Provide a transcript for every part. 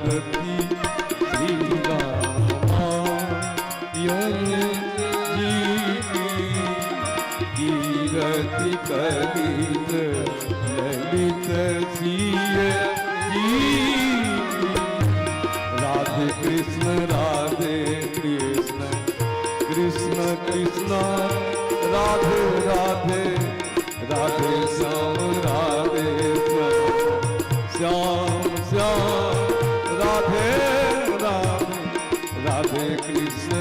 आरती श्री रामायण जी की। कीरति कलित ललित सिय जी की। राधे कृष्ण कृष्ण कृष्ण राधे राधे, राधे श्याम राधे श्याम श्याम श्याम राधे राधे, राधे कृष्ण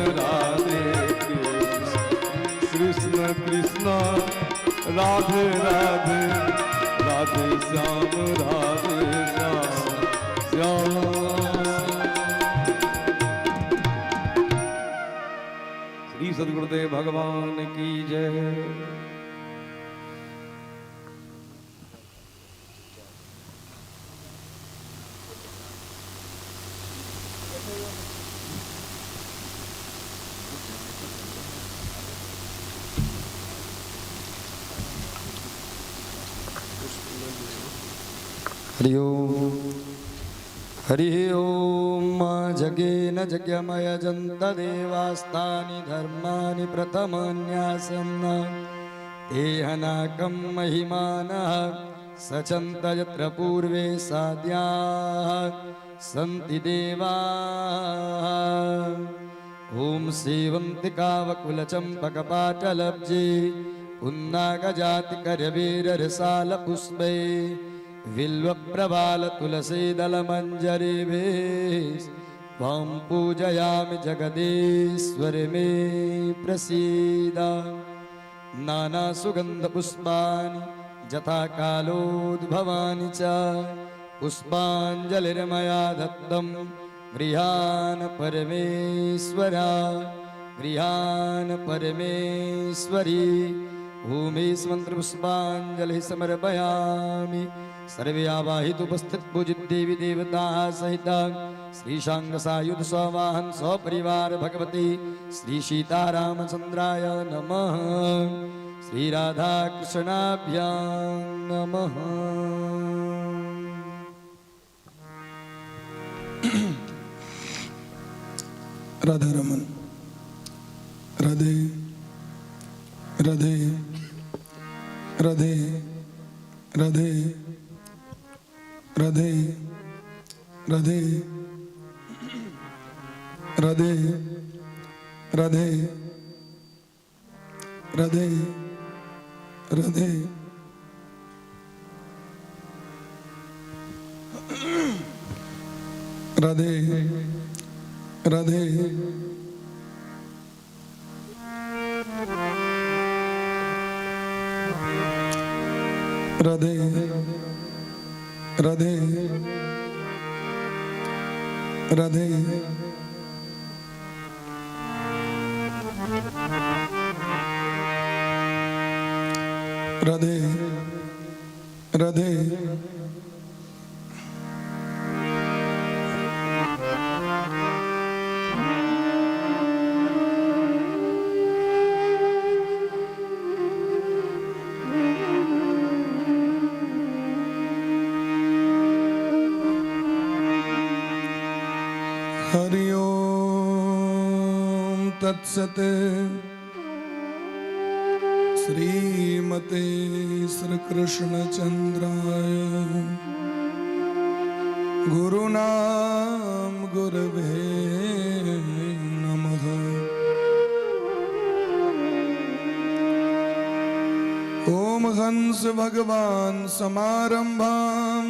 कृष्ण कृष्ण राधे राधे, राधे श्याम राधे श्याम श्याम। श्री सद्गुरुदेव भगवान की जय। हरि ओम हरि ओम। जगेन जग्यमयजन्त देवास्तानि धर्माणि प्रथमान्यासन्न तेहनाकं महिमानः सचन्त यत्र पूर्वे साद्याः सन्ति देवाः। ॐ सेवन्तिकावकुलचम्पकपाटलब्जे पुन्नागजातिकरवीररसालपुष्पै बिल्वप्रबालतुलसीदलमञ्जरीभिः त्वां पूजयामि जगदीश्वर मे प्रसीद। नानासुगन्धपुष्पाणि यथा कालोद्भवानि च पुष्पाञ्जलिर्मया दत्तं गृहान् परमेश्वरा गृहान् परमेश्वरी। भूमिः मन्त्रपुष्पाञ्जलिः समर्पयामि। सर्वे आवाहित उपस्थित पूजित देवी देवता सहित श्रीशांग सायुध सवाहन सपरिवार भगवती श्री सीतारामचंद्राय नमः। श्री राधा कृष्णाभ्यां नमः। राधा रमन, राधे राधे राधे राधे राधे राधे राधे राधे राधे राधे राधे राधे राधे राधे राधे राधे राधे हरि ओम तत्सत। श्रीमते श्री कृष्ण चंद्राय गुरुनाम गुरवे नमः। ओम हंस भगवान समारंभाम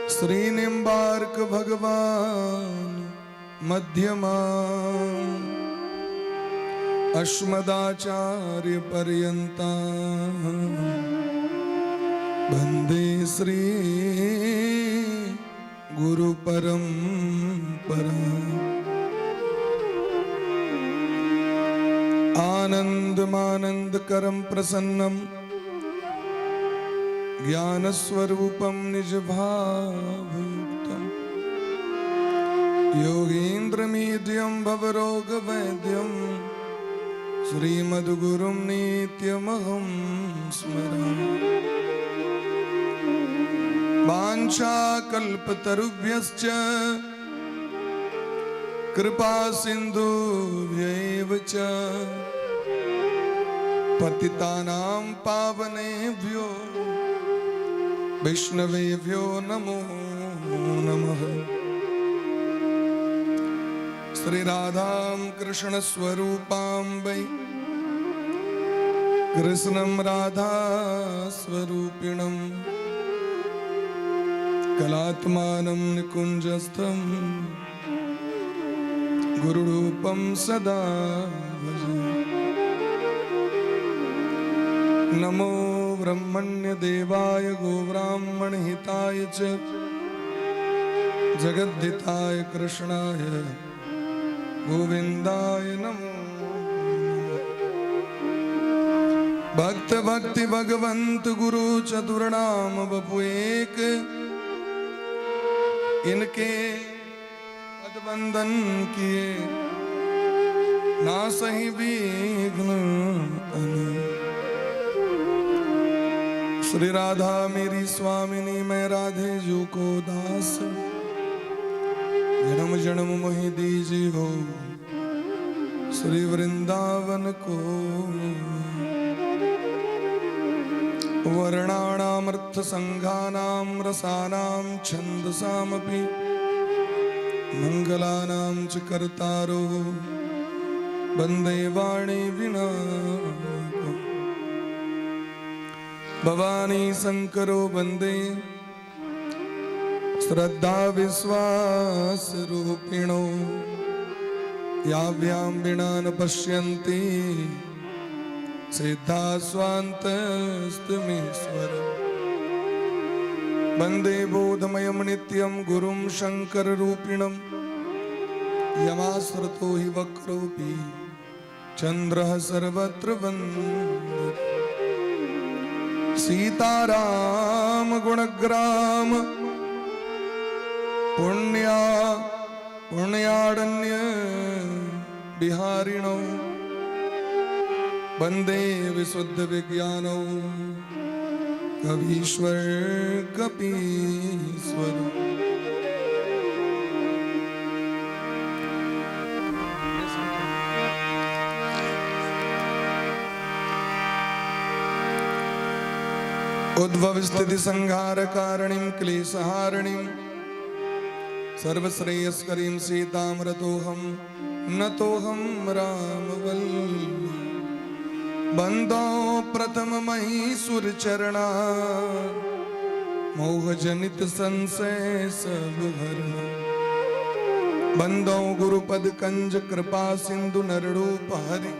श्री निम्बार्क भगवान मध्यमा अस्मदाचार्य पर्यंता वंदे श्री गुरु परंपरा। आनंदमानंद करम प्रसन्नम ज्ञानस्वरूपं निजभावयुक्तं योगीन्द्रमीड्यं भवरोगवैद्यं श्रीमद्गुरुं नित्यमहं स्मरामि। वाञ्छाकल्पतरुभ्यश्च कृपा सिन्धुभ्यैव च पतितानां पावनेभ्यो वैष्णवेभ्यो नमो नमः। श्री राधां कृष्ण स्वरूपां वै कृष्णं राधा स्वरूपिणं कलात्मानं निकुञ्जस्थं गुरुरूपं सदा भजे। नमो ब्रह्मण्य देवाय गोब्राह्मणहिताय च जगद्धिताय कृष्णाय गोविन्दाय नमो। भक्त भक्ति भगवंत गुरु चतुर्नाम बपु एक, इनके पद वंदन किए ना सही विघ्न अनेक। श्री राधा मेरी स्वामिनी, मैं राधे जू को दास। जन्म जन्म मोहि दीजी हो श्री वृंदावन को। वर्णानामर्थ संघानां रसानां छंदसामपि मंगलानां च कर्तारो वंदे वाणी विनायकौ। भवानी शंकरो वंदे श्रद्धा विश्वास रूपिणो। याभ्यां विना न पश्यन्ति सिद्धा स्वान्तस्तमीश्वर। वंदे बोधमयं नित्यं गुरुं शंकर रूपिणं। यमाश्रितो हि वक्रोऽपि चन्द्रः सर्वत्र वन्दति। सीताराम गुणग्राम पुण्या पुण्यारण्य बिहारिणौ वंदे विशुद्ध विज्ञानौ कवीश्वर कपीश्वर। उद्भव स्थिति संहार कारणीं क्लेशहारिणीं सर्वश्रेयस्करीं सीतां रतोऽहं नतोऽहं रामवल्ली। बंदो प्रथम महीसुर चरणा मोह जनित संशय सब हरणा। बंदो गुरुपद कंज कृपा सिंधु नररूप हरि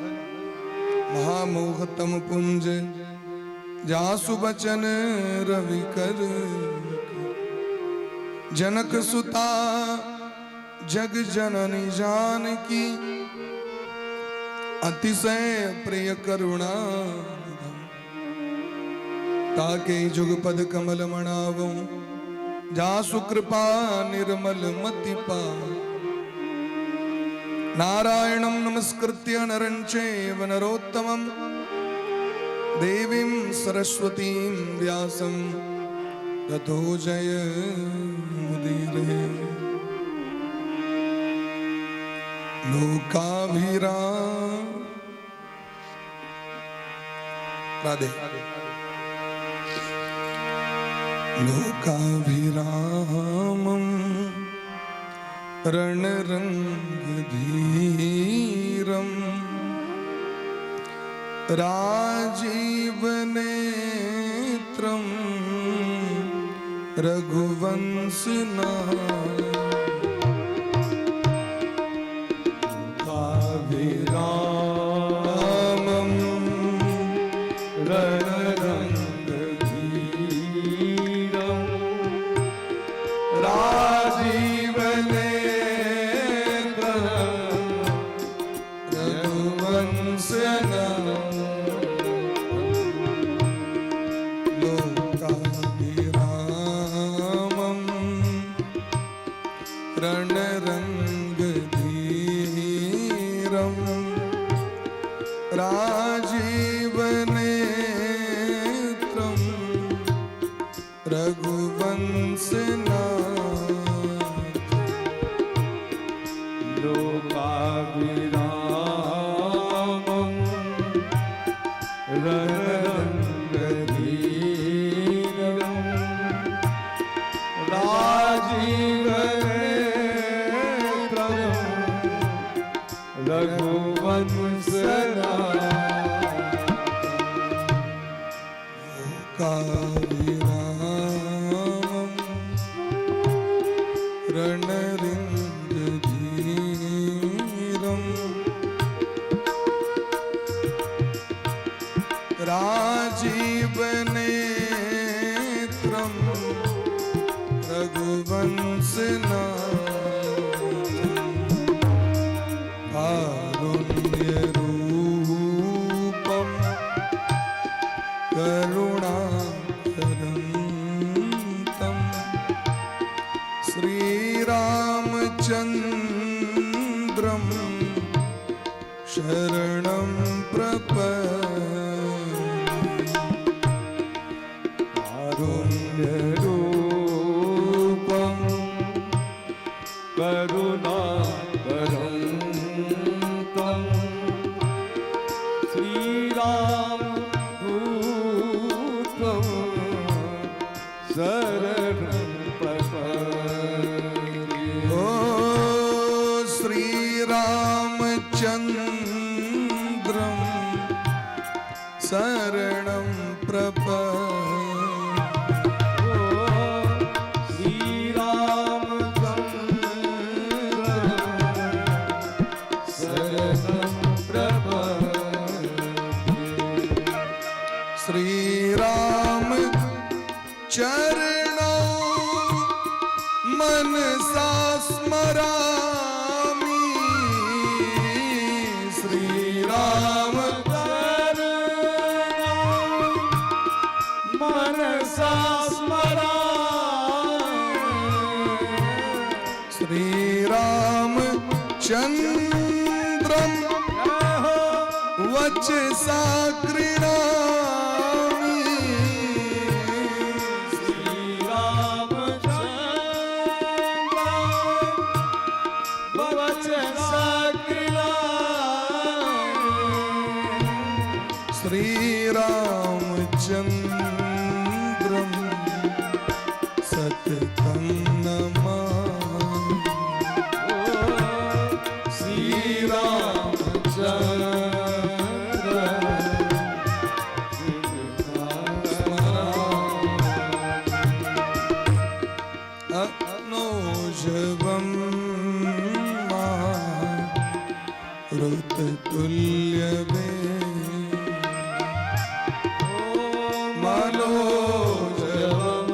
महामोह तम पुंज जासु बचन रवि कर। जनक सुता जग जननी जानकी अतिशय प्रिय करुणा ताके जुगपद कमल मनावो जासु कृपा निर्मल मति पा। नारायणं नमस्कृत्य नरं चैव नरोत्तमं देवीं सरस्वतीं व्यासं ततो जय मुदीरे। लोकाभिराम राधे। लोकाभिरामं रणरंगधीरं राजीवनेत्रं रघुवंशना। लोकाभिरामं रणरंगधीरं राजीवनेत्रं रघुवंशना। लोकाभिरामं रणरंगधीरं राजीवनेत्रं रघुवंशनायकम्। राजीव नेत्रं रघुवंश काविरामं रणरिङ्गधीरम् राजीवनेत्रं रघुवंशनाथं कारुण्यरूपं करुणाकरं तं श्रीरामचन्द्रं शरणं प्रपद्ये। कारुण्यरूपं करुणाकरं तं श्रीरामदूतं शरणं प्रपद्ये। ओ श्रीरामचन्द्रं शरणं प्रपद्ये। श्रीरामचन्द्र शरणं प्रपद्ये। श्रीराम चरणौ मनसा स्मरामि। श्रीराम मनसा स्मरामि। श्रीराम चन्द्रं वचसा क्रीडामि। श्रीरामचन्द्र वचसा क्रीडामि। श्रीरामचन्द्रं सततं नमामि। श्रीरामचन्द्र मनोजवं मारुततुल्यवे मनोजवं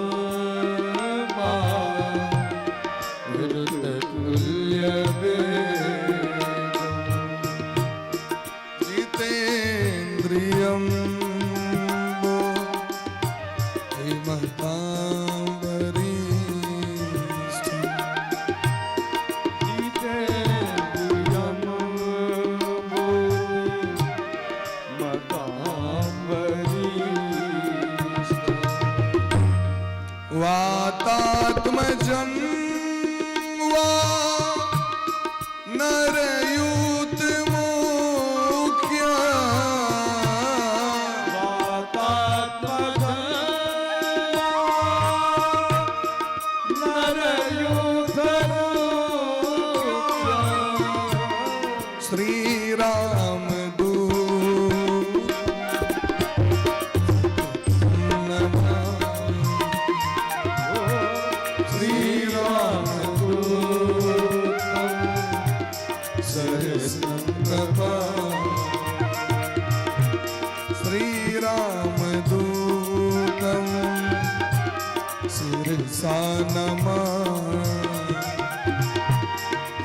मारुततुल्यवेगम्। जितेन्द्रियं वो हिमतां वरिष्ठम्। जितेन्द्रियं मतां वरिष्ठम्। वातात्मजं वा नरयूतमुख्य वातात्मजं नरयूथमुख्यम्। श्रीरामदूत नमामि। श्रीरामदूतं शरणं प्रपद्ये। श्रीरामदूतं शिरसा नमामि।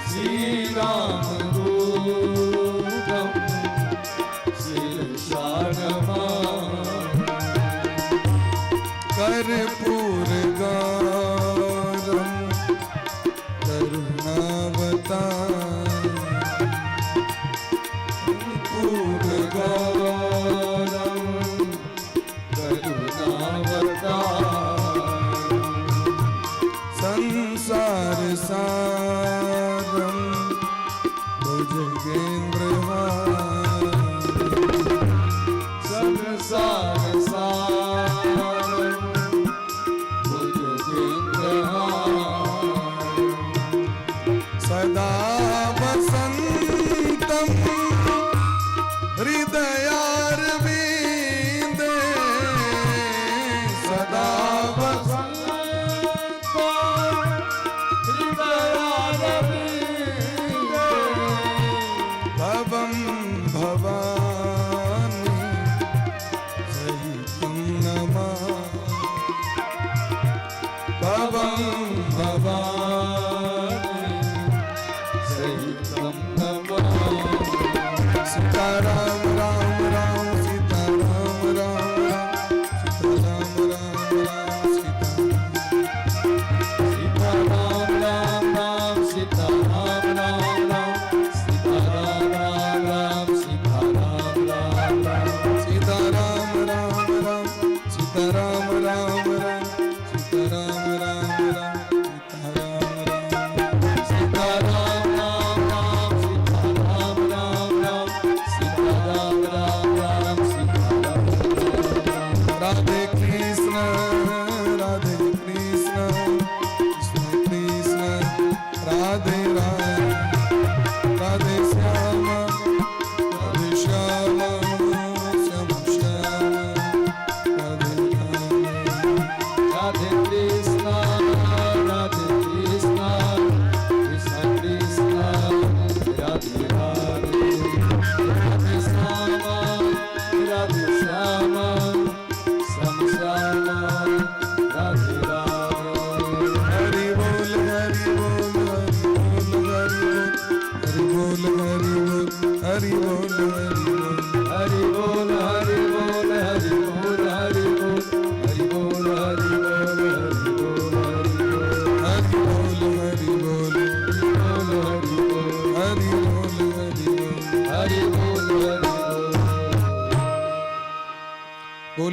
श्रीरामदूतं शिरसा नमामि। कर्पूरगारं करुणावतारं कर्पूरगौरं करुणावतारं संसारसारं भुजगेन्द्रहारं संसारसारं भुजगेन्द्रहारं।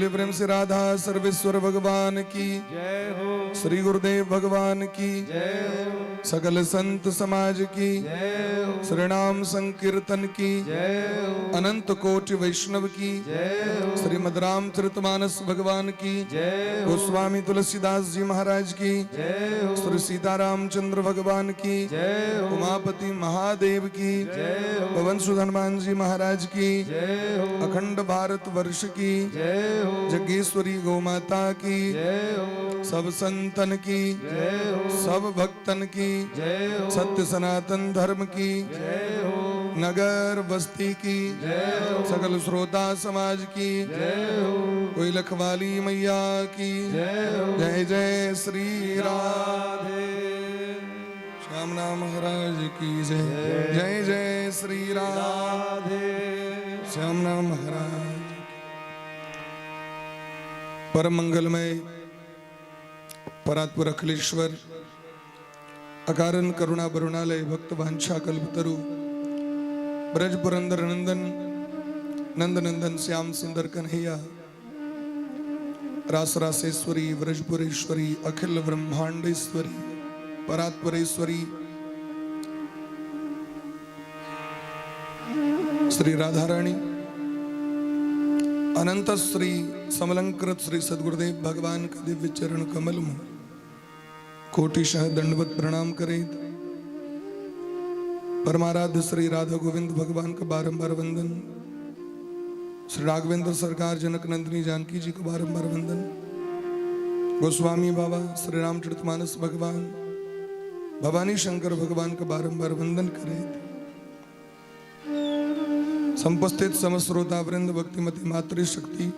बोले प्रेम से राधा सर्वेश्वर भगवान की जय हो। श्री गुरुदेव भगवान की जय हो। सकल संत समाज की जय हो। श्री नाम संकीर्तन की जय हो। अनंत कोटि वैष्णव की जय हो। श्रीमद रामचरितमानस भगवान की जय हो। गोस्वामी तुलसीदास जी महाराज की जय हो। श्री सीतारामचंद्र भगवान की जय हो। उमापति महादेव की जय हो। पवन सुत हनुमान जी महाराज की जय हो। अखंड भारत वर्ष की जय हो। जगेश्वरी गौ माता की जय हो। सब संतन की जय हो। सब भक्तन की जय हो। सत्य सनातन धर्म की जय हो। नगर बस्ती की जय हो। सकल श्रोता समाज की जय हो। कोई लखवाली मैया की जय हो। जय जय श्री राम राधे। श्याम नाम महाराज की जय जय जय श्री राम राधे। श्याम नाम महाराज। परम मंगलमय परात्पर अखिलेश्वर अकारण करुणा बरुणालय भक्त वांछा कल्पतरु ब्रज पुरंदर नंदन नंद नंदन श्याम सुंदर कन्हैया रास रासेश्वरी व्रजपुरेश्वरी अखिल ब्रह्मांडेश्वरी परात्परेश्वरी श्री राधा रानी अनंत श्री समलंकृत श्री सदगुरुदेव भगवान का दिव्य चरण कमल में कोटिशः दंडवत प्रणाम करें। परमाराध्य श्री राधा गोविंद भगवान का बारंबार वंदन, श्री राघवेंद्र सरकार जनक नंदिनी जानकी जी को बारंबार वंदन, गोस्वामी बाबा श्री रामचरितमानस भगवान भवानी शंकर भगवान का बारंबार वंदन करें। संपस्थित समस्त श्रोता वृंद भक्तिमती मातृशक्ति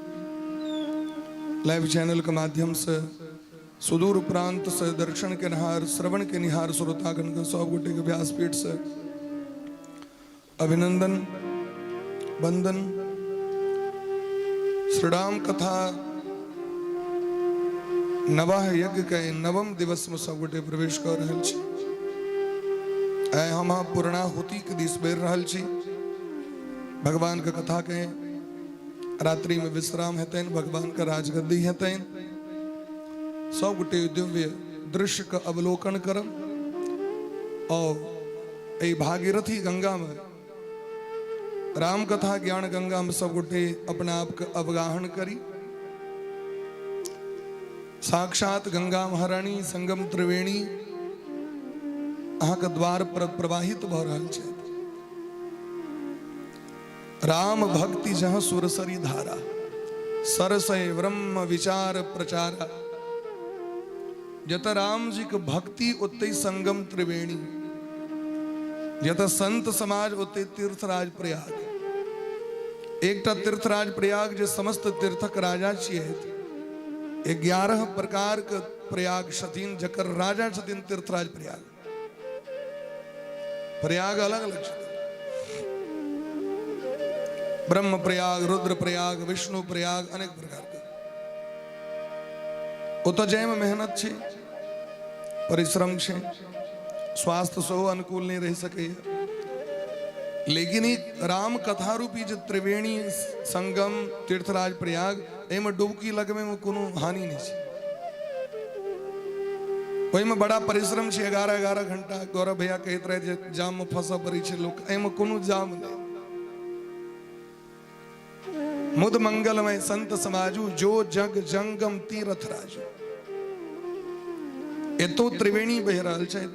लाइव चैनल के माध्यम से सुदूर प्रांत से दर्शन के निहार श्रवण के निहार श्रोतागण के सब गोटे के व्यासपीठ से अभिनंदन वंदन। श्री राम कथा नवाह यज्ञ के नवम दिवस में सब गोटे प्रवेश कर रहल छी। आइ हम पूर्णाहुति के दिस बढ़ि रहल छी। भगवान के कथा के रात्रि में विश्राम हेतनि, भगवान के राजगद्दी हेतनि। सब गोटे दिव्य दृश्य के अवलोकन करब और एहि भागीरथी गंगा में राम कथा ज्ञान गंगा में सब गोटे अपना आप के अवगाहन करी। साक्षात गंगा महारानी संगम त्रिवेणी अहाँ के द्वार पर प्रवाहित भऽ रहल छै। राम भक्ति जहाँ सुरसरी धारा सरसय ब्रह्म विचार प्रचारा। जत राम जी के भक्ति ओतै संगम त्रिवेणी, जत संत समाज ओतै तीर्थराज प्रयाग। एकटा तीर्थराज प्रयाग जे समस्त तीर्थक राजा छियै, 11 प्रकार के प्रयाग छथिन जकर राजा छथिन तीर्थराज प्रयाग। प्रयाग अलग अलग छथिन, ब्रह्म प्रयाग, रुद्र प्रयाग, विष्णु प्रयाग, अनेक प्रकार के। ओतऽ जायमे मेहनत छै, परिश्रम छै, स्वास्थ्य सेहो अनुकूल नहीं रहि सकैए। लेकिन ई राम कथा रूपी जे त्रिवेणी संगम तीर्थराज प्रयाग, एहिमे डुबकी लगबैमे कोनो हानि नहीं छै। ओहिमे बड़ा परिश्रम छै, 11-11 घंटा गौरव भैया कहैत रहे जे जाममे फंसऽ पड़ै छै लोक, एहिमे कोनो जाम नहि। मुद मंगलमय संत समाजू जो जग जंगम तीर्थ राजू। एतो त्रिवेणी बहि रहल छै।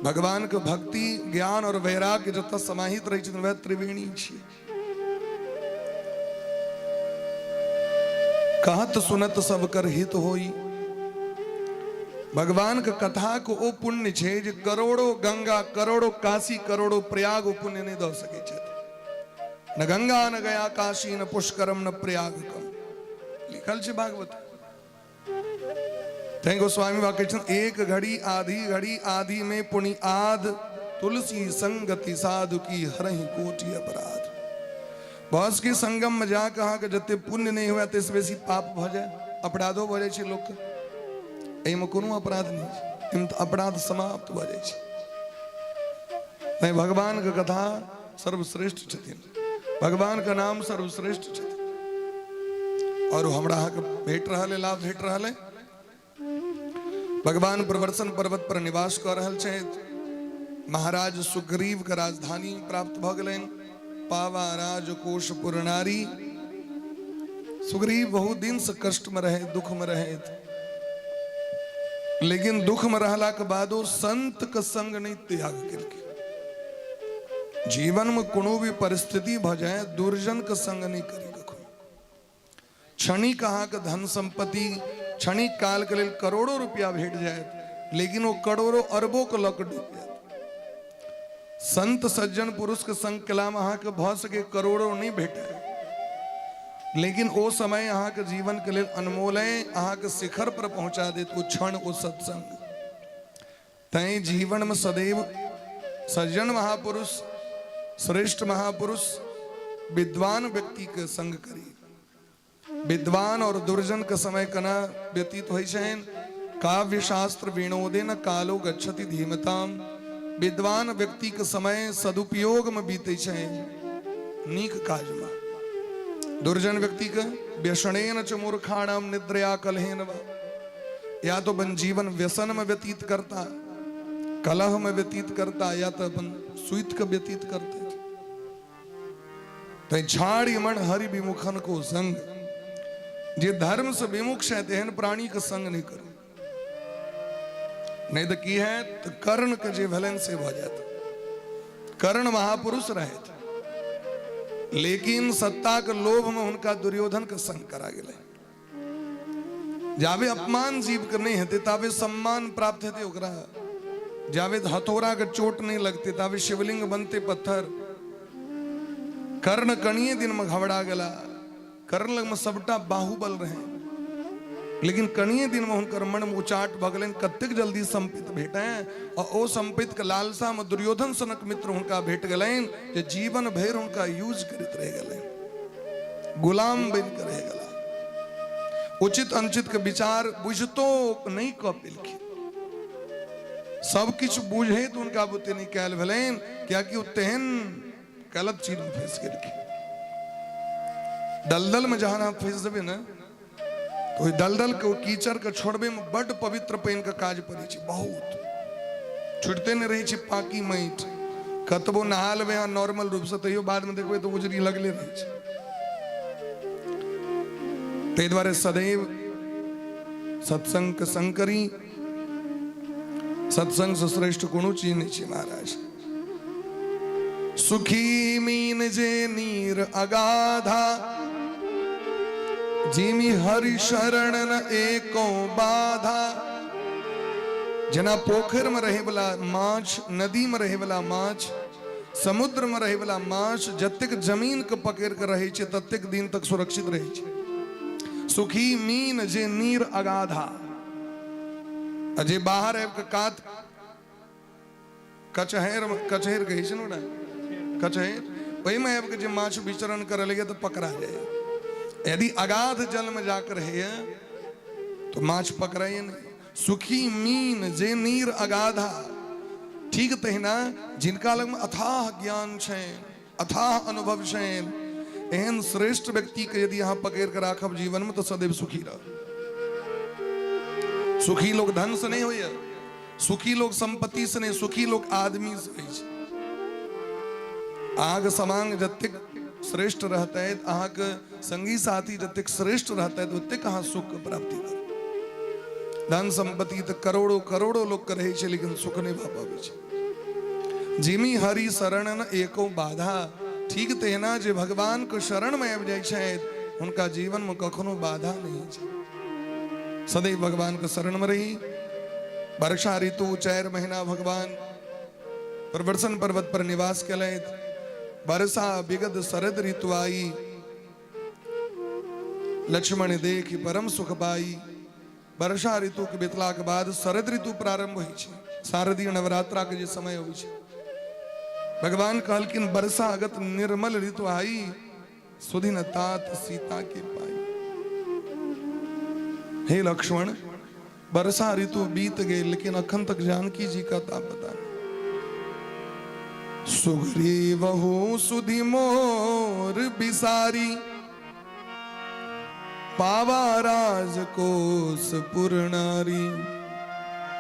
भगवान के भक्ति ज्ञान और वैराग्य जतऽ समाहित रहै छथिन वएह त्रिवेणी छियै। कहत सुनत सब कर हित होई। भगवान के कथा के ओ पुण्य छै जे करोड़ों गंगा करोड़ों काशी करोड़ों प्रयाग ओ पुण्य नहीं दऽ सकै छथि। न गंगा न गया काशी न पुष्करम न प्रयाग कम, लिखल छै भागवत। तैं गोस्वामी बाबा कहै छथिन एक घड़ी आधी घड़ी आधी में पुनि आध, तुलसी संगति साधु की हरहि कोटि अपराध। बस के संगम में जाके अहाँके जते पुण्य नहीं हुए तैसँ बेसी पाप भऽ जाय, अपराधो भऽ जाइ छै लोकके। एहिमे कोनो अपराध नहीं छै, एहिमे तऽ अपराध समाप्त भऽ जाइ छै। तैं भगवानके कथा सर्वश्रेष्ठ छथिन, भगवानके नाम सर्वश्रेष्ठ छथिन। और हमरा अहाँके भेट रहल है, लाभ भेट रहल है। भगवान प्रवर्तन पर्वत पर निवास कऽ रहल छथि। महाराज सुग्रीव के राजधानी प्राप्त भऽ गेलनि, पावा राजकोष पुरनारी। सुग्रीव बहुत दिन से कष्ट में रहे, दुख में रहे, लेकिन दुख में रहला के बादो संत के संग नहीं त्याग केलकै। जीवन में कोनो भी परिस्थिति भ जाए, दुर्जन के संग नहीं करी कखनो। क्षणिक अहाँके धन संपत्ति, क्षणिक काल के लेल करोड़ों रुपया भेट जायत, लेकिन वो करोड़ों अरबों के लऽ के डूबि जायत। संत सज्जन पुरुष के संग केलामे अहाँके भऽ सके करोड़ों नहीं भेटे, लेकिन ओ समय अहाँके जीवन के लेल अनमोल है, अहाँके शिखर पर पहुंचा देत ओ क्षण, ओ सत्संग। तैं जीवन में सदैव सज्जन महापुरुष, श्रेष्ठ महापुरुष, विद्वान व्यक्ति के संग करी। विद्वान और दुर्जन के समय कना व्यतीत होइ छनि। काव्य शास्त्र विनोदेन कालो गच्छति धीमताम। विद्वान व्यक्ति के समय सदुपयोग में बीते छनि, नीक काज में। दुर्जन व्यक्ति के व्यसनेन च मूर्खाणाम निद्रया कलहेन वा, या तो अपन जीवन व्यसन में व्यतीत करता, कलह में व्यतीत करता, या तो अपन सुइत के व्यतीत करते। तैं छाड़ी मन हरि विमुखन को संग, जे धर्म से विमुख है तेहन प्राणी के संग नहीं करू, नहीं तो की है तो कर्ण के जे भेलन से भ जात। कर्ण महापुरुष रहे थे, लेकिन सत्ता के लोभ में उनका दुर्योधन के संग करा गेलै। जाबे अपमान जीव के नहीं हेतै ताबे सम्मान प्राप्त हेतै ओकरा, जाबे हथौड़ा के चोट नहीं लगते ताबे शिवलिंग बनते पत्थर। कर्ण कनिए दिन में घबरा गेला। कर्ण लग में सबटा बाहुबल रहे, लेकिन कनिए दिन में हुनकर मन में उचाट भऽ गेलनि, कतेक जल्दी संपित भेटै, और ओ संपित के लालसा में दुर्योधन सनक मित्र हुनका भेट गेलनि जे जीवन भरि हुनका यूज करैत रहि गेलनि, गुलाम बनि के रहि गेला। उचित अनुचित के विचार बुझतो नहीं कऽ पेलखिन, सब किछु बुझैत हुनका बुते नहीं कयल भेलनि, कियाकि ओ तेहन गलत चीज में फंस गेलखिन। दलदल में जहां अहाँ फंस जेबै ने, तो ओहि दलदल के, ओ कीचड़ के छोड़बे में बड्ड पवित्र पानि के काज पड़ै छै, बहुत छुटते नहि रहै छै पाकी माटि। कतबो नहा लेबै अहाँ नॉर्मल रूप से, तैयो बाद में देखबै तऽ उजरी लगले रहै छै। ताहि दुआरे सदैव सत्संग के संग करी। सत्संग से श्रेष्ठ कोनो चीज नहीं छै महाराज। सुखी मीन जे नीर अगाधा, जिमि हरि शरण न एको बाधा। जेना पोखरि में रहे वाला माछ, नदी में रहे वाला माछ, समुद्र में रहे वाला माछ जतेक जमीन के पकड़ के रहे छै ततेक दिन तक सुरक्षित रहे छै। सुखी मीन जे नीर अगाधा, आ जे बाहर आबि के कात कचहर, कचहर कहै छै ने ओकरा, कचहर, ओहिमे आबि के जे माछ विचरण करऽ लगैए तऽ पकड़ा जाइए। यदि अगाध जल में जाकर रहैए तो माछ पकड़ाइए नहीं। सुखी मीन जे नीर अगाधा, ठीक तहिना जिनका लग में अथाह ज्ञान छनि, अथाह अनुभव छनि, एहन श्रेष्ठ व्यक्ति के यदि अहाँ पकड़ के राखब जीवन में तो सदैव सुखी रह। सुखी लोग धन से नहीं होइए, सुखी लोग संपत्ति से नहीं, सुखी लोग आदमी से होइ छै। अहाँके समांग जतेक श्रेष्ठ रहतै, अहाँके संगी साथी जतेक श्रेष्ठ रहतै, ओतेक अहाँ सुख के प्राप्ति करब। धन संपत्ति तऽ करोड़ों करोड़ों लोग के रहै छै, लेकिन सुख नहि भऽ पाबै छै। जिमी हरि शरण न एको बाधा, ठीक तहिना जे भगवान के शरण में आबि जाइ छथि हुनका जीवन में कखनो बाधा नहीं छै। सदैव भगवान के शरण में रही। वर्षा ऋतु 4 महीना भगवान प्रवर्सन पर्वत पर निवास केलथि। वर्षा विगत शरद ऋतु आई, लक्ष्मण देखि परम सुख पाई। वर्षा ऋतु के बीतला के बाद शरद ऋतु प्रारंभ होइ छै, शारदीय नवरात्रा के जे समय होइ छै। भगवान कहलखिन वर्षा अगत निर्मल ऋतु आई, सुधिन तात सीता के पाई। हे लक्ष्मण, वर्षा ऋतु बीत गई, लेकिन अखन तक जानकी जी का ताप पता नहीं। सुग्रीवहु सुधि मोर बिसारी, पावा राजकोष पुरनारी।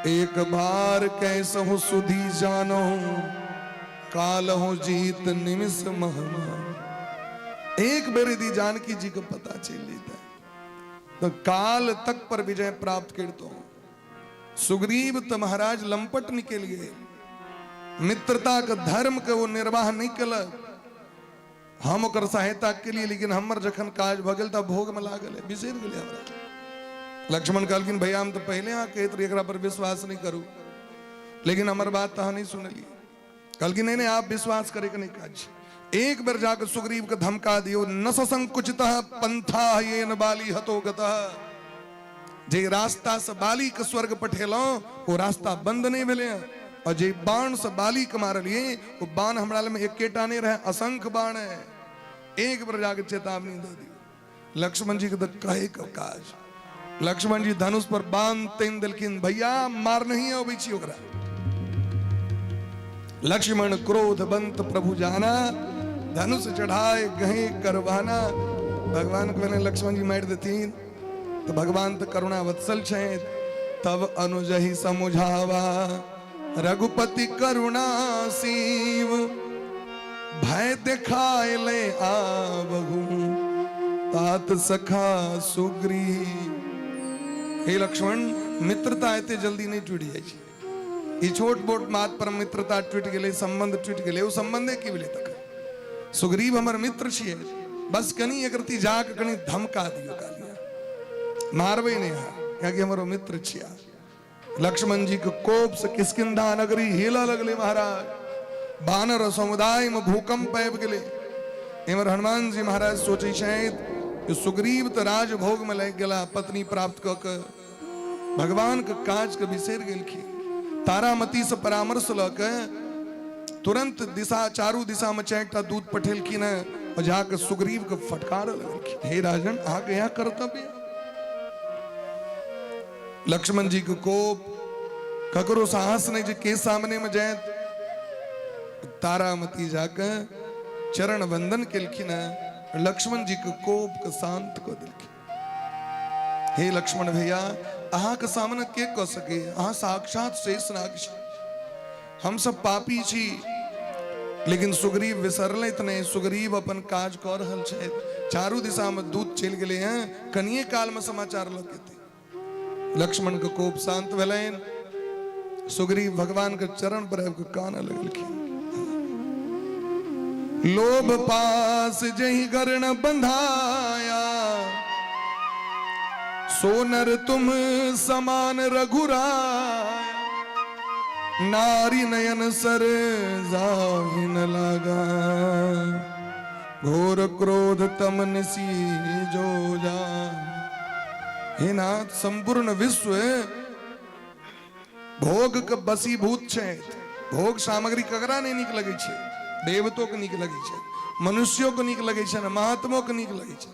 एक बार कैसहु सुधी जानो, काल हो जीत निमिष महमा। एक बेर यदि जानकी जी के पता चल लेता तो काल तक पर विजय प्राप्त करतो। सुग्रीव तो महाराज लंपट निकल गए, मित्रता के धर्म के वो निर्वाह नहीं कलक। हम ओकर सहायता के लिए, लेकिन हमर जखन काज भ गेल तब भोग में लागल, बिसरि गेलै हमरा। लक्ष्मण कहलखिन भैया हम तो पहले अहाँ कहैत रही एकरा पर विश्वास नहीं करू, लेकिन हमर बात तो अहाँ नहीं सुनलियै। कहलखिन नहीं नहीं आप विश्वास करे के नहीं काज, एक बेर जाके सुग्रीव के धमका दियो, न संकुचितः पंथा येन बाली हतो गतः। जे रास्ता से बाली के स्वर्ग पठेलहुं वो रास्ता बंद नहीं भेलै, और जे बाण से बाली के मारलिए वो बाण हमरा लग में एकेटा नहीं रहे, असंख्य बाण है। एक बेर जाके चेतावनी दे दियो। लक्ष्मण जी के तो कहे के काज, लक्ष्मण जी धनुष पर बाण तेन देलखिन, भैया मार नहीं अबै छी ओकरा। लक्ष्मण क्रोध बंत प्रभु जाना, धनुष चढ़ाए गहे करवाना। भगवान के मैंने लक्ष्मण जी मार देथिन तो भगवान तो करुणा वत्सल छे। तब अनुज ही समुझावा, रघुपति करुणा शिव, भय दिखाए ले आवहु तात सखा सुग्रीव। हे लक्ष्मण, मित्रता एते जल्दी नहीं टूट जाइ छै। ई छोट मोट बात पर मित्रता टूटि गेलै, संबंध टूटि गेलै, ओ संबंधे की भेलै तखन? सुग्रीव हमर मित्र छियै, बस कनी एक रत्ती जाके कनी धमका दियौ कालिया, मारबै नहि अहाँ, कियाकि हमर ओ मित्र छिया। लक्ष्मण जी के कोप से किष्किंधा नगरी हिलऽ लगलै महाराज, बानर समुदाय में भूकंप आबि गेलै। इम्हर हनुमान जी महाराज सोचै छथि कि सुग्रीव तऽ राजभोग में लागि गेला, पत्नी प्राप्त कऽ के भगवान के काज के बिसरि गेलखिन। तारामती से परामर्श लऽ के तुरंत दिशा चारू दिशा में चारिटा दूत पठेलखिन हैं और जाके सुग्रीव के फटकार लगलखिन, हे राजन अहाँके यहाँ कर्तव्य। लक्ष्मण जी के कोप, ककरो साहस नहीं जे के सामने में जाए। तारामती जाके चरण वंदन केलखिन हैं, लक्ष्मण जी के कोप के शांत कऽ देलखिन। हे लक्ष्मण भैया, अहाँ के सामने के कऽ सके? अहाँ साक्षात शेषनाग छी, हम सब पापी छी। लेकिन सुग्रीव विसरलथि नहि, सुग्रीव अपन काज कऽ रहल छथि। चारू दिशा में दूत चलि गेलै हैं, कनिये काल में समाचार लऽ के एतै। लक्ष्मण के कोप शांत भेलनि, सुग्रीव भगवान के चरण पर आबि कऽ कानऽ लगलखिन। लोभ पास जहि गरण बंधाया, सोनर तुम समान रघुराया, नारी नयन सर जाहि न लागा, घोर क्रोध तम निसी जो जा। हे नाथ, संपूर्ण विश्व भोग के बसीभूत छै। भोग सामग्री ककरा नहीं नीक लगै छै? देवतो के नीक लगै छै, मनुष्यो के नीक लगै छै, महात्मो के नीक लगै छै।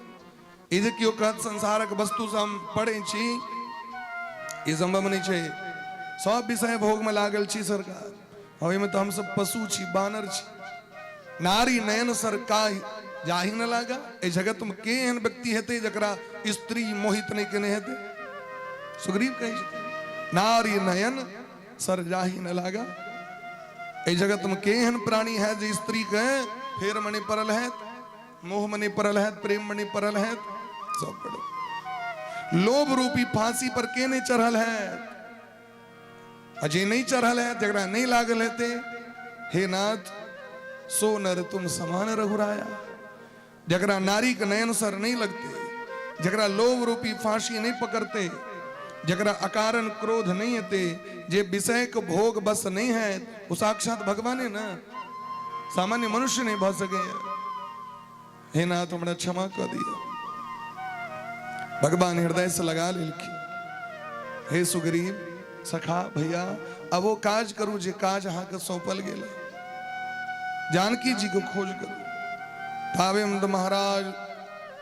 ई जे केओ कहत संसारक वस्तु से हम पढ़ै छी, ई संभव नहीं छै। सब विषय भोग में लागल छी सरकार, ओहिमे तऽ हमसब पशु छी, बानर छी। नारी नयन सर का जाहि न लागा। एहि जगत में के एहन व्यक्ति हेतै जकरा स्त्री मोहित नहीं केने हेतै? सुग्रीव कहै छथिन, नारी नयन सर जाहि न लागा। एहि जगत में के एहन प्राणी है जे स्त्री के फेर में नहीं पड़ल है, मोह में नहीं पड़ल है, प्रेम में नहीं पड़ल है? सब पड़ल। लोभ रूपी फांसी पर के नहीं चढ़ल है? आ जे नहीं चढ़ल है, जकरा नहीं लागल हेतै, हे नाथ सो नर तुम समान रघुराया। जकरा नारी के नयन सर नहीं लगते, जकरा लोभ रूपी फांसी नहीं पकड़ते, जकरा अकारण क्रोध नहीं हेते, जे विषय के भोग बस नहीं है, वो साक्षात भगवान है ना, सामान्य मनुष्य नहीं भऽ सके। हे नाथ हमरा क्षमा कऽ दिअ। भगवान हृदय से लगा लेलखिन। हे सुग्रीव सखा भैया, अब वो काज करू जे काज अहाँके सौंपल गेल, जानकी जी के खोज करू। ताबे हम तऽ महाराज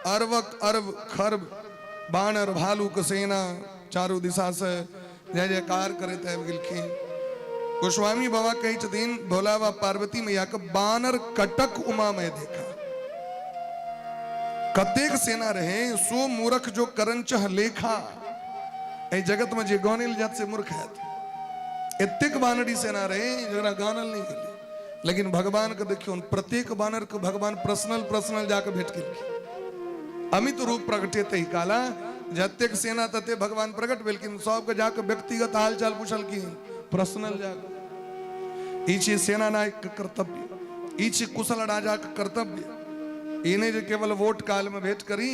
अरबक अरब खरब बानर भालू के सेना चारू दिशा से जय जयकार करैत आबि गेलखिन। गोस्वामी बाबा कहै छथिन, भोला बाबा पार्वती मैया के बानर कटक उमा में देखा। कतेक सेना रहे सो मूर्ख जो करंचह लेखा। एहि जगत में जे गानल जात से मूर्ख हैत। एतेक बानरी सेना रहे जकरा गानल नहीं गेलै, लेकिन भगवान के देखियौ प्रत्येक बानर के भगवान पर्सनल पर्सनल जाके भेट केलखिन। अमित रूप प्रगटे तही काला, जतेक सेना तते भगवान प्रकट भेलखिन, सबके जाके व्यक्तिगत हालचाल पुछलखिन पर्सनल जाके। ई छी सेना नायक के कर्तव्य, ई छी कुशल राजा के कर्तव्य। ई नहि जे केवल वोट काल में भेंट करी,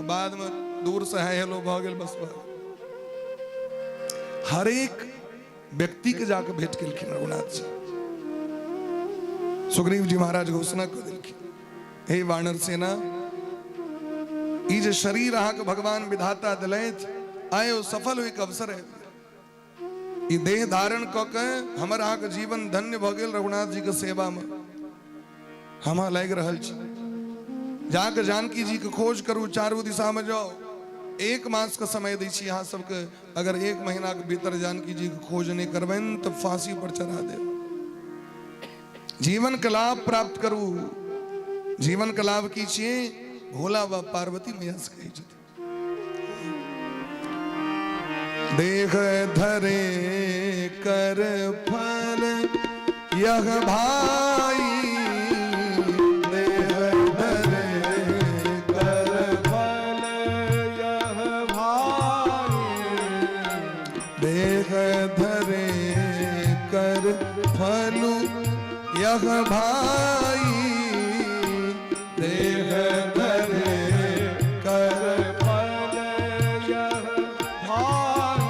बाद में दूर से हाय हेलो भऽ गेल, बस भऽ गेल। हरेक व्यक्ति के जाके भेंट केलखिन रघुनाथ जी। सुग्रीव जी महाराज घोषणा कऽ देलखिन, हे वानर सेना, ई जे शरीर अहाँके भगवान विधाता देलथि, आइ ओ सफल होइके अवसर है। ई देह धारण कऽ के हमर अहाँके जीवन धन्य भऽ गेल रघुनाथ जी के सेवा में। हम लागि रहल छी, जाके जानकी जी के खोज करू, चारू दिशा में जाओ। 1 मास के समय दै छी अहाँ सबके, अगर 1 महीना के भीतर जानकी जी के खोज नहीं करबनि तऽ फांसी पर चढ़ा देब। जीवन के लाभ प्राप्त करू। जीवन के लाभ की छियै? भोला बाबा पार्वती मैया से कहै छथिन, देह धरे कर फल यह भाई, देह धरे कर फल यह भाई, देह धरे कर फल यह भाई, देह धरे कर फल यह भाई,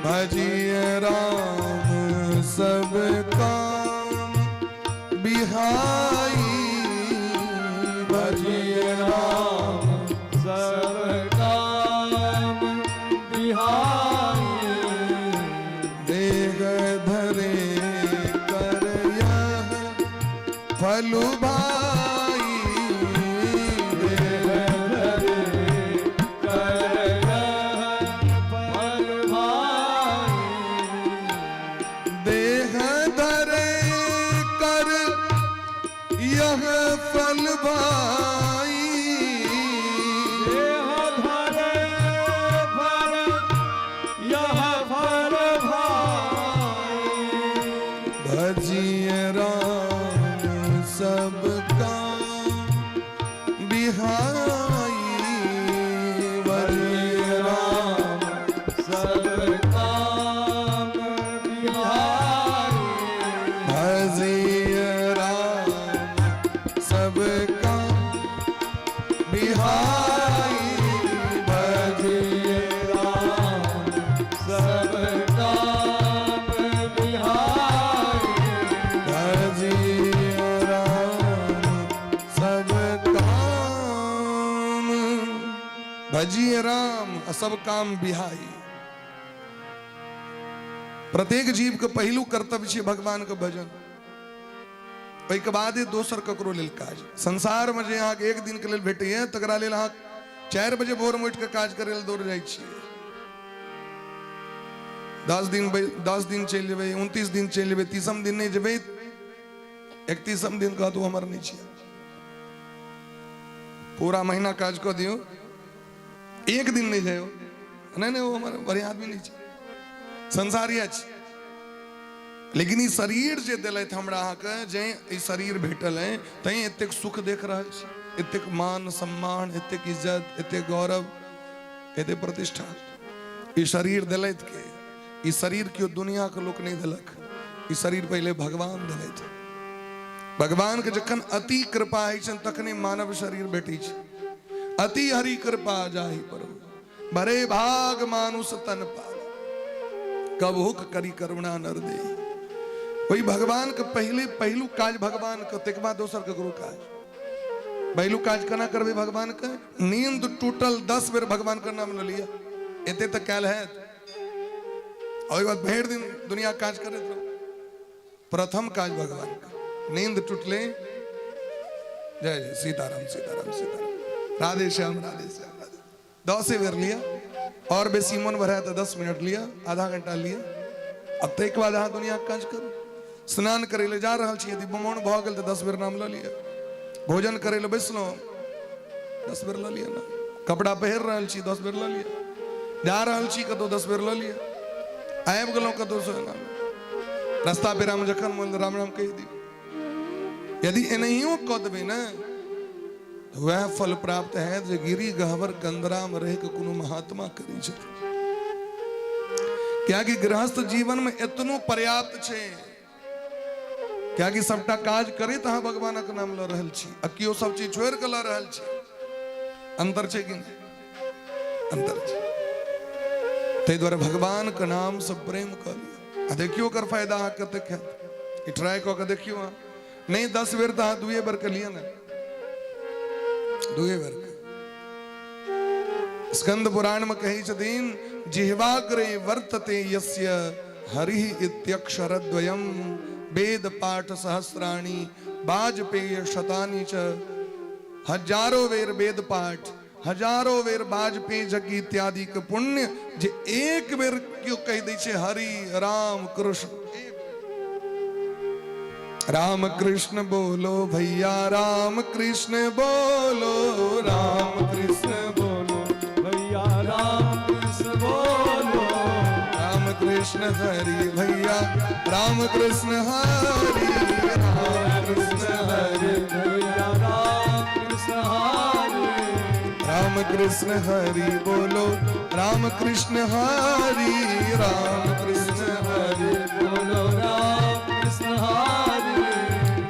भजिए राम सब काम बिहाई, भजिए राम सब काम बिहाई, देह धरे कर यह फलु भाई, देह धरे कर यह फल भाई, देह धरे कर यह फल भाई, देह धरे फल यह फल भाई, भजिए राम सब काम बिहाई, भजिए राम सब काम बिहाई, भजिए राम सब काम बिहाई, भजिए राम सब काम बिहाई, भजिए राम सब काम, भजिए राम सब काम बिहाई। प्रत्येक जीव के पहिलू कर्तव्य छै भगवान के भजन, ओहिके बादे दोसर ककरो लेल काज। संसार में जे अहाँके एक दिन के लेल भेटैया तकरा लेल अहाँ 4 बजे भोर में उठि के काज करे लेल दौड़ जाइ छियै। 10 दिन 10 दिन चलि जेबै, 29 दिन चलि जेबै, 30 दिन नहि जेबै, 31 दिन कहत ओ हमर नहि छियै। पूरा महीना काज कऽ दियौ, एक दिन नहि जाइयौ, नहि नहि ओ हमर बढ़िआँ आदमी नहि छै, संसारिया छै। लेकिन ई शरीर जे देलथि हमरा अहाँके, जे ई शरीर भेटल है तैं एतेक सुख देख रहल छी, एतेक मान सम्मान, एतेक इज्जत, एतेक गौरव, एतेक प्रतिष्ठा। ई शरीर देलथि के? ई शरीर केओ दुनिया के लोक नहि देलक, ई शरीर पहिले भगवान देलथि। भगवान के जखन अति कृपा होइ छनि तखने मानव शरीर भेटै छै। अति हरि कृपा जाहि पर भरे भाग मानुष तन पावे, कबहुक करी करुणा नर दे। वही भगवान के पहले पहलू काज भगवान के, तकर बाद दोसर ककरो काज। पहलू काज केना करबै भगवान के? नींद टूटल 10 बेर भगवान के नाम ल लिअ, एते तऽ कयल हैत। ओहि बाद भरि दिन दुनिया काज करैत रहू। प्रथम काज भगवान के, नींद टूटले जय जय सीताराम सीताराम सीताराम, राधे श्याम राधे श्याम राधे, 10 बेर लिअ। और बेसी मन भराय तऽ 10 मिनट लिअ, आधा घंटा लिअ। अब ताहिके बाद अहाँ दुनिया के काज करू। स्नान करै लए जा रहल छी, यदि मोन भऽ गेल तऽ 10 बेर नाम लऽ लिअ। भोजन करै लए बैसलहुँ, 10 बेर लऽ लिअ ने। कपड़ा पहिर रहल छी, 10 बेर लऽ लिअ। जा रहल छी कतहु, 10 बेर लऽ लिअ। आबि गेलहुँ कतहुसँ, एना रस्ता पेरामे जखन मन, राम राम कहि दियौ। यदि एनाहियो कऽ देबै ने, तऽ वएह फल प्राप्त हैत जे गिरी गहवर कंदरामे रहि कऽ कोनो महात्मा करै छथिन, कियाकि गृहस्थ जीवनमे एतनो पर्याप्त छै, कियाकि सबटा काज करैत अहाँ भगवानक नाम लऽ रहल छी आ केओ सब चीज छोड़ि कऽ लऽ रहल छै। अंतर छै कि नहि? अंतर छै। ताहि दुआरे भगवानके नामसँ प्रेम कऽ लिअ आ देखियौ ओकर फायदा अहाँ कतेक हैत। ई ट्राई कऽ के देखियौ अहाँ। नहि 10 बेर तऽ अहाँ दुए बेर के लिअ ने, दुए बेर के। स्कंद पुराण में कहै छथिन, जिह्वाग्रे वर्तते यस्य हरि इत्यक्षरद्वयम, वेद पाठ सहस्राणि वाजपेय शतानि च। हजारों बेर वेद पाठ, हजारों बेर वाजपेय यज्ञ इत्यादि के पुण्य जे एक बेर केओ कहि दै छै हरि राम कृष्ण। राम कृष्ण बोलो भैया, राम कृष्ण बोलो, राम कृष्ण बोलो भैया, राम कृष्ण बोलो। राम कृष्ण हरि भैया, राम कृष्ण हरि, राम कृष्ण हरि भैया, राम कृष्ण हरि। राम कृष्ण हरि बोलो, राम कृष्ण हरि, राम कृष्ण हरि बोलो, राम कृष्ण हरि।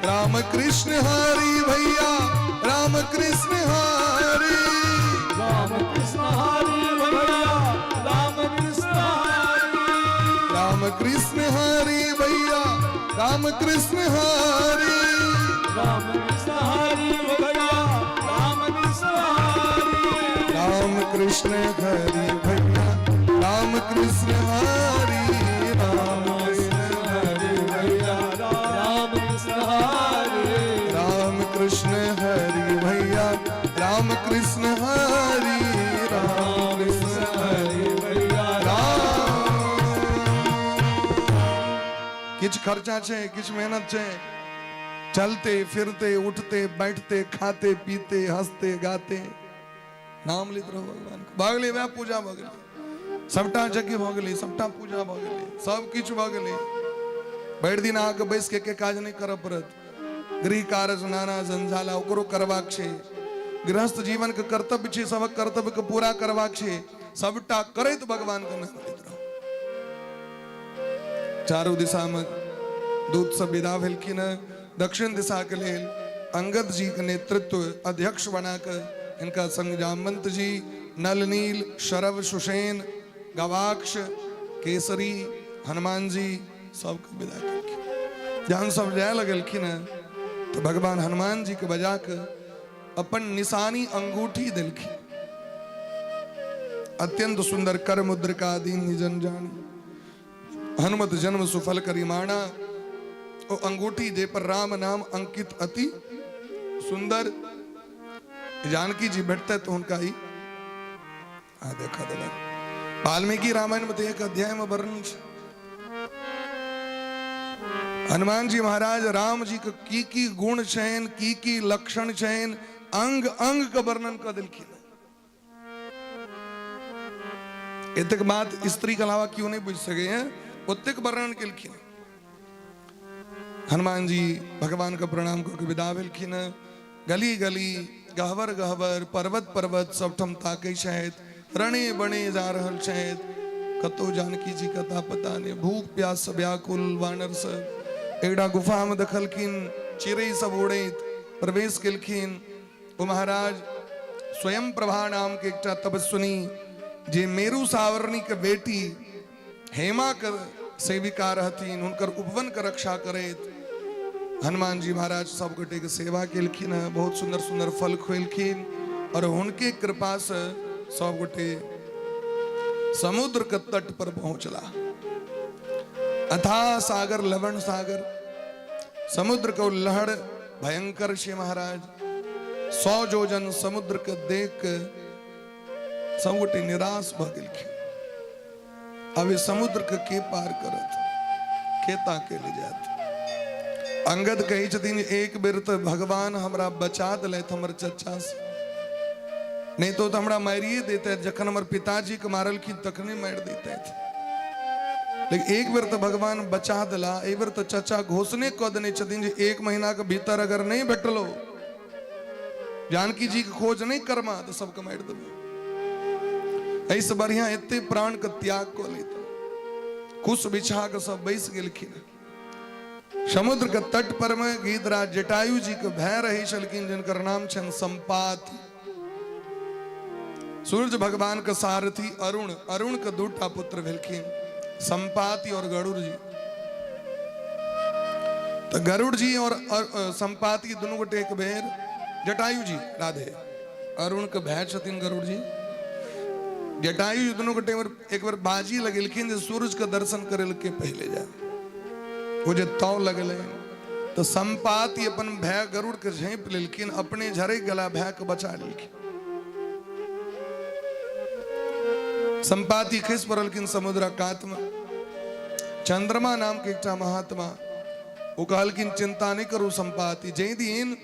राम कृष्ण हरि भैया, राम कृष्ण हरि। राम कृष्ण हरि भैया, राम कृष्ण हरि। राम कृष्ण हरि भैया, राम कृष्ण हरि। राम कृष्ण हरि भैया, राम कृष्ण हरि। राम कृष्ण हरि भैया, राम कृष्ण हरि, राम कृष्ण हरि भैया, राम कृष्ण हरि। राम कृष्ण हरि भैया, राम कृष्ण हरि, राम कृष्ण हरि भैया। राम। किछु खर्चा छै, किछु मेहनत छै। चलते फिरते, उठते बैठते, खाते पीते, हंसते गाते नाम लैत रहू भगवान के। भऽ गेलै, वएह पूजा भऽ गेलै। सबटा यज्ञ भऽ गेलै, सबटा पूजा भऽ गेलै, सब किछु भऽ गेलै। भरि दिन अहाँके बैस के एके काज नहि करऽ पड़त। गृह कार्य नाना जंजाला, ओकरो करबाक छै। गृहस्थ जीवन के कर्तव्य छै, सबक कर्तव्य के पूरा करबाक छै। सबटा करैत भगवान के नाम लैत रहू। चारू दिशा में दूत सब विदा भेलखिन हँ। दक्षिण दिशा के लेल अंगद जी के नेतृत्व अध्यक्ष बना के इनका संग जामवंत जी, नल नील, शरभ, सुषेन, गवाक्ष, केसरी, हनुमान जी सबके विदा केलखिन। जहन सब जाय लगलखिन हँ, तऽ भगवान हनुमान जी के बजा के अपन निशानी अंगूठी देलखिन, अत्यंत सुंदर। कर मुद्रिका दीन जन जानी, हनुमत जन्म सुफल करिमाणा। ओ अंगूठी जे पर राम नाम अंकित अति सुंदर। जानकी जी भेटते तो हुनका ही आ देखा देलक। वाल्मीकि रामायण में तऽ एक अध्याय में वर्णन छै, हनुमान जी महाराज राम जी के की की गुण छनि, की की लक्षण छनि, अंग अंग के वर्णन कऽ देलखिन। एतेक बात स्त्री के अलावा केओ नहि बुझि सकैए, ओतेक वर्णन केलखिन। हनुमान जी भगवान के प्रणाम कऽ के विदा भेलखिन। गली गली, गहबर गहबर, पर्वत पर्वत सबठाम ताकै छथि। रणे बने जा रहल छथि, कतौ जानकी जी के अता पता नहि। भूख प्यास से व्याकुल वानर सब एकटा गुफा में देखलखिन चिड़ै सब उड़ैत। प्रवेश केलखिन। ओ महाराज स्वयं प्रभा नाम के एकटा तपस्विनी, जे मेरु सावरणी के बेटी हेमा के सेविका रहथिन, हुनकर उपवन के रक्षा करैत हनुमान जी महाराज सब गोटे के सेवा केलखिन हँ। बहुत सुंदर सुंदर फल खुएलखिन और हुनके कृपा से सब गोटे समुद्र के तट पर पहुंचला। अथाह सागर, लवण सागर, समुद्र के लहर भयंकर छे महाराज। 100 जोजन समुद्र के देख के सब गोटे निराश भऽ गेलखिन। अब ई समुद्र के के पार करत, के ताके ले जात? अंगद कहै छथिन, एक बेर तऽ भगवान हमरा बचा देलथि हमर चचा से। नहि तो तऽ हमरा मारिए दैतथि, जखन हमर पिताजीके मारलखिन तखने मारि दैतथि। लेकिन एक बेर तऽ भगवान बचा देला, एहि बेर तऽ चाचा घोषणे कऽ देने छथिन जे 1 महीनाके भीतर अगर नहि भेटलो, जानकी जी के खोज नहि करमा, तऽ सबके मारि देबै। एहिसँ बढ़िया एते प्राणके त्याग कऽ लेत। कुश बिछा कऽ सब बैस गेलखिन। समुद्र के तट पर में गीतराज जटायु जी के भय रहे छलखिन, जिनकर नाम छनि संपाति। सूर्य भगवान के सारथी अरुण, अरुण के दूटा पुत्र भेलखिन, संपाति और गरुड़ जी। तो गरुड़ जी और संपाति दुनू गोटे एक बेर जटायु जी, राधे अरुण के भय छथिन गरुड़ जी, जटायु जी दुनू गोटे एक बेर बाजी लगेलखिन जे सूरज के दर्शन करे के पहले जाए। वो जे ताव लगले तो संपाति अपन भय गरुड़ के झाँपि लेलखिन, अपने झरक गला भय के बचा लेलखिन। संपाति खसि पड़लखिन समुद्र कात में। चंद्रमा नाम के एकटा महात्मा, वो कहलखिन चिंता नहीं करू संपाति, जै दिन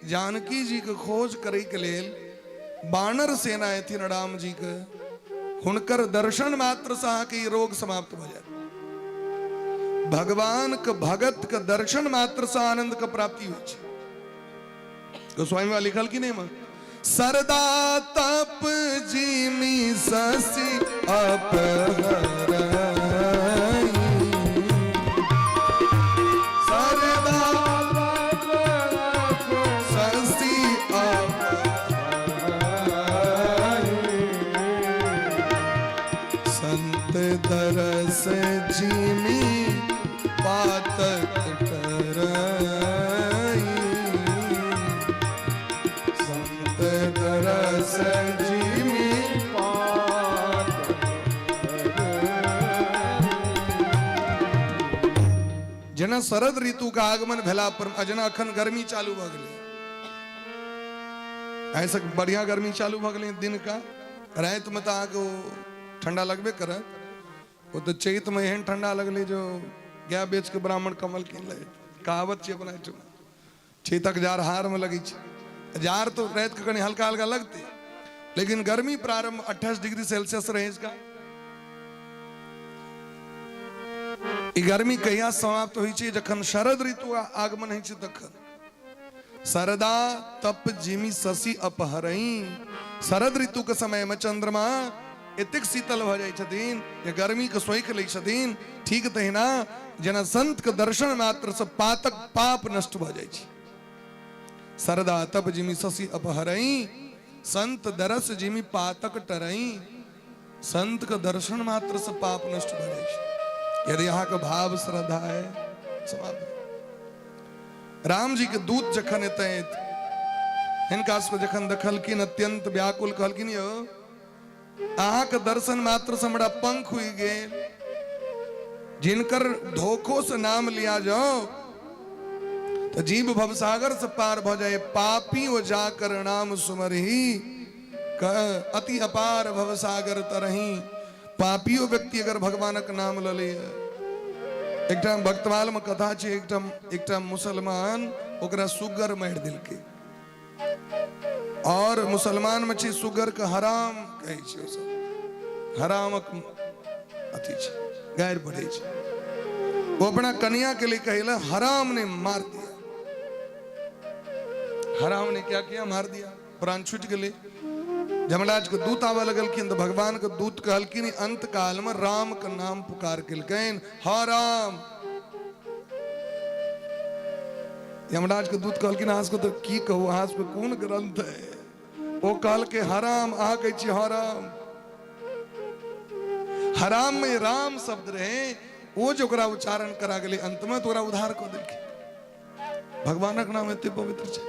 जानकी जी के खोज करे के लेल बानर सेना एथिन राम जी के, हुनकर दर्शन मात्र से अहाँके ई रोग समाप्त भऽ जायत। भगवान के भगत के दर्शन मात्र से आनंद के प्राप्ति होइ छै। गोस्वामी बाबा लिखल कि नहीं मां? सरदा तप जिमी शशि अपहरई, सरदा शशि अपहरई, संत दरस जिमी पातक टरई, संत दरस जिमी जेना शरद ऋतु के आगमन भेला पर, जेना अखन गर्मी चालू भऽ गेलै, ऐसे बढ़िया गर्मी चालू भऽ गेलै दिन का, राति में तऽ अहाँके ओ ठंडा लगबे करत। ओ तऽ चैत में एहन ठंडा लगलै जो गाय बेच के ब्राह्मण कमल कीन लै, कहावत छै अपना एहिठाम। चैतक जार हार में लगै छै, जार तो राति के कनि हल्का हल्का लगतै, लेकिन गर्मी प्रारंभ 28 डिग्री सेल्सियस रहे इसका। ई गर्मी कहिया समाप्त होइ छै? जखन शरद ऋतु आगमन होइ छै तखन। शरदा तप जिमि शशि अपहरई, शरद ऋतु के समय में चंद्रमा एतेक शीतल भऽ जाइ छथिन जे गर्मी के सोखि लै छथिन। ठीक तहिना जेना संत के दर्शन मात्र से पातक पाप नष्ट भऽ जाइ छै। शरदा तप जिमि शशि अपहरई, संत दरस जिमि पातक टरई, संत के दर्शन मात्र से पाप नष्ट भऽ जाइ छै। यदि अहाँके भाव श्रद्धा है समाप्त। राम जी के दूत जखन एतै, हिनका सबके जखन देखलखिन अत्यंत व्याकुल, कहलखिन यौ अहाँके दर्शन मात्र से हमरा पंख उगि गेल, जिनकर धोखो से नाम लिया जाओ तो जीव भवसागर से पार भ जाए। पापी ओ जाकर नाम सुमरही, अति अपार भवसागर तरही। पापियो व्यक्ति अगर भगवानक नाम ल ले। एकटा भक्तमाल में कथा छै, एकटा एकटा मुसलमान ओकरा सुगर मारि देलकै, और मुसलमान में छै सुगर के हराम कहै छै, ओ सब हरामक अथी छै, गारि पढ़ै छै। वो अपना कन्या के लिए कहला हराम ने मार दिया, हराम ने क्या किया, मार दिया, प्राण छूट गेलै। यमराज के दूत आबऽ लगलखिन तऽ भगवान के दूत कहलखिन अंत काल में राम के नाम पुकार केलकनि, ह राम। यमराज के दूत कहलखिन अहाँ सबके तऽ की कहू, अहाँ सबके कोन ग्रंथ है। ओ कहलकै हराम, अहाँ कहै छी हराम। हराम में राम शब्द रहे, ओ जे ओकरा उच्चारण करा गेलै अंत में तऽ ओकरा उद्धार कऽ देलखिन। भगवानक नाम एते पवित्र छै,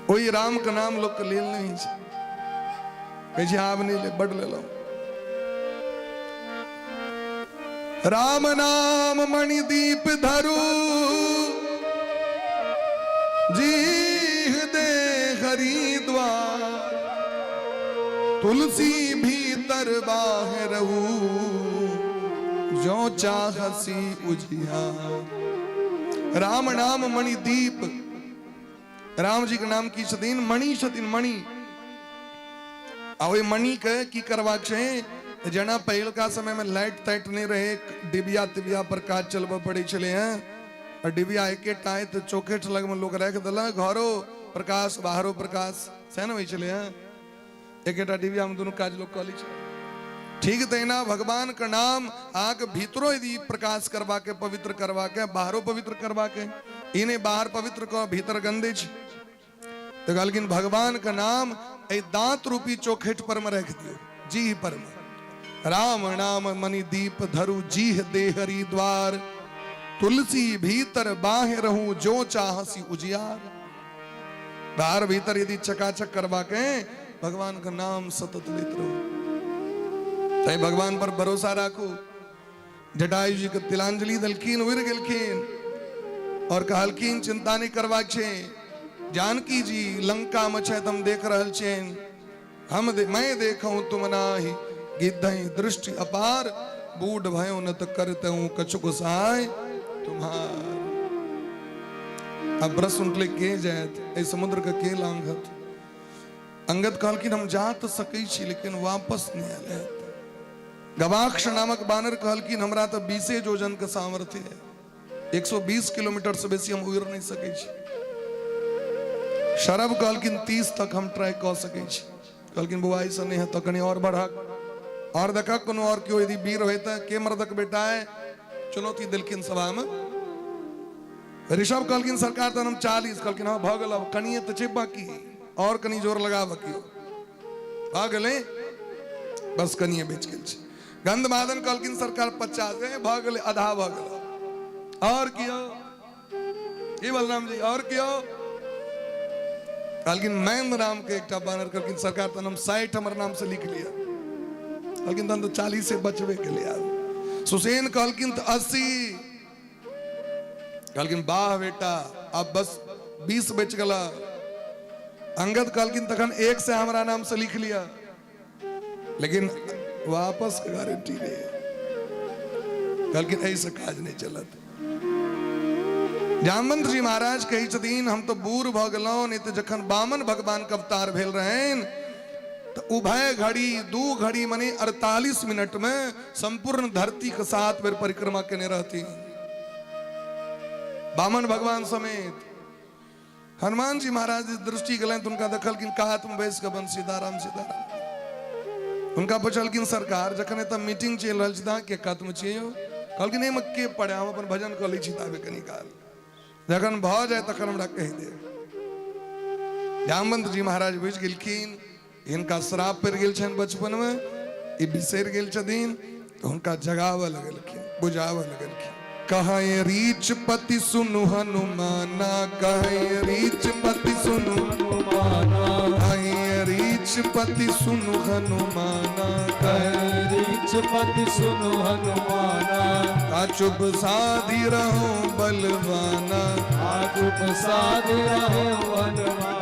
ओहि राम के नाम लोक के लेल नहीं छै, कहै छै आब नहि ले, बड लेलहुँ। राम नाम मणिदीप धरू, जीह दे हरिद्वार, तुलसी भीतर बाहर रहू, जो चाहसी उजियार। राम नाम मणिदीप, राम जी के नाम की छथिन? मणि छथिन, मणि। आ ओहि मणिके की करबाक छै? जेना पहिलका समयमे लाइट ताइट नहि रहै, डिबिया तिबिया पर काज चलबऽ पड़ै छलै हँ। आ डिबिया एकेटा अइ तऽ चौखट लगमे लोक राखि देलक, घरो प्रकाश बाहरो प्रकाश, सएह ने होइ छलै हँ। एकेटा डिबियामे दुनू काज लोक कऽ लै छलै। ठीक तहिना भगवानके नाम अहाँके भीतरो यदि प्रकाश करबाके, पवित्र करबाके, बाहरो पवित्र करबाके, ई नहि बाहर पवित्र कऽ भीतर गंदे छै। तऽ कहलखिन भगवान के नाम एहि दांत रूपी चौखट पर में राखि दियौ, जीह पर में। राम नाम मणि दीप धरु जीह देहरी द्वार, तुलसी भीतर बाहे रहूं जो चाहसी उजियार। बाहर भीतर यदि चकाचक करबाके भगवान के नाम सतत लेत रहू, तैं भगवान पर भरोसा राखू। जटायु जी के तिलांजलि देलखिन, उड़ि गेलखिन और कहलखिन चिंता नहीं करबाक छै, जानकी जी लंका में छथि, हम देख रहल छियनि, हम मैं देखूं तुम नाही गिद्धई दृष्टि अपार, बूढ़ भयो न त करतहूं कछु गुसाय तुम्हार। अब प्रश्न उठले के जायत एहि समुद्र के के लांघत? अंगद कहलखिन हम जा तऽ सकै छी लेकिन वापस नहि आयल हैत। गवाक्ष नामक बानर कहलखिन हमरा तऽ 20 जोजन के सामर्थ्य है, 120 किलोमीटर से बेसी हम उड़ि नहि सकै छी। शरभ कहलखिन 30 तक हम ट्राई कऽ सकै छी। कहलखिन बौआ ऐसा नहीं है तो कनी और बढ़क और देखक कोनो और केओ यदि वीर होय तऽ के मर्दक बेटा है, चुनौती देलखिन सभा में। ऋषभ कहलखिन सरकार तहन हम 40, कहलखिन हाँ भऽ गेल, अब कनिए तऽ छै बाकी, और कनी जोर लगाबऽ केओ, भऽ गेलै बस कनिए बचि गेल छै। गंधमादन कहलखिन सरकार 50, ए भऽ गेलै आधा भऽ गेल, और कियो की बलराम जी और कियो? कहलखिन मैंद नाम के एकटा बानर कहलखिन सरकार तहन हम 60 हमर नाम से लिख लिया। कहलखिन तहन तऽ 40 से बचबे के लिए। सुसेन कहलखिन तऽ 80, कहलखिन वाह बेटा अब बस 20 बच गला। अंगद कहलखिन तखन 1 से हमरा नाम से लिख लिया, लेकिन वापस के गारंटी नहीं है। कहलखिन एहिसँ काज नहि चलत। जामवंत जी महाराज कहै छथिन हम तऽ बूढ़ भऽ गेलहुँ, नहि तऽ जखन वामन भगवान के अवतार भेल रहनि तऽ उभय घड़ी 2 घड़ी मने 48 मिनट में संपूर्ण धरती के 7 बेर परिक्रमा केने रहथिन वामन भगवान समेत। हनुमान जी महाराज जी दृष्टि गेलनि तऽ हुनका देखलखिन कात में बैस कऽ अपन सीताराम सीताराम। हुनका पुछलखिन सरकार जखन एतऽ मीटिंग चलि रहल छै तऽ अहाँ के कात में छियै यौ? कहलखिन एहिमे के पढ़े, हम अपन भजन कऽ लै छी ताबे कनी काल, जखन भऽ जाय तखन हमरा कहि देब। जामवंत जी महाराज बुझि गेलखिन हिनका श्राप पड़ि गेल छनि बचपन में, ई बिसरि गेल छथिन, तऽ हुनका जगाबऽ लगलखिन, बुझाबऽ लगलखिन। कहै रीछ पति सुनु हनुमाना, कहै रीछ पति सुनु हनुमाना, कहै रीछ पति सुनु हनुमाना, कहै रीछ पति सुनु हनुमाना, का चुप साधि रहो बलवाना, का चुप साधि रहो बलवाना।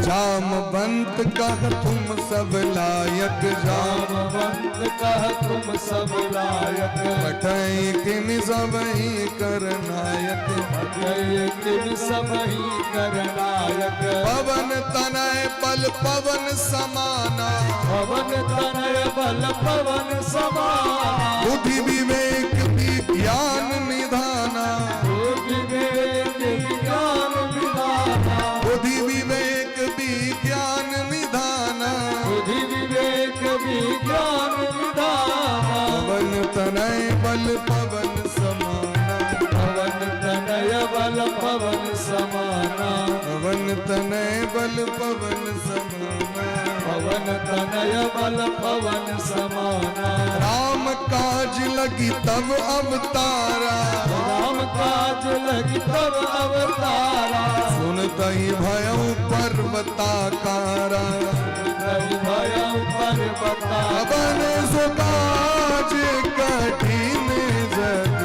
जामवंत कह तुम सब लायक, जामवंत कह तुम सब लायक, पठै किम सबहि कर नायक, पठै किम सबहि कर नायक। पवन तनय बल पवन समाना, पवन तनय बल पवन समाना, बुद्धि विवेक विज्ञान निधाना, बुद्धि विवेक विज्ञान निधाना, बुद्धि विवेक विज्ञान निधाना, बुद्धि विवेक विज्ञान निधाना, पवन तनय बल पवन समाना, पवन तनय बल पवन समाना, पवन तनय बल पवन समाना, पवन तनय बल पवन समाना। राम काज लगी तब अवतारा, राम काज लगी तब अवतारा, सुनतहि भयउ पर्वताकारा, सुनतहि भयउ पर्वताकारा। पवन सो काज कठिन जग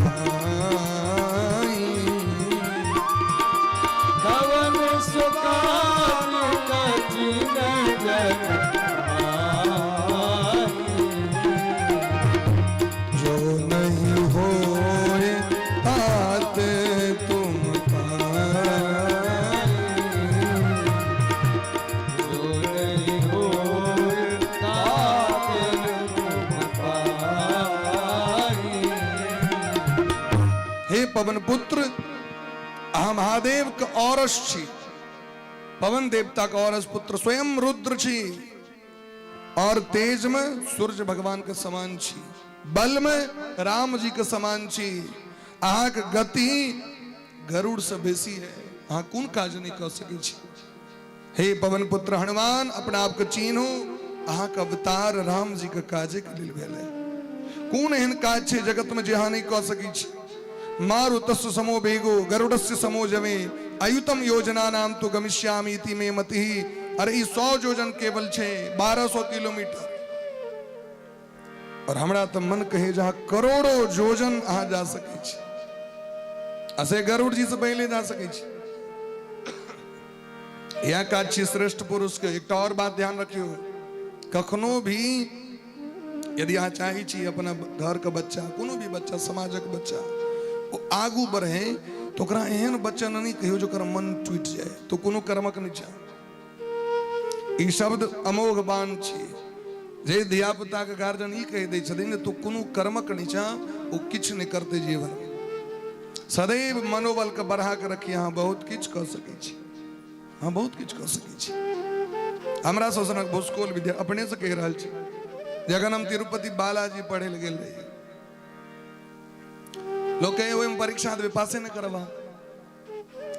माही, पवन सो काज कठिन जग माही, जो नहीं होए तात तुम पाई, जो नहीं होए हे पवन पुत्र, अहाँ महादेव के औरस छी, पवन देवता के औरस पुत्र स्वयं रुद्र छी, और तेज में सूर्य भगवान के समान छी, बल में राम जी के समान छी, अहाँ के गति गरुड़ से बेसी है, अहाँ कोन काज नहीं कऽ सकै छी। हे पवन पुत्र हनुमान, अपना आप के चिन्हू, अहाँ के अवतार राम जी के काजे के लेल भेल है। कोन एहन काज छै जगत में जे अहाँ नहीं कऽ सकै छी? मारुतस्य समो वेगो गरुड़स्य समो जमे अयुतम योजना नाम तो गमिष्यामि इति मे मति। अरे ई 100 योजन केवल छै, 1200 किलोमीटर, और हमरा तऽ मन कहे जहाँ करोड़ों योजन अहाँ जा सकै छी, असे गरुड़ जी से पहले जा सकै छी। इएह काज छी श्रेष्ठ पुरुष के। एकटा और बात ध्यान रखियो, कखनो भी यदि अहाँ चाहै छी अपना घर के बच्चा, कोनो भी बच्चा, समाजक बच्चा ओ आगू बढ़े, तो ओकरा एहन वचन नहीं कहियो जो ओकर मन टूटि जाए, तो कोनो कर्मक नहीं चाह। ई शब्द अमोघ बाण छी। जे धिया पुता के गार्जियन ई कहि दै छथिन जे तू कोनो कर्मक नहीं छह, ओ किछु नहीं करते जीवन। सदैव मनोबल के बढ़ा के रखी, अहाँ बहुत किछु कऽ सकै छी, अहाँ बहुत किछु कऽ सकै छी। हमरा सब सनक भुसकोल विद्या अपने से कहि रहल छी, जखन हम तिरुपति बालाजी पढ़े लए गेल रही, लोक कहे ओहिमे परीक्षा देबै, पासे नहि करब अहाँ,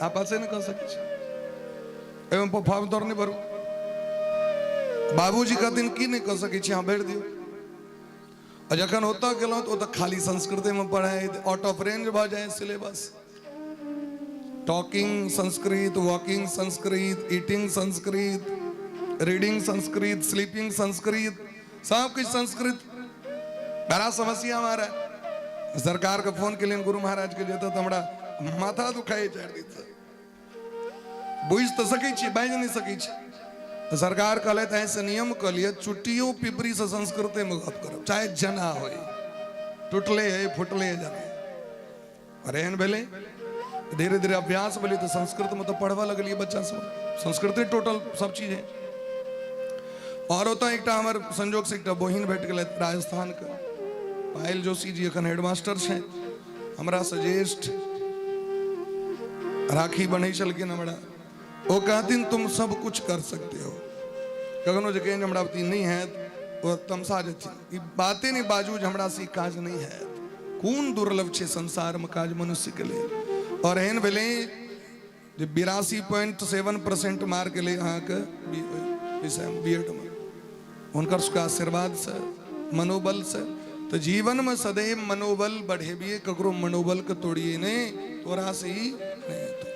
अहाँ पासे नहि कऽ सकै छी, एहिमे फॉर्म तोर नहि भरू। बाबूजी कहथिन की नहि कऽ सकै छी, अहाँ भरि दियौ। आ जखन ओतऽ गेलहुँ तऽ ओतऽ खाली संस्कृतेमे पढ़ाइ, आउट ऑफ रेंज भऽ जाइ syllabus. Talking Sanskrit, walking Sanskrit, eating Sanskrit, reading Sanskrit, sleeping Sanskrit, सब किछु संस्कृत। बड़ा समस्या हमारा। सरकार के फोन केलियनि गुरु महाराज के, जेतऽ तऽ हमरा माथा दुखाइ 4 दिनसँ, बुझि तऽ सकै छी, बाजि नहि सकै छी। तऽ सरकार कहलथि एहिसँ नियम कऽ लिअ, चुट्टियो पिपरीसँ संस्कृतेमे गप करब, चाहे जना होय, टुटले है फुटले है जना। आओर एहन भेलै, धीरे धीरे अभ्यास भेलै तऽ संस्कृतमे तऽ पढ़बऽ लगलियै बच्चा सब, संस्कृते टोटल सब चीज है। आओर ओतऽ एकटा हमर संजोगसँ एकटा बहिन भेट गेलै राजस्थानके, पायल जोशी जी, एखन हेडमास्टर छथि, हमरासँ ज्येष्ठ, राखी बन्है छलखिन हमरा। ओ कहथिन तुम सब कुछ कर सकते हो। कखनो जे कहियनि हमरा ई नहि हैत, ओ तमसा जेथिन, ई बाते नहि बाजू जे हमरासँ ई काज नहि हैत। कोन दुर्लभ छै संसारमे काज मनुष्यके लेल। आओर एहन भेलै जे 82.7% मार्क एलै अहाँके विषयमे, बी एडमे, हुनकर सबके आशीर्वादसँ, मनोबलसँ। तऽ जीवनमे सदैव मनोबल बढ़ेबियै, ककरो मनोबलके तोड़िए नहि, तोरासँ ई नहि हेतौ।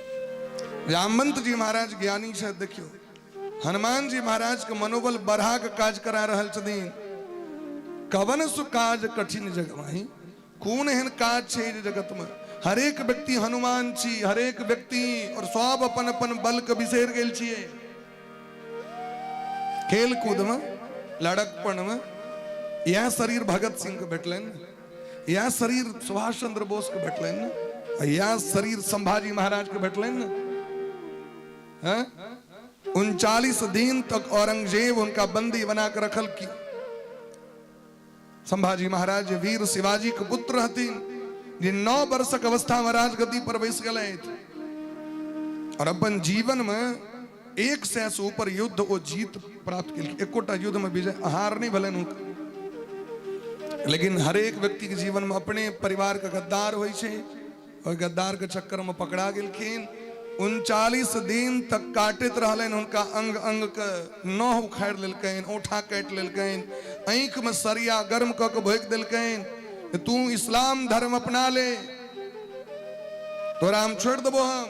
जामवंत जी महाराज ज्ञानी छथि, देखियौ हनुमान जी महाराज के मनोबल बढ़ा के काज करा रहल छथिन। कवन सु काज कठिन जगमाही, कोन एहन काज छै जे जगत में हरेक व्यक्ति हनुमान छी, हरेक व्यक्ति, और सब अपन अपन बल के बिसरि गेल छियै। खेल कूद में, लड़कपन में इएह शरीर भगत सिंह के भेटलनि, इएह शरीर सुभाष चंद्र बोस के भेटलनि, आ इएह शरीर संभाजी महाराज के भेटलनि। 39 दिन तक औरंगजेब उनका बंदी बना के रखल की। संभाजी महाराज वीर शिवाजी के पुत्र रहथिन, जे 9 वर्षक अवस्था में राजगद्दी पर बैस गेलथि और अपन जीवन में 100 से ऊपर युद्ध ओ जीत प्राप्त केलखिन। एकोटा युद्ध में विजय हार नहीं भेलनि हुनका। लेकिन हरेक व्यक्ति के जीवन में अपने परिवार के गद्दार होइ छै, ओहि गद्दार के चक्कर में पकड़ा गेलखिन। 39 दिन तक काटैत रहलनि हुनका, अंग अंग के नह उखाड़ि लेलकनि, औंठा काटि लेलकनि, आँखि में सरिया गर्म कऽ के भोगि देलकनि, तू इस्लाम धर्म अपना ले, तोरा हम छोड़ि देबो हम।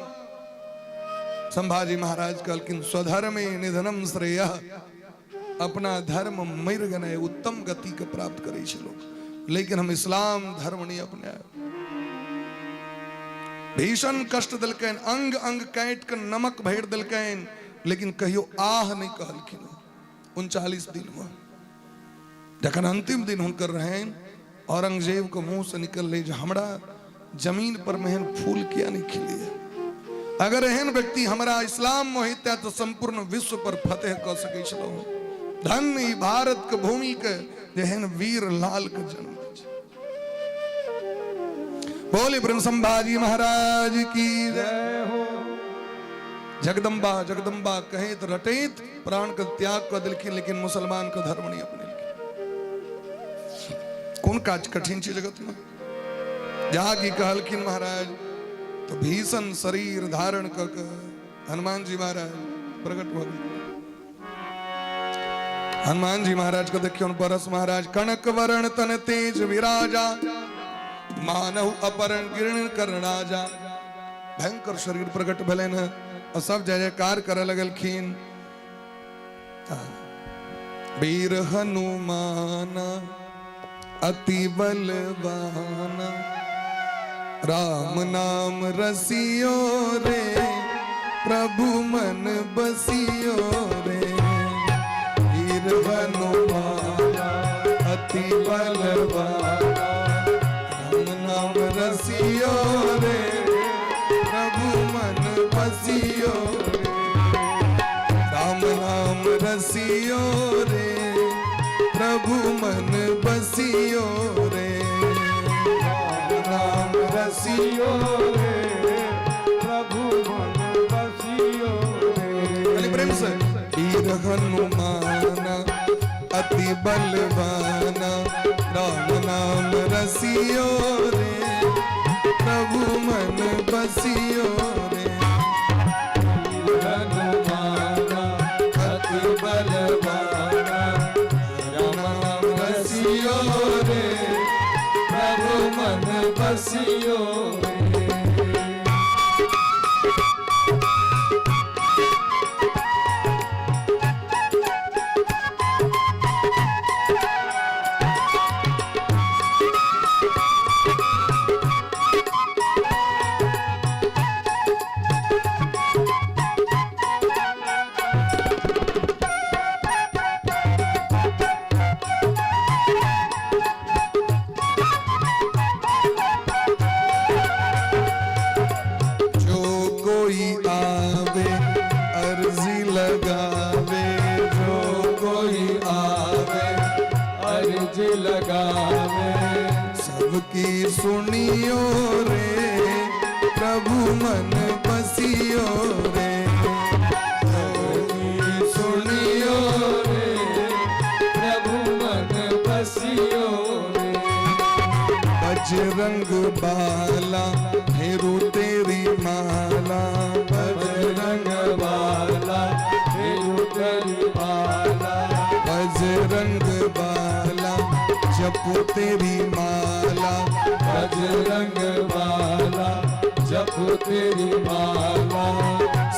संभाजी महाराज कहलखिन स्वधर्मे निधनम श्रेय, अपना धर्म मरि गेनाइ उत्तम गति के प्राप्त करै छै लोक, लेकिन हम इस्लाम धर्म नहीं अपनायब। भीषण कष्ट देलकनि, अंग अंग काटि के नमक भरि देलकनि, लेकिन कहियो आह नहीं कहलखिन। 39 दिन में जखन अंतिम दिन हुनकर रहनि, औरंगजेब के मुंह से निकललै जे हमरा जमीन पर में एहन फूल किया नहीं खिलैया, अगर एहन व्यक्ति हमरा इस्लाम में होइते तऽ संपूर्ण विश्व पर फतेह कऽ सकै छलहुँ। धन्य ई भारत के भूमि के जेहन वीर लाल के जन्म। बोले प्रेम संभाजी महाराज की जय हो। जगदम्बा जगदम्बा कहैत रटैत प्राण के त्याग कऽ देलखिन, लेकिन मुसलमान के धर्म नहीं अपनेलखिन। कोन काज कठिन छै जगत में? जहाँ की कहलखिन महाराज तो भीषण शरीर धारण कऽ के हनुमान जी महाराज प्रकट भऽ गेल। हनुमान जी महाराज के देखियौ परस महाराज, कनक वरण तन तेज विराजा, मानव अपरण गिरण कर राजा। भयंकर शरीर प्रकट भेलनि हँ और सब जय जयकार करऽ लगलखिन। वीर हनुमाना अति बलवाना, राम नाम रसियो रे, प्रभु मन बसियो रे। वीर हनुमाना अति बलवाना, राम नाम रसियो रे, प्रभु मन बसियो रे। राम नाम रसियो रे, प्रभु मन बसियो रे। राम नाम रसियो रे, प्रभु मन बसियो रे। खाली प्रेम से। वीर हनुमाना अति बलवाना, राम नाम रसियो रे, प्रभु मन बसियो रे। हनुमाना अति बलवाना, राम नाम रसियो रे, प्रभु मन बसियो रे। जो कोई आवे अर्जी लगावे, जो कोई आवे अर्ज लगावे, सबकी सुनियो रे, प्रभु मन बसियो रे। सबकी सुनियो रे, प्रभु मन बसियो रे। बजरंग बाला फेरू तेरी माला, बजरंग बाला फेरू तेरी माला, बजरंग बाला जपू तेरी माला, बजरंग बाला जपू तेरी माला।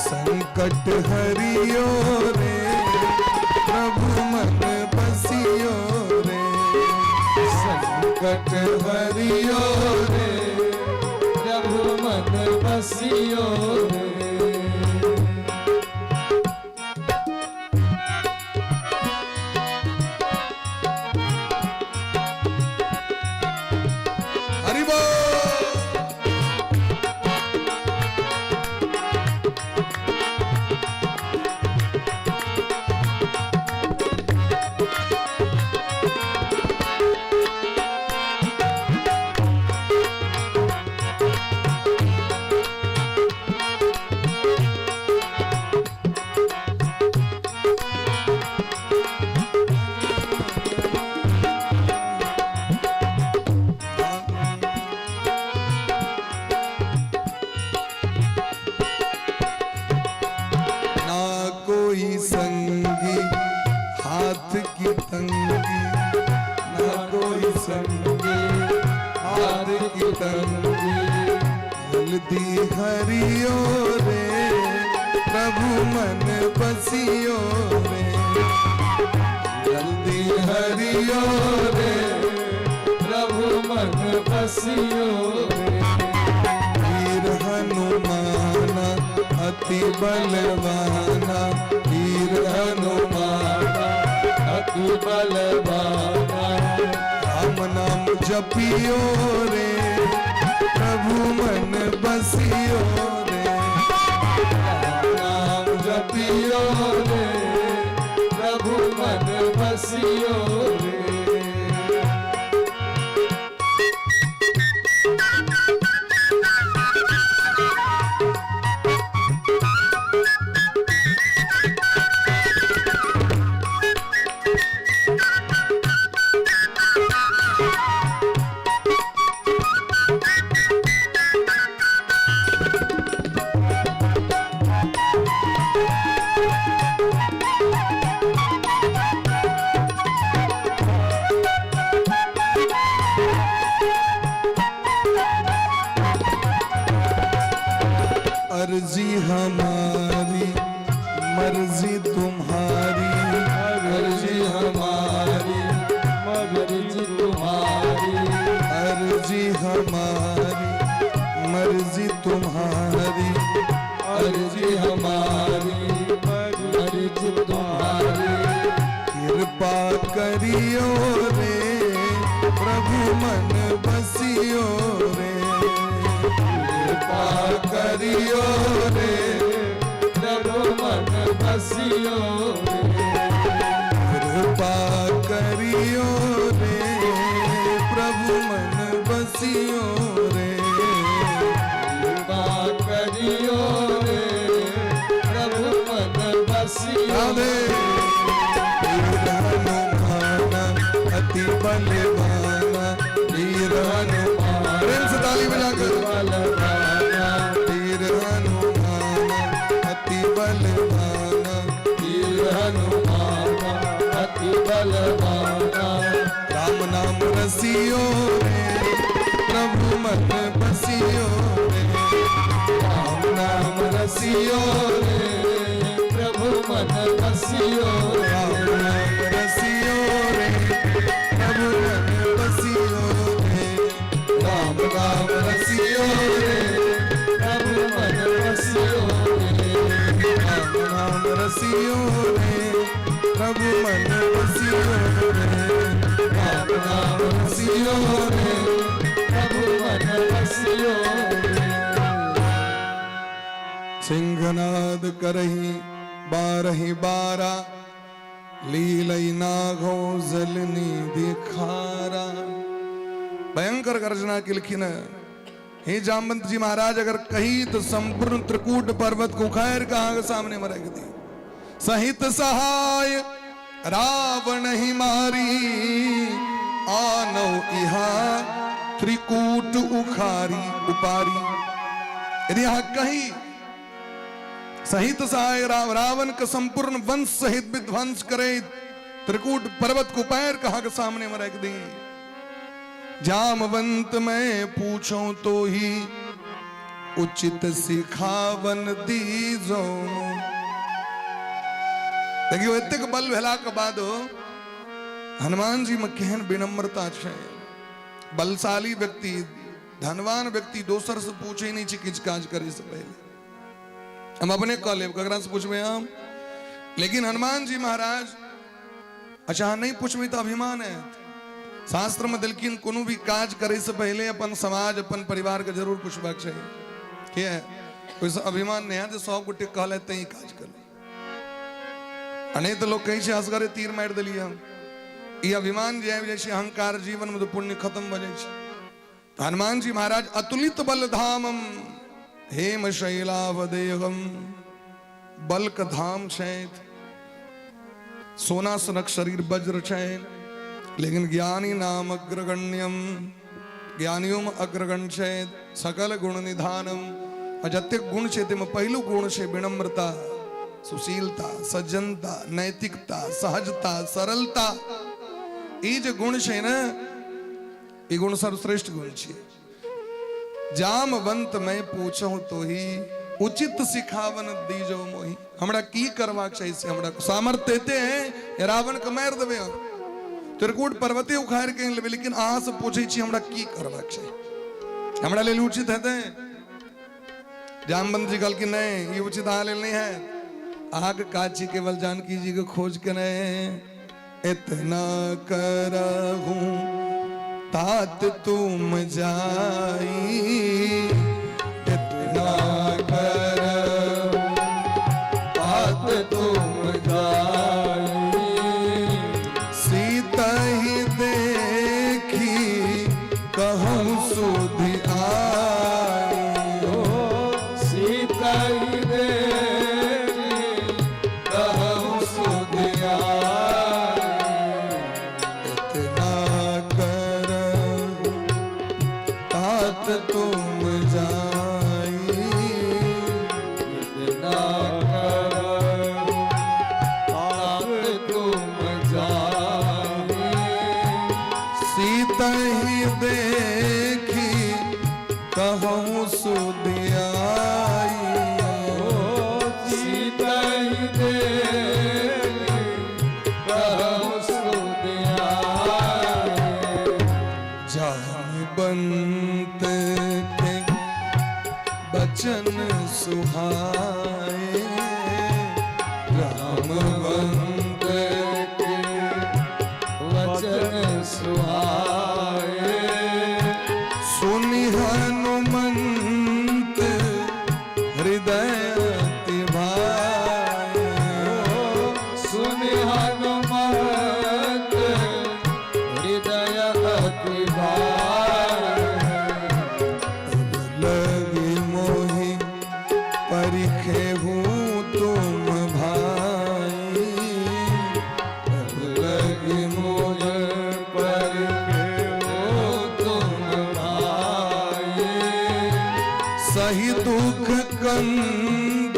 संकट हरियो रे, प्रभु मन बसियो रे। संकट हरियो रे, प्रभु मन बसियो रे। हरि बोल। ना कोई संगी हाथ की तंगी, ना कोई संगी हाथ की तंगी, जल्दी हरियो रे, प्रभु मन बसियो रे। जल्दी हरियो रे, प्रभु मन बसियो रे। वीर हनुमाना अति बलवाना, वीर हनुमाना अति बलवाना, राम नाम जपियो रे, प्रभु मन बसियो रे। राम नाम जपियो रे, प्रभु मन बसियो रे। अर्जी हमारी मर्जी तुम्हारी, अर्जी हमारी मर्जी तुम्हारी, अर्जी हमारी मर्जी तुम्हारी, अर्जी हमारी मर्जी तुम्हारी। कृपा करियो रे प्रभु मन बसियो रे, कृपा करियो रे प्रभु मन बसियो रे, कृपा करियो रे प्रभु मन बसियो रे, कृपा करियो रे प्रभु मन बसियो। राधे। वीर हनुमान अति बलवाना, वीर हनुमान, प्रेम से ताली बजाकर, बलवाना, वीर हनुमान अति बलवाना, वीर हनुमान अति बलवाना। राम नाम रसियो रे प्रभु मन बसियो रे, राम नाम रसियो रे प्रभु मन बसियो, राम नाम रसियो रे प्रभु मन बसियो रे, राम नाम रसियो रे प्रभु मन बसियो रे, राम नाम रसियो रे प्रभु मन बसियो रे, राम नाम रसियो रे प्रभु मन बसियो रे। सिंहनाद करही बारही बारा, लीलई नाघो जलनी दिखारा। भयंकर गर्जना केलखिन। हे जामवंत जी महाराज, अगर कही तो संपूर्ण त्रिकूट पर्वत को उखाड़ के अहाँ के सामने में रख दी। सहित सहाय रावण ही मारी, आनो इहा त्रिकूट उखारी उपारी। यदि यहाँ कही सहित सहाय रावण के संपूर्ण वंश सहित विध्वंस करे, त्रिकूट पर्वत को पैर कहा के सामने में रख दी। जामवंत मैं पूछो तो ही उचित सिखावन दीजो। देखियो एतेक बल भेला के बाद हनुमान जी में केहन विनम्रता छै। बलशाली व्यक्ति, धनवान व्यक्ति दोसर से पूछे नहीं छै किछु काज करे से पहले, हम अपने कह लेब, ककरा से पूछबे हम। लेकिन हनुमान जी महाराज, अच्छा नहीं पूछबे तो अभिमान है। शास्त्र में देलखिन कोनो भी काज करे से पहले अपन समाज अपन परिवार के जरूर पूछबाक चाही। किया ओहिसँ अभिमान नहीं है जे सब गोटे कहले तैं काज कर। आ नहीं तो लोग कहै छै असगरे तीर मारि देलियै हम। ई अभिमान जे आबि जाइ छै अहंकार जीवन में तो पुण्य खत्म भऽ जाइ छै। तऽ हनुमान जी महाराज अतुलित बल धामम हेम शैलावदेहम, बल के धाम छथि, सोना सनक शरीर वज्र छै, लेकिन ज्ञानी नाम अग्रगण्यम, ज्ञानियों में अग्रगण्य छै, सकल गुण निधानम। आ जतेक गुण छै ताहिमे पहिलु गुण छै विनम्रता, सुशीलता, सज्जनता, नैतिकता, सहजता, सरलता। ई जे गुण छै ने, ई गुण सर्वश्रेष्ठ गुण छै। जामवंत मैं पूछूं तो ही उचित सिखावन दीजो मोही। हमरा की करबाक चाही से हमरा सामर्थ्य एते है, रावण के मारि देबै हम, त्रिकूट पर्वते उखाड़ि के आनि लेबै, लेकिन अहाँ से पूछै छी हमरा की करबाक चाही, हमरा लेल उचित हेतै? जामवंत जी कहलखिन नहीं, ई उचित अहाँ लेल नहीं है, अहाँके काज छी केवल जानकी जी के खोज केनाइ। इतना करहूं तात तुम जाई, इतना करहूं तात तुम जाई, सीता ही देखी कहूँ सुधि आई, सीता ही देखी कहूँ सुधि आई। इतना करहूं तात तुम जाई, इतना करहूं तात तुम जाई, सीता ही देखी कहूँ सुधि आई। वचन सुहाए। जामवंत के वचन सुहाए। सुनि हनुमंत हृदय अति भाए। सुनि हनुमत हृदय अति भाए। लगी मोहि परिखेहु तुम भाई। लगी मोह पर तुम भाई। सही दुख कंद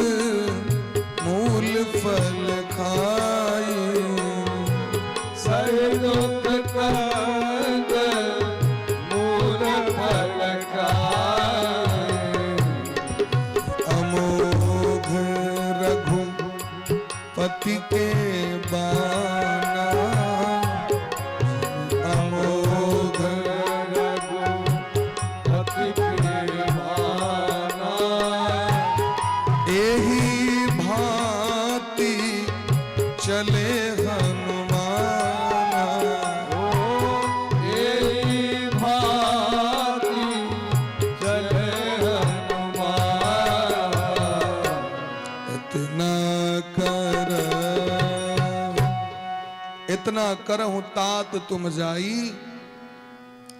मूल फल खाई। सही दुख कंद मूल फल खाए। अमोघ रघुपति के बाना। अमोघ रघुपति के बाना। एही भांति चले हनुमाना। ओ एही भांति चले हनुमान। इतना कर इतना करहु तात तुम जाई,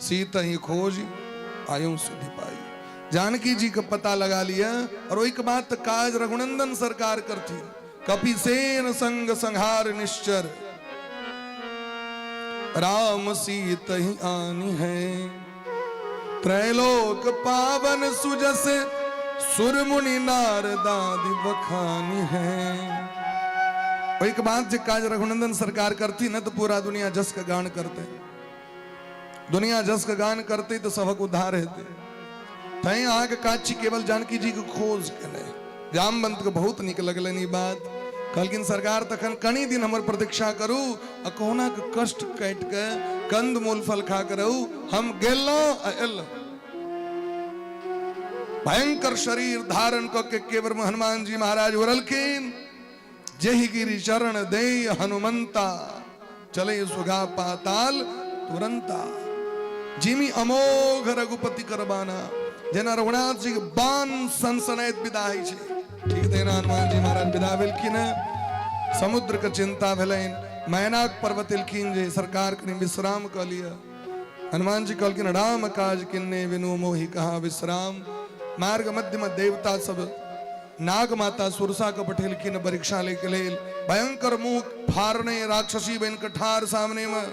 सीता ही खोज आयु सुधि पाई। जानकी जी का पता लगा लिया और एक बात काज रघुनंदन सरकार करती। कपिसेन संग संहार निश्चर, राम सीत ही आनी है। त्रैलोक पावन सुजस, सुर मुनि नारदादि बखानी है। ओहिके बाद जे काज रघुनंदन सरकार करती न तो पूरा दुनिया जस के गान करते। दुनिया जस के गान करते तो सबक उद्धार हेतै। तैं अहाँके काज छी केवल जानकी जी के खोज केनाइ। जामवंत के बहुत नीक लगलनि ई बात। कहलखिन सरकार तखन कनी दिन हमर प्रतीक्षा करू आ कहुना के कष्ट काटि के कंद मूल फल खा के रहू, हम गेलहुँ आ एलहुँ। भयंकर शरीर धारण कऽ के केवल हनुमान जी महाराज उड़लखिन। जेहि गिरि चरण दे हनुमंता, चले सुगा पाताल तुरंता। जिमि अमोघ रघुपति करबाना, जेना रघुनाथ जी के बाण सनसनाइत विदा होइ छै, ठीक तहिना हनुमान जी महाराज विदा भेलखिन। समुद्र के चिंता भेलनि। मैनाक पर्वत एलखिन जे सरकार कनि विश्राम कऽ लिअ। हनुमान जी कहलखिन राम काज किन्ने बिनु मोहि कहाँ विश्राम। मार्ग मध्य में देवता सब नाग माता सुरसा के पठेलखिन परीक्षा ले के लेल। भयंकर मुंह फाड़ने राक्षसी बन के ठार सामने में।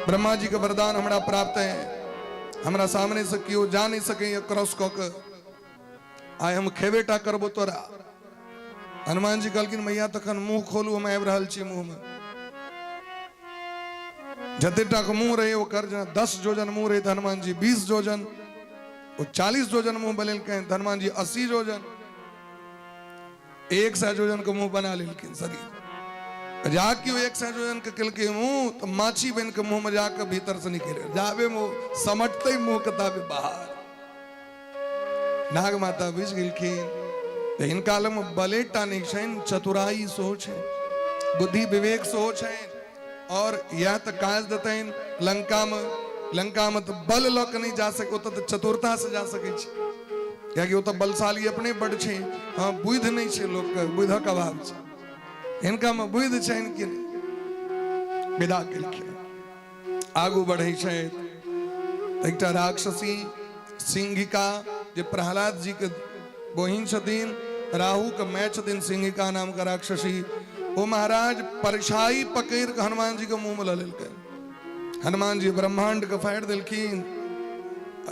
ब्रह्मा जी के वरदान हमरा प्राप्त है, हमरा सामने से केओ जा नहीं सके क्रॉस कऽ के, आइ हम खेबेटा करबो तोरा। हनुमान जी कहलखिन मैया तखन मुंह खोलू, हम आबि रहल छी। मुंह में जते टा के मुंह रहे ओकर, जेना 10 जोजन मुंह रहे तऽ हनुमान जी 20 जोजन, ओ 40 जोजन मुंह बनेलखिन तऽ हनुमान जी 80 जोजन, 100 जोजन के मुंह बना लेलखिन शरीर। जा केओ 100 जोजन के केलकै मुंह तऽ माछी बनि के मुंह में जाके भीतर से निकलि गेल। जाबे मुंह समटते मुंह के ताबे बाहर। नाग माता बुझि गेलखिन तऽ हिनका लगमे बलेटा नहि छनि, चतुराई सेहो छनि, बुद्धि विवेक सेहो छनि, और इएह तऽ काज देतनि लंकामे। लंकामे तऽ बल लऽ के नहि जा सकै, ओतऽ तऽ चतुरता से जा सकै छै, कियाकि ओतऽ बलशाली अपने बड्ड छै। हँ, बुद्धि नहि छै लोकके, बुद्धिक अभाव छै। हिनकामे बुद्धि छनि कि नहि। विदा केलखिन, आगू बढ़ै छथि। एकटा राक्षसी सिंहिका जे प्रहलाद जी के बहिन छथिन, राहु के my छथिन, सिंहिका नाम के राक्षसी, ओ महाराज परछाई पकड़ि के हनुमान जी के मुंह में लऽ लेलकै। हनुमान जी ब्रह्मांड के फाड़ि देलखिन,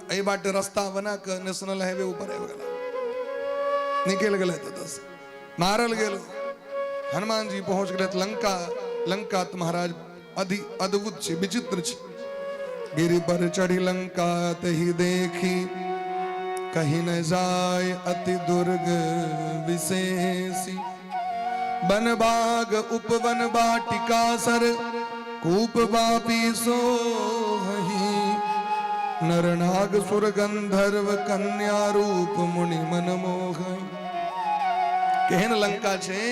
एहि बाटे रास्ता बना के नेशनल हाईवे ऊपर आबि गेला, निकलि गेलै ततऽ, मारल गेल। हनुमान जी पहुंच गेलै लंका। लंका तऽ महाराज अधि अद्भुत छै, विचित्र छै। गिरि पर चढ़ी लंका तही देखी, कहीं न जाय अति दुर्ग विशेषी। वन बाग उपवन वाटिका सर, कूप वापी सोहही। नर नाग सुर गंधर्व कन्या रूप मुनि मन मोह। केहन लंका छै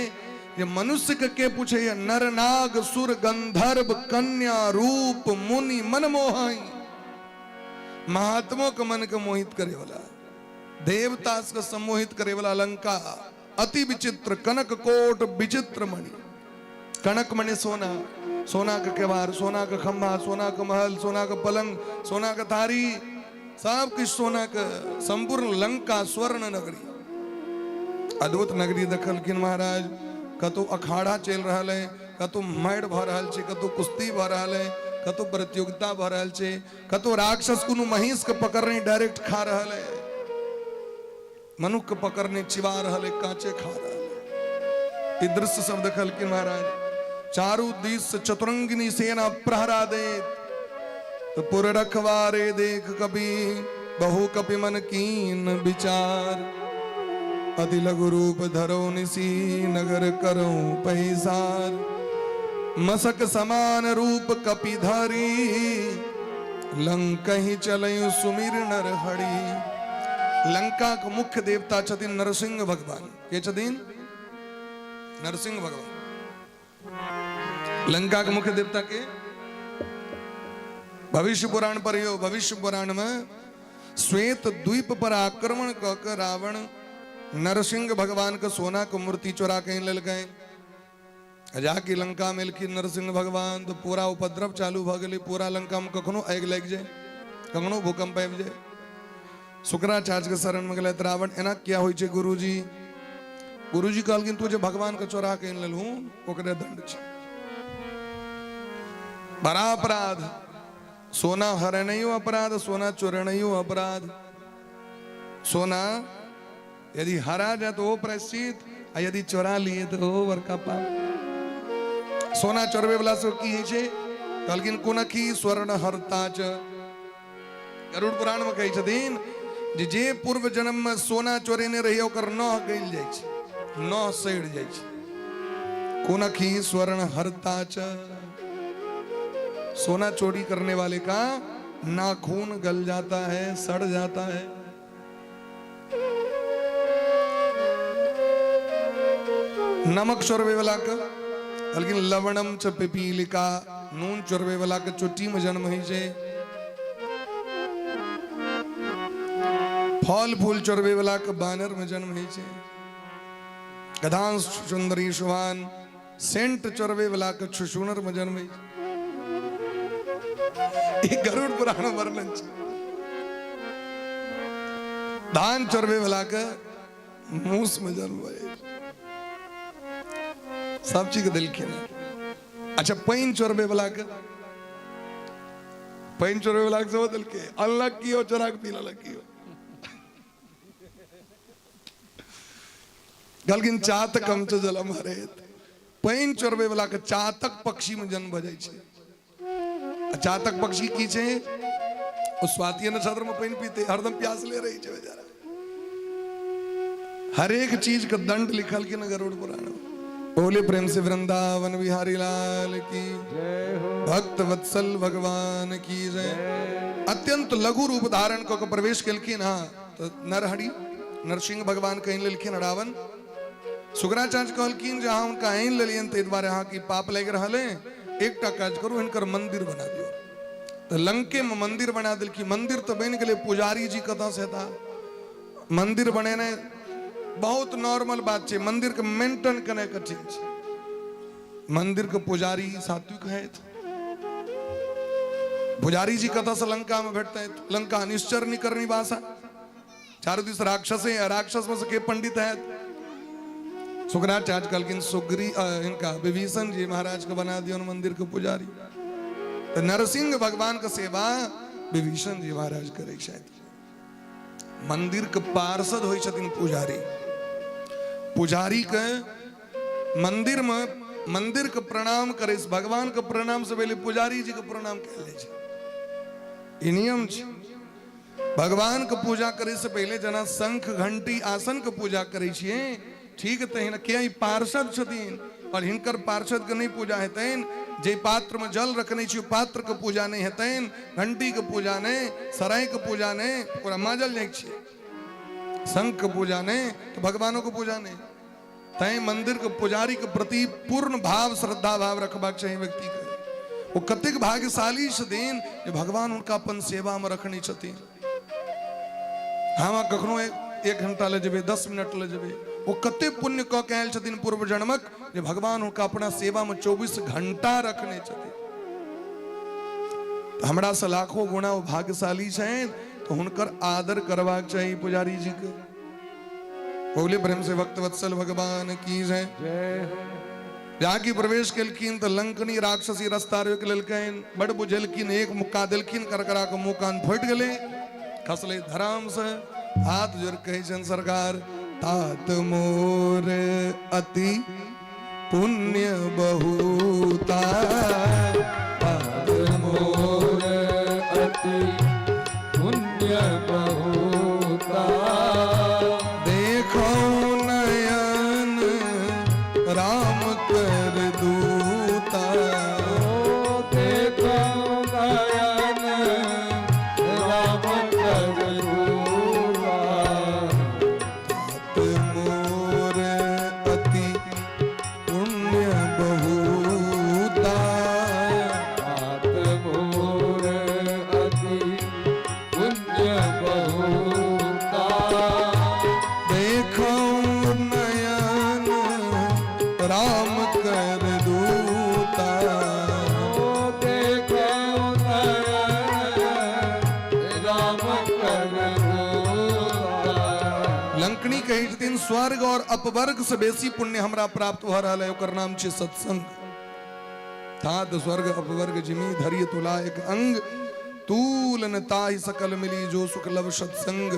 जे मनुष्य के के पूछे नर नाग सुर गंधर्व कन्या रूप मुनि मन मोह, महात्मों के मन के मोहित करे वाला, देवता के सम्मोहित करे वाला लंका अति विचित्र। कनक कोट विचित्र मणि, कनक मणि सोना, सोना के केवार, सोना के खंभा, सोना के महल, सोना के पलंग, सोना के थारी, सब किछु सोना के, संपूर्ण लंका स्वर्ण नगरी, अद्भुत नगरी देखलखिन महाराज। कतौ अखाड़ा चलि रहल है, कतौ मारि भऽ रहल छै, कतौ कुश्ती भऽ रहल है, कतौ प्रतियोगिता भऽ रहल छै, कतौ राक्षस कोनो महींस के पकड़ने डायरेक्ट खा रहल है, मनुख के पकड़ने चिबा रहल है, कांचे खा रहल है। ई दृश्य सब देखलखिन महाराज। चारू दिस से चतुरंगिनी सेना प्रहरा देत, तो पुर रखवारे देख कभी बहु कपि मन कीन विचार। अति लघु रूप धरो निसी नगर करो पैसार। मसक समान रूप कपि धरी लंकहि चलयु सुमिर नर हरि। लंका के मुख्य देवता छथिन नरसिंह भगवान। के छथिन? नरसिंह भगवान। लंका के मुख्य देवता के भविष्य पुराण पढ़ियो। भविष्य पुराण में श्वेत द्वीप पर आक्रमण क के रावण नरसिंह भगवान के सोना के मूर्ति चोरा के लेलकै। जाके लंका में एलखिन नरसिंह भगवान तो पूरा उपद्रव चालू भ गेलै। पूरा लंका में कखनो आगि लागि जाए, कखनो भूकंप आबि जाए। शुक्राचार्य के शरण में गेलै रावण, एना किया होइ छै गुरुजी? गुरुजी कहलखिन तू जे भगवान के चोरा के आनि लेलहु ओकरे दंड छै, बड़ा अपराध। सोना हरनैयो अपराध, सोना चोरनैयो अपराध। सोना यदि हरा जाए तो वो प्रायश्चित, आ यदि चोरा लिए तो वो बड़का पाप। सोना चोरबे वाला सब की होइ छै? कहलखिन कुनखी स्वर्ण हरता च। गरुड़ पुराण में कहै छथिन जे जे पूर्व जन्म में सोना चोरेने रही ओकर नह गलि जाइ छै, नह सड़ि जाइ छै। कुनखी स्वर्ण हरता च, सोना चोरी करने वाले का नाखून गल जाता है, सड़ जाता है। नमक चोरबे वाला के कहलखिन लवणम च पिपीलिका, नून चोरबे वाला के चोटी में जन्म होइ छै। फल फूल चोरबे वाला के बानर में जन्म होइ छै। गधांश सुंदरी सुभान, सेंट चोरबे वाला के छुछुनर में जन्म होइ छै। ई गरुड़ पुराण वर्णन छै। धान चोरबे वाला के मूस में जन्म होइ छै। सब चीज के देलखिन। अच्छा, पानि चोरबे वाला के, पानि चोरबे वाला के सेहो देलकै, अनलक कियो चोरा के पी लेलक कियो। कहलखिन चातकम च जलम हरेत, पानि चोरबे वाला के चातक पक्षी में जन्म भऽ जाइ छै। आ चातक पक्षी की छै? ओ स्वाति नक्षत्र में पानि पीते हरदम प्यास ले रही छै बेचारा। हरेक चीज के दंड लिखल कि न गरुड़ पुराण। बोले प्रेम से वृंदावन बिहारी लाल की जय हो, भक्त वत्सल भगवान की जय। अत्यंत लघु रूप धारण कऽ के प्रवेश केलखिन। हाँ, तऽ नरहरि नरसिंह भगवान कहि लेलखिन रावण। शुक्राचार्य कहलखिन जे अहाँ हुनका आनि लेलियनि ताहि दुआरे अहाँके पाप लागि रहल है। एकटा काज करू, हिनकर मंदिर बना दियौ। तऽ लंके में मंदिर बना देलखिन। मंदिर तऽ बनि गेलै, पुजारी जी कतऽ से हेता? मंदिर बनेनाइ बहुत नॉर्मल बात छै, मंदिर के मेंटेन केनाइ कठिन छै। मंदिर के पुजारी सात्विक है, पुजारी जी कतऽ से लंका में भेटतै? लंका निश्चर निकर निवासा, चारू दिस राक्षस है, राक्षस में से के पंडित है? शुक्राचार्य कहलखिन सुग्री हिनका विभीषण जी महाराज के बना दियौ मंदिर के पुजारी। तऽ नरसिंह भगवान के सेवा विभीषण जी महाराज करै छथि। मंदिर के पार्षद होइ छथिन पुजारी। पुजारी के मंदिर में मंदिर के प्रणाम करे, भगवान के प्रणाम से पहले पुजारी जी के प्रणाम कयल जाइ छै, ई नियम छै। भगवान के पूजा करे से पहले जना शंख घंटी आसन के पूजा करे छियै, ठीक तहिना के ई पार्षद छथिन, और हिनकर पार्षद के नहीं पूजा हेतनि, जे पात्र में जल रखने छी पात्र के पूजा नहीं हेतनि, घंटी के पूजा नहीं, सराय के पूजा नहीं, ओकरा माजल जाइ छै, शंख के पूजा नहीं तो भगवानों के पूजा नहीं। तैं मंदिर के पुजारी के प्रति पूर्ण भाव श्रद्धा भाव रखबाक चाही व्यक्ति के। ओ कतेक भाग्यशाली छथिन जे भगवान हुनका अपन सेवा में रखने छथिन। हम कखनो एक घंटा ले जेबै, 10 मिनट ले जेबै, ओ कते पुण्य कऽ के आयल छथिन पूर्व जन्मक जे भगवान हुनका अपना सेवा में 24 घंटा रखने छथिन। हमरा से लाखों गुणा ओ भाग्यशाली छनि, तो हुनकर आदर करबाक चाही पुजारी जी के। बोले प्रेम से भक्त वत्सल भगवान की जय। जाकि प्रवेश केलखिन तऽ लंकनी राक्षसी रास्ता रोकि लेलकनि, बड़ बुझेलखिन, एक मुक्का देलखिन, करकरा के मुँह कान फूटि गेलै, खसलै धराम से, हाथ जोड़ कहै छनि सरकार तात मोर अति पुण्य बहुता, तात मोर अति पुण्य बहुता, देखो नयन राम कर दूता, देखो नयन राम कर दूता, तात मोर अति पुण्य बहुता, तात मोर अति पुण्य बहुता, देखो नयन राम कर दूता, देखो नयन राम कर दूता। लंकनी कहै छथिन स्वर्ग और अपवर्ग से बेसी पुण्य हमरा प्राप्त भऽ रहल है, ओकर नाम छै सत्संग। तात स्वर्ग अपवर्ग जिमी धरिय तुला एक अंग, तूल न ताहि सकल मिली जो सुख लव सत्संग।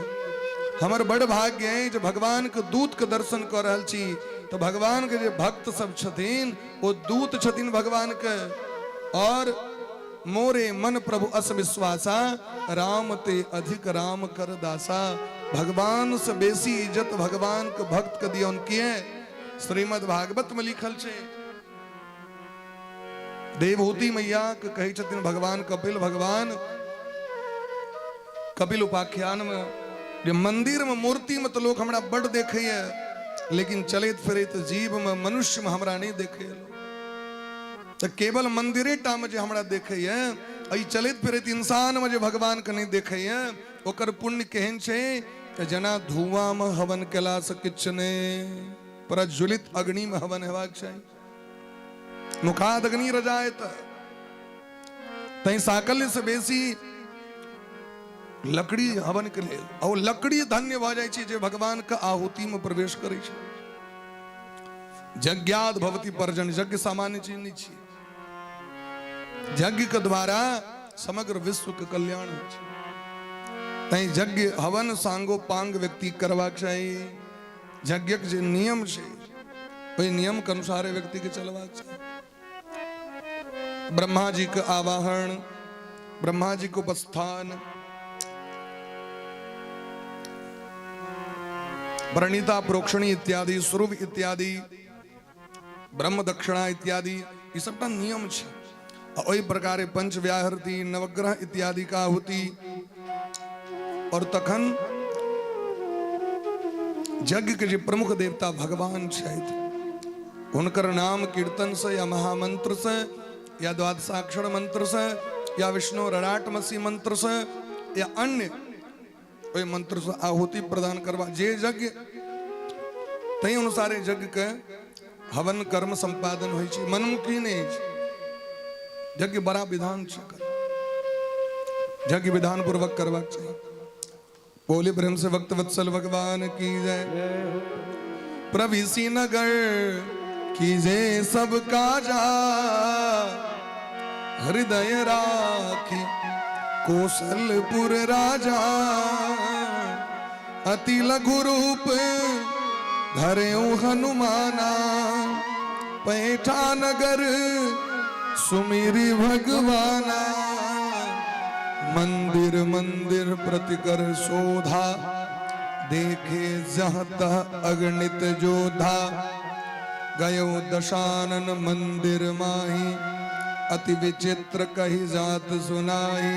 हमर बड़ भाग्य है जे भगवान के दूत के दर्शन कऽ रहल छी, तऽ भगवान के जे भक्त सब छथिन ओ दूत छथिन भगवान के। और मोरे मन प्रभु अस विश्वासा, राम ते अधिक राम कर दासा। भगवान से बेसी इज्जत भगवान के भक्त के दियौन किए? श्रीमद् भागवत में लिखल छै देवहूति मैया के कहै छथिन भगवान कपिल, भगवान कपिल उपाख्यान में जे मंदिर में मूर्ति में तो लोग हमरा बड देखैया, लेकिन चलैत फिरैत जीव में मनुष्य में हमरा नहीं देखैया लोग। तऽ केवल मंदिरे टा में जे हमरा देखैया, एहि चलैत फिरैत इंसान में जे भगवान के नहीं देखैया, ओकर पुण्य केहन छै तऽ जेना धुआं में हवन केला से किछु नहि, प्रज्वलित अग्नि में हवन हेबाक चाही, मुखाद अग्नि रजायत। तैं साकल्य से बेसी लकड़ी हवन के लेल, और लकड़ी धन्य भऽ जाइ छै जे भगवान के आहुति में प्रवेश करै छै। यज्ञाद भवती परजन, यज्ञ सामान्य चीज नहीं छियै, यज्ञ के द्वारा समग्र विश्व के कल्याण होइ छै। तैं यज्ञ हवन सांगो पांग व्यक्ति करबाक चाही। यज्ञक जे नियम छै ओहि नियम के अनुसार व्यक्ति के चलबाक चाही। ब्रह्मा जी के आवाहन, ब्रह्मा जी के उपस्थान, प्रणीता प्रोक्षणी इत्यादि, स्वरूप इत्यादि, ब्रह्म दक्षिणा इत्यादि, ई सबटा नियम छै। आ ओहि प्रकारे पंच व्याहृति, नवग्रह इत्यादि का आहुति, और तखन यज्ञ के जे प्रमुख देवता भगवान छथि हुनकर नाम कीर्तन से या महामंत्र से या द्वादशाक्षर मंत्र से या विष्णु रराटमसी मंत्र से या अन्य ओहि मंत्र से आहुति प्रदान करबा, जे यज्ञ ताहि अनुसारे यज्ञ के हवन कर्म संपादन होइ छै, मनमुखी नहि होइ छै। यज्ञ बड़ा विधान छै, यज्ञ विधान पूर्वक करबाक चाही। बोले प्रेम से भक्त वत्सल भगवान की जय। प्रविसी नगर कीजे सब काजा, हृदय राखी कौशलपुर राजा। अति लघु रूप धरे हनुमाना, पैठा नगर सुमिरी भगवाना। मंदिर मंदिर प्रतिकर शोधा, देखे जह तह अगणित जोधा। गयो दशानन मंदिर माही, अति विचित्र कही जात सुनाही।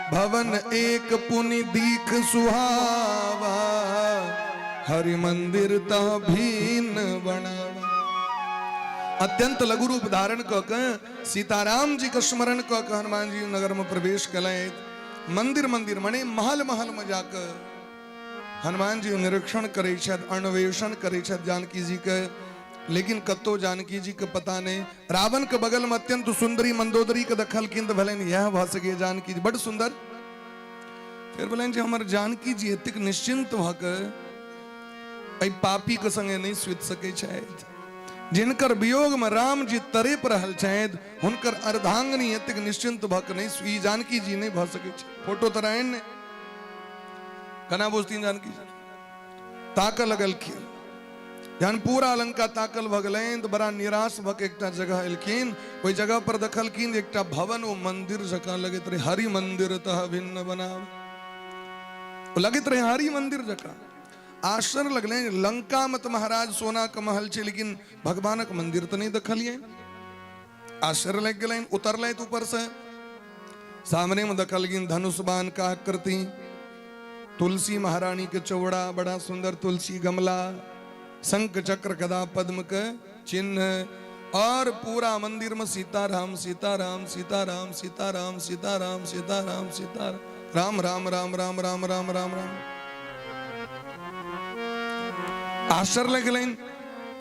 भवन एक पुनि दीख सुहावा, हरि मंदिर ता भीन बनावा। अत्यंत लघु रूप धारण क के सीताराम जी के स्मरण क के हनुमान जी नगर में प्रवेश कलथि। मंदिर मंदिर मने महल महल में जाके हनुमान जी निरीक्षण करै छथि, अन्वेषण करै छथि जानकी जी के, लेकिन कतौ जानकी जी के पता नहीं। रावण के बगल में अत्यंत सुंदरी मंदोदरी के देखलखिन तऽ भेलनि इएह भऽ सकैए जानकी जी, बड सुंदर। फेर भेलनि जे हमर जानकी जी एतेक निश्चिंत भऽ के एहि पापी के संगे नहि सुति सकै छथि, जिनकर वियोग में राम जी तड़प रहल छथि, हुनकर अर्धांगिनी एतेक निश्चिंत भऽ के नहि, ई जानकी जी नहि भऽ सकै छै। फोटो तऽ रहनि नहि, केना बुझथिन जानकी जी? ताकऽ लगलखिन, जहन पूरा लंका ताकल भऽ गेलनि तऽ बड़ा निराश भऽ के एकटा जगह एलखिन। ओहि जगह पर देखलखिन एकटा भवन, ओ मंदिर जकाँ लगैत रहै, हरि मंदिर तह भिन्न बनाव, ओ लगैत रहै हरि मंदिर जकाँ। आश्चर्य लगलै, लंका में तऽ महाराज सोना के महल छै, लेकिन भगवानक मंदिर तऽ नहि देखलियै। आश्चर्य लागि गेलनि, उतरलथि ऊपर से, सामने में देखलखिन धनुष बाण का आकृति, तुलसी महारानी के चौड़ा, बड़ा सुंदर तुलसी गमला, शंख चक्र गदा पद्म के चिन्ह, और पूरा मंदिर में सीताराम सीताराम सीताराम सीताराम सीताराम सीताराम सीता राम राम राम राम राम राम राम राम। आश्चर्य लगलनि,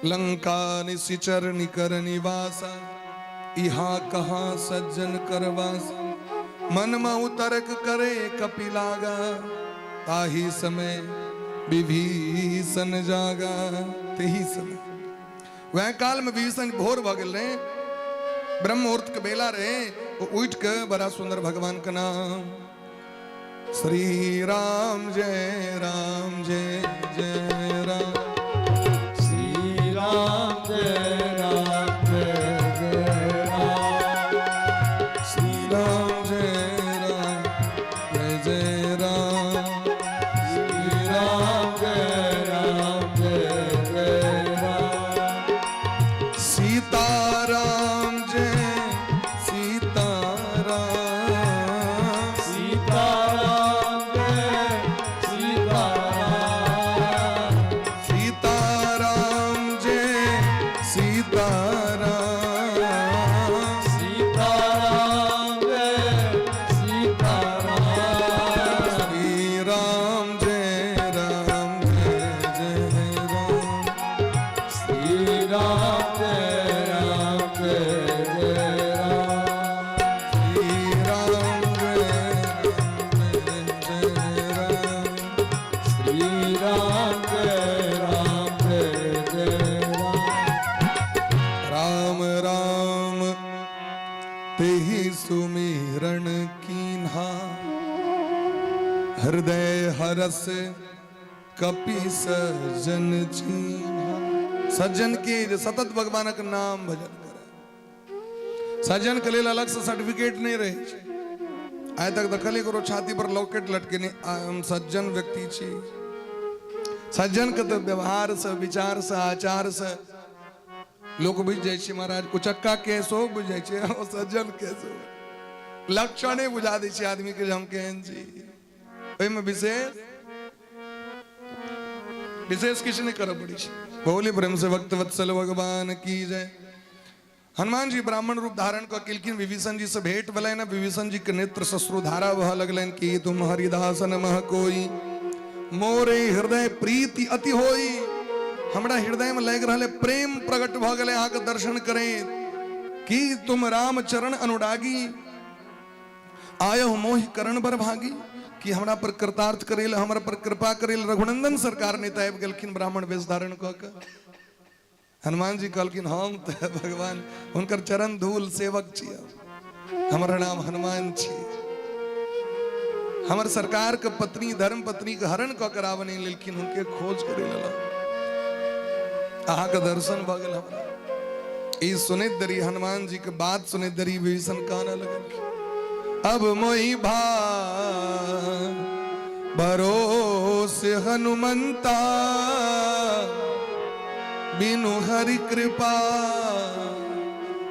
लंका निशिचर निकर निवासा, इहा कहाँ सज्जन करवासा, मन में उतरक करे कपिलागा, ताही समय विभीषण जागा। तेही समय वह काल में विभीषण भोर भऽ गेल रहे, ब्रह्म मुहूर्त के बेला रहे, वो उठ के बड़ा सुंदर भगवान के नाम श्री राम जय राम जय जय राम, श्री राम जय राम जय जय राम, श्री राम जय राम जय जय राम, श्री राम जय राम जय जय राम, सीता राम जय सीता राम, सीता राम जय सीता राम, सीता राम जय सीता राम, सीता राम जय सीता राम, श्री राम जय राम जय जय राम, श्री राम जय राम जय जय राम, श्री राम जय राम जय जय राम, श्री राम जय राम जय जय राम। राम राम तेहि सुमिरन कीन्हा, हृदय हरस कपि सज्जन चीन्हा। सज्जन के जे सतत भगवानक नाम भजन करे, सज्जन के लेल अलग से सर्टिफिकेट नहीं रहे छै। आइ तक देखलियै ककरो छाती पर लॉकेट लटकेने, हम सज्जन व्यक्ति छी। सज्जन के तऽ व्यवहार से, विचार से, आचार से लोक बुझि जाइ छै। महाराज उचक्का के सेहो बुझि जाइ छै, ओ सज्जन के सेहो लक्षणे बुझा दै छै आदमी के जे हम केहन छी। ओहिमे विशेष विशेष किछु नहि करऽ पड़ै छै। बोली प्रेम से भक्त वत्सल भगवान की जय। हनुमान जी ब्राह्मण रूप धारण कऽ केलखिन, विभीषण जी से भेंट भेलनि, विभीषण जी के नेत्र सश्रुधारा बहऽ लगलनि कि तुम हरिदासन मह कोई, मोरे हृदय प्रीति अति होई। हमरा हृदय में लागि रहल प्रेम प्रकट भऽ गेलै अहाँके दर्शन करें कि तुम राम चरण अनुरागी, आयो मोहि करण बर भागी, कि हमरा पर कृतार्थ करे लए, हमरा पर कृपा करे लए रघुनंदन सरकार नहि तऽ आबि गेलखिन ब्राह्मण वेश धारण कऽ के। हनुमान जी कहलखिन हम तऽ भगवान हुनकर चरण धूल सेवक छी, हमर नाम हनुमान छी, हमर सरकार के पत्नी धर्म पत्नी के हरण कऽ के रावण लेलखिन, हुनके खोज करे लेल अहाँके दर्शन भऽ गेल हमरा। ई सुनैत देरी हनुमान जी के बात सुनैत देरी विभीषण कानऽ लगलखिन, अब मोहि भा भरोसे हनुमंता, बिनु हरि कृपा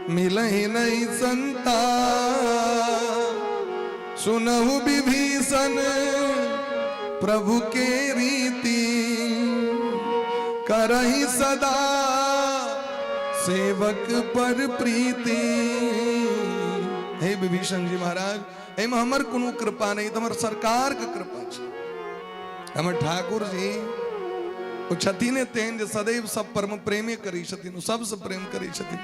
मिलहि नहीं संता। सुनहु विभीषण प्रभु के रीति, करहि सदा सेवक पर प्रीति। हे विभीषण जी महाराज, एहिमे हमर कोनो कृपा नहि, तऽ हमर सरकार के कृपा छै। हमर ठाकुर जी ओ छथिन तेहन जे सदैव सब परम प्रेमे करै छथिन, ओ सबसँ प्रेम करै छथिन,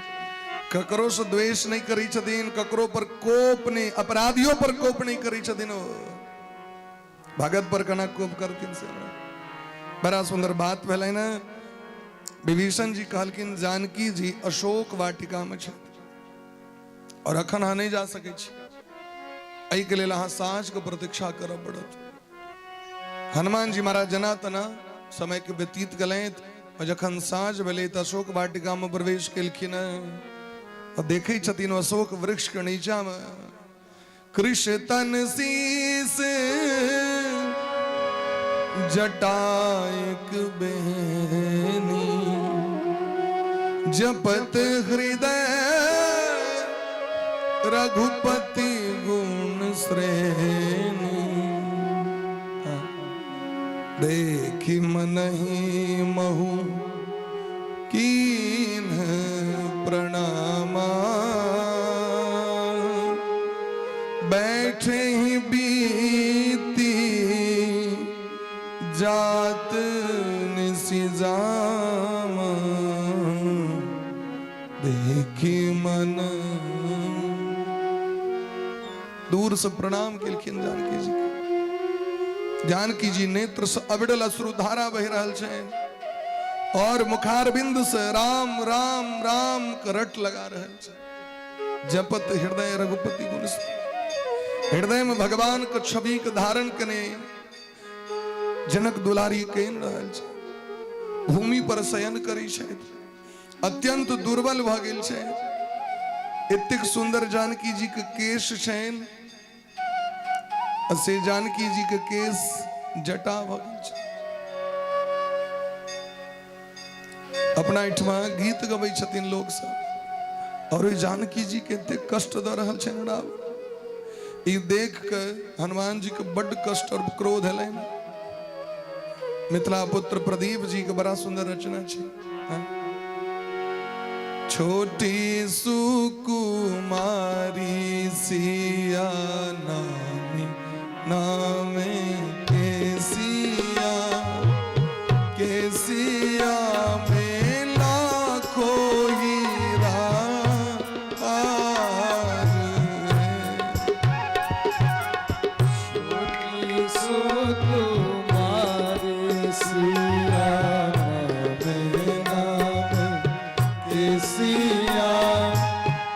ककरोसँ द्वेष नहि करै छथिन, ककरो पर कोप नहि, अपराधियों पर कोप नहि करै छथिन। ओ भगत पर केना कोप करथिन से हमरा बड़ा सुंदर बात भेलै ने। विभीषण जी कहलखिन जानकी जी अशोक वाटिका में छथि और अखन अहाँ नहि जा सकै छी, एहिके लेल अहाँ साँझ के प्रतीक्षा करऽ पड़त। हनुमान जी महाराज जना तना समय के व्यतीत गेलथि और जखन साँझ भेलै तऽ अशोक वाटिका में प्रवेश केलखिन और देखै छथिन अशोक वृक्ष के नीचा में कृष तन शीस जटायक बेनी, जपत हृदय रघुपति गुण श्रेणी। देखि मनहि महु कीन प्रणामा, बैठे ही बीती जात निसिजामा। देखी मन दूर से प्रणाम केलखिन जानकी जी के। जानकी जी नेत्र से अविरल अश्रुधारा बहि रहल छै और मुखारबिंद से राम राम राम के रट लगा रहल छै। जपत हृदय रघुपति गुण से, हृदय में भगवान के छवि के धारण कने जनक दुलारी केन रहल छै। भूमि पर शयन करै छथि, अत्यंत दुर्बल भऽ गेल छै। एतेक सुंदर जानकी जी के केश छनि, से जानकी जी के केश जटा भऽ गेल छै। अपना एहिठमा गीत गबै छथिन लोक सब और ओहि जानकी जी के एतेक कष्ट दऽ रहल छनि राम। ई देख के हनुमान जी के बड्ड कष्ट और क्रोध एलनि। मिथिला पुत्र प्रदीप जी के बड़ा सुंदर रचना छै। हाँ? छोटी सुकुमारी सिया नामी नामे केसिया, केसिया में लाखों हीरा हार है। छोटी सुकुमारी सिया नामे नामे केसिया,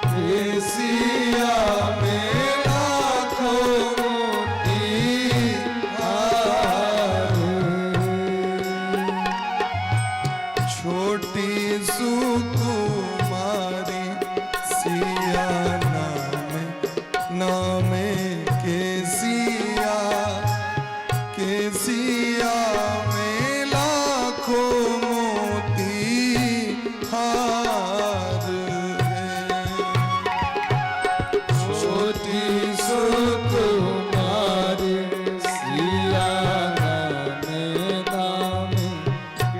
केसिया में लाखों मोती हार। छोटी सुकुमारी सिया नामे नामे केसिया, केसिया में लाखों मोती हार है। छोटी सुकुमारी सिया नामे नामे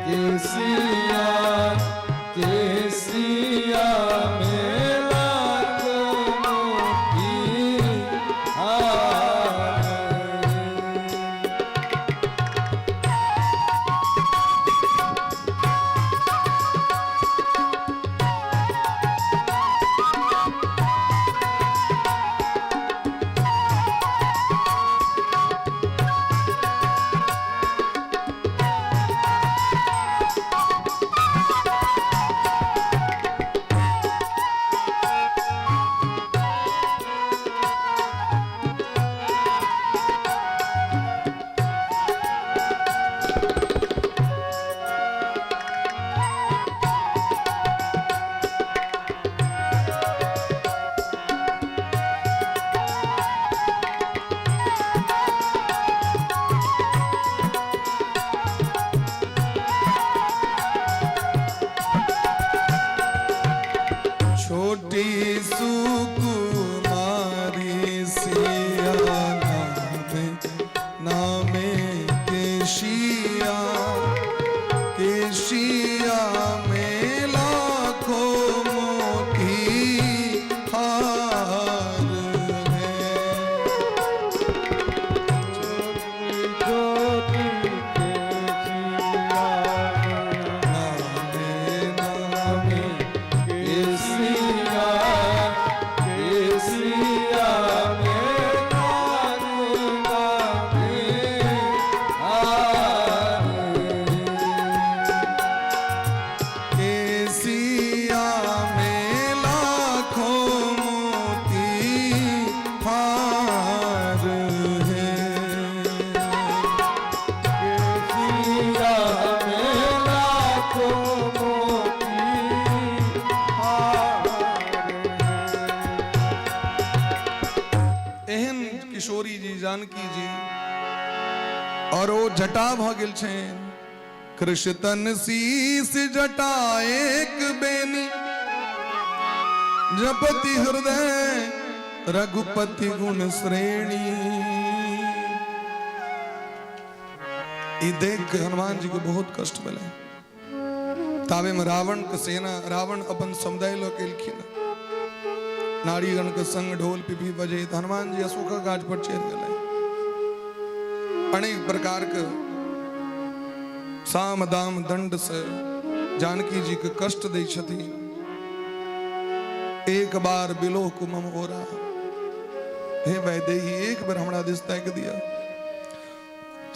केसिया, केसिया में लाखों मोती हार। जानकी जी और ओ जटा भऽ गेल छनि। कृष्ण शीस जटा एक बेनी, जपति हृदय रघुपति गुण श्रेणी। ई देख के हनुमान जी के बहुत कष्ट भेलै। ताबे में रावण के सेना, रावण अपन समुदाय लऽ के एलखिन, नारीगण के संग ढोल पिपी बजे, हनुमान जी अशोकक गाछ पर चढ़ि गेलै। अनेक प्रकार के साम दाम दंड से जानकी जी के कष्ट दै छथिन। एक बार बिलोह कुमम ओरा, हे वैदेही एक बेर हमरा दिस ताकि दिया,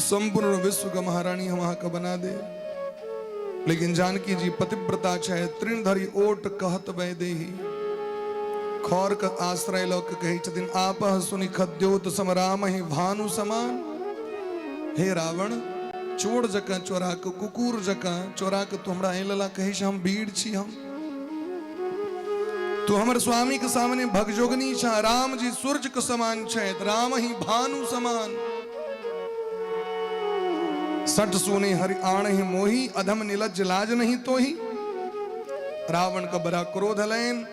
संपूर्ण विश्व का महारानी हम अहाँके बना दे। लेकिन जानकी जी पतिव्रता छै, तृण धरि ओट कहत वैदेही, खर के आश्रय लऽ के कहै छथिन, आपह सुनि खद्योत सम राम ही भानु समान। हे रावण, चोर जकाँ चोरा के, कुकुर जकाँ चोरा के तू हमरा आनि लेला, कहै छै हम वीर छी, हम तू हमर स्वामी के सामने भगजोगनी छा। राम जी सूर्य के समान छथि, राम ही भानु समान। सट सुने हरि आण ही मोही, अधम निलज्ज लाज नहीं तोही। रावण के बड़ा क्रोध हलैन,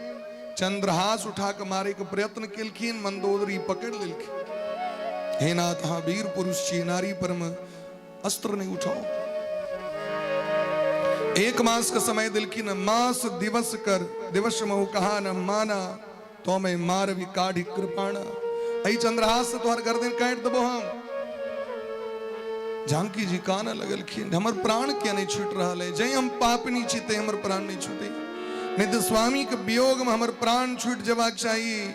चंद्रहास उठा के मारे के प्रयत्न केलखिन, मंदोदरी पकड़ लेलखिन। हे नाथ, हाँ वीर पुरुष छी, नारी पर में अस्त्र नहीं उठाओ। एक मास का समय दिलखिन, मास दिवस कर दिवस महु कहा न माना, तो मैं मारवी काढ़ी कृपाणा। एहि चंद्रहास से तोहर गर्दन काटि देबो हम। जानकी जी कान लगलखिन, हमर प्राण किया नहीं छूट रहा है, जै हम पापनी छी ते हमर प्राण नहीं छूटे, नहीं तो स्वामी के वियोग में हमर प्राण छूट जबाक चाहिए।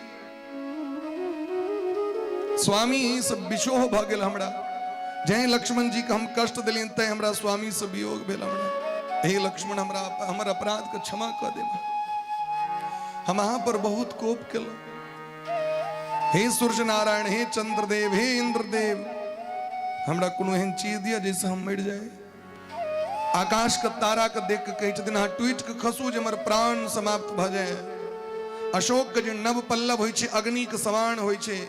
स्वामी सब बिछोह भऽ गेल हमरा, जै लक्ष्मण जी के हम कष्ट दिलियन तै हमरा स्वामी से वियोग भेल हमरा। हे लक्ष्मण, हमरा हमर अपराध के क्षमा कऽ देब, हम अहाँ पर बहुत कोप केलहुँ। हे सूर्य नारायण, हे चंद्रदेव, हे इंद्रदेव, हमरा कोनो एहन चीज दिअ जाहिसँ हम मरि जाय। आकाश के तारा के देख के कहै छथिन, अहाँ टूटि के खसू जे हमर प्राण समाप्त भऽ जाय। अशोक के जे नव पल्लव होइ छै, अग्नि के समान होइ छै,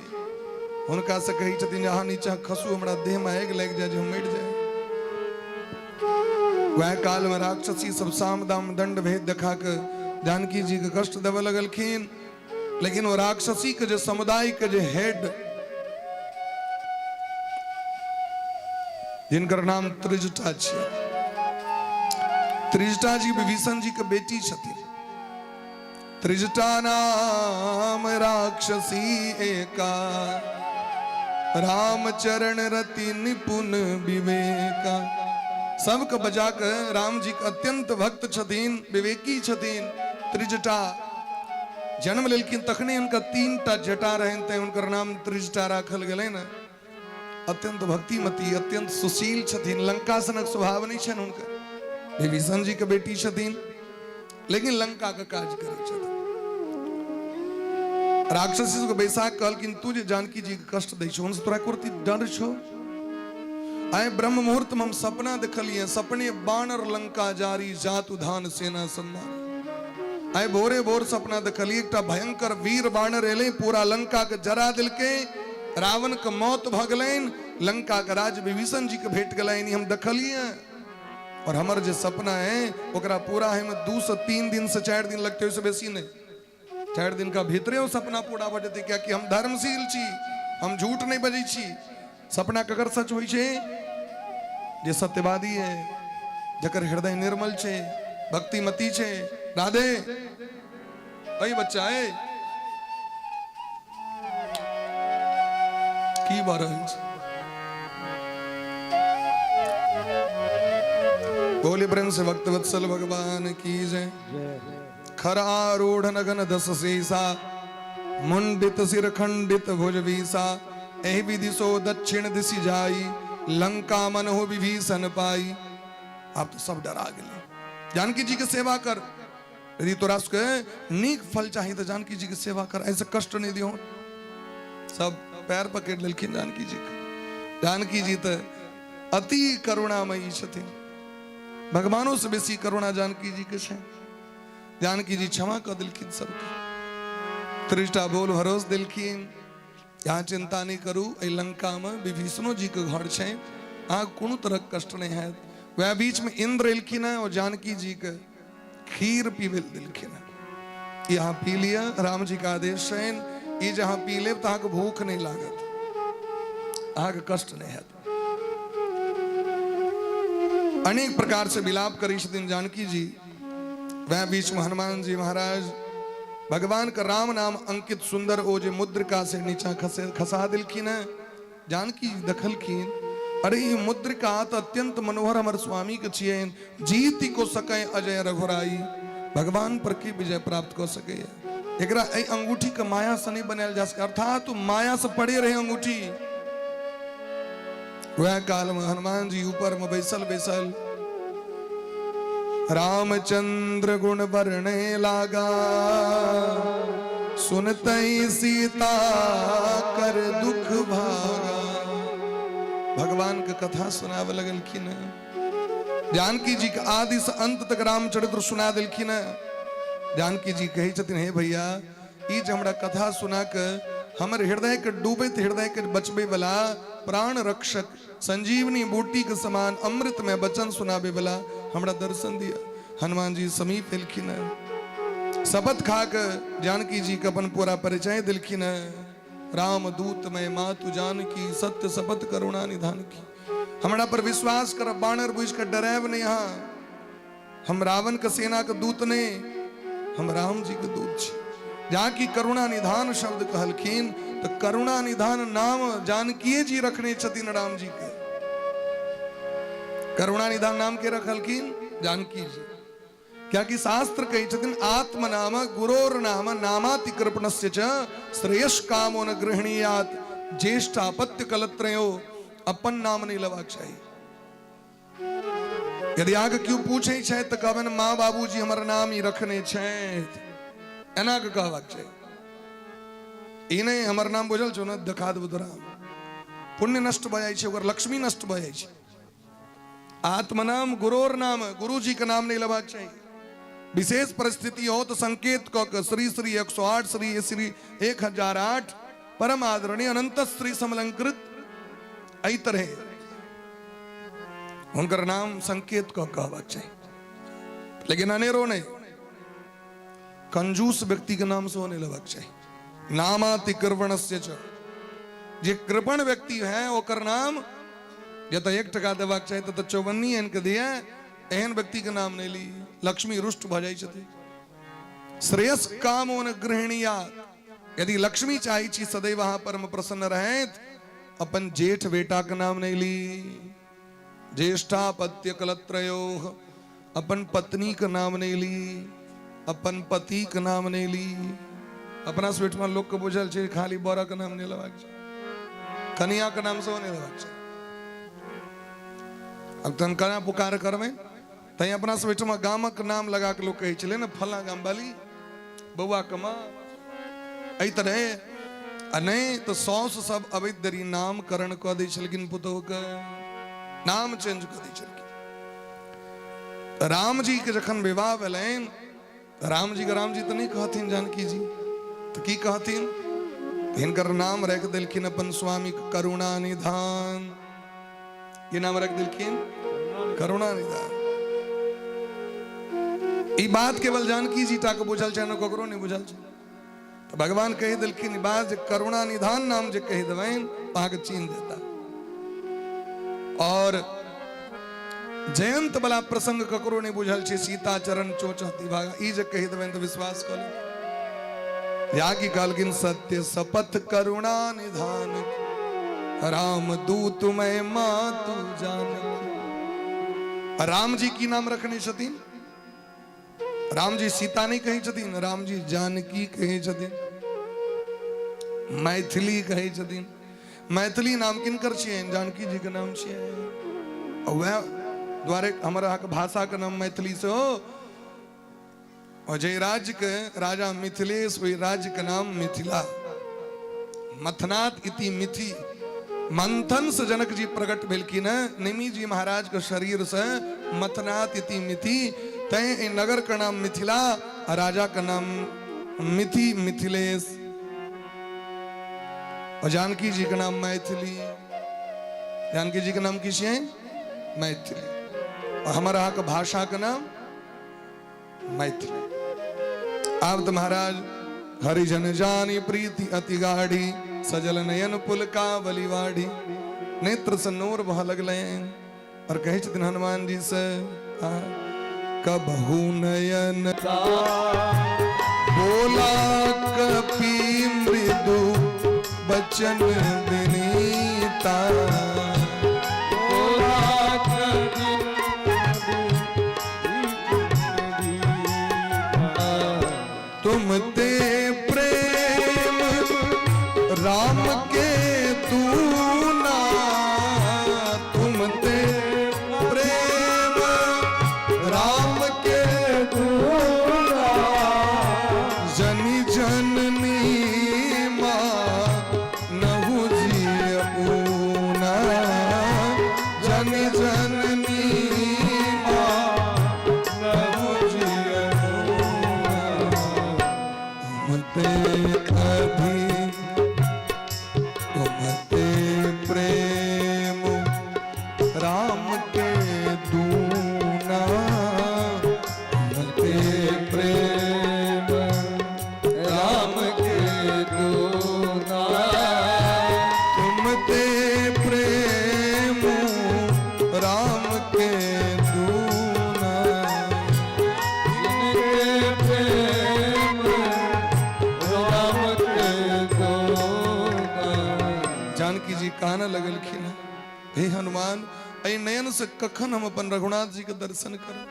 हुनका से कहै छथिन जे अहाँ नीचा खसू, हमरा देह में आगि लागि जाय जे हम मरि जाय। वएह काल में राक्षसी सब साम दाम दंड भेद देखा के जानकी जी के कष्ट देवे लगलखिन। लेकिन वो राक्षसी के जे समुदाय के जे हेड, जिनकर नाम त्रिजटा छियै, त्रिजटा जी विभीषण जी के बेटी छथिन। त्रिजटा नाम राक्षसी एका, राम चरण रति निपुण विवेका। सबके बजा के राम जी के अत्यंत भक्त छथिन, विवेकी छथिन। त्रिजटा जन्म लेलखिन तखने हुनका 3 टा जटा रहनि, तैं हुनकर नाम त्रिजटा राखल गेलै ने। अत्यंत भक्तिमती, अत्यंत सुशील छथिन, लंका सनक स्वभाव नहीं छनि हुनकर। विभीषण जी के बेटी छथिन, लेकिन लंका के काज करै छथिन। राक्षस के बैसा कहलखिन, तू जे जानकी जी के कष्ट दै छौ, हुनसँ तोरा कुर्ती डर छौ? आइ ब्रह्म मुहूर्त में हम सपना देखलिए, सपने बानर लंका जारी, जातु धान सेना सम्मारी। आइ भोरे भोर सपना देखलिए, एकटा भयंकर वीर बानर एलै, पूरा लंका के जरा देलकै, रावण के मौत भऽ गेलनि, लंका के राज विभीषण जी के भेट गेलनि, हम देखलिए। और हमर जे सपना है ओकरा पूरा है में 2 से 3 दिन से 4 दिन लगते, ओहिसँ बेसी नहीं। 4 दिन का भीतरे ओ सपना पूरा भऽ जेतै, कियाकि हम धर्मशील छी, हम झूठ नहीं बजै छी। सपना ककर सच होइ छै? जे सत्यवादी है, जकर हृदय निर्मल छै, भक्तिमती छै। राधे, अय बच्चा, ए की भऽ रहल छै? बोले प्रेम से भक्त वत्सल भगवान की जय। खर आरूढ़ नगन 10 सीसा, मुंडित सिर खंडित भुज वीसा। एहि विधि सो दक्षिण दिशि जाई, लंका मन हो विभीषण पाई। आब तो सब डरा गेलै। जानकी जी के सेवा कर, यदि तोरा सबके नीक फल चाही तो जानकी जी के सेवा कर, ऐसे कष्ट नहीं दियो। सब पैर पकड़ लेलखिन जानकी जी के। जानकी जी तो अति करुणामयी छथिन, भगवानों से बेसी करुणा जानकी जी के छै। जानकी जी क्षमा कऽ देलखिन सबके, त्रिष्टा बोल भरोस देलखिन। यहाँ चिंता नहीं करू, एहि लंका में विभीषणो जी के घर छै, अहाँ कोनो तरह कष्ट नहीं हैत। वएह बीच में इंद्र एलखिन है और जानकी जी के खीर पीबे देलखिन है, यहाँ पी लिअ, राम जी के आदेश छनि, ई जे अहाँ पी लेब तऽ अहाँके भूख नहीं लागत, अहाँके कष्ट नहीं हैत। अनेक प्रकार से विलाप करै छथिन जानकी जी। वह बीच में हनुमान जी महाराज भगवान का राम नाम अंकित सुंदर ओ जे मुद्रिका से नीचा खसे खसा दिलखिन है। जानकी जी देखलखिन, अरे ई मुद्रिका तो अत्यंत मनोहर हमर स्वामी के छियनि, जीति को सके अजय रघुराई, भगवान पर की विजय प्राप्त कऽ सकैए, एकरा एहि अंगूठी के माया से नहीं बनायल जा सके, अर्थात माया से पड़े रहे अंगूठी। वह काल में हनुमान जी ऊपर में बैसल बैसल रामचंद्र गुण वर्णे लागा, सुनते ही सीता कर दुख भागा। भगवान के कथा सुनावे लगलखिन है। जानकी जी के आदि से अंत तक रामचरित्र सुना दिलखिन है। जानकी जी कहै छथिन, हे भैया, ई जे हमरा कथा सुना के हमर हृदय के डूबैत हृदय के बचबे वाला प्राण रक्षक संजीवनी बूटी के समान अमृत में वचन सुनाबे वाला हमरा दर्शन दिया। हनुमान जी समीप एलखिन है, शपथ खा के जानकी जी के अपन पूरा परिचय दिलखिन है। राम दूत में मातु जानकी, सत्य शपथ करुणा निधान की। हमरा पर विश्वास कर, बानर बुझ के डरायब नहीं, यहाँ हम रावण के सेना के दूत नहीं, हम राम जी के दूत छी। जहाँ की करुणा निधान शब्द कहलखिन तो करुणा निधान नाम जानकीये जी रखने छथिन राम जी के। करुणा निधान नाम के रखलखिन जानकी जी, क्या कि शास्त्र कहै छथिन आत्म नाम गुरोर नाम नामाति कृपणस्य च श्रेयस कामो न गृहणीयात ज्येष्ठापत्य कलत्रयो। अपन नाम नहीं लेबाक चाही। यदि अहाँके केओ पूछै छै तऽ कहबनि माँ बाबूजी हमर नाम ई रखने छथि, एना के कहबाक चाही। ई नहि हमर नाम बुझल छौ ने, देखा देबौ तोरा, पुण्य नष्ट भऽ जाइ छै, ओकर लक्ष्मी नष्ट भऽ जाइ छै। आत्मनाम गुरोर नाम, गुरुजी के नाम नहीं लेबाक चाही। विशेष परिस्थिति हो तो संकेत कऽ के श्री श्री 108 श्री श्री 1008 परम आदरणीय अनंत श्री समलंकृत, एहि तरह हुनकर नाम संकेत कऽ कहबाक चाही, लेकिन अनेरो नहीं, कंजूस व्यक्ति के नाम सेहो नहीं लेबाक चाही। नामाति कृपणस्य च, जे कृपण व्यक्ति है ओकर नाम जतऽ 1 टका देबाक चाही ततऽ 54 आनि के दिए, एहन व्यक्ति के नाम नहीं ली, लक्ष्मी रुष्ट भऽ जाइ छथिन। श्रेयस कामो न गृहणीया, यदि लक्ष्मी चाहै छी सदैव अहाँ परम प्रसन्न रहैत, अपन जेठ बेटा के नाम नहीं ली, ज्येष्ठापत्य कलत्रयोः, अपन पत्नी के नाम नहीं ली, अपन पति के नाम नहीं ली। अपना सब ओहिठमा लोक के बुझल छै खाली बर के नाम नहीं लेबाक छै, कनिया के नाम सेहो नहीं लेबाक छै। अब तहन केना पुकार करबै? तैं अपना सब ओहिठमा गामक नाम लगा के लोक कहै छलै ने, फलां गाम वाली बौआ के माँ, एहि तरहे। आ नहि तऽ साउस सब अबैत देरी नामकरण कऽ दै छलखिन पुतोहु के, नाम चेंज कऽ दै छलखिन। राम जी के जखन विवाह भेलनि तऽ राम जी के राम जी तऽ नहि कहथिन जानकी जी, तऽ की कहथिन? हिनकर नाम राखि देलखिन अपन स्वामी करुणा निधान। की नाम राखि देलखिन? करुणा निधान। ई बात केवल जानकी जी टा के बुझल छै, ककरो नहि बुझल छै। तऽ भगवान कहि देलखिन ई बात जे करुणा निधान नाम जे कहि देबनि अहाँके चिन्ह देता। और जयंत वाला प्रसंग ककरो नहि बुझल छै, सीता चरण चोच अति भागा, ई जे कहि देबनि तऽ विश्वास कऽ लेब। या की कहलखिन सत्य शपथ करुणा निधान राम दूत मैं मातु जानकी। राम जी की नाम रखने छथिन? राम जी सीता नहीं कहै छथिन, राम जी जानकी कहै छथिन, मैथिली कहै छथिन। मैथिली नाम किनकर छियनि? जानकी जी के नाम छियनि। आ वएह द्वारे हमर अहाँके भाषा के नाम मैथिली से हो। और जे राज्य के राजा मिथिलेश, ओहि राज्य के नाम मिथिला। मथनाथ इति मिथि, मंथन से जनक जी प्रकट भेलखिन है निमि जी महाराज के शरीर से मथनाथ इति मिथि, तैं एहि नगर के नाम मिथिला आ राजा के नाम मिथि मिथिलेश। और जानकी जी के नाम मैथिली। जानकी जी के नाम की छियै? मैथिली। और हमर अहाँके भाषा के नाम मैथिली। आब तऽ महाराज हरिजन जानी प्रीति अति गाढ़ी, सजल नयन पुलका बलिवाढ़ी। नेत्र से नोर बह लगलै और कहै छथिन हनुमान जी से, कबहू नयन बोला कपि मृदु बचन विनीता। तुम ते प्रेम राम के दूना, तुम ते प्रेम राम के दूना, जनी जननी माँ नहु जियऊना, जनी जननी माँ नहु जियऊना। तुम ते अभी तुम ते प्रेम राम के दूना, तुम ते प्रेम राम के दूना, तुम ते प्रेम राम के दूना, जिनके प्रेम राम के दूना। जानकी जी कान लगलखिन, हे हनुमान, एहि नयन से कखन हम अपन रघुनाथ जी के दर्शन करब?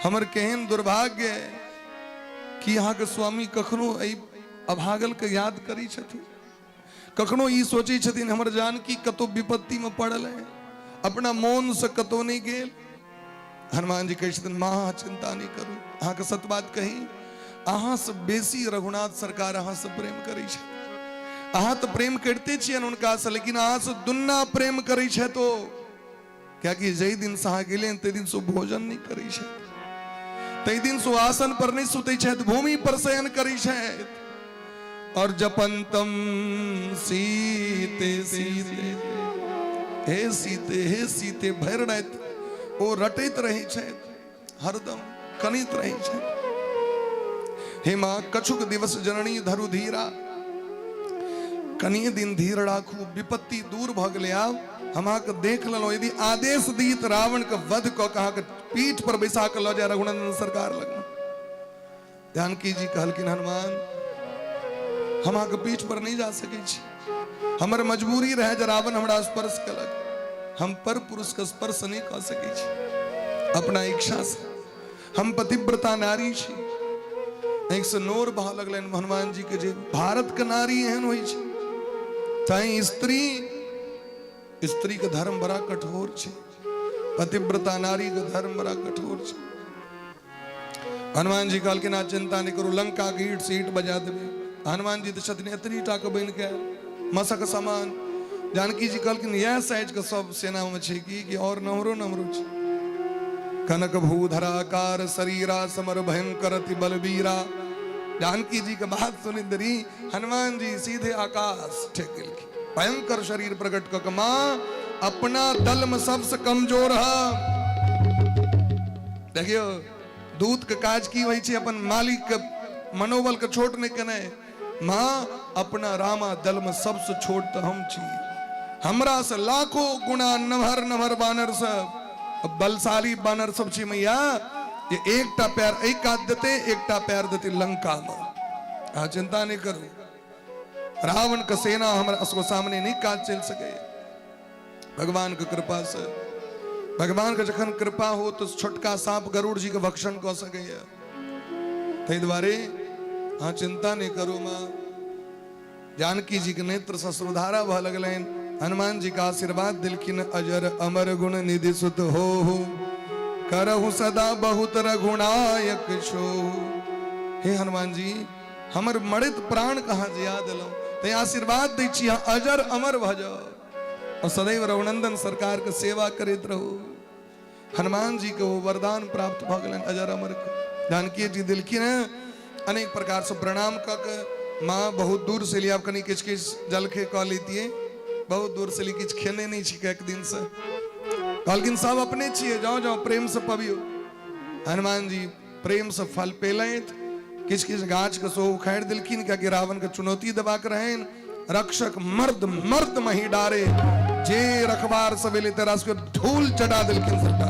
हमर केहन दुर्भाग्य है कि अहाँ के स्वामी कखनो एहि अभागल के याद करी छथिन, कखनो ई सोचै छथिन हमर जानकी कतौ विपत्ति में पड़ल है, अपना मोन से कतौ नहीं गेल। हनुमान जी कहै छथिन, माँ अहाँ चिंता नहीं करू, अहाँके सत बात कही, अहाँ से बेसी रघुनाथ सरकार अहाँ से प्रेम करै छथि। अहाँ तऽ प्रेम करिते छियनि हुनका से, लेकिन अहाँ से दुन्ना प्रेम करै छथि ओ, कियाकि जाहि दिन से अहाँ गेलियनि ताहि दिन से ओ भोजन नहि करै छथि, ताहि दिन से ओ आसन पर नहि सुतै छथि, भूमि पर शयन करै छथि। और जपंतम सीते सीते हे सीते हे सीते भरि राति ओ रटैत रहै छथि, हरदम कनैत रहै छथि। हे माँ, कछुक दिवस जननी धरु धीरा, कनिए दिन धीर राखू, विपत्ति दूर भऽ गेलै, आब हम अहाँके देख लेलहुँ। यदि आदेश दी तऽ रावण के वध कऽ के अहाँके पीठ पर बैसा कऽ लऽ जाय रघुनंदन सरकार लग। जानकी जी कहलखिन, हनुमान हम अहाँके पीठ पर नहि जा सकै छी, हमर मजबूरी रहै जे रावण हमरा स्पर्श केलक, हम पर पुरुष के स्पर्श नहि कऽ सकै छी अपना इच्छा से, हम पतिव्रता नारी छी। आँखि से नोर बहा लगलनि हनुमान जी के, जे भारत के नारी एहन होइ छै, तैं स्त्री स्त्री के धर्म बड़ा कठोर छै, पतिव्रता नारी के धर्म बड़ा कठोर छै। हनुमान जी कहलखिन, अहाँ चिंता नहि करू, लंका के ईट से ईट बजा देबै। हनुमान जी तऽ छथिन एतनी टा के बनि के मसक समान। जानकी जी कहलखिन, इएह साइज के सब सेना में छै कि और नमरो नमरो छै। कनक भूधराकार शरीरा समर भयंकर अति बलबीरा। जानकी जी के बात सुनि देरी हनुमान जी सीधे आकाश ठेक गेलखिन, भयंकर शरीर प्रकट कऽ के, माँ अपना दल में सबसे कमजोर है। देखियौ दूत के काज की होइ छै, अपन मालिक के मनोबल के छोट नहि केनाइ। माँ अपना रामा दल में सबसे छोट तऽ हम छी, हमरा से लाखों गुणा नमहर नमहर बानर सब, बलशाली बानर सब छी मैया, जे एकटा पैर एहि कात देते, एकटा पैर देते लंका में। अहाँ चिंता नहि करू, रावण के सेना हमरा सबके सामने नहि काज चलि सकैए। भगवान के कृपा से, भगवान के जखन कृपा हो तो छोटका सांप गरुड़ जी के भक्षण कऽ सकैए। ताहि दुआरे अहाँ चिंता नहि करू माँ। जानकी जी के नेत्र से अश्रुधारा भऽ लगलनि। हनुमान जी के आशीर्वाद दिलखिन, अजर अमर गुण निधि सुत हो, करहु सदा बहुत रघुनायक छो। हे हनुमान जी, हमर मरैत प्राण कहाँ जिया देलहुँ, तैं आशीर्वाद दै छी अहाँ अजर अमर भऽ जाउ और सदैव रघुनंदन सरकार के सेवा करैत रहू। हनुमान जी के वो वरदान प्राप्त भऽ गेलनि अजर अमर के। जानकी जी दिलखिन हैं, अनेक प्रकार से प्रणाम कऽ के माँ बहुत दूर से लिया, कनी किछु किछु जलखे कऽ लेतियै, बहुत दूर से ली, किछु खेने नहि छी कएक दिन से। कहलखिन सब अपने छियै, जाओ जाओ प्रेम से पबियौ। हनुमान जी प्रेम से फल पेलथि, किछु किछु गाछ के सेहो उखाड़ि देलखिन, कियाकि रावण के चुनौती देबाक रहनि। रक्षक मर्द मर्द मही डारे, जे रखबार सब एलै तोरा सबके धूल चढ़ा देलखिन सबटा।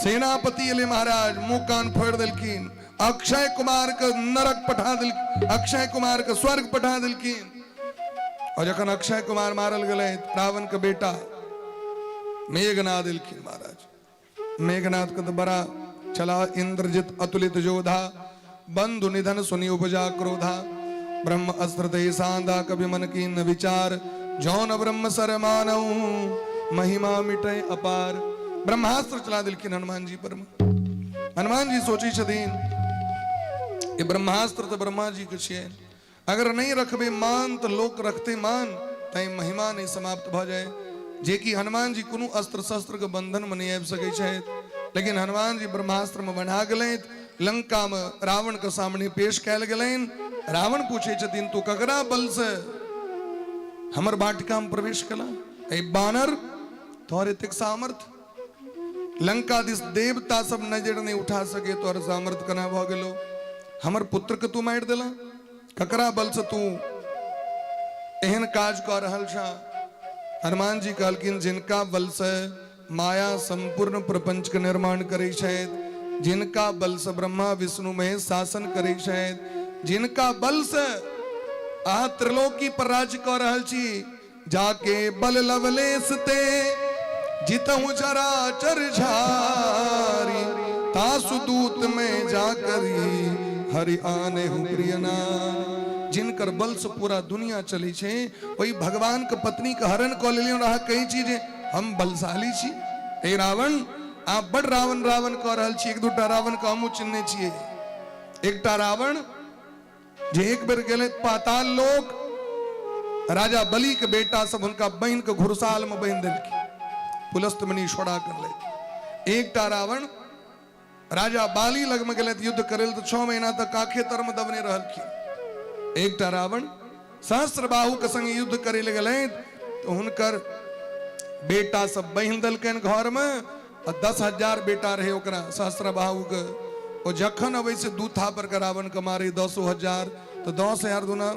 सेनापति एलै महाराज, मुंह कान फोड़ि देलखिन। अक्षय कुमार के नरक पठा देलखिन, अक्षय कुमार के स्वर्ग पठा देलखिन। और जखन अक्षय कुमार मारल गेलै, रावण के बेटा मेघनाद एलखिन महाराज। मेघनाथ के तो बड़ा चला इंद्रजित अतुलित योधा, बंधु निधन सुनि उपजा क्रोधा, ब्रह्म अस्त्र ते सांधा कभी मन की न विचार, जौन ब्रह्म सर मानऊ महिमा मिटे अपार। ब्रह्मास्त्र चला दिलखिन हनुमान जी पर। हनुमान जी सोचै छथिन ये ब्रह्मास्त्र तो ब्रह्मा जी के छियै, अगर नहीं रखबे मान तो लोक रखते मान, तैं महिमा नहीं समाप्त भऽ जाए। जे कि हनुमान जी कोनो अस्त्र शस्त्र के बंधन में नहीं आबि सकै छथि, लेकिन हनुमान जी ब्रह्मास्त्र में बन्हा गेलथि। लंका में रावण के सामने पेश कयल गेलनि। रावण पूछे छथिन तू ककरा बल से हमर वाटिका में प्रवेश कला, ए बानर तोहर एतेक सामर्थ्य, लंका दिस देवता सब नजर नहीं उठा सके, तोहर सामर्थ्य केना भऽ गेलो, हमर पुत्र के तू मारि देला, ककरा बल से तू एहन काज कऽ रहल छा। हनुमान जी कहलखिन जिनका बल से माया संपूर्ण प्रपंच के निर्माण करै छथि, जिनका बल से ब्रह्मा विष्णु महेश शासन करै छथि, जिनका बल से अहाँ त्रिलोकी पर राज्य कऽ रहल छी, जाके बल लवलेश ते जितहु चराचर झारी, तासु दूत में जा करी हरि आने हूँ प्रिय नारी। जिनकर बल से पूरा दुनिया चली छे, वही भगवान के पत्नी के हरण कऽ लेलियौ रहा, कही छी जे हम बलशाली छी। हे रावण, आप बड़ रावण रावण कऽ रहल छी, एक दूटा रावण के हमहूँ चिन्हने छियै। एकटा रावण जे एक बेर गेलै पाताल लोक, राजा बलि के बेटा सब हुनका बहिन के घुरसाल में बहिन देलखिन, पुलस्त मुनि छोड़ा कर ले। एकटा रावण राजा बाली लग में गेलै युद्ध करे तो 6 महीना तक काखे तर में दबने रहलखिन। एकटा रावण सहस्त्र बाहु के संग युद्ध करे ले गेलै तो हुनकर बेटा सब बहिन देलकनि घर में, आ 10,000 बेटा रहे ओकरा सहस्त्र बाहु के। ओ जखन अबै से 2 थापर के रावण के मारे 10,000, तो 10,000 दुना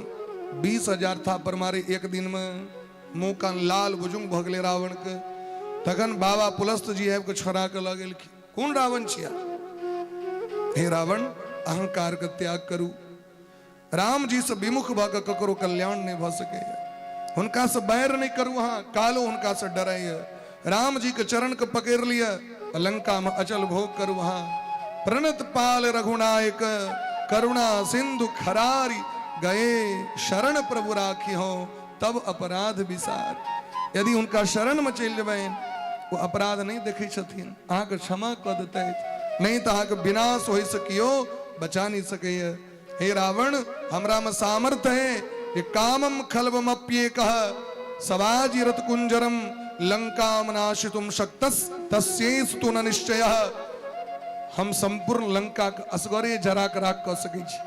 20,000 थापर मारे एक दिन में, मुंह कान लाल बुजुंग भऽ गेलै रावण के। तखन बाबा पुलस्त जी आबि के छोड़ा के लऽ गेलखिन, कोन रावण छिया, हे रावण अहंकार के त्याग करू, राम जी से विमुख भऽ कऽ ककरो कल्याण नहि भऽ सकैए, हुनका से बैर नहि करू, अहाँ कालो हुनका से डरैए, राम जी के चरण के पकड़ि लिअ, लंका में अचल भोग करू अहाँ। प्रणत पाल रघुनायक करुणा सिंधु खरारी, गए शरण प्रभु राखी हो तब अपराध विसार। यदि हुनका शरण में चलि जेबनि ओ अपराध नहि देखै छथिन, अहाँके क्षमा कऽ देतथि, नहि तऽ अहाँके विनाश होइ से केओ बचा नहि सकैए। हे रावण, हमरा में सामर्थ्य है कि कामम खलवमप्येकः सवाजिरत कुंजरम लंकाम नाशितुम शक्तस तस्येस्तु न निश्चयः। हम संपूर्ण लंका के असगरे जरा के राख कऽ सकै छी,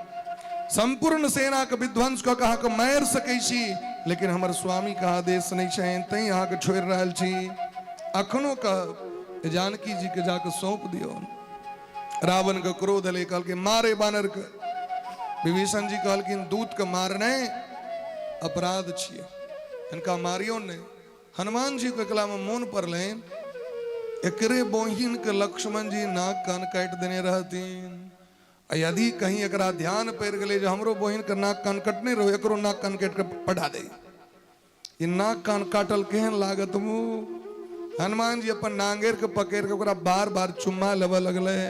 संपूर्ण सेना के विध्वंस कऽ के अहाँके मारि सकै छी, लेकिन हमर स्वामी के आदेश नहि छनि तैं अहाँके छोड़ि रहल छी। अखनो कहब जानकी जी के जाके सौंप दियौ। रावण के क्रोध एलै, कहलकै मारे बानर के। विभीषण जी कहलखिन दूत के मारने अपराध छियै, हिनका मारियो नहि। हनुमान जी के एकला में मोन पड़लनि एकरे बहिन के लक्ष्मण जी नाक कान काटि देने रहथिन, आ यदि कहीं एकरा ध्यान पड़ि गेलै जे हमरो बहिन के नाक कान कटने रहो, एकरो नाक कान काटि के पठा दे, ई नाक कान काटल केहन लागत मुँह। हनुमान जी अपन नांगेर के पकड़ के ओकरा बार बार चुम्मा लेबऽ लगलै,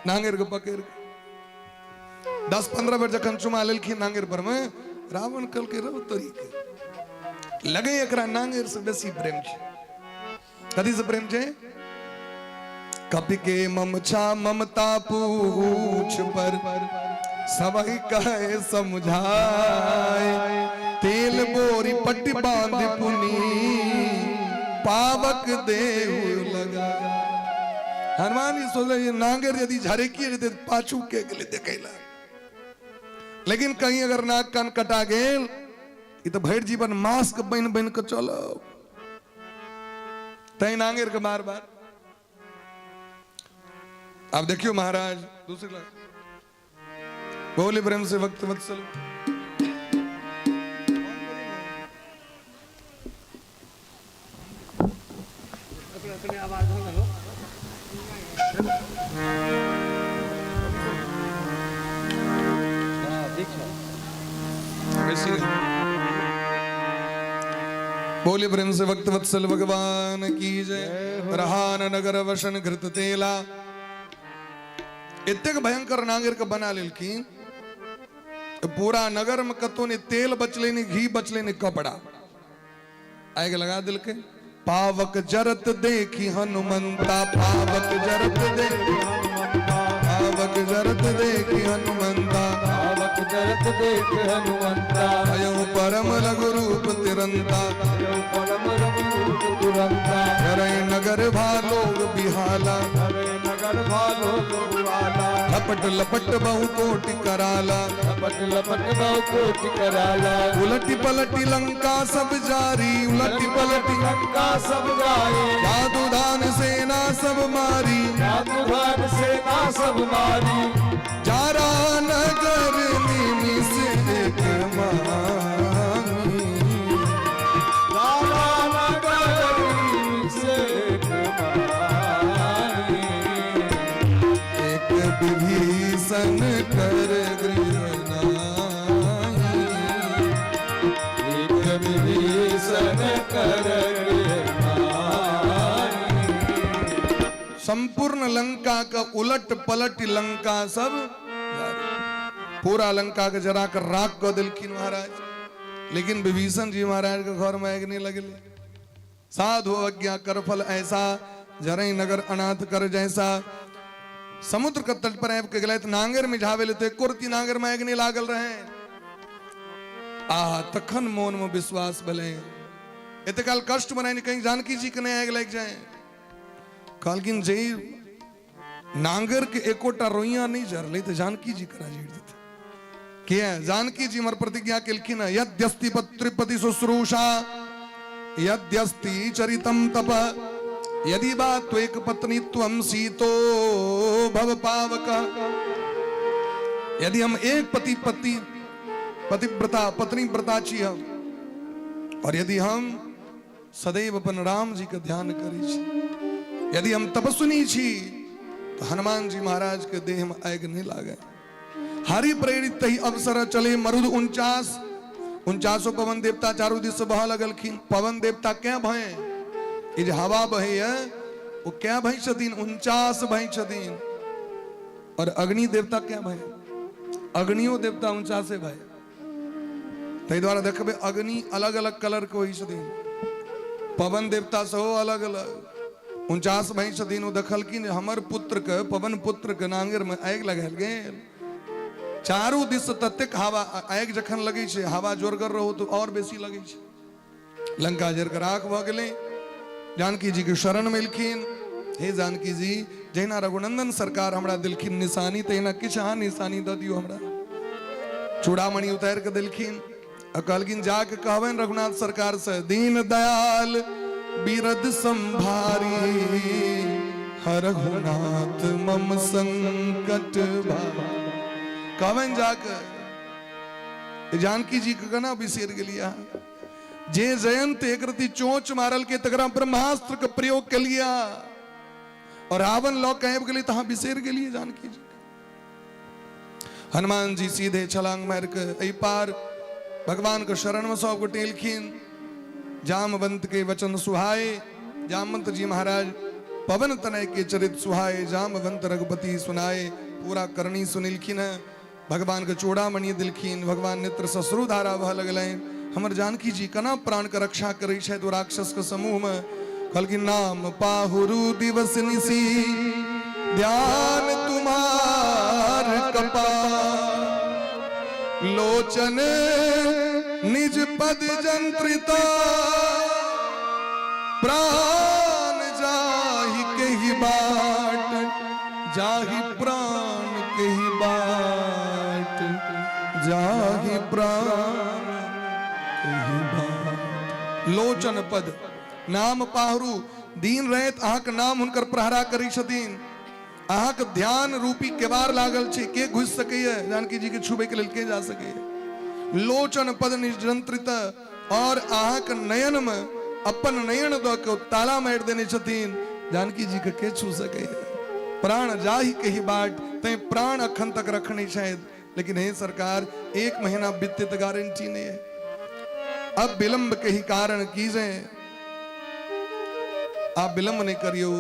नांगेर के पकड़ के 10-15 बेर जखन चुम्मा लेलखिन नांगेर पर में, रावण कहलकै रौ तोरी के लगे एकरा नांगेर से बेसी प्रेम छै। कथी से प्रेम छै? कपि के ममछा ममता पूछ पर सबही कहे समझाए, तेल बोरी पट्टी बांध पुनी पावक देहु लगा। हनुमान जी सोच रहे नांगर यदि झरकी जेतै तऽ पाछू के गेलै देखै ला। लेकिन कहीं अगर नाक कान कटा गेल, ई तऽ भरि जीवन मास्क बनि बनि कऽ चलब। तैं नांगेर के बार बार आब देखियौ महाराज। दूसरी लाइन बोले प्रेम से भक्त वत्सल। बोले प्रेम से भक्त वत्सल भगवान की जय। रहान नगर वशन घृत तेला। एतेक भयंकर नांगेर के बना लेलखिन, पूरा नगर में कतौ ने तेल बचले, ने घी बचले, ने कपड़ा। आग लगा दिलके। पावक जरत देखी हनुमंता, पावक जरत देखी हनुमंता, पावक जरत देखी हनुमंता, पावक जरत देख हनुमंता, भयो परम लघु रूप तिरंता, भयो परम लघु रूप तुरंता, करई नगर भालोग बिहाला, हरे नगर भालोग बिहाला, लपट लपट बहु कोटि कराला, लपट लपट बहु कोटि कराला, उलटी पलटी लंका सब जारी, उलटी पलटी लंका सब जारी, जादूदान सेना सब मारी, जादूदान सेना सब मारी, जारा नगर निमिष एक माही, जारा नगर निमिष एक माही, एक विभीषण कर गृह नाही, एक विभीषण कर गृह नाही। संपूर्ण लंका का उलट पलट लंका सब पूरा लंका के जरा कर राख कऽ देलखिन महाराज। लेकिन विभीषण जी महाराज के घर में आगि नहीं लगले। साधु अवज्ञा कर फल ऐसा, जरई नगर अनाथ कर जैसा। समुद्र के तट पर आबि के गेलथि, नांगर में झावे ले तो एको रत्ती नांगर में आगि नहीं लागल रहे। आ तखन मोन में विश्वास भेलै। एते काल कष्ट बनाई कहीं जानकी जी के नहीं आगि लागि जाए। कहलखिन जे नांगर के एकोटा रोइया नहीं जरलै तऽ जानकी जी करा जरि देतै। किया जानकी जी हमर प्रतिज्ञा केलखिन, यद्यस्ति पत्रिपति शुश्रूषा यद्यस्ति चरितम तप यदि बा त्वेक पत्नी त्वं सीतो भव पावक। यदि हम एक पति पति पतिव्रता पत्नी व्रता छी हम, और यदि हम सदैव अपन राम जी के ध्यान करै छी, यदि हम तपस्विनी छी, तो हनुमान जी महाराज के देह में आगि नहीं लागे। हरि प्रेरित तही अवसर चले मरुद 49 उनचासो पवन देवता चारू दिस से बह लगलखिन। पवन देवता क्या भय, ई जे हवा बहे है वो क्या भय छथिन, 49 भय छथिन। और अग्नि देवता क्या भय, अग्नियो देवता 49 भय। ताहि दुआरे देखबै अग्नि अलग अलग कलर के होइ छथिन, पवन देवता सेहो अलग अलग 49 भय छथिन। ओ देखलखिन हमर पुत्र के पवन पुत्र के नांगर में आगि लगायल गेल, चारू दिस से ततेक हवा, आगि जखन लगै छै हवा जोरगर रहू तऽ और बेसी लगै छै। लंका जर के राख भऽ गेलै। जानकी जी के शरण में एलखिन। हे जानकी जी, जहिना रघुनंदन सरकार हमरा देलखिन निशानी, तहिना किछु अहाँ निशानी दऽ दियौ हमरा। चूड़ामणि उतारि कऽ देलखिन आ कहलखिन जाके कहबनि रघुनाथ सरकार से, दीन दयाल बिरद संभारी हरघुनाथ मम संकट भारी। कहबनि जाके जानकी जी के केना बिसरि गेलियै अहाँ? जे जयंत एक रति चोंच मारल के तकरा ब्रह्मास्त्र के प्रयोग के लिया और रावण लऽ के आबि गेलै तऽ अहाँ बिसरि गेलियै जानकी जी। हनुमान जी सीधे छलांग मारि के एहि पार भगवान के शरण में सब गोटे एलखिन। जामवंत के वचन सुहाए, जामवंत जी महाराज पवन तनय के चरित सुहाए, जामवंत रघुपति सुनाए। पूरा करनी सुनिलखिन है, भगवान के चूड़ामणि दिलखिन। भगवान नेत्र सश्रु धारा बह लगलनि। हमर जानकी जी केना प्राण के रक्षा करै छथि ओ राक्षस के समूह में। कहलखिन नाम पाहुरु दिवस निसी ध्यान तुम्हार कपाल, लोचन निज पद जंत्रिता प्राण जाहि के ही बाट, जाहि प्राण के ही बाट जाहि प्राण केहि बाट। लोचन पद नाम पाहरू, दिन राति अहाँके नाम हुनकर प्रहरा करै छथिन। अहाँके ध्यान रूपी केवार लागल छै, के घुसि सकैए? जानकी जी के छुबै के लेल के जा सकैए? लोचन पद नियंत्रित, और अहाँके नयन में अपन नयन दऽ के ताला मारि देने छथिन। जानकी जी के के छू सकैए? प्राण जाहि कही बाट, तैं प्राण अखन तक रखने छथि। लेकिन हे सरकार, एक महीना बीतते तो गारंटी नहीं है। अब विलंब के ही कारण कीजे, आप विलंब नहीं करियो।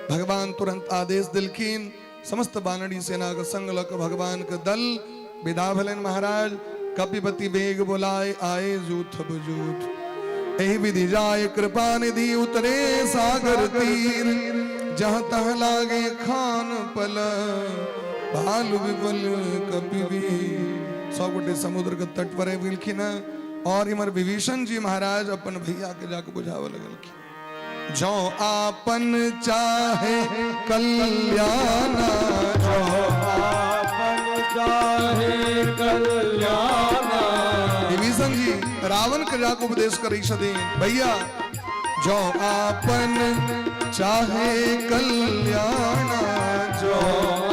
भगवान तुरंत आदेश दिलखिन, समस्त बानरी सेना के संग लक भगवान के दल विदा भलन। महाराज कपिपति बेग बुलाए आए जूथ बजूथ, एहि विधि जाय कृपा निधि उतरे सागर तीर, जहाँ तह लागे खान पल भालु विबल कपिवीर। सब गोटे समुद्र के तट पर आबि गेलखिन हैं और इमर विभीषण जी महाराज अपन भैया के जाके बुझावे लगलखिन। जो आपन चाहे कल्याण, जो आपन चाहे कल्याण। विभीषण जी रावण के जाके उपदेश करै छथिन, भैया जो आपन चाहे कल्याण, जो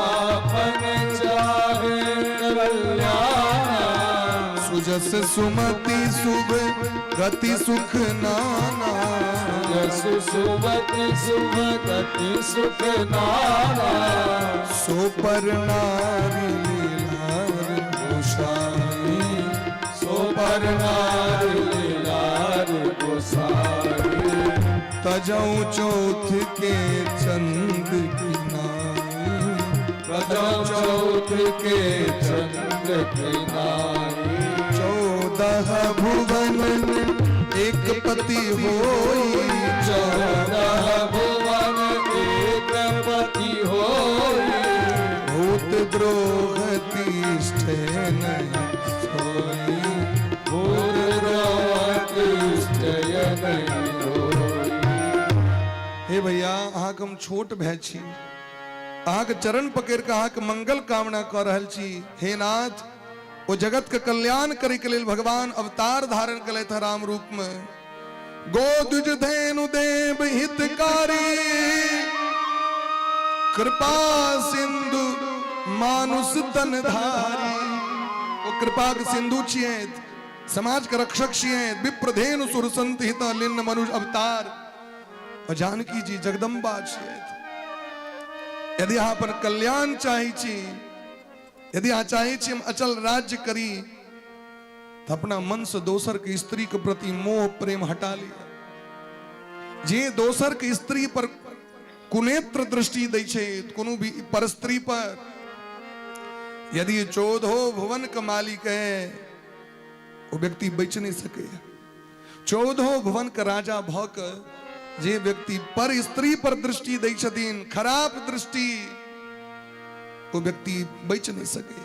आपन चाहे कल्याण, सुजस सुमति शुभ गति सुख नाना, सुजस सुमति शुभ गति सुख नाना, सो पर नारी लीलार गोसाई, सो पर नारी लीलार गोसाई, तजऊ चौथ के चंद की नाई, तजऊ चौथ के चंद की नाई, 14 भुवन एक पति होई, 14 भुवन एक पति होई, भूत द्रोह तिष्ठे नहीं सोई, भूत द्रोह तिष्ठे नहीं होई। हे भैया, अहाँके हम छोट भाय छी, अहाँके चरण पकड़ि कऽ अहाँके मंगल कामना कऽ रहल छी। हे नाथ, ओ जगत के कल्याण करे के लेल भगवान अवतार धारण केलथि राम रूप में। गो द्विज धेनु देव हितकारी, कृपा सिंधु मानुष तन धारी। ओ कृपा के सिंधु छियै, समाज के रक्षक छियै। विप्र धेनु सुर संत हित लिन्न मनुष अवतार। और जानकी जी जगदम्बा छियै। यदि अहाँ अपन कल्याण चाहै छी, यदि अहाँ चाहै छी हम अचल राज्य करी, तऽ अपना मन से दोसर के स्त्री के प्रति मोह प्रेम हटा लिअ। जे दोसर के स्त्री पर कुनेत्र दृष्टि दै छै, कोनो भी पर स्त्री पर, यदि चौदहो भुवन के मालिक है, ओ व्यक्ति बचि नहीं सकैए। चौदहो भुवन के राजा भऽ के जे व्यक्ति पर स्त्री पर दृष्टि दै छथिन, खराब दृष्टि, ओ व्यक्ति बचि नहीं सके,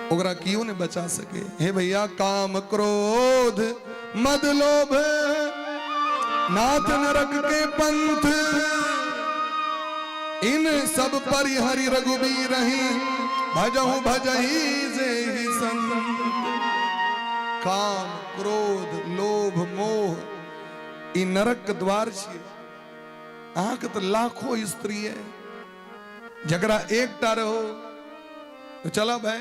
ओकरा कियो नहीं बचा सके। हे भैया, काम क्रोध मद लोभ नाथ नरक के पंथ, इन सब परिहरि रघुबीर रही भजहु भजही जेहि संत। काम क्रोध लोभ मोह ई नरक के द्वार छियै। अहाँके तऽ लाखों स्त्री है, जकरा एकटा रहो तो चलब है,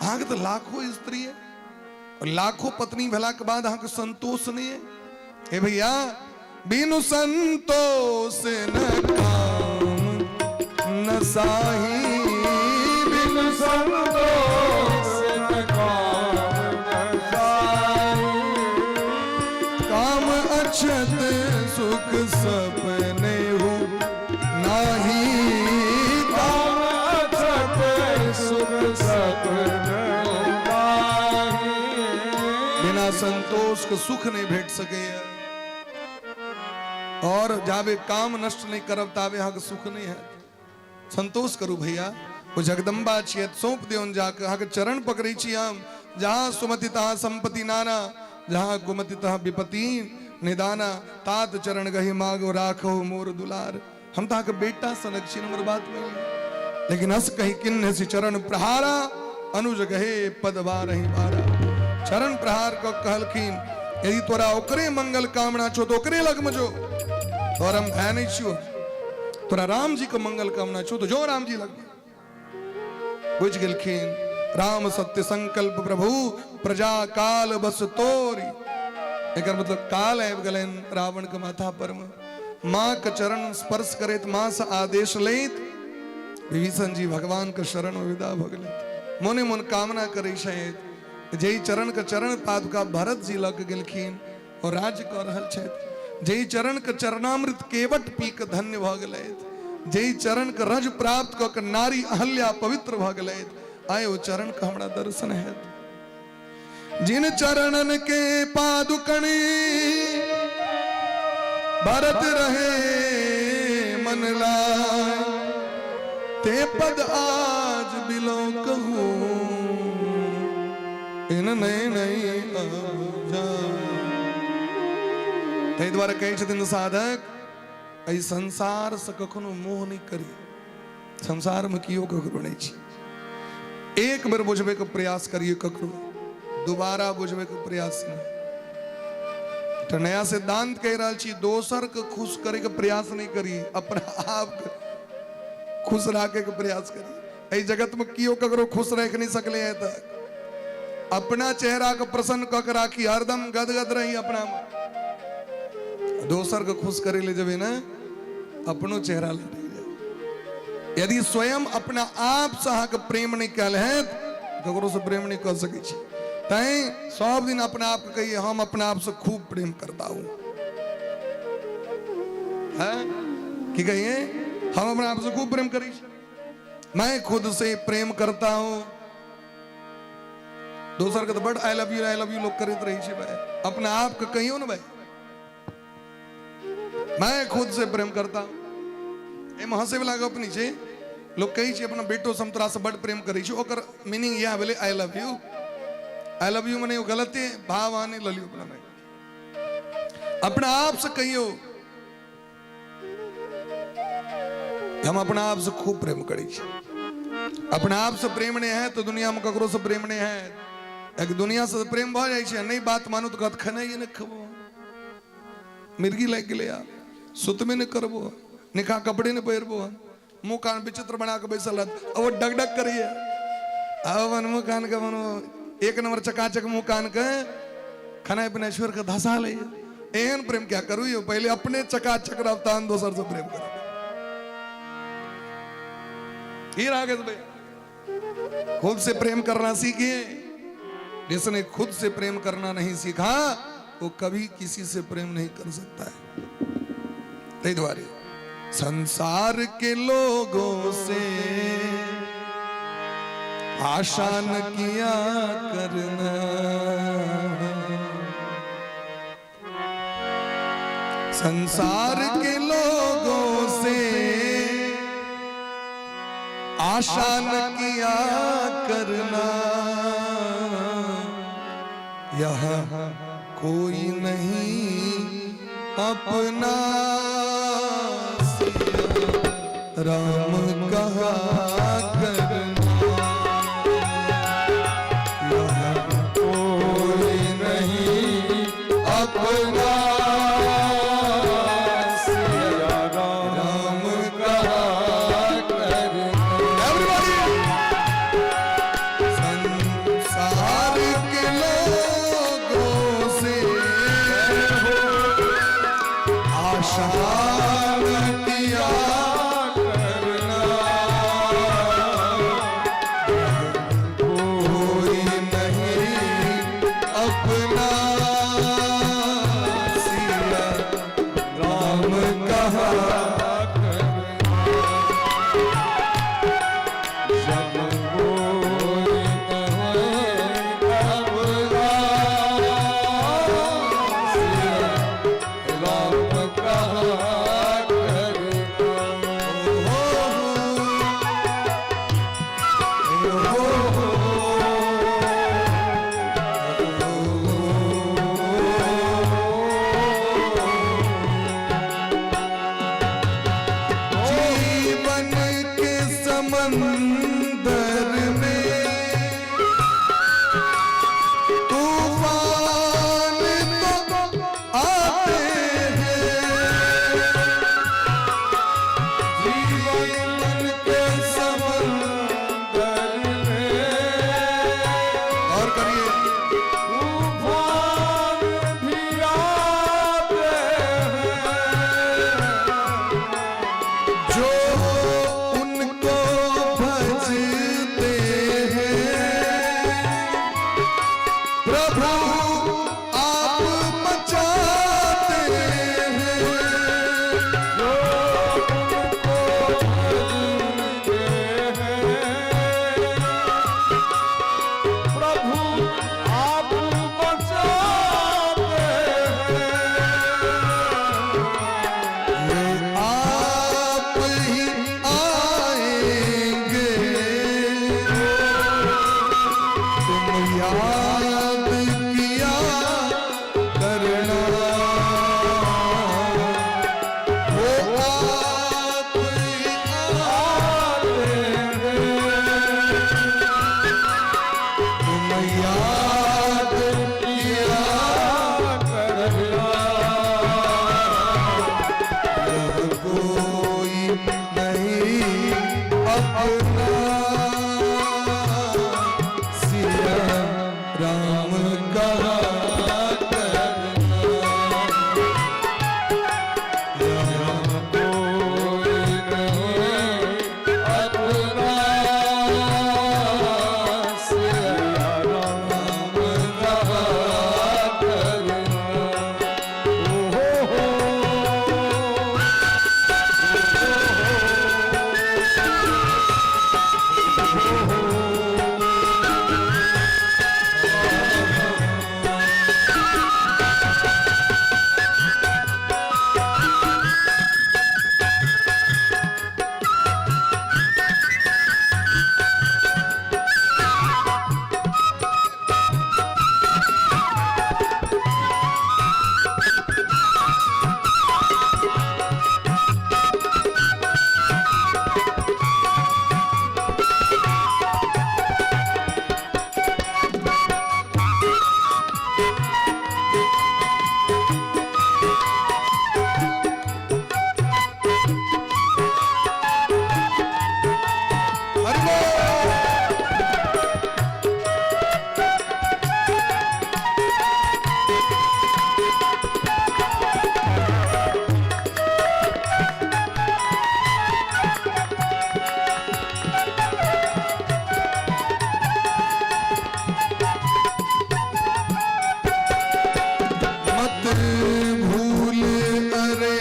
अहाँके तऽ लाखों स्त्री है और लाखों पत्नी भेला के बाद अहाँके संतोष नहीं है। हे भैया, बिनु संतोष न काम न साही, बिनु संतोष न काम न साही, काम अक्षत सुख सपने हो नाही, काम अक्षत सुख सपने नाही, बिना संतोष के सुख नहीं भेट सकैए। और जाबे काम नष्ट नहीं करब ताबे अहाँके सुख नहीं हैत। संतोष करू भैया, ओ जगदम्बा छियै, सौंप दियौन जाके, अहाँके चरण पकड़ै छी हम। जहाँ सुमति तहाँ संपत्ति नाना, जहाँ कुमति तहाँ विपत्ति निदाना, तात चरण गही मागो राखो मोर दुलार। हम तऽ अहाँके बेटा सनक छी, हमर बात मानि लिअ। लेकिन हस कही किन्ह सी चरण प्रहारा, अनुज गहे पद बारही बारा। चरण प्रहार कऽ कहलखिन, यदि तोरा ओकरे मंगल कामना छौ तो ओकरे लगमे जो, तोहर हम भाय नहि छियौ। तोरा राम जी के मंगल कामना छौ तो जो राम जी लग। बुझि गेलखिन, राम सत्य संकल्प प्रभु प्रजा काल बस तोरी। एकर मतलब काल आबि गेलनि रावण के माथा पर में। माँ के चरण स्पर्श करैत, माँ से आदेश लैत विभीषण जी भगवान के शरण में विदा भऽ गेलथि। मोने मोन कामना करै छथि, जाहि चरण के चरण पादुका भरत जी लऽ के गेलखिन और राज्य कऽ रहल छथि, जाहि चरण के चरणामृत केवट पी के धन्य भऽ गेलथि, जाहि चरण के रज प्राप्त कऽ के नारी अहल्या पवित्र भऽ गेलथि, आइ ओ चरण के हमरा दर्शन हैत। जिन चरणन के पादुकणी भरत रहे मन लाय, ते पद आज बिलो कहूँ इन नहीं नहीं ताहि दुआरे कहै छथिन साधक, एहि संसारसँ कखनो मोह नहि करी। संसारमे केओ ककरो नहि छै। एक बेर बुझबैके प्रयास करिए, ककरो दोबारा बुझबैके प्रयास नहि। एकटा नया सिद्धांत कहि रहल छी, दोसरके खुश करैके प्रयास नहि करी, अपना आपके खुश राखैके प्रयास करी। एहि जगतमे केओ ककरो खुश राखि नहि सकलै है तक। अपना चेहरा के प्रसन्न कऽ के राखी, हरदम गदगद रही अपना में। दोसर के खुश करे ले जेबै ने, अपनो चेहरा लटकि जाय। यदि स्वयं अपना आप से अहाँके प्रेम नहि कयल हैत, ककरो से प्रेम नहि कऽ सकै छी। तैं सब दिन अपना आप के कहिए, हम अपना आप से खूब प्रेम करता हूं। है की कहिए, हम अपना आप से खूब प्रेम करै छी, मैं खुद से प्रेम करता हूं। दोसर के तो बड I love you I love you लोग करैत रहै छै भाई, अपना आप के कहियो ने भाई, मैं खुद से प्रेम करता हूं। एहिमे हंसे वाला गप नहि छै। लोग कहै छै अपना बेटो से हम तोरा से बड प्रेम करै छी, ओकर मीनिंग इएह भेलै I love you. I love you मने ओ गलते भाव अहाँ नहि लऽ लियौ अपना में। अपना आप से कहियो, हम अपना आप से खूब प्रेम करै छी। अपना आप से प्रेम नहि है तो दुनिया में ककरो से प्रेम नहि है। एक दुनिया से प्रेम भऽ जाइ छै, नहि बात मानू तऽ कहत खेनाइए नहि खेबो, मिर्गी लागि गेलै, आब सुतबे नहि करबो, निका कपड़े नहि पहिरबो, मुँह कान विचित्र बना कऽ बैसल रहत, ओ डगडग करैए। आब अपन मुँह कान के अपन एक नंबर चकाचक मुँह कान के खेनाइ पिनाइ छोड़ि कऽ धसा लैए। एहन प्रेम क्या करू यौ, पहिले अपने चकाचक रहब तहन दोसर से प्रेम करब। की राकेश भाई, खुद से प्रेम करना सीखिए। जिसने खुद से प्रेम करना नहीं सीखा वो कभी किसी से प्रेम नहीं कर सकता है। ताहि दुआरे संसार के लोगों से आशा न किया करना, संसार के लोगों से आशा न किया करना, यह कोई नहीं अपना राम कहा करना, यह कोई नहीं अपना राम कहा करना। Everybody! संसार के लोगों से आशा न किया करना, कोई नहीं अपना सिया राम कहा जब कोई नहीं अपना सिया राम कहा करना। जीवन के समंदर में अपना, सिया राम कहा करना। यहाँ कोई नहीं अपना, सिया राम कहा करना। ओ हो हरि बोल। मत भूल अरे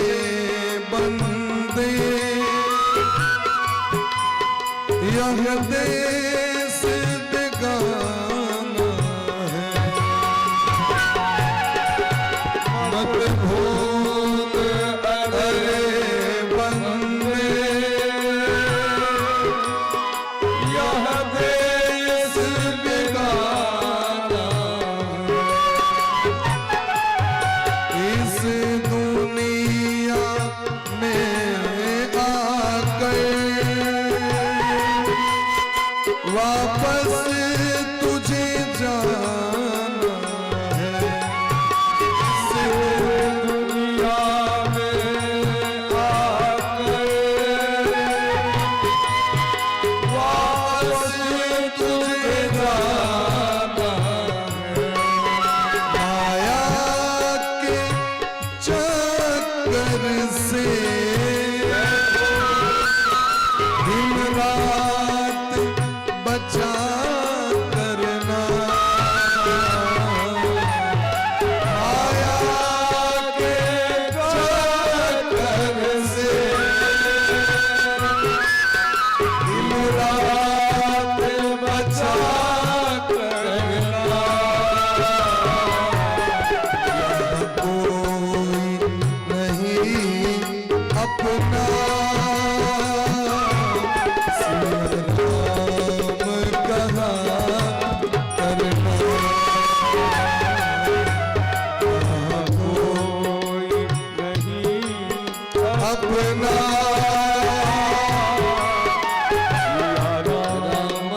बंदे, यह देश बेगाना है। मत भूल अरे बंदे, यह देश बेगाना है। इस दुनिया में आकर वापस तुझे जाना है। इस दुनिया में आकर वापस तुझे जाना है। माया के चक्कर से दिन रात बचा करना, माया के चक्कर से दिन रात बचा करना। कोई नहीं अपना, सिया राम कहा करना। कोई नहीं अपना, सिया राम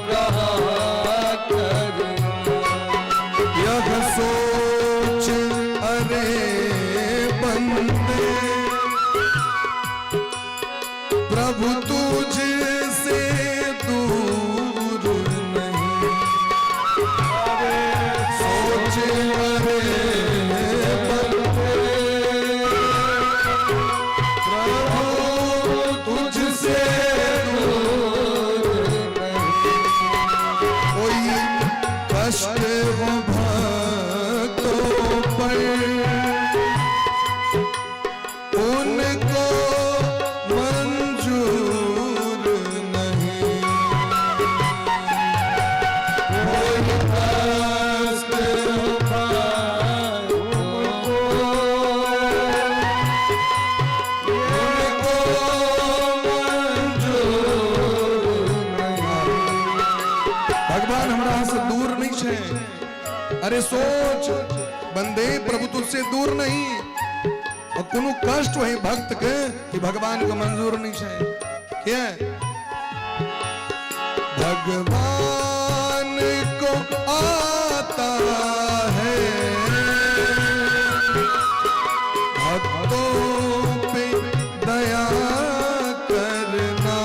कहा करना। यह सोच अरे बंदे, प्रभु तुझसे दूर नहीं। सोच अरे बंदे, प्रभु तुझसे दूर नहीं। कोई कष्ट हो भक्तों पर, उनको मंजूर नहीं। कोई कष्ट उनको, उनको मंजूर नहीं। भगवान हमरा से दूर नहीं छे। अरे सोच बंदे, प्रभु तुझसे दूर नहीं, और कोनो कष्ट वही भक्त के कि भगवान को मंजूर नहीं छे। क्या भगवान को आता है भक्तों पे दया करना।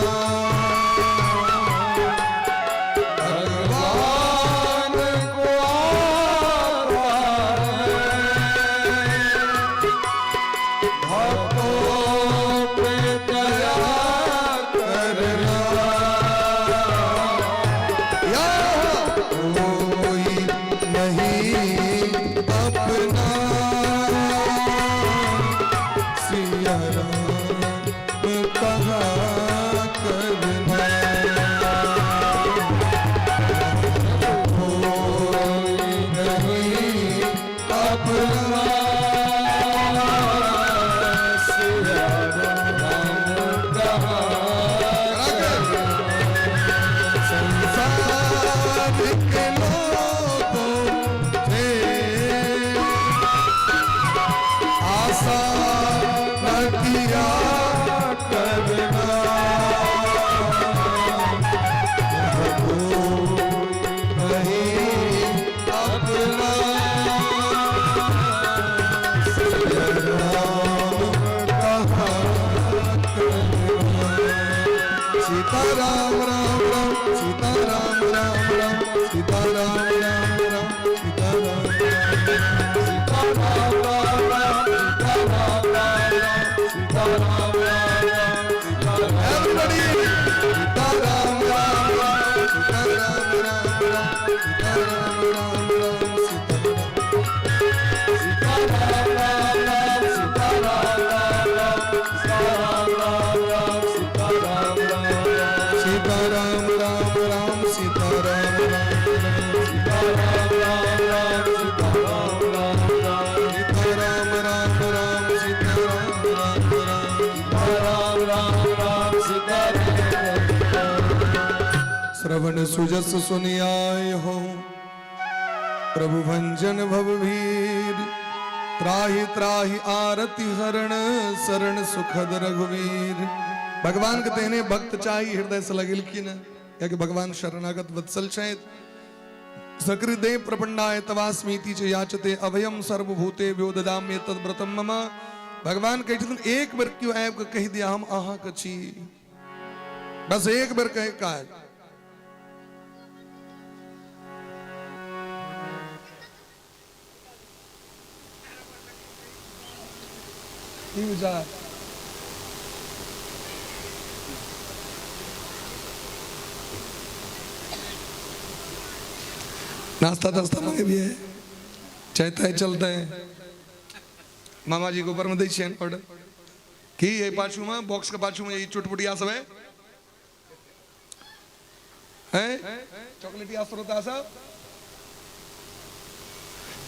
राम राम राम सीता सीता राम राम राम सीता राम राम राम सीता राम राम राम सीता राम राम राम सीता राम राम राम सीता राम राम राम सीता राम राम राम सीता राम राम राम सीता राम राम राम सीता राम राम राम सीता राम राम राम सीता राम राम श्रवण सुजस सुनियाय हो प्रभु भंजन भव भीर त्राहि त्राहि आरति हरण शरण सुखद रघुवीर। भगवान के तेहने भक्त चाही हृदय से लगेलखिन कियाकि भगवान शरणागत वत्सल छथि। सकृदे प्रपन्नाय तवास्मीति च याचते अभयम सर्वभूतेभ्यो ददाम्य तद्व्रतम मम। भगवान कहै छथिन एक बेर केओ आबि कऽ कहि दिया हम अहाँके छी, बस एक बेर कहे काज। की विचार? नाश्ता तास्ता मंगेबियै, चाय ताय चलते। मामा जी के ऊपर में दै छियनि ऑर्डर की एहि पाछू में बॉक्स के पाछू में ई चुटपुटिया सब है, हैं चॉकलेटिया श्रोता सब।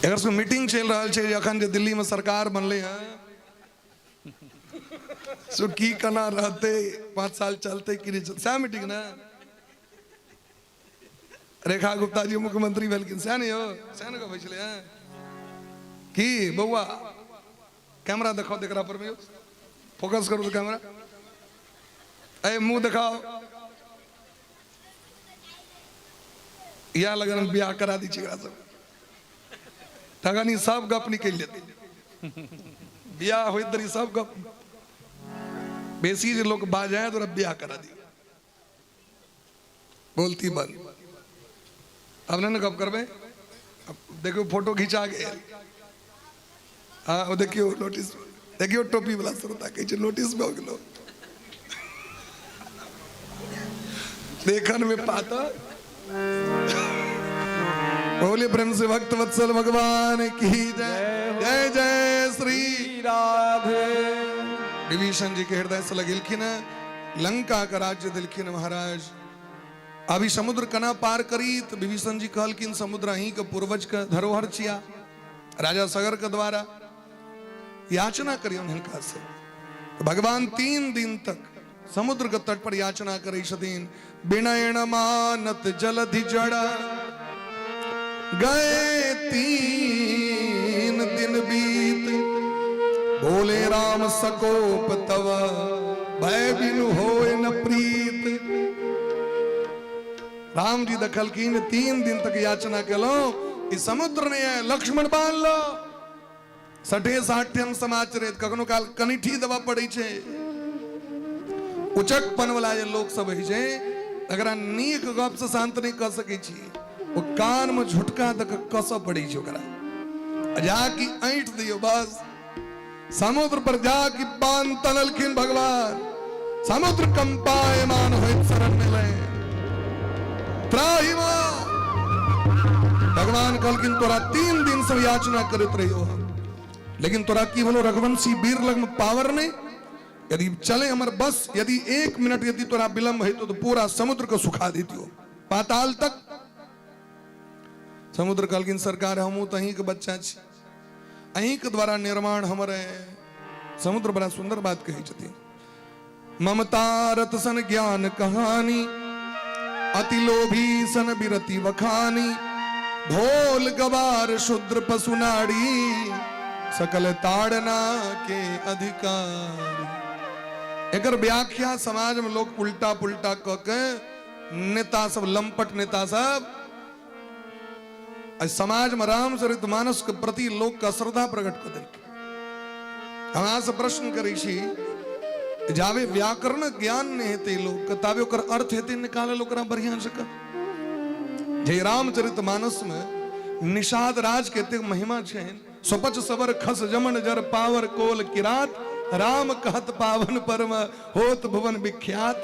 एकर सबके मीटिंग चलि रहल छै जे अखन जे दिल्ली में सरकार बनलै हँ सो की केना रहतै, 5 साल चलतै कि नहि चलतै, सएह मीटिंग ने। रेखा गुप्ता जी मुख्यमंत्री भेलखिन सएह ने यौ, सएह ने गबै छलै हँ की बौआ। कैमरा देखाओ, देखरा पर में यौ फोकस करू तऽ कैमरा, ए मुँह देखाओ। इएह लगन हम बियाह करा दै छी एकरा सब, तखन ई सब गप निकलि जेतै। बियाह होइत देरी सब गप बेसी जे लोक बाजै तऽ ओकरा बियाह करा दी, बोलती बंद। अब नहि ने गप करबै। अब देखियौ फोटो घिचा गेल। हाँ ओ देखियौ नोटिस, देखियौ टोपी वाला श्रोता कहै छै नोटिस भऽ गेलो। देखन में पाता। बोले प्रेम से भक्त वत्सल भगवान की जय। जय जय श्री राधे। विभीषण जी के हृदय से लगेलखिन, लंका का राज्य दिलखिन महाराज। अभी समुद्र कना पार करी तो विभीषण जी कहलखिन समुद्र अहीं के पूर्वज के धरोहर छिया, राजा सगर के द्वारा याचना करियौन हिनका से। तो भगवान 3 दिन तक समुद्र के तट पर याचना करै छथिन। विनयन मानत जलधि जड़ा गए 3 दिन बीत, बोले राम सकोप तव भय बिनु होए न प्रीत। राम जी देखलखिन 3 दिन तक याचना केलहुं, ई समुद्र नहीं है, लक्ष्मण बांध लो। सठे साठ्यम समाचरित, कखनो काल कनिठी दबा पड़ै छै। उचकपन वाला जे लोक सब होइ छै तकरा नीक गप से शांत नहीं कऽ सकै छी, ओ कान में झुटका दऽ कऽ कसऽ पड़ै छै ओकरा, जा कि ऐंठ दियौ बस। समुद्र पर जा कि बांध तनलखिन भगवान, समुद्र कंपायमान होइत शरण मिले त्राहिमा। भगवान कहलखिन तोरा 3 दिन से याचना करैत रहियो हम, लेकिन तोरा की बोलो रघुवंशी वीर लग में पावर नहीं, यदि चले हमर बस, यदि 1 मिनट यदि तोरा विलंब हेतो तो पूरा समुद्र को सुखा देतियो पाताल तक। समुद्र कहलखिन सरकार हमहूँ तो अहीं के बच्चा छी, अहीं के द्वारा निर्माण हमर है। समुद्र बड़ा सुंदर बात कहै छथिन, ममता रत सन ज्ञान कहानी, अति लोभी सन बिरति बखानी, ढोल गवार शूद्र पशु नाड़ी, सकल ताड़ना के अधिकारी। एकर व्याख्या समाज में लोग उल्टा पुल्टा क के नेता सब, लंपट नेता सब, समाज में रामचरित मानस के प्रति लोक का श्रद्धा प्रकट कर देलकै। हम अहाँ से प्रश्न करै छी, जाबे व्याकरण ज्ञान नहीं हेतै लोक के, ताबे ओकर अर्थ हेतै निकालल ओकरा बढ़िया जकाँ। जे रामचरित मानस में निषाद राज के एतेक महिमा छनि, स्वपच सबर खस जमन जर पावर कोल किरात, राम कहत पावन परम होत भुवन विख्यात।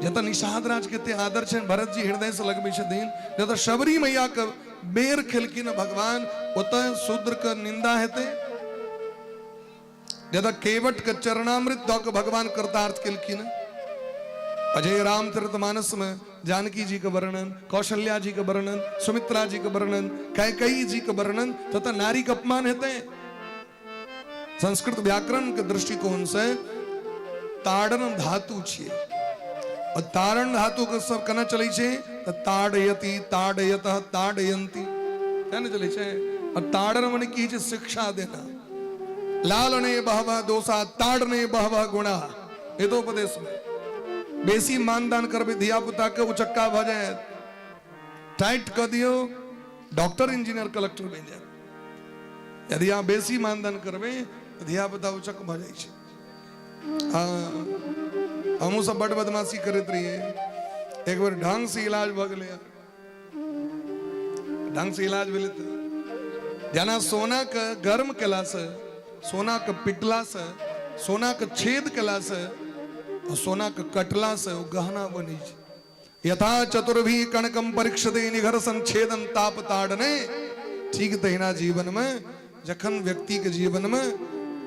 जतऽ निषाद राज के एते आदर छनि, भरत जी हृदय से लगबै छथिन, जतऽ शबरी मैया के बेर खेलखिन भगवान, ओतऽ शूद्र के निंदा हेतै। जतऽ केवट के चरणामृत दऽ के भगवान कृतार्थ केलखिन। अजय रामचरित मानस में जानकी जी के वर्णन, कौशल्या जी के वर्णन, सुमित्रा जी के वर्णन, कैकेयी जी के वर्णन, ततऽ नारी के अपमान हेतै। संस्कृत व्याकरण के दृष्टिकोण से ताड़न धातु छियै और ताड़न धातु के सब केना चलै छै तऽ ताड़यति ताड़यत ताड़यन्ति केना चलै छै। और ताड़न मने की छै? शिक्षा देना। लालने बहवः दोषा ताड़ने बहवः गुणा। हितोपदेश में बेसी मानदान करबै धिया पुता के उचक्का भऽ जायत। टाइट कऽ दियौ डॉक्टर इंजीनियर कलेक्टर बनि जायत। यदि अहाँ बेसी मानदान करबै तऽ धिया पुता उचक भऽ जाइ छै। हँ, हमहूँ सब बड बदमाशी करैत रहियै। एक बेर ढंग से इलाज भऽ गेलै, ढंग से इलाज भेलै तऽ जेना सोना के गर्म केलासँ, सोना के पिटलासँ, सोना के छेद केलासँ, सोना के कटलासँ ओ गहना बनै छै। यथा चतुर्भी कणकम परीक्षते निघर्षण छेदन ताप ताड़ने। ठीक तहिना जीवन में जखन व्यक्ति के जीवन में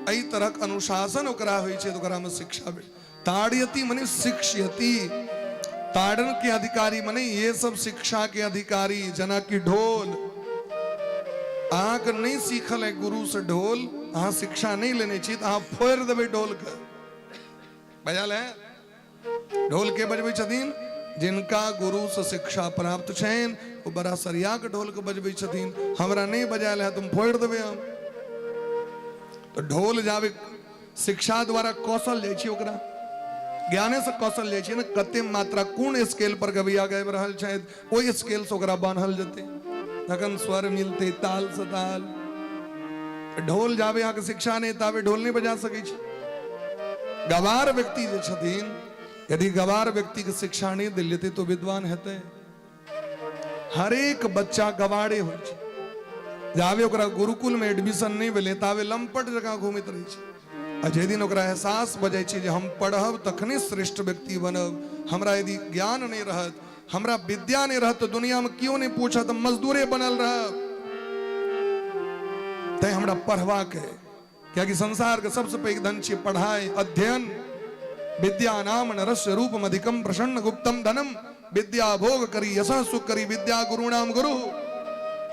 एहि तरहक अनुशासन ओकरा होइ छै तऽ ओकरा में शिक्षा भेट। ताड़यति मने शिक्षयति, ताड़न के अधिकारी मने ये सब शिक्षा के अधिकारी। जना कि ढोल अहाँके नहि सीखल है गुरु से ढोल, अहाँ शिक्षा नहि लेने छी तऽ अहाँ फोड़ि देबै ढोल के। बजल है ढोल के बजबै छथिन? जिनका गुरु से शिक्षा प्राप्त छनि ओ बड़ा सरिया के ढोल के बजबै छथिन। हमरा नहि बजायल है तुम फोड़ि देबै हम। तऽ ढोल जाबे शिक्षा द्वारा कौशल जाइ छै, ओकरा ज्ञाने से कौशल जाइ छै ने, कते मात्रा कोन स्केल पर गवैया गाबि रहल छथि ओहि स्केल से ओकरा बान्हल जेतै, तखन स्वर मिलतै ताल से ताल। ढोल जाबे अहाँके शिक्षा नहि ताबे ढोल नहि बजा सकै छी। गवार व्यक्ति जे छथिन, यदि गवार व्यक्ति के शिक्षा नहि देल जेतै तो विद्वान हेतै। हरेक बच्चा गवारे होइ छै। जाबे ओकरा गुरुकुल में एडमिशन नहि भेलै ताबे लम्पट जकाँ घूमैत रहै छै। आ जाहि दिन ओकरा एहसास भऽ जाइ छै जे हम पढ़ब तखने श्रेष्ठ व्यक्ति बनब, हमरा यदि ज्ञान नहि रहत, हमरा विद्या नहि रहत तऽ दुनिया में केओ नहि पूछत, हम मजदूरे बनल रहब। तैं हमरा पढ़बाक है, कियाकि संसार के सबसे पैघ धन छियै पढ़ाई, अध्ययन। विद्या नाम नरस्य रूपम अधिकम प्रसन्न गुप्तम धनम, विद्या भोग करी यशः सुख करी, विद्या गुरुणाम गुरु।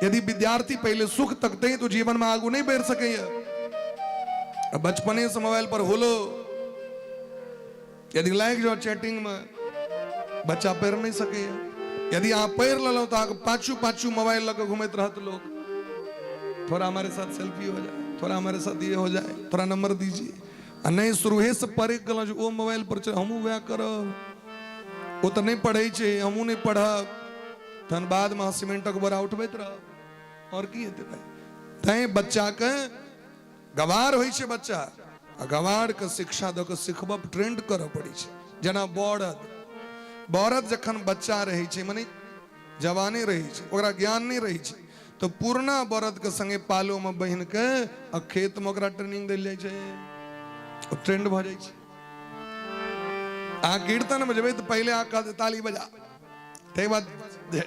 यदि विद्यार्थी पहले सुख तकते तो जीवन में आगू नहीं बढ़ सकैया। बचपने से मोबाइल पर होलो, यदि लागि जाओ चैटिंग में, बच्चा पढ़ि नहीं सकैया। यदि अहाँ पढ़ि लेलहुँ तऽ अहाँके पाछू पाछू मोबाइल लऽ कऽ घुमैत रहत लोक। थोड़ा हमारे साथ सेल्फी हो जाए, थोड़ा हमारे साथ ये हो जाए, थोड़ा नंबर दीजिए। आ नहि शुरूहे से पढ़ि गेलहुँ जे ओ मोबाइल पर छै, हमहूँ वएह करब, ओ तऽ नहि पढ़ै छै, हमहूँ नहि पढ़ब, तहन बादमे अहाँ सीमेंटक बोरा उठबैत रहब, आओर की हेतै भाइ। तैँ बच्चाके गवार होइ छै बच्चा, आ गवारके शिक्षा दऽ कऽ सिखबऽ ट्रेंड करऽ पड़ै छै। जेना बरद, बरद जखन बच्चा रहै छै, मने जवाने रहै छै, ओकरा ज्ञान नहि रहै छै, तऽ पुरना बरदके संगे पालोमे बहिन के आ खेतमे ओकरा ट्रेनिंग देल जाइ छै, ओ ट्रेंड भऽ जाइ छै। अहाँ कीर्तनमे जेबै तऽ पहिले अहाँ कहत ताली बजा, ताहि बाद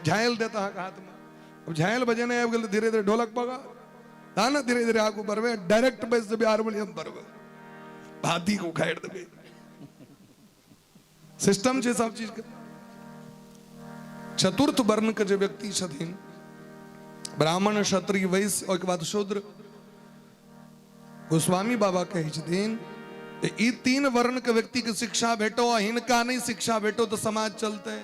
झालि देत अहाँके हाथमे। आब झालि बजेने आबि गेल तऽ धीरे धीरे ढोलक पकड़ ता ने धीरे धीरे आगू बढ़बै, डायरेक्ट बैस जेबै हारमोनियम पर, हाथी के उखाड़ि देबै। सिस्टम छै सब चीज के। चतुर्थ वर्ण के जे व्यक्ति छथिन, ब्राह्मण, क्षत्रिय, वैश्य, ओहिके बाद शूद्र, गोस्वामी बाबा कहै छथिन ई तीन वर्ण के व्यक्ति के शिक्षा भेटो आ हिनका नहीं शिक्षा भेटो तो समाज चलते।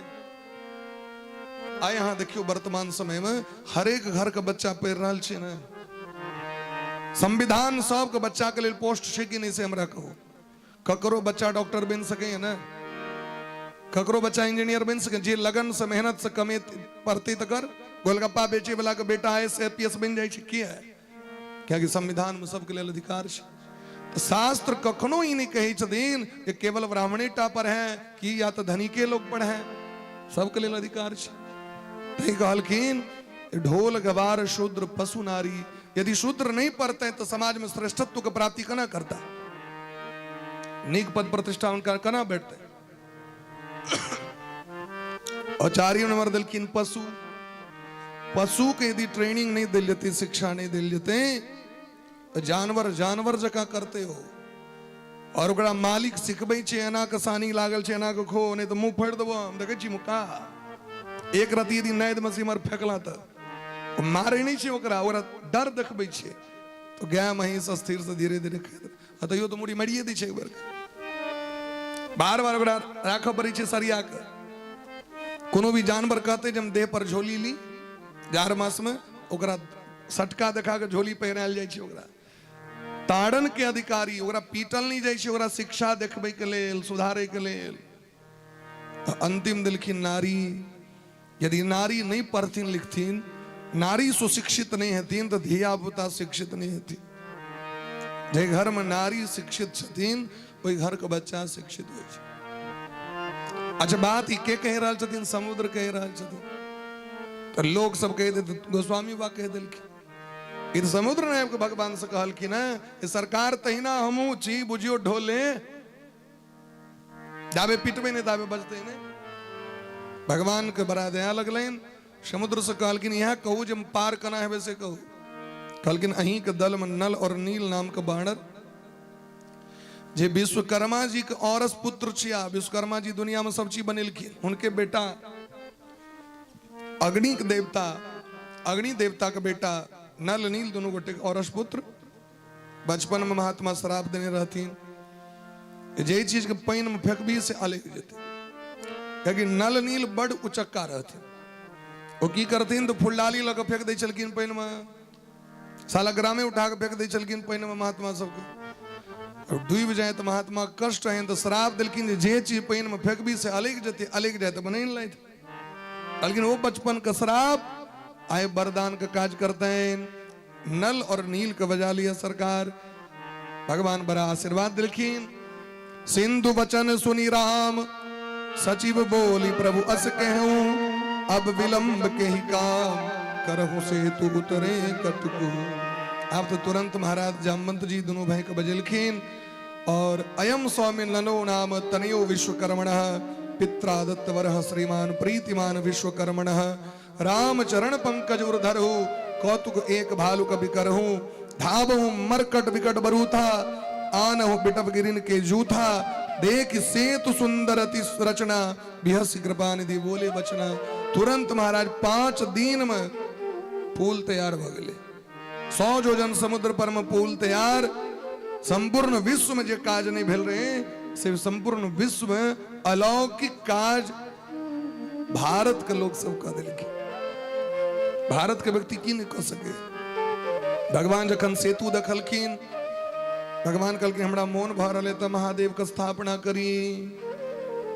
आइ अहाँ देखियौ वर्तमान समय में हरेक घर के बच्चा पढ़ि रहल छै ने। संविधान सबके बच्चा के लेल पोस्ट छै कि नहीं से हमरा कहू। ककरो बच्चा डॉक्टर बनि सकैए ने, ककरो बच्चा इंजीनियर बनि सकै, जे लगन से मेहनत से कमे पढ़तै तकर। गोलगप्पा बेचे वाला के बेटा I S P S बनि जाइ छै, किया? कियाकि संविधान में सबके लेल अधिकार छै। तऽ शास्त्र कखनो ई नहि कहै छथिन जे केवल ब्राह्मणे टा पढ़े कि या तऽ धनिके लोग पढ़े, सबके लेल अधिकार छै। तैं कहलखिन ढोल गवार शूद्र पशु नारी, यदि शूद्र नहीं पढ़ते तो समाज में श्रेष्ठत्व के प्राप्ति केना करता, नीक पद प्रतिष्ठा हुनका केना भेटतै। और चारिम नंबर देलखिन पशु। पशु के यदि ट्रेनिंग नहीं देल जेतै, शिक्षा नहीं देल जेतै, तऽ जानवर जानवर जकाँ करते हो। और ओकरा मालिक सिखबै छै, एना के सानी लागल छै, एना के खो, नहीं तऽ मुंह फोड़ि देबो हम, देखै छी मुका। एक रति यदि नादि में सिमर फेकला तऽ ओ मारै नहि छै ओकरा, ओकरा डर देखबै छै। तऽ गाय महींस स्थिर से धीरे धीरे खाइत, आ तैयो तऽ मुड़ी मारिए दै छै एक बेर। बार बार ओकरा राखऽ पड़ै छै सरिया के। कोनो भी जानवर कहतै जे हम देह पर झोली ली, जाड़ मासमे ओकरा सटका देखा के झोली पहिरायल जाइ छै। ओकरा ताड़न के अधिकारी, ओकरा पीटल नहि जाइ छै, ओकरा शिक्षा देखबै के लेल, सुधारै के लेल। अंतिम देलखिन नारी। यदि नारी नहीं पढ़थिन लिखथिन, नारी सुशिक्षित नहीं हेथिन, तऽ धिया पुता शिक्षित नहीं हेथिन। जे घर में नारी शिक्षित छथिन, ओहि घर के बच्चा शिक्षित होइ छै। अच्छा बात ई के कहि रहल छथिन? समुद्र कहि रहल छथिन। तऽ लोक सब कहि देत, गोस्वामी बाबा कहि देलखिन। ई तऽ समुद्र ने आबि कऽ भगवान से कहलखिन हेँ, सरकार तहिना हमहूँ छी, बुझियौ ढोले, जाबे पिटबै नहि ताबे बजतै नहि। भगवान के बड़ा दया लगलनि, समुद्र से कहलखिन इएह कहू जे हम पार केना हेबै से कहू। कहलखिन अहींके दल में नल और नील नाम के बानर, जे विश्वकर्मा जी के औरस पुत्र छिया, विश्वकर्मा जी दुनिया में सब चीज बनेलखिन, उनके बेटा अग्नि के देवता, अग्नि देवता के बेटा नल नील दोनों गोटे के औरस पुत्र। बचपन में महात्मा श्राप देने रहथिन जे चीज के पानि में फेंकबी से अलग जेतै, कियाकि नल नील बड उचक्का रहथिन। ओ की करथिन तऽ फुलडाली लऽ कऽ फेंक दै छलखिन पानि में, सालग्रामे उठा कऽ फेंक दै छलखिन पानि में महात्मा सबके, डूबि जाय तऽ महात्मा कष्ट होइन। तऽ श्राप देलखिन जे जे चीज पानि में फेंकबी से अलगि जेतै, अलगि जाय तऽ बना लैत। कहलखिन ओ बचपन के श्राप आइ वरदान के काज करतनि। नल और नील के बजा लिया सरकार, भगवान बड़ा आशीर्वाद दिलखिन। सिंधु वचन सुनी राम सचिव बोली प्रभु अस कहूं, अब विलंब के ही काम करहु सेतु उतरे कटकू। आप तो तुरंत महाराज जामवंत जी दोनों भाई के बजेलखिन। और अयम स्वामी ननो नाम तनयो विश्वकर्मण पित्रादत्त वरह श्रीमान प्रीतिमान विश्वकर्मण, राम चरण पंकज उर्धरहु कौतुक एक भालु कभी करहु, धाबहु मरकट विकट बरूथा आनहु बिटप गिरिन के जूथा, देख सेतु सुंदर अति रचना बिहस कृपा निधि बोले बचना। तुरंत महाराज 5 दिन में पुल तैयार भ गेलै। 100 जोजन समुद्र पर में पुल तैयार। संपूर्ण विश्व में जे काज नहीं भेल रहे से संपूर्ण विश्व में अलौकिक काज भारत के लोग सब कह देलखिन। भारत के व्यक्ति की नहीं कह सके। भगवान जखन सेतु देखलखिन, भगवान कहलखिन हमरा मोन भऽ रहल है तऽ महादेव के स्थापना करी।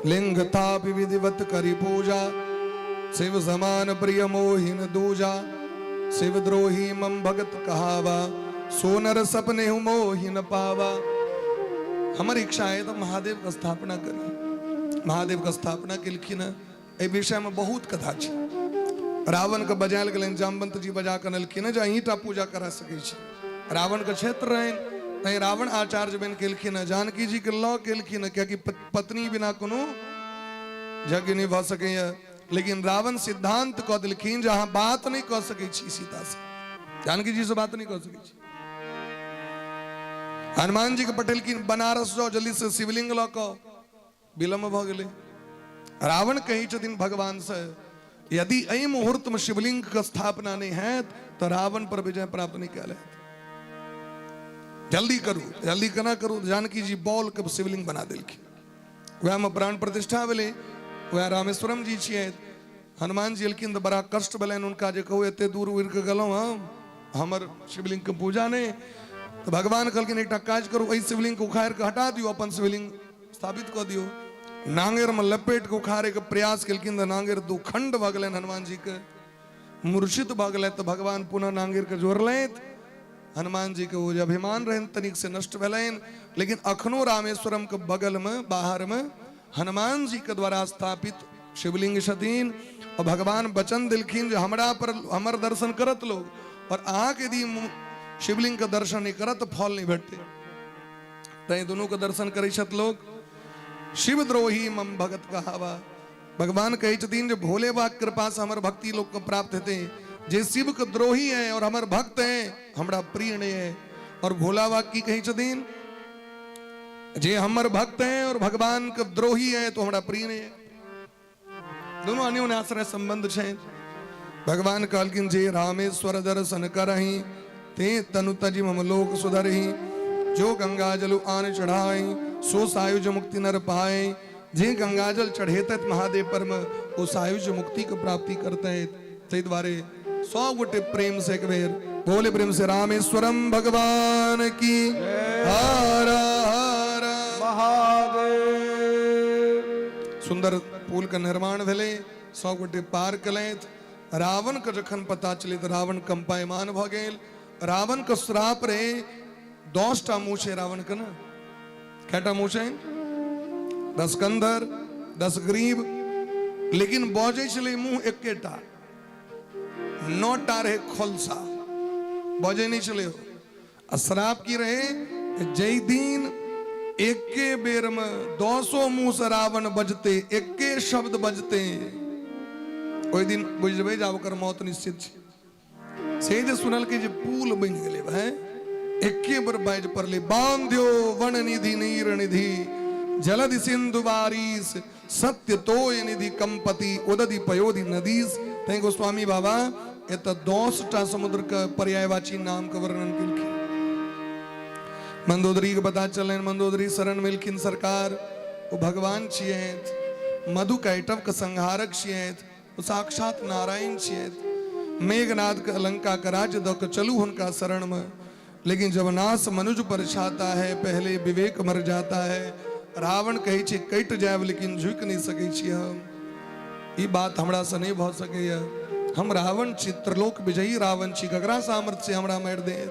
लिंग थापि विधिवत करी पूजा, शिव समान प्रिय मोहिन दूजा, शिव द्रोही मम भगत कहावा, सोनर सपने हूँ मोहिन पावा। हमर इच्छा है तऽ महादेव के स्थापना करी। महादेव के स्थापना केलखिन। एहि विषय में बहुत कथा छै। रावण के बजायल गेलनि, जामवंत जी बजा कऽ अनलखिन जे अहींटा पूजा करा सकै छी। रावण के क्षेत्र रहनि, तैं रावण आचार्य बनि केलखिन, जानकी जी के लऽ केलखिन, कियाकि पत्नी बिना कोनो यज्ञ नहि भऽ सकैए। लेकिन रावण सिद्धांत कऽ देलखिन जे अहाँ बात नहि कऽ सकै छी सीता से, जानकी जी से बात नहि कऽ सकै छी। हनुमान जी के पठेलखिन बनारस जाओ जल्दी से शिवलिंग लऽ कऽ, विलम्ब भऽ गेलै। रावण कहै छथिन भगवान से यदि एहि मुहूर्त में शिवलिंग के स्थापना नहीं हैत तो रावण पर विजय प्राप्त नहीं कयल हैत, जल्दी करू। जल्दी केना करू? जानकी जी बॉल के शिवलिंग बना देलखिन, वएह में प्राण प्रतिष्ठा भेलै। वएह रामेश्वरम जी छियै। हनुमान जी एलखिन तऽ बड़ा कष्ट भेलनि हुनका, जे कहू एते दूर उड़ि कऽ गेलहुँ हम, हमर शिवलिंग के पूजा नहि। तऽ भगवान कहलखिन एकटा काज करू, एहि शिवलिंग के उखाड़ि कऽ हटा दियौ, अपन शिवलिंग स्थापित कऽ दियौ। नांगेर में लपेट के उखाड़े के प्रयास केलखिन तऽ नांगेर दू खंड भऽ गेलनि, हनुमान जी के मूर्छित भऽ गेलथि। तऽ भगवान पुनः नांगेर के जोड़लथि। हनुमान जी के ओ जे अभिमान रहनि तनिक से नष्ट भेलनि। लेकिन अखनो रामेश्वरम के बगल में बाहर में हनुमान जी के द्वारा स्थापित शिवलिंग छथिन। और भगवान वचन दिलखिन जे हमरा पर हमर दर्शन करत लोग, और अहाँके यदि शिवलिंग के दर्शन नहीं करत तो फल नहीं भेटते। तैं दुनू के दर्शन करै छथि लोग। शिवद्रोही मम भगत कहावा। भगवान कहै छथिन जे भोले बाबा कृपा से हमर भक्ति लोक के प्राप्त हेतै। जे शिव के द्रोही है और हमर भक्त है, हमरा प्रिय नहीं है। और भोला बाबा की कहै छथिन, जे हमर भक्त है और भगवान के द्रोही है तो हमरा प्रिय नहीं है। दोनों अन्योन्याश्रय संबंध छै। भगवान कहलखिन जे रामेश्वर दर्शन करही, ते तनु तजि मम लोक सुधरही। जो गंगा जल आन चढ़ाई, सो सायुज मुक्ति नर पाए। जे गंगाजल चढ़ेतत महादेव पर में, ओ सायुज मुक्ति के प्राप्ति करते। ताहि दुआरे सब गोटे प्रेम से एक बेर बोले प्रेम से रामेश्वरम भगवान की। हर हर महादेव। सुंदर पुल के निर्माण भेलै, सब गोटे पार केलथि। रावण के जखन पता चलै तऽ रावण कंपायमान भऽ गेल। रावण के श्राप रहे, 10टा मुँह छै रावण के ने, कएटा मुँह छै? 10 कंधर, 10 ग्रीब, लेकिन बजै छलै मुँह एकेटा, 9टा रहे खोलसा, बजै नहि छलै। आ श्राप की रहे, जै दिन एके बेर में 10 मुँह से रावण बजते, एके शब्द बजते, ओहि दिन बुझि जेबै जे आब ओकर मौत निश्चित छै। से जे सुनलकै जे पुल बनि गेलै भाय, एके बेर बाजि पड़लै, बांध्यो वन निधि नीर निधि जलधि सिंधु बारीस, सत्य तोय निधि कंपति उदधि पयोधि नदीस। तैं गोस्वामी बाबा एतऽ 10टा समुद्र के पर्यायवाची नाम के वर्णन केलखिन। मंदोदरी के पता चलनि, मंदोदरी शरण मिलखिन सरकार, ओ भगवान छियथि, मधु कैटव के संहारक छियथि, ओ साक्षात नारायण छियथि। मेघनाद के लंका के राज्य दऽ के चलू हुनका शरण में। लेकिन जब नाश मनुज पर छाता है, पहले विवेक मर जाता है। रावण कहै छै कटि जायब लेकिन झुकि नहि सकै छी हम, ई बात हमरा से नहि भऽ सकैया। हम रावण छी, त्रिलोक विजयी रावण छी, ककरा सामर्थ्य से हमरा मारि देत?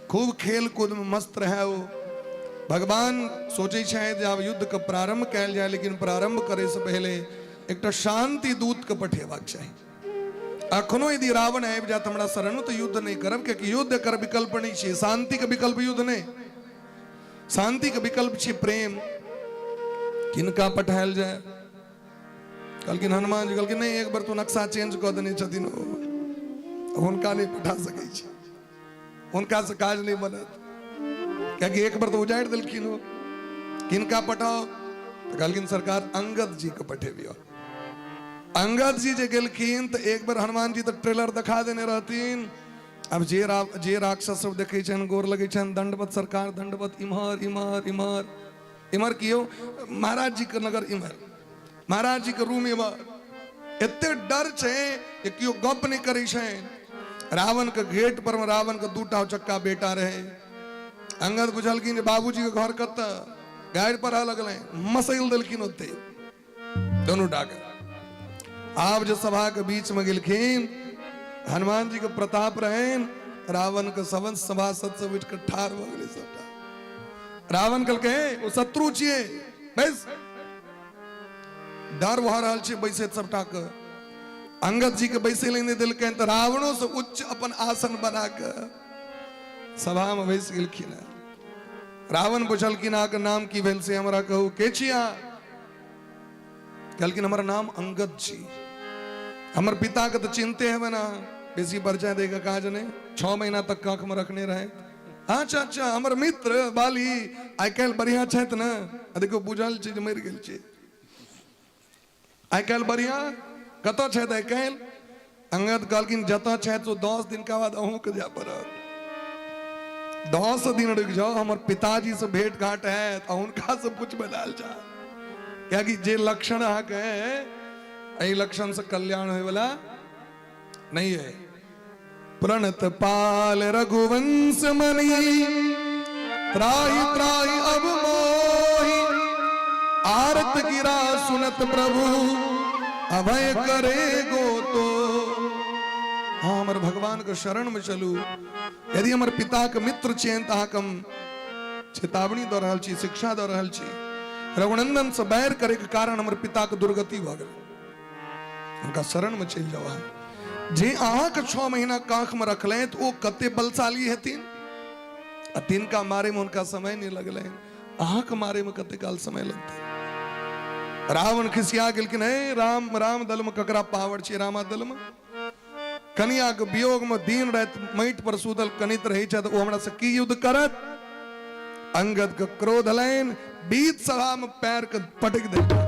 खूब खेल कूद में मस्त रहे ओ। भगवान सोचै छथि जे आब युद्ध के प्रारंभ कयल जाय, लेकिन प्रारंभ करे से पहले एकटा शांति दूत के पठेबाक चाही। अखनो यदि रावण आबि जात हमरा शरण तऽ युद्ध नहि करब, कियाकि युद्ध एकर विकल्प नहि छै। शांति के विकल्प युद्ध नहि, शांति के विकल्प छै प्रेम। किनका पठायल जाय? कहलखिन हनुमान जी। कहलखिन नहि, एक बार तो नक्शा चेंज कऽ देने छथिन ओ, हुनका नहि पठा सकै छी, हुनका से काज नहि बनत, कियाकि एक बार तऽ उजाड़ि देलखिन ओ। किनका पठाओ? तऽ कहलखिन सरकार अंगद जी के पठेबियौ। अंगद जी जे गेलखिन तऽ एक बेर हनुमान जी तऽ ट्रेलर देखा देने रहथिन। आब जे जे राक्षस सब देखै छनि, गोर लगै छनि, दंडवत सरकार दंडवत, इम्हर इम्हर इम्हर इम्हर कियो महाराज जी के नगर इम्हर, महाराज जी के रूम इम्हर। एते डर छै जे केओ गप नहि करै छै। रावण के गेट पर में रावण के दूटा चक्का बेटा रहे। अंगद बुझलखिन जे बाबूजी के घर कतऽ, गाड़ि पढ़ऽ लगलै, मसैल देलखिन ओते दोनों डाके। आब जे सभा के बीच में गेलखिन, हनुमान जी के प्रताप रहन, रावण के सबन सभासद सब उठि के ठाढ़ भऽ गेलै सबटा। रावण कहलकै, हे ओ शत्रु छियै, बैस। डर भऽ रहल छै बैसैत सबटा के। अंगद जी के बैसै लए नहि देलकनि तऽ रावणो से उच्च अपन आसन बना के सभा में बैस गेलखिन। रावण पुछलखिन, अहाँके नाम की भेल से हमरा कहू, के छी अहाँ? कहलखिन हमर नाम अंगद छी, हमर पिता के तऽ चिन्हते हेबै ने, बेसी परिचय दै के काज नहि, 6 महीना तक काख में रखने रहे। अच्छा अच्छा, हमर मित्र बाली आइ काल्हि बढ़िया छथि ने? आ देखियौ बुझल छै जे मरि गेल छै। आइ काल्हि बढ़िया कतऽ छथि आइ काल्हि? अंगद कहलखिन जतऽ छथि ओ 10 दिनका बाद अहूँके जाय पड़त, 10 दिन रुकि जाउ, हमर पिताजी से भेंट घाट हैत आ हुनका से पूछबै लाल जा, कियाकि जे लक्षण अहाँके है एहि लक्षण से कल्याण होयवला नहीं है। प्रणत पाल रघुवंश मनी, त्राही त्राही अब मोहि, आरत गिरा सुनत प्रभु अभय करे गो तो। हाँ, हमर भगवान के शरण में चलू। यदि हमर पिता के मित्र छियनि तऽ अहाँके हम चेतावनी दऽ रहल छी, शिक्षा दऽ रहल छी। रघुनंदन से बैर करे के कारण हमर पिता के दुर्गति भऽ गेल, हुनका शरण में चलि जाउ अहाँ। जे अहाँके 6 महीना कांख में रखलथि ओ कते बलशाली हेथिन, आ तिनका मारे में हुनका समय नहीं लगलनि। अहाँके मारैमे कते काल समय लगतै। रावण खिसिया गेलखिन, हे राम, राम दलमे ककरा पावर छै? रामा दलमे कनियाके वियोगमे दिन राति माटि पर सुतल कनित रहै छथि, ओ हमरा से की युद्ध करत? अंगद के क्रोध हलनि, बीच सभा में पैर के पटक देलखिन।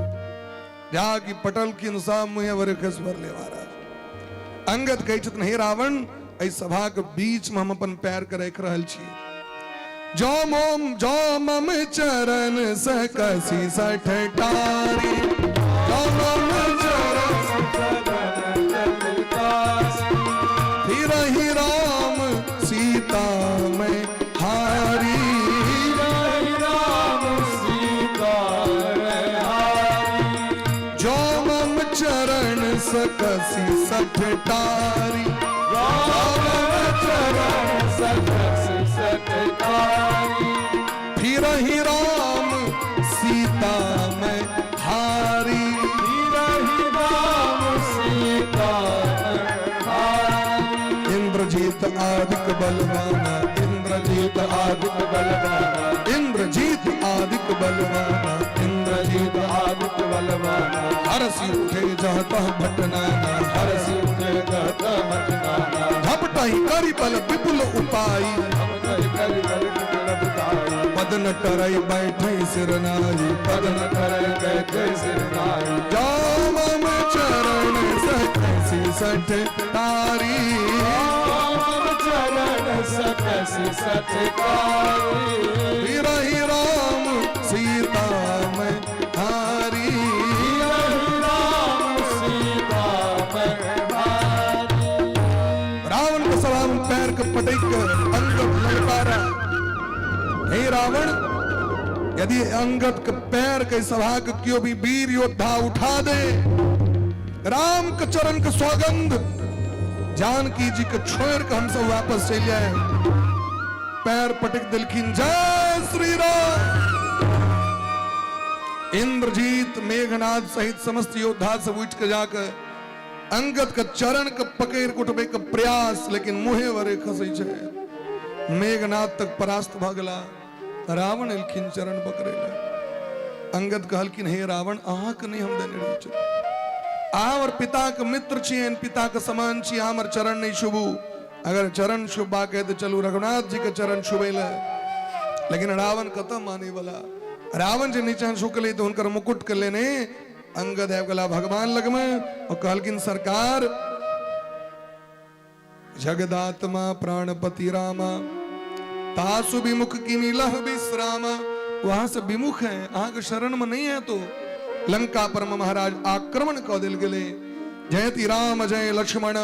जा कि पटलखिन, सब मुँहे भरे खसि पड़लै। महाराज अंगद कहै छथिन, हे रावण, एहि सभा के बीच में हम अपन पैर के राखि रहल छी। जो मोम जो मम चरण सकसी सठ टारी, जो मम चरण फिर ही राम सीता में हारी, राम सीता हारी, जो मम चरण सकसी सठ टारी, राम चरण सकसी सठ टारी, फिर ही राम सीता में हारी, फिर ही राम सीता में हारी। इंद्रजीत आदिक बलवाना, इंद्रजीत आदिक बलवाना, इंद्रजीत आदिक बलवाना, इंद्रजीत आदिक बलवाना, हरसि उठे जहतः भटनाना, हरसि उठे जहतः भटनाना, झपटहि करि बल विपुल उपाई, झपटहि करि बल विपुल उपाई, पद न टरई बैठे सिर नाई, पद न टरई बैठे सिर नाई, जो मम चरण सकसी सठ तारी, राम चरण सकसी सठ तारी, फिरहि राम सीता मैं हारी, फिरहि राम सीता मैं हारी। रावण के सभा में पैर के पटक के अंगद ललकारा, हे रावण, यदि अंगद के पैर के सभा के क्यों भी वीर योद्धा उठा दे, राम के चरण के सौगंध, जानकी जी के छोड़ के हम सब वापस चल जाए। पैर पटक दिलखिन, जय श्री राम। इंद्रजीत मेघनाद सहित समस्त योद्धा सब उठ के जाकर अंगद के चरण के पकड़ के उठबे के प्रयास, लेकिन मुहे वरे खसै छै। मेघनाद तक परास्त भऽ गेला। रावण एलखिन चरण पकड़े लए। अंगद कहलखिन, हे रावण, अहाँके नहि हम देने रहै छी, अहाँ हमर पिताके मित्र छियनि, पिताके समान छी, अहाँ हमर चरण नहि छुबू। अगर चरण छुबबाक है तऽ चलू रघुनाथ जी के चरण छुबै लए। लेकिन रावण कतऽ माने वाला। रावण जे नीचा झुकलै तऽ हुनकर मुकुट के लेने अंगद आबि गेला भगवान लगमे और कहलखिन, सरकार, जगदात्मा प्राणपति रामा, तासु विमुख की मिलह विश्राम। वहां से विमुख है, अहाँ के शरण में नहीं है। तो लंका पर महाराज आक्रमण कऽ देल गेलै। जयति राम जय लक्ष्मण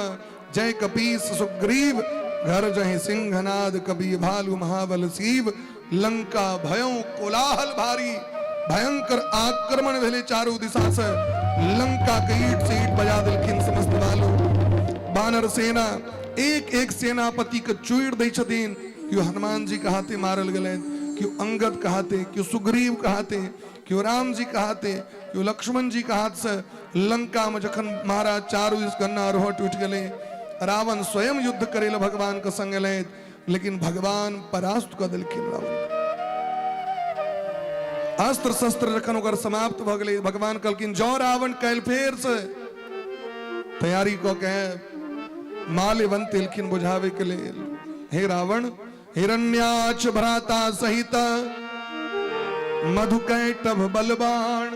जय कपीस सुग्रीव, घर जय सिंहनाद कबी भालु महाबल शिव। लंका भयो कोलाहल भारी, भयंकर आक्रमण भेलै चारू दिशा से। लंका के ईट से ईट बजा देलखिन समस्त भालू बानर सेना। एक एक सेनापति के चूड़ दै छथिन। केओ हनुमान जी के हाथे मारल गेलनि, केओ अंगद के हाथे, केओ सुग्रीव के हाथे, केओ राम जी के हाथे, केओ लक्ष्मण जी के हाथ से। लंका में जखन महाराज चारू दिस गन्ना रोह टूटि गेलै, रावण स्वयं युद्ध करे लए भगवान के संग एलथि, लेकिन भगवान परास्त कऽ देलखिन रावण। अस्त्र शस्त्र जखन ओकर समाप्त भऽ गेलै, भगवान कहलखिन, जौ रावण काल्हि फेर से तैयारी कऽ के माल्यवंत एलखिन बुझाबै के लेल, हे रावण, हिरण्याक्ष भ्राता सहित मधुकैटभ बलवान,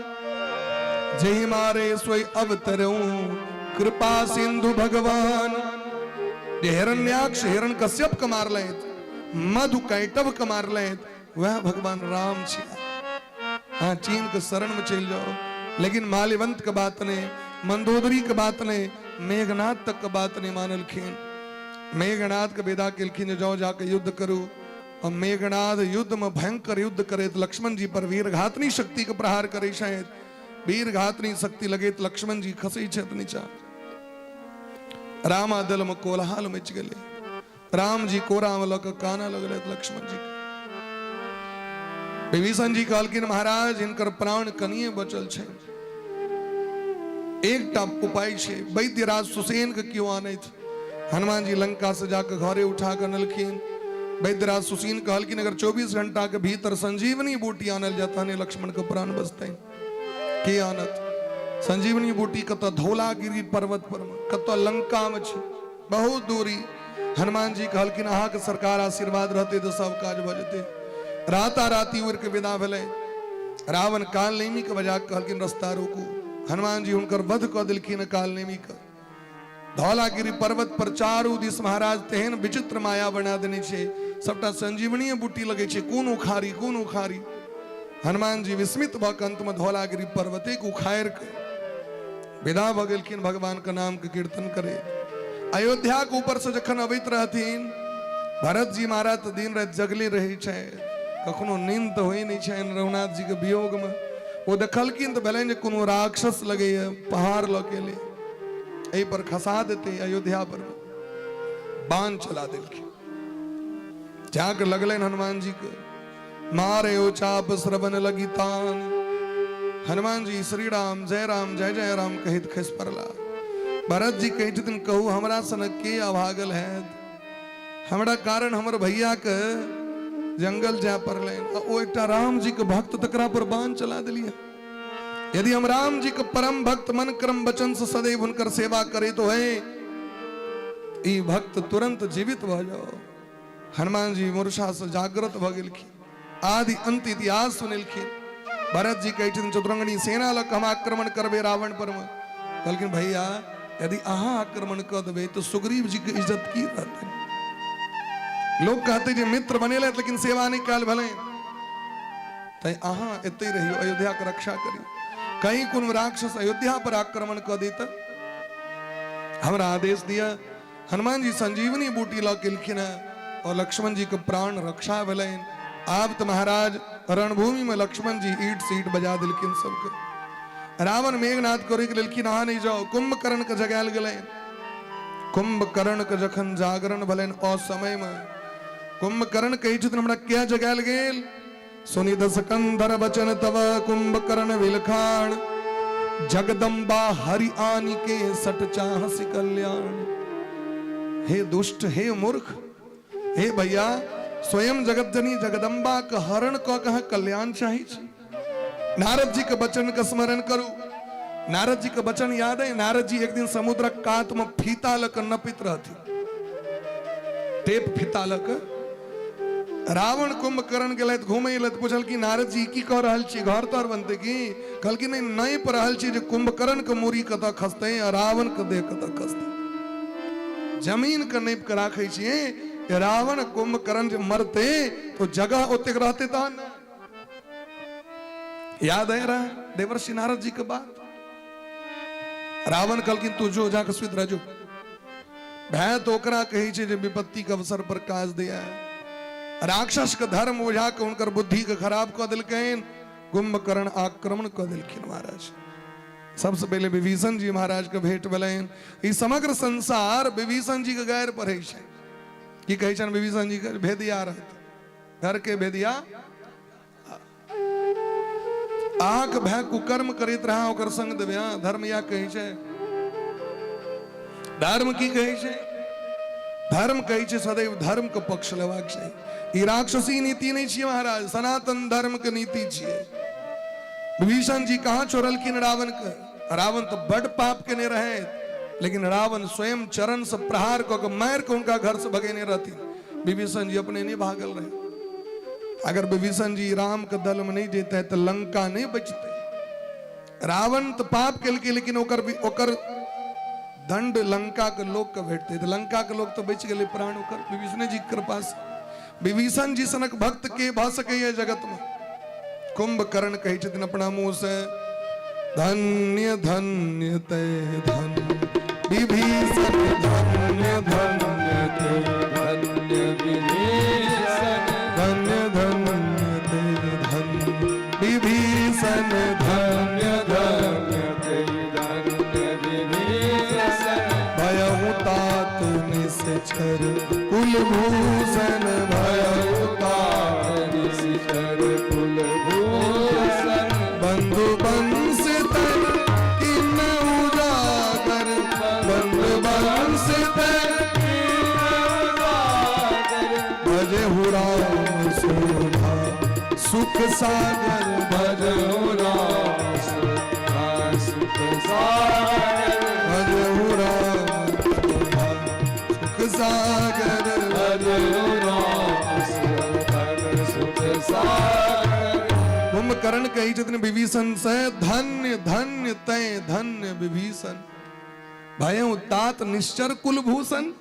जेहि मारे सोई अवतरऊं कृपा सिंधु भगवान। जे हिरण्याक्ष हिरण कश्यप के मारलथि, मधुकैटभ के मारलथि, वह भगवान राम छिया। हाँ, चीन के शरण में चल जाओ। लेकिन माल्यवंत के बात ने, मंदोदरी के बात ने, मेघनाथ तक के बात नहीं मानलखिन। मेघनाथ के विदा केलखिन जे जाओ, जाके युद्ध करू। और मेघनाथ युद्ध में भयंकर युद्ध करे, लक्ष्मण जी पर वीर घातनी शक्ति के प्रहार करे छथि। वीर घातनी शक्ति लगे लक्ष्मण जी खसै छथि नीचा। रामा दल में कोलाहल मच गेलै। राम जी कोरा में लऽ कऽ कानऽ लगलै लक्ष्मण जी। विभीषण जी कहलखिन, महाराज, हिनकर प्राण कनिए बचल छै, एकटा उपाय छै, वैद्यराज सुसेन के क्यों आनैत। हनुमान जी लंका से जाकर घरे उठा कऽ अनलखिन। वैद्यराज सुशीन कहलखिन अगर 24 घंटा के भीतर संजीवनी बूटी आनल जाय तहने लक्ष्मण के प्राण बचतनि। के आनत संजीवनी बूटी? कतऽ धौलागिरी पर्वत पर, कतऽ लंका में छै, बहुत दूरी। हनुमान जी कहलखिन अहाँके सरकार आशीर्वाद रहतै तऽ सब काज भऽ जेतै। राता राति उड़ि के विदा भेलै। रावण कालनेमी के बजा के कहलखिन रास्ता रोकू। हनुमान जी हुनकर वध कऽ देलखिन कालनेमी के। धौलागिरी पर्वत पर चारू दिस महाराज तेहन विचित्र माया बना देने छै, सबटा संजीवनीय बूटी लगै छै, कोन उखाड़ी कोन उखाड़ी। हनुमान जी विस्मित भऽ के अंत में धौलागिरी पर्वते के उखाड़ि के विदा भऽ गेलखिन भगवान के नाम के कीर्तन करे। अयोध्या के ऊपर से जखन अबैत रहथिन भरत जी महाराज तऽ दिन राति जगले रहै छै, कखनो नींद तऽ होइ नहि छनि रघुनाथ जी के वियोग में। ओ देखलखिन तऽ भेलनि जे कोनो राक्षस लगैया पहाड़ लऽ के एलै, एहि पर खसा देते अयोध्या पर। बाण चला देलखिन, जाके लगलनि हनुमान जी के, मारे ओ चाप श्रवण लगी तान। हनुमान जी श्री राम जय राम जय जय राम कहैत खसि पड़ला। भरत जी कहै छथिन कहू हमरा सनक के अभागल है, हमरा कारण हमर भैया के जंगल जाय पड़लनि, आ ओ एकटा राम जी के भक्त तकरा पर बाण चला देलियै। यदि हम राम जी के परम भक्त मन क्रम वचन से सदैव हुनकर सेवा करे तो है ई भक्त तुरंत जीवित भऽ जाओ। हनुमान जी मूर्छा से जागृत भऽ गेलखिन, आदि अंत इतिहास सुनेलखिन। भरत जी कहै छथिन चतुरंगनी सेना लग हम आक्रमण करबै रावण पर में। कहलखिन भैया यदि अहाँ आक्रमण कऽ देबै तऽ सुग्रीव जी के इज्जत की रहतै? लोग कहते जे मित्र बनेलथि लेकिन सेवा नहि कयल भेलै, तैं अहाँ एतहि रहियौ, अयोध्या के रक्षा करियौ। कहीं कोनो राक्षस अयोध्या पर आक्रमण कऽ दी तऽ हमरा आदेश दिअ। हनुमान जी संजीवनी बूटी लऽ के एलखिन हेँ और लक्ष्मण जी के प्राण रक्षा भेलनि। आब तऽ महाराज रणभूमि में लक्ष्मण जी ईट से ईट बजा देलखिन सबके। रावण मेघनाथ को रोकि लेलखिन, अहाँ नहि जाउ। कुंभकर्ण के जगायल गेलनि। कुंभकर्ण के जखन जागरण भेलनि असमय में, कुंभकर्ण कहै छथिन हमरा किया जगायल गेल? सुनि दशकंधर वचन तव कुंभकर्ण विलखाण, जगदम्बा हरि आनि के सट चाहसि कल्याण। हे दुष्ट, हे मूर्ख, हे भैया, स्वयं जगतजनी जगदम्बा के हरण कऽ के अहाँ कल्याण चाहै छी? नारद जी के वचन के स्मरण करू। नारद जी के वचन याद है? नारद जी एक दिन समुद्रक कात में फीता लऽ कऽ नपित रहथिन, टेप फीता लऽ कऽ। रावण कुंभकर्ण गेलथि घूमै लए, पुछल कि नारद जी की कऽ रहल छी, घर तर बनतै की? कहलखिन नहि, नापि रहल छी जे कुंभकर्ण के मूड़ी कतऽ खसतै आ रावण के देह कतऽ खसतै। जमीन के नापि कऽ राखै छियै, रावण कुंभकर्ण जे मरतै तो जगह ओतेक रहतै तहन ने। याद है रहा देवर्षि नारद जी के बात? रावण कहलखिन तू जो जाके सुति रह जो। भय तो ओकरा कहै छै जे विपत्ति के अवसर पर काज दिया। राक्षस के धर्म बुझा के हुनकर बुद्धि के खराब कऽ देलकनि, कुंभकर्ण आक्रमण कऽ देलखिन महाराज। सबसे पहले विभीषण जी महाराज के भेंट भेलनि। ई समग्र संसार विभीषण जी के गैर पढ़ै छै। की कहै छनि विभीषण जी के? भेदिया रहत, घर के भेदिया। अहाँके भाय कुकर्म करैत रहा ओकर संग देबै? हाँ, धर्म या कहै छै? धर्म की कहै छै? धर्म कहै छै सदैव धर्म के पक्ष लेबाक चाही। ई राक्षसी नीति नहि छियै महाराज, सनातन धर्म के नीति छियै। विभीषण जी कहाँ छोड़लखिन रावण के? रावण तऽ बड पाप केने रहे, लेकिन रावण स्वयं चरण से प्रहार कऽ के मारि के हुनका घर से भगेने रहथिन। विभीषण जी अपने नहीं भागल रहे। अगर विभीषण जी राम के दल में नहीं जेते तो लंका नहीं बचते। रावण तो पाप केलकै, लेकिन ओकर ओकर दंड लंका के लोग के भेटते, तो लंका के लोग तो बच गेलै प्राण ओकर विभीषण जी के कृपा से। विभीषण जी सनक भक्त के भऽ सकैए जगत में? कुंभकर्ण कहै छथिन अपना मुंह से, धन्य धन्य ते धन्य विभीषण, धन्य धन्य ते धन्य विभीषण, धन्य धन्य ते धन्य विभीषण, धन्य धन्य ते धन्य विभीषण। भयहु तात निश्चर कुलभूषण, भयहु तात निश्चर कुलभूषण, बंधु बंश तन किन उजागर, बंधु बंश तन उजागर, भजहु सुख सागर भजहु राम सुख सुख सागर भजहु राम सुख सागर भजहु राम सुख सुख सागर। कुंभकर्ण कहै छथिन विभीषण से, धन्य धन्य तय धन्य विभीषण, भयउ तात निश्चर कुलभूषण।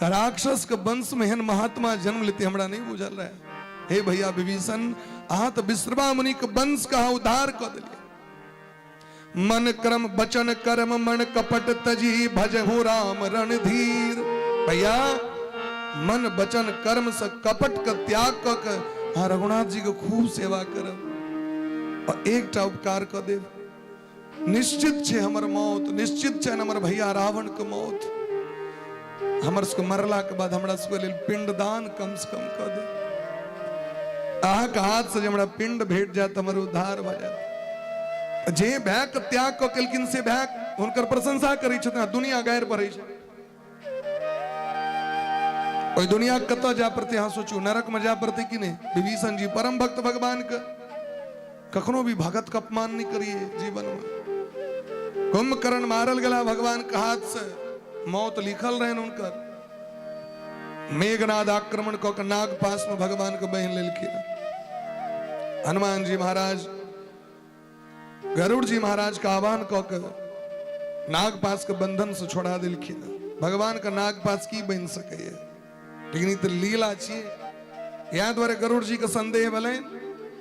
राक्षस के वंश में एहन महात्मा जन्म लेते हमरा नहीं बुझल रहे। हे भैया विभीषण, अहाँ तऽ विश्रवा मुनि के वंश के अहाँ उद्धार कऽ देलियै। मन क्रम वचन कर्म मन कपट तजी भजहु राम रणधीर। भैया मन वचन कर्म से कपट के त्याग कऽ के अहाँ रघुनाथ जी के खूब सेवा करब और एकटा उपकार कऽ देब। निश्चित छै हमर मौत, निश्चित छै हमर भैया रावण के मौत। हमर सबके मरला के बाद हमरा सबके लेल पिंडदान कम से कम कऽ दे। अहाँके हाथ से जे हमरा पिंड भेट जायत हमर उद्धार भऽ जायत। जे भाय के त्याग कऽ केलखिन से भाय हुनकर प्रशंसा करै छथिन, दुनिया गारि पढ़ै छै। ओहि दुनिया कतऽ जाय पड़तै अहाँ सोचू, नरक में जाय पड़तै कि नहि? विभीषण जी परम भक्त भगवान के, कखनो भी भगत के अपमान नहीं करिए जीवन में। कुंभकर्ण मारल गेला भगवान के हाथ से, मौत लिखल रहन हुनकर। मेघनाद आक्रमण कऽ के नाग पास में भगवान के बहिन लेलखिन। हनुमान जी महाराज गरुड़ जी महाराज के आह्वान कऽ के नाग पास के बंधन से छोड़ा देलखिन। भगवान के नाग पास की बनि सकैए, लेकिन ई तऽ लीला छियै। इएह दुआरे गरुड़ जी के संदेह भेलनि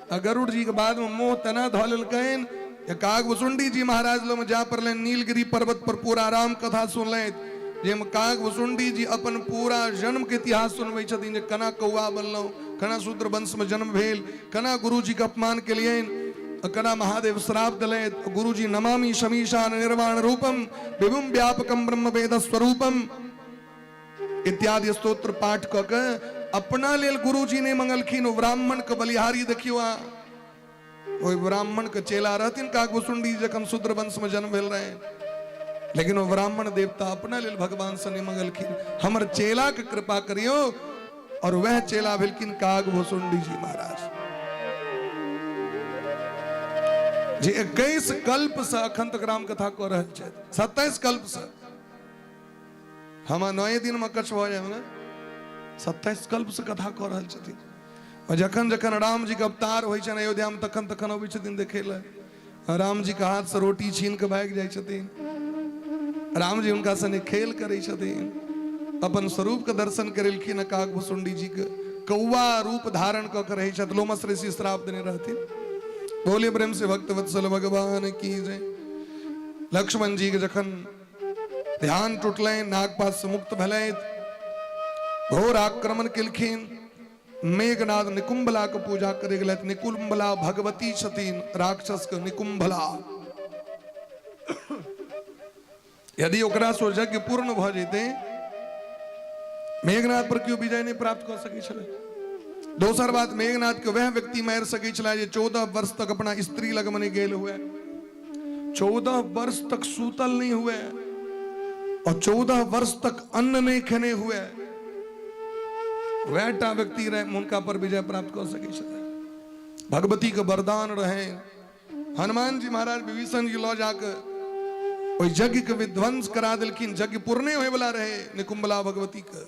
आ गरुड़ जी के बाद में मोह तेना धऽ लेलकनि जे कागभुसुंडी जी महाराज लग जा पड़लनि। नीलगिरी पर्वत पर पूरा राम कथा सुनलथि, जाहिमे कागभुसुंडी जी अपन पूरा जन्म के इतिहास सुनबै छथिन जे केना कौआ बनलहुँ, केना शूद्र वंश में जन्म भेल, केना गुरुजी के अपमान केलियनि, केना महादेव श्राप देलथि। गुरुजी नमामि शमीशान निर्वाण रूपम विभुम व्यापकम ब्रह्म वेद स्वरूपम इत्यादि स्तोत्र पाठ कऽ के अपना लेल गुरुजी नहि मंगलखिन। ओ ब्राह्मण के बलिहारी देखियौ अहाँ, ओहि ब्राह्मण के चेला रहथिन काकभुसुंडी जखन शूद्र वंश में जन्म भेल रहे, लेकिन ओ ब्राह्मण देवता अपना लेल भगवान से नहि मंगलखिन, हमर चेला के कृपा करियो। और वह चेला भेलखिन काकभुसुंडी जी महाराज, जे 21 कल्प से अखन तक राम कथा कऽ रहल छथि। 27 कल्प से, हम 9 दिन में कच्छ भऽ जाय ने, 27 कल्प से कथा कऽ रहल छथिन। और जखन जखन राम जी के अवतार होइ छनि अयोध्या में तखन तखन अबै छथिन देखै लए। राम जी के हाथ से रोटी छीन के भागि जाइ छथिन, राम जी हुनका संगे खेल करै छथिन, अपन स्वरूप के दर्शन करेलखिन। काकभुसुंडी जी के कौआ रूप धारण कऽ के रहै छथि, लोमस ऋषि श्राप देने रहथिन। बोले प्रेम से भक्त वत्सल भगवान की जय। लक्ष्मण जी के जखन ध्यान टूटलनि, नागपात से मुक्त भेलथि, घोर आक्रमण केलखिन। मेघनाद निकुंभला के पूजा करे गेलथि। निकुंभला भगवती छथिन राक्षस के निकुंभला। यदि ओकरा से यज्ञ पूर्ण भऽ जेतै, मेघनाथ पर केओ विजय नहि प्राप्त कऽ सकै छलै। दोसर बात, मेघनाथ के वह व्यक्ति मारि सकै छलै जे 14 वर्ष तक अपना स्त्री लग में नहि गेल हुए, 14 वर्ष तक सूतल नहीं हुए और 14 वर्ष तक अन्न नहीं खेने हुए, वह टा व्यक्ति रहे हुनका पर विजय प्राप्त कर सके छलै। भगवती के वरदान रहे। हनुमान जी महाराज विभीषण जी लऽ जाके ओहि यज्ञ के विध्वंस करा देलखिन। यज्ञ पूर्णे होय वाला रहे निकुंभला भगवती के।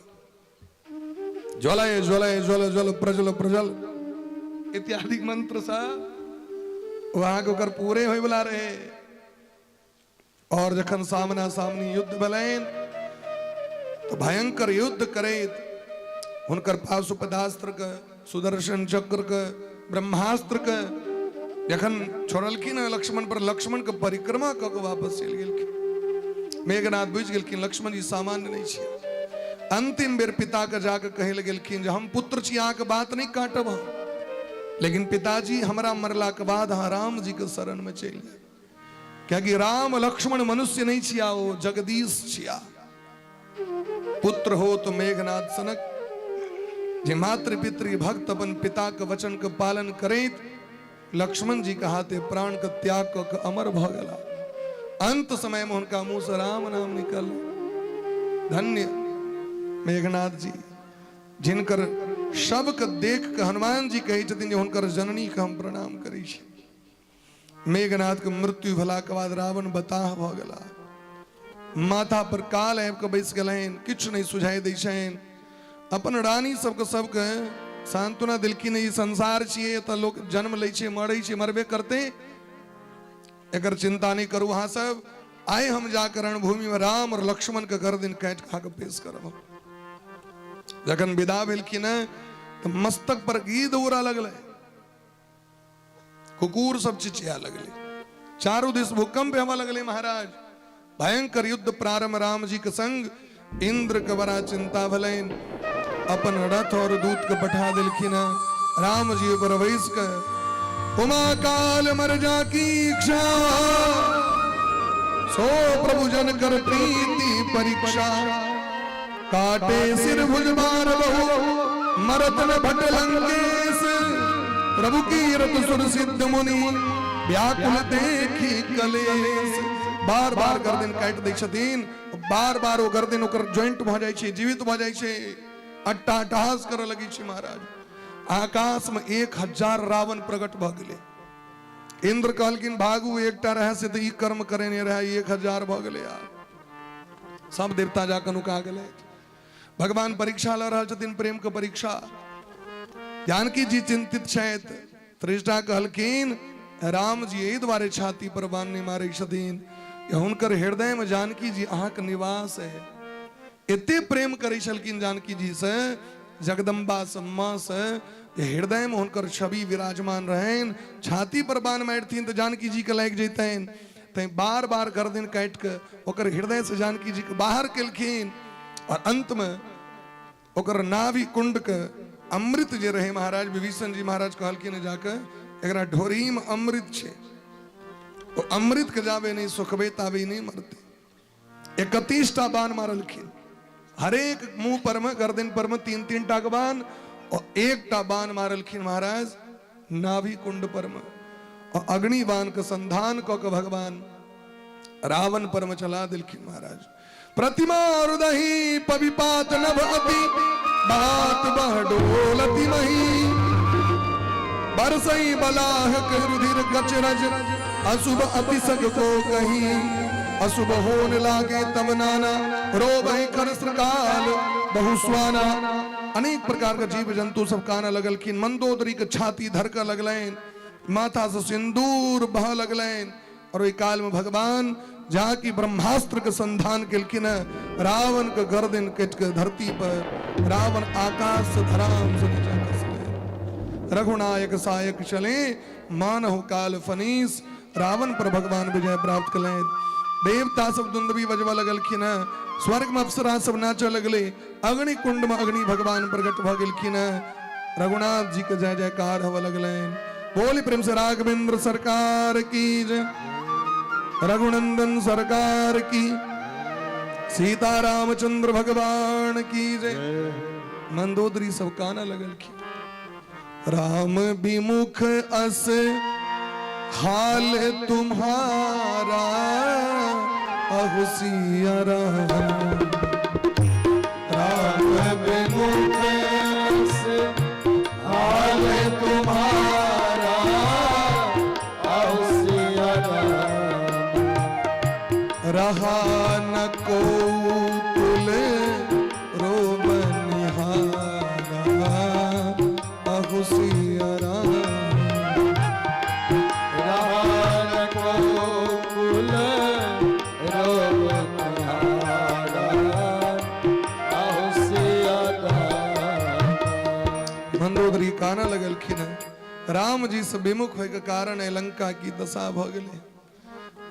ज्वलय ज्वलय ज्वल ज्वल प्रज्वल प्रज्वल इत्यादि मंत्र से वहां के ओकर पूरे होय वाला रहे। और जखन सामना सामनी युद्ध भेलनि तो भयंकर युद्ध करैत हुनकर पाशुपतास्त्र के, सुदर्शन चक्र के, ब्रह्मास्त्र के जखन छोड़लखिन लक्ष्मण पर, लक्ष्मण के परिक्रमा कऽ के वापस चलि गेलखिन। मेघनाथ बुझि गेलखिन लक्ष्मण जी सामान्य नहि छियै। अंतिम बेर पिता के जाके कहै लए गेलखिन जे हम पुत्र छी, अहाँके बात नहि काटब हम, लेकिन पिताजी हमरा मरला के बाद अहाँ राम जी के शरण में चलि जायब, कियाकि राम लक्ष्मण मनुष्य नहीं छिया, ओ जगदीश छिया। पुत्र हो तो मेघनाथ सनक जे मातृ पितृ भक्त अपन पिता के वचन के पालन करैत लक्ष्मण जी के हाथे प्राण के त्याग कऽ के अमर भऽ गेला। अंत समय में हुनका मुंह से राम नाम निकल। धन्य मेघनाथ जी। जिनकर शवके देख कऽ हनुमान जी कहै छथिन जे हुनकर जननीके हम प्रणाम करै छी। मेघनाथ के मृत्यु भेलाके बाद रावण बताह भऽ गेला, माथा पर काल आबि कऽ बैस गेलनि, किछु नहि सुझाइ दै छनि। अपन रानी सबके सबके सांत्वना देलखिन, ई संसार छियै, एतऽ लोक जन्म लै छै, मरै छै, मरबे करतै, एकर चिंता नहि करू अहाँ सब। आइ हम जाकर रणभूमि में राम और लक्ष्मण के गर्दन काटि खा के पेश करब। जखन विदा भेलखिन तऽ मस्तक पर गीध उड़ा लगलै, कुकुर सब चिचिया लगलै, चारू दिस भूकंप हेबऽ लगलै महाराज। भयंकर युद्ध प्रारंभ राम जी के संग। इंद्र के बड़ा चिंता भेलनि, अपन रथ और दूत के पठा देलखिन। राम जी पर बैस के उमा काल मर जा की इच्छा, सो प्रभु जन कर प्रीति परीक्षा, काटे सिर भुज बार बहु मरत न भट लंकेश, प्रभु की रत सुर सिद्ध मुनि व्याकुल देखी कलेश। बार बार गर्दन काटि दै छथिन, बार बार ओ गर्दन ओकर ज्वाइंट भऽ जाइ छै, जीवित भऽ जाइ छै, अट्टा अट्टहास करऽ लगै छै महाराज। आकाश में 1000 रावण प्रकट भऽ गेलै। इंद्र कहलखिन भागू, एकटा रहै से तऽ ई कर्म करेने रहै, 1000 भऽ गेलै। आब सब देवता जाकऽ नुका गेलै। भगवान परीक्षा लऽ रहल छथिन, प्रेम के परीक्षा। जानकी जी चिंतित छथि। त्रिष्ठा कहलखिन राम जी एहि दुआरे छाती पर बाण नहि मारै छथिन कि हुनकर हृदय में जानकी जी अहाँके निवास है। एते प्रेम करै छलखिन जानकी जी से, जगदम्बा से, माँ से, हृदय में हुनकर छवि विराजमान रहनि। छाती पर बाण मारथिन तऽ जानकी जी के लागि जैतनि, तैं बार बार गर्दन काटि कऽ ओकर हृदय से जानकी जी के बाहर केलखिन। और अंत में ओकर नाभि कुंड के अमृत जे रहे महाराज, विभीषण जी महाराज कहलखिन जाके एकरा ढोरी में अमृत छै, ओ अमृत के जाबे नहीं सुखबे ताबे नहीं मरते। 31 टा बाण मारलखिन, हरेक मुंह पर में गर्दन पर में 3-3 टा के बाण, और एकटा बाण मारलखिन महाराज नाभि कुंड पर में, और अग्नि बाण के संधान क के भगवान रावण पर में चला दिलखिन महाराज। प्रतिमा रुदही पविपात नभ अति बात बह डोलती मही, बरसई बलाहक रुधिर गचरज अशुभ अतिसग को कही, अशुभ होन लागे तब नाना रोबहि कर काल बहु स्वाना। अनेक प्रकार के जीव जंतु सब काना लगलखिन, मंदोदरी के छाती धरके लगलनि, माथा से सिंदूर बह लगलनि। और ओहि काल में भगवान जहाँ की ब्रह्मास्त्र के संधान केलखिन, रावण के गर्दन कटि के धरती पर रावण आकाश से धराम से नीचा खसले। रघुनायक सायक चले मानहु काल फनीस, रावण पर भगवान विजय प्राप्त कलनि। देवता सब दुंदबी बजबऽ लगलखिन, स्वर्ग में अप्सरा सब नाचऽ लगले, अग्नि कुंड में अग्नि भगवान प्रकट भऽ गेलखिन, रघुनाथ जी के जय जयकार होबऽ लगलनि। बोली प्रेम से राघवेंद्र सरकार की जय, रघुनंदन सरकार की, सीता रामचंद्र भगवान की जय। मंदोदरी सब काना लगलखिन, राम विमुख अस हाल तुम्हारा अहुसिया राम, राम विमुख अस हाल तुम्हारा अहुसिया राम, रहा न को कुल रोबनिहारा अहुसिया राम, रहा न को कुल रोबनिहारा अहुसिया राम। मंदोदरी काना लगलखिन। राम जी से विमुख होय के कारण लंका की दशा भ गेलै।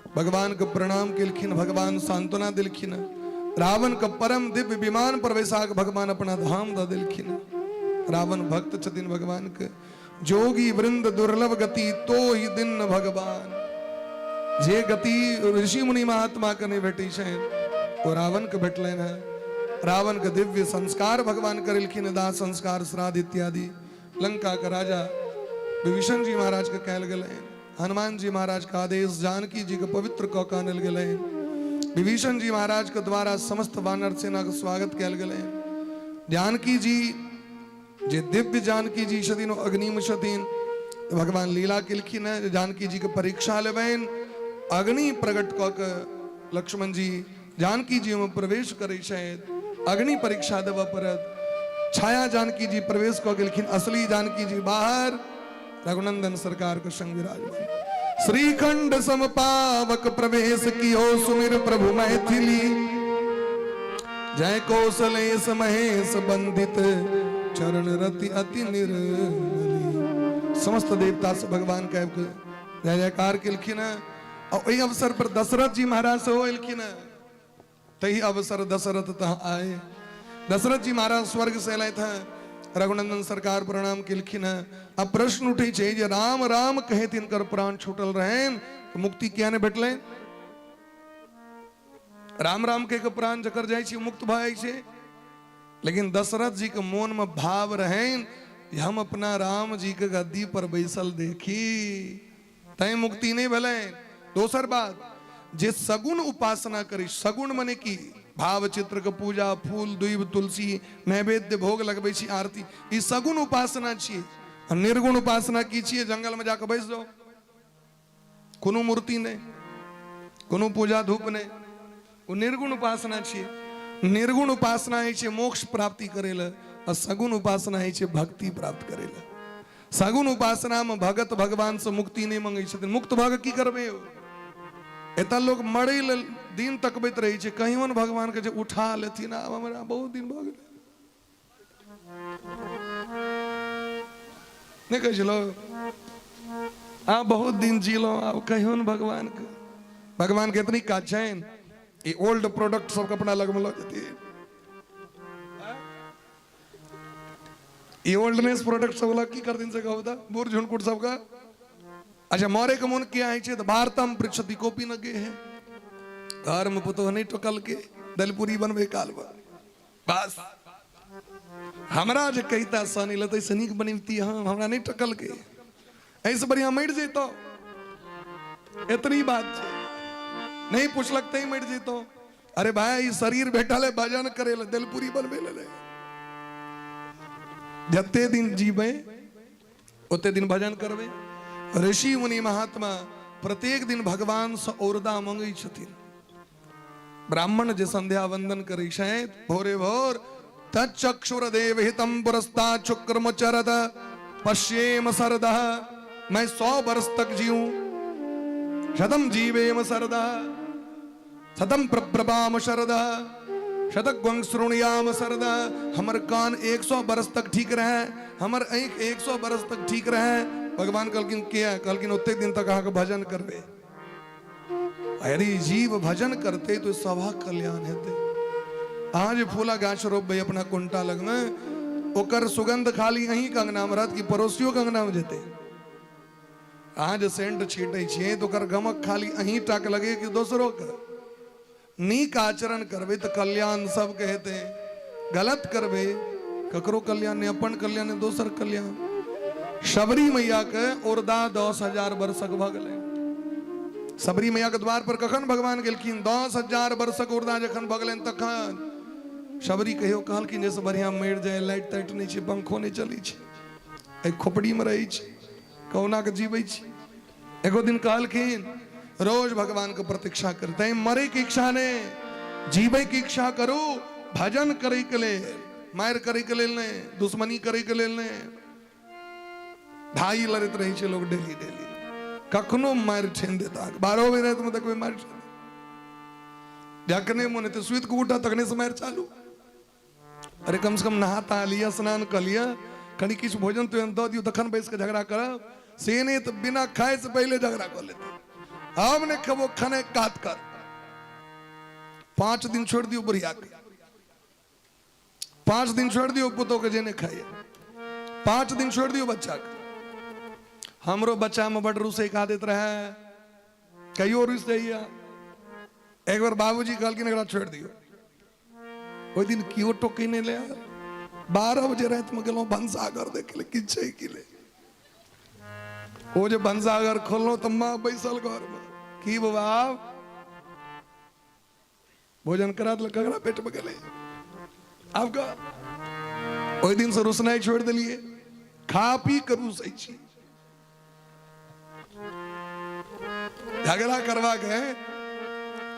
भगवान के प्रणाम केलखिन, भगवान सांत्वना दिलखिन। रावण के परम दिव्य विमान पर बैसा के भगवान अपना धाम द दिलखिन। रावण भक्त छथिन भगवान के, जोगी वृंद दुर्लभ गति तो ही दिन भगवान। जे गति ऋषि मुनि महात्मा के नहीं भेटै छै ओ रावण के भेटलनि हैं। रावण के दिव्य संस्कार भगवान करेलखिन, दाह संस्कार श्राद्ध इत्यादि। लंका के राजा विभीषण जी महाराज के कहल गेलनि, हनुमान जी महाराज के आदेश जानकी जी के पवित्र कऽ के आनल गेलनि। विभीषण जी महाराज के द्वारा समस्त वानर सेना के स्वागत कयल गेलनि। जानकी जी जे दिव्य जानकी जी छथिन ओ अग्निमे छथिन। तऽ भगवान लीला केलखिन हेँ जे जानकी जीके परीक्षा लेबनि। अग्नि प्रकट कऽ के लक्ष्मण जी जानकी जी ओहिमे प्रवेश करै छथि। अग्नि परीक्षा देबऽ पड़त। छाया जानकी जी प्रवेश कऽ गेलखिन, असली जानकी जी बाहर रघुनंदन सरकार के संग विराजमान। श्रीखंड सम पावक प्रवेश कियो सुमिर प्रभु मैथिली, जय कौशलेश महेश बंदित चरण रति अति निर्मली। समस्त देवता से भगवान के आबि के जय जयकार केलखिन हैं। आ ओहि अवसर पर दशरथ जी महाराज सेहो एलखिन हैं। तही अवसर दशरथ तह आए। दशरथ जी महाराज स्वर्ग से एलथि हैं, रघुनंदन सरकार प्रणाम केलखिन हैं। अब प्रश्न उठै छै जे राम राम कहैत हिनकर प्राण छूटल रहनि तऽ मुक्ति किया नहि भेटलनि? राम राम कहि के प्राण जकर जाइ छै मुक्त भऽ जाइ छै। लेकिन दशरथ जी के मोन में भाव रहनि जे हम अपना राम जी के गद्दी पर बैसल देखी, तैं मुक्ति नहीं भेलनि। दोसर बात, जे सगुण उपासना करी, सगुण मने की भाव चित्र के पूजा, फूल दुइब तुलसी नैवेद्य भोग लगबै छी, आरती, ई सगुण उपासना छियै। आ निर्गुण उपासना की छियै? जंगल में जाके बैस जाओ, कोनो मूर्ति नहि, कोनो पूजा धूप नहि, ओ निर्गुण उपासना छियै। निर्गुण उपासना होइ छै मोक्ष प्राप्ति करै लए, आ सगुण उपासना होइ छै भक्ति प्राप्त करै लए। सगुण उपासना में भगत भगवान से मुक्ति नहि मंगै छथिन। मुक्त भऽ कऽ की करबै? एतऽ लोक मरै लेल दिन तकबैत रहै छै, कहियो ने भगवान के जे उठा लेथिन, आब हमरा बहुत दिन भऽ गेलै। नहि कहै छै लोक, आब बहुत दिन जीलहुँ, आब कहियो ने भगवान के। भगवान के एतनी काज छनि, ई ओल्ड प्रोडक्ट सबके अपना लगमे लऽ जेथिन। ई ओल्डनेस प्रोडक्ट सब लऽ की करथिन से कहू तऽ, बूढ़ झुनकुट सबके। अच्छा, मरे के मोन किया होइ छै? तऽ वार्ताम पृच्छति कोपी न गे है, घर में पुतोह नहि टोकल के दलपूरी बनबै काल पर, बस हमरा जे कहिता सनी लेतै से नीक बनबती हम, हमरा नहि टकल के, एहिसँ बढ़िआँ मरि जैतौ, एतनी बात छै। नहीं पुछलक तैं मरि जैतौ। अरे भाई, ई शरीर भेटल है भजन करे ले, दलपूरी बनबै ले। जते दिन जीबै ओते दिन भजन करबै। ऋषि मुनि महात्मा प्रत्येक दिन भगवान से औरदा मंगै छथिन। ब्राह्मण जे संध्या वंदन करै छथि भोरे भोर, तच्चक्षुरदेव हितम पुरस्ता शुक्रमुचरत पश्येम सरदः, मैं 100 वर्ष तक जीऊं, शतम जीवेम सरदः, शतम प्रब्रवाम शरदः, शतग्वं शृणुयाम सरदः। हमर कान 100 वर्ष तक ठीक रहे, हमर आँखि 100 वर्ष तक ठीक रहे। भगवान कहलखिन किया? कहलखिन ओतेक दिन तक अहाँके भजन करबै। यदि जीव भजन करते तो सभा कल्याण हेतै। अहाँ जे फूला गाछ रोपबै अपना कुंटा लगमे, ओकर सुगंध खाली अहीं के अंगना में रहत कि पड़ोसियो के अंगना में जेतै? अहाँ जे सेंट छीटै छियै तऽ ओकर गमक खाली अहीं टा के लगे कि दोसरो के? नीक आचरण करबै तऽ कल्याण सबके हेतै, गलत करबै ककरो कल्याण नहि, अपन कल्याण नहि, दोसर कल्याण। शबरी मैया के औरदा 10,000 वर्षक भऽ गेलै। शबरी मैया के द्वार पर कखन भगवान गेलखिन? 10,000 वर्षक औरदा जखन भऽ गेलनि तखन। शबरी कहियो कहलखिन जे से बढ़िया मरि जाय, लाइट ताइट नहि छै, पंखो नहि चलै छै, एहि खोपड़ी मे रहै छै, कहुना के जीबै छी। एगो दिन कहलखिन रोज भगवान के प्रतीक्षा करते हैं, मरे के इच्छा नहीं, जीवे के इच्छा करू, भजन करे के लेल, मार करे के लेल नहीं, दुश्मनी करे के लेल नहीं। भाई लड़ैत रहे छै लोग डेली डेली, कखनो मारि ठेन देता, 12 बजे राति में देखबै मारि ठेन, जखने मन हेतै सुति के उठा तखने से मारि चालू। अरे कम से कम नहा तहा लिअ, स्नान कऽ लिअ, कनि किछु भोजन तोजन दऽ दियौ तखन बैस कऽ झगड़ा करब। से नहि तऽ बिना खाय से पहिले झगड़ा कऽ लेतै, हम नहि खेबो खाने कात कर। 5 दिन छोड़ि दियौ बुढ़िया के, 5 दिन छोड़ि दियौ पुतोह के जे नहि खाइए, 5 दिन छोड़ि दियौ बच्चा के। हमरो बच्चा में बड रुसै के आदत रहै, कहियो रुसि जाइए। एक बेर बाबूजी कहलखिन एकरा छोड़ि दियौ, ओहि दिन केओ टोकै नहि ले। 12 बजे रातिमे गेलहुँ भनसाघर देखे लए कि छै कि नहि। ओ जे भनसाघर खोललहुँ तऽ माँ बैसल घरमे, की बाबा भोजन करा देलक, ककरा पेटमे गेलै? आब कह। ओहि दिन से रुसनाइ छोड़ि देलियै, खा पी के रुसै छी। झगड़ा करबाक है,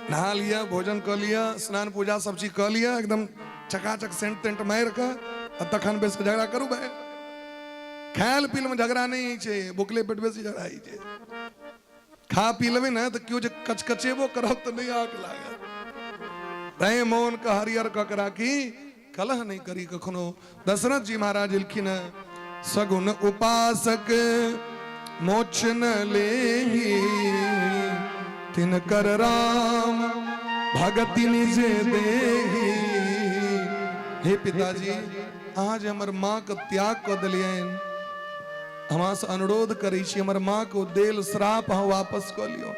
नहा लिअ, भोजन कऽ लिअ, स्नान पूजा सब चीज कऽ लिअ, एकदम चकाचक सेंट तेंट मारि कऽ आ तखन बैस कऽ झगड़ा करू भाय। खायल पील में झगड़ा नहि होइ छै, भुखले पेट बेसी झगड़ा होइ छै। खा पी लेबै ने तऽ केओ जे कचकचेबो करत तऽ नहि आग लागत। तैं मोन के हरियर कऽ के राखी, कलह नहि करी कखनो। दशरथ जी महाराज एलखिन हँ, सगुन उपासक मोक्ष न लेही, तिनकर राम भगति निज देही। हे पिताजी, अहाँ जे हमर माँ के त्याग कऽ देलियनि, हम अहाँसँ अनुरोध करै छी, हमर माँ के देल श्राप अहाँ वापस कऽ लियौ।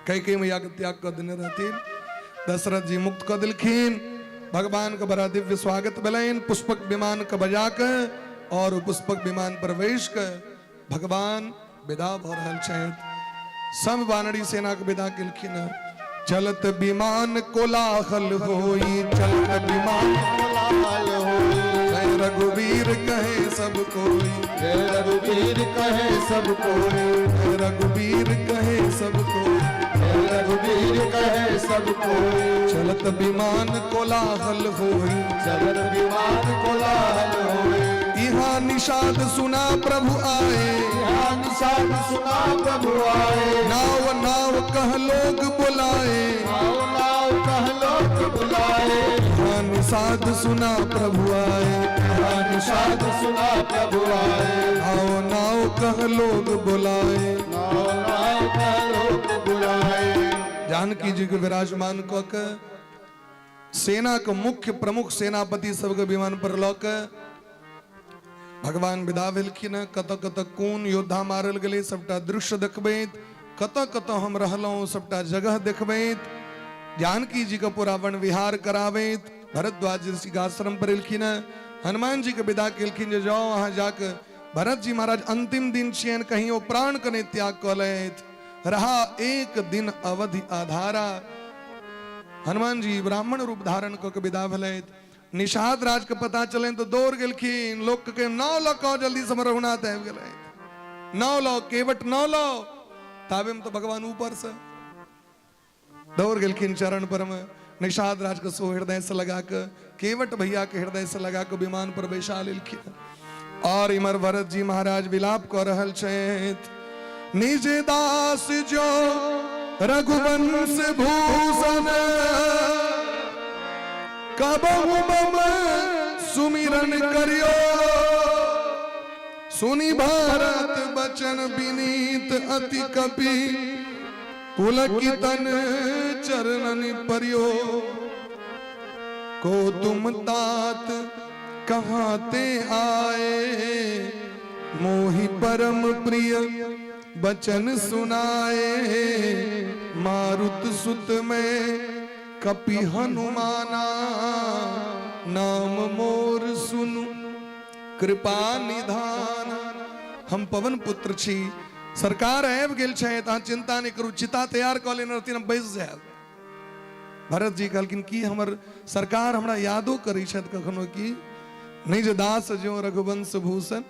कई कई मैया के त्याग कऽ देने रहथिन। दशरथ जी मुक्त कऽ देलखिन। भगवान के बड़ा दिव्य स्वागत भेलनि। पुष्पक विमान के बजा के और पुष्पक विमान पर बैस के भगवान विदा भऽ रहल छथि। सब वानरी सेना के विदा केलखिन। चलत विमान कोलाहल होई, चलत विमान कोलाहल होई, जय रघुवीर कहे सब कोई, जय रघुवीर कहे सब कोई, जय रघुवीर कहे सब कोई, जय रघुवीर कहे सब कोई। चलत विमान कोलाहल होई, चलत विमान कोलाहल होई। इहा निषाद सुना प्रभु आए, इहा निषाद सुना प्रभु आए, नाव नाव कह लोग बुलाए, नाव नाव कह लोग बुलाए, इहा निषाद सुना प्रभु आए, इहा निषाद सुना प्रभु आए, नाव नाव कह लोग बुलाए, नाव नाव कह लोग बुलाए। जानकी जी के विराजमान कऽ के सेना के मुख्य प्रमुख सेनापति सबके विमान पर लऽ के भगवान विदा भेलखिन। कतऽ कतऽ कोन योद्धा मारल गेलै सबटा दृश्य देखबैत, कतऽ कतऽ हम रहलहुँ सबटा जगह देखबैत, जानकी जी के पूरा वन विहार कराबैत भरद्वाज ऋषि के आश्रम पर एलखिन। हनुमान जी के विदा केलखिन जे जाओ अहाँ जाके भरत जी महाराज अंतिम दिन छियनि, कहीं ओ प्राण के नहि त्याग कऽ लैथ। रहा एक दिन अवधि आधारा। हनुमान जी ब्राह्मण रूप धारण कऽ के विदा भेलथि। निषाद राज के पता चलनि तऽ दौड़ गेलखिन, लोक के नाव लऽ कऽ जल्दी से रघुनाथ आबि गेलथि, नाव लऽ केवट नाव लऽ। ताबे में तऽ भगवान ऊपर से दौड़ गेलखिन चरण पर में। निषाद राज के सो हृदय से लगा के केवट भैया के हृदय से लगा के विमान पर बैसा लेलखिन। और इमर भरत जी महाराज विलाप कऽ रहल छथि। निज दास जो रघुवंश भूषण, कबहु मम सुमिरन करियो, सुनि भारत बचन विनीत अति कपि, पुलकितन चरणन परियो। को तुम तात कहाँ ते आए, मोहि परम प्रिय बचन सुनाए। मारुत सुत में कपि हनुमाना, नाम मोर सुनु कृपा निधान। हम पवन पुत्र छी, सरकार आबि गेल छै, अहाँ चिंता नहि करू, चिता तैयार कऽ लेने रहथिन, हम बैस जायब। भरत जी कहलखिन कि हमर सरकार हमरा यादो करै छथि कखनो की? निज दास ज्यों रघुवंश भूषण,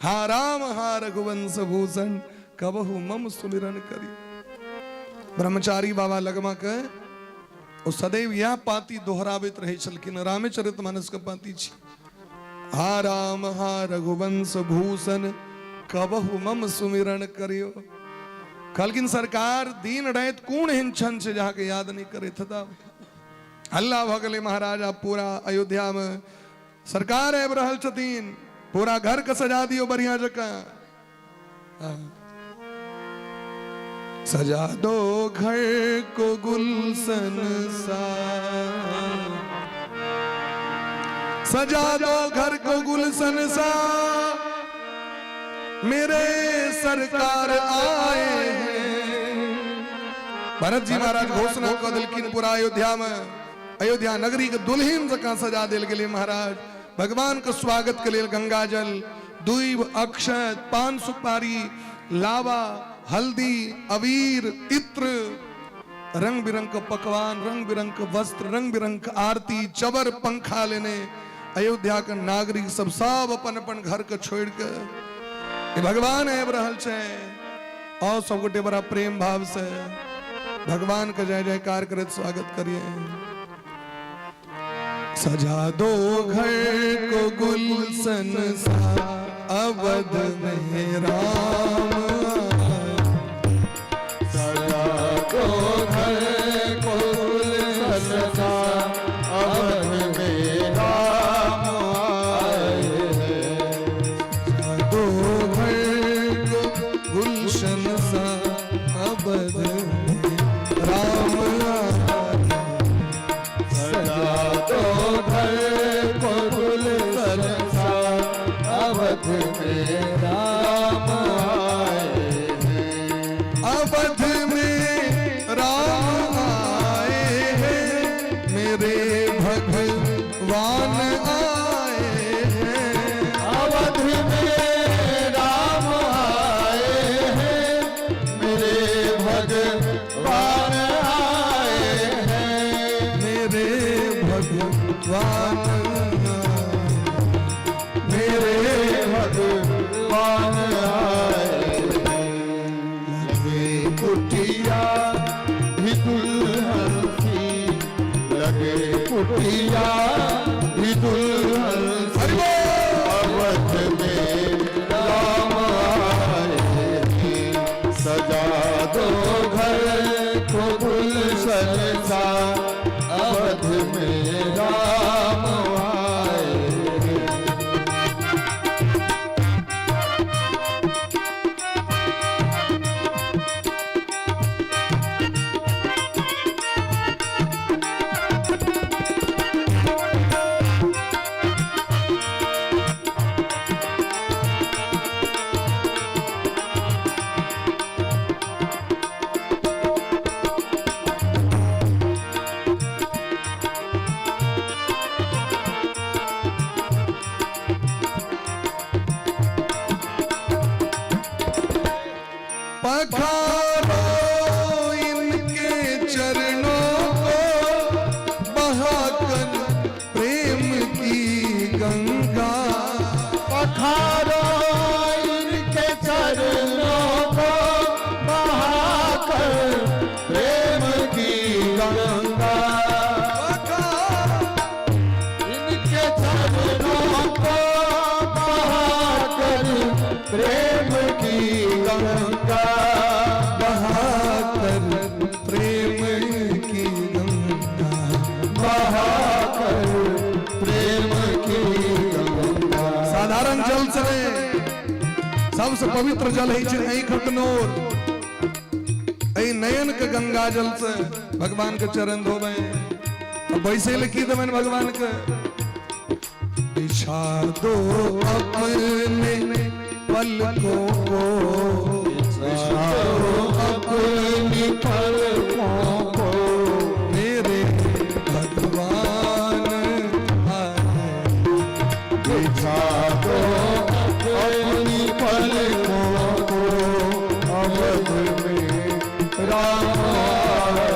हा राम हा रघुवंश भूषण, कबहु मम सुमिरन करी। ब्रह्मचारी बाबा लगमा के ओ सदैव यह पाती दोहराबैत रहै छलखिन। रामचरित मानस के पाती छी, हा राम हा रघुवंश भूषण, कबहु मम सुमिरन करियो। कहलखिन सरकार दिन राति कोन एहन क्षण छै जे अहाँके याद नहि करैत हेता। हल्ला भऽ गेलै महाराज, आब पूरा अयोध्या में सरकार आबि रहल छथिन, पूरा घर के सजा दियौ बढ़िया जकाँ। सजा दो घर को गुलशन सा, सजा दो घर को गुलशन सा, मेरे सरकार आए हैं। भरत जी महाराज घोषणा कऽ देलखिन पूरा अयोध्या में, अयोध्या नगरी के दुल्हन जकाँ सजा देल गेलै महाराज। भगवान के स्वागत के लेल गंगा जल, दुइब, अक्षत, पान सुपारी, लावा, हल्दी, अबीर, इत्र, रंग बिरंग के पकवान, रंग बिरंग के वस्त्र, रंग बिरंग के आरती, चबर पंखा लेने अयोध्या के नागरिक सब सब अपन अपन घर के छोड़ के ई भगवान आबि रहल छै। और सब गोटे बड़ा प्रेम भाव से भगवान के जय जयकार करैत स्वागत करिए। सजा दो घर को गुलशन सा अवध में राम आए। सजा दो घर को गुलशन सा अवध में राम आए हैं। सजा दो घर को गुलशन सा अवध में राम आए। सजा दो घर को गुलशन सा अवध में राम आए हैं। अवध में राम आए हैं, मेरे भगवान आए हैं। अवध में राम आए हैं, मेरे भगवान आए हैं। मेरे भगवान आए। मेरे भगवान आए हैं। लगे कुटिया भी दुल्हन सी, लगे कुटिया भी दुल्हन सी, अवध में राम आए हैं। सजा दो घर को गुलशन सा अवध में राम आए हैं। पखारो इनके चरणों को बहाकर प्रेम की गंगा। पखारो इनके चरणों को बहाकर प्रेम की गंगा। इनके चरणों को बहाकर प्रेम की गंगा। बहाकर प्रेम की गंगा। बहाकर प्रेम की गंगा। साधारण जल से नहि, सबसे पवित्र जल है छै आँखिक नोर। एहि नयन के गंगा जल से भगवान के चरण धोबै आ बैसै लए की देबनि भगवान के? बिछा दो अपने पलकों को, बिछा दो अपनी पलकों को, मेरे भगवान आए। बिछा दो अपनी पलकों को अवध में राम आए।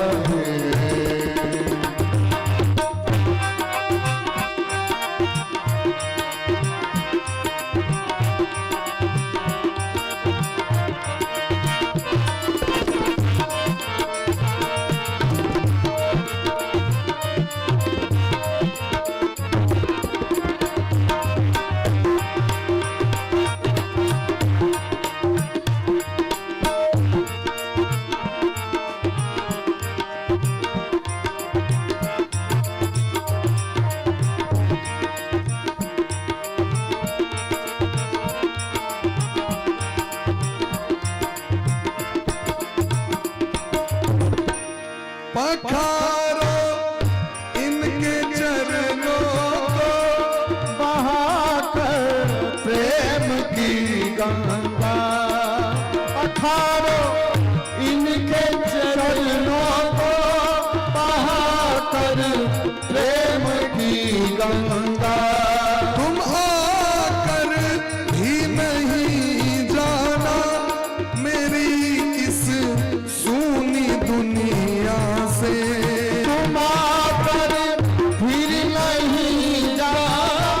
पखारो इनके चरणों को बहाकर प्रेम की गंगा। पखारो इनके चरणों को बहाकर प्रेम की गंगा। तुम आकर भी नहीं जाना मेरी इस सूनी दुनिया से। तुम आकर फिर नहीं जाना।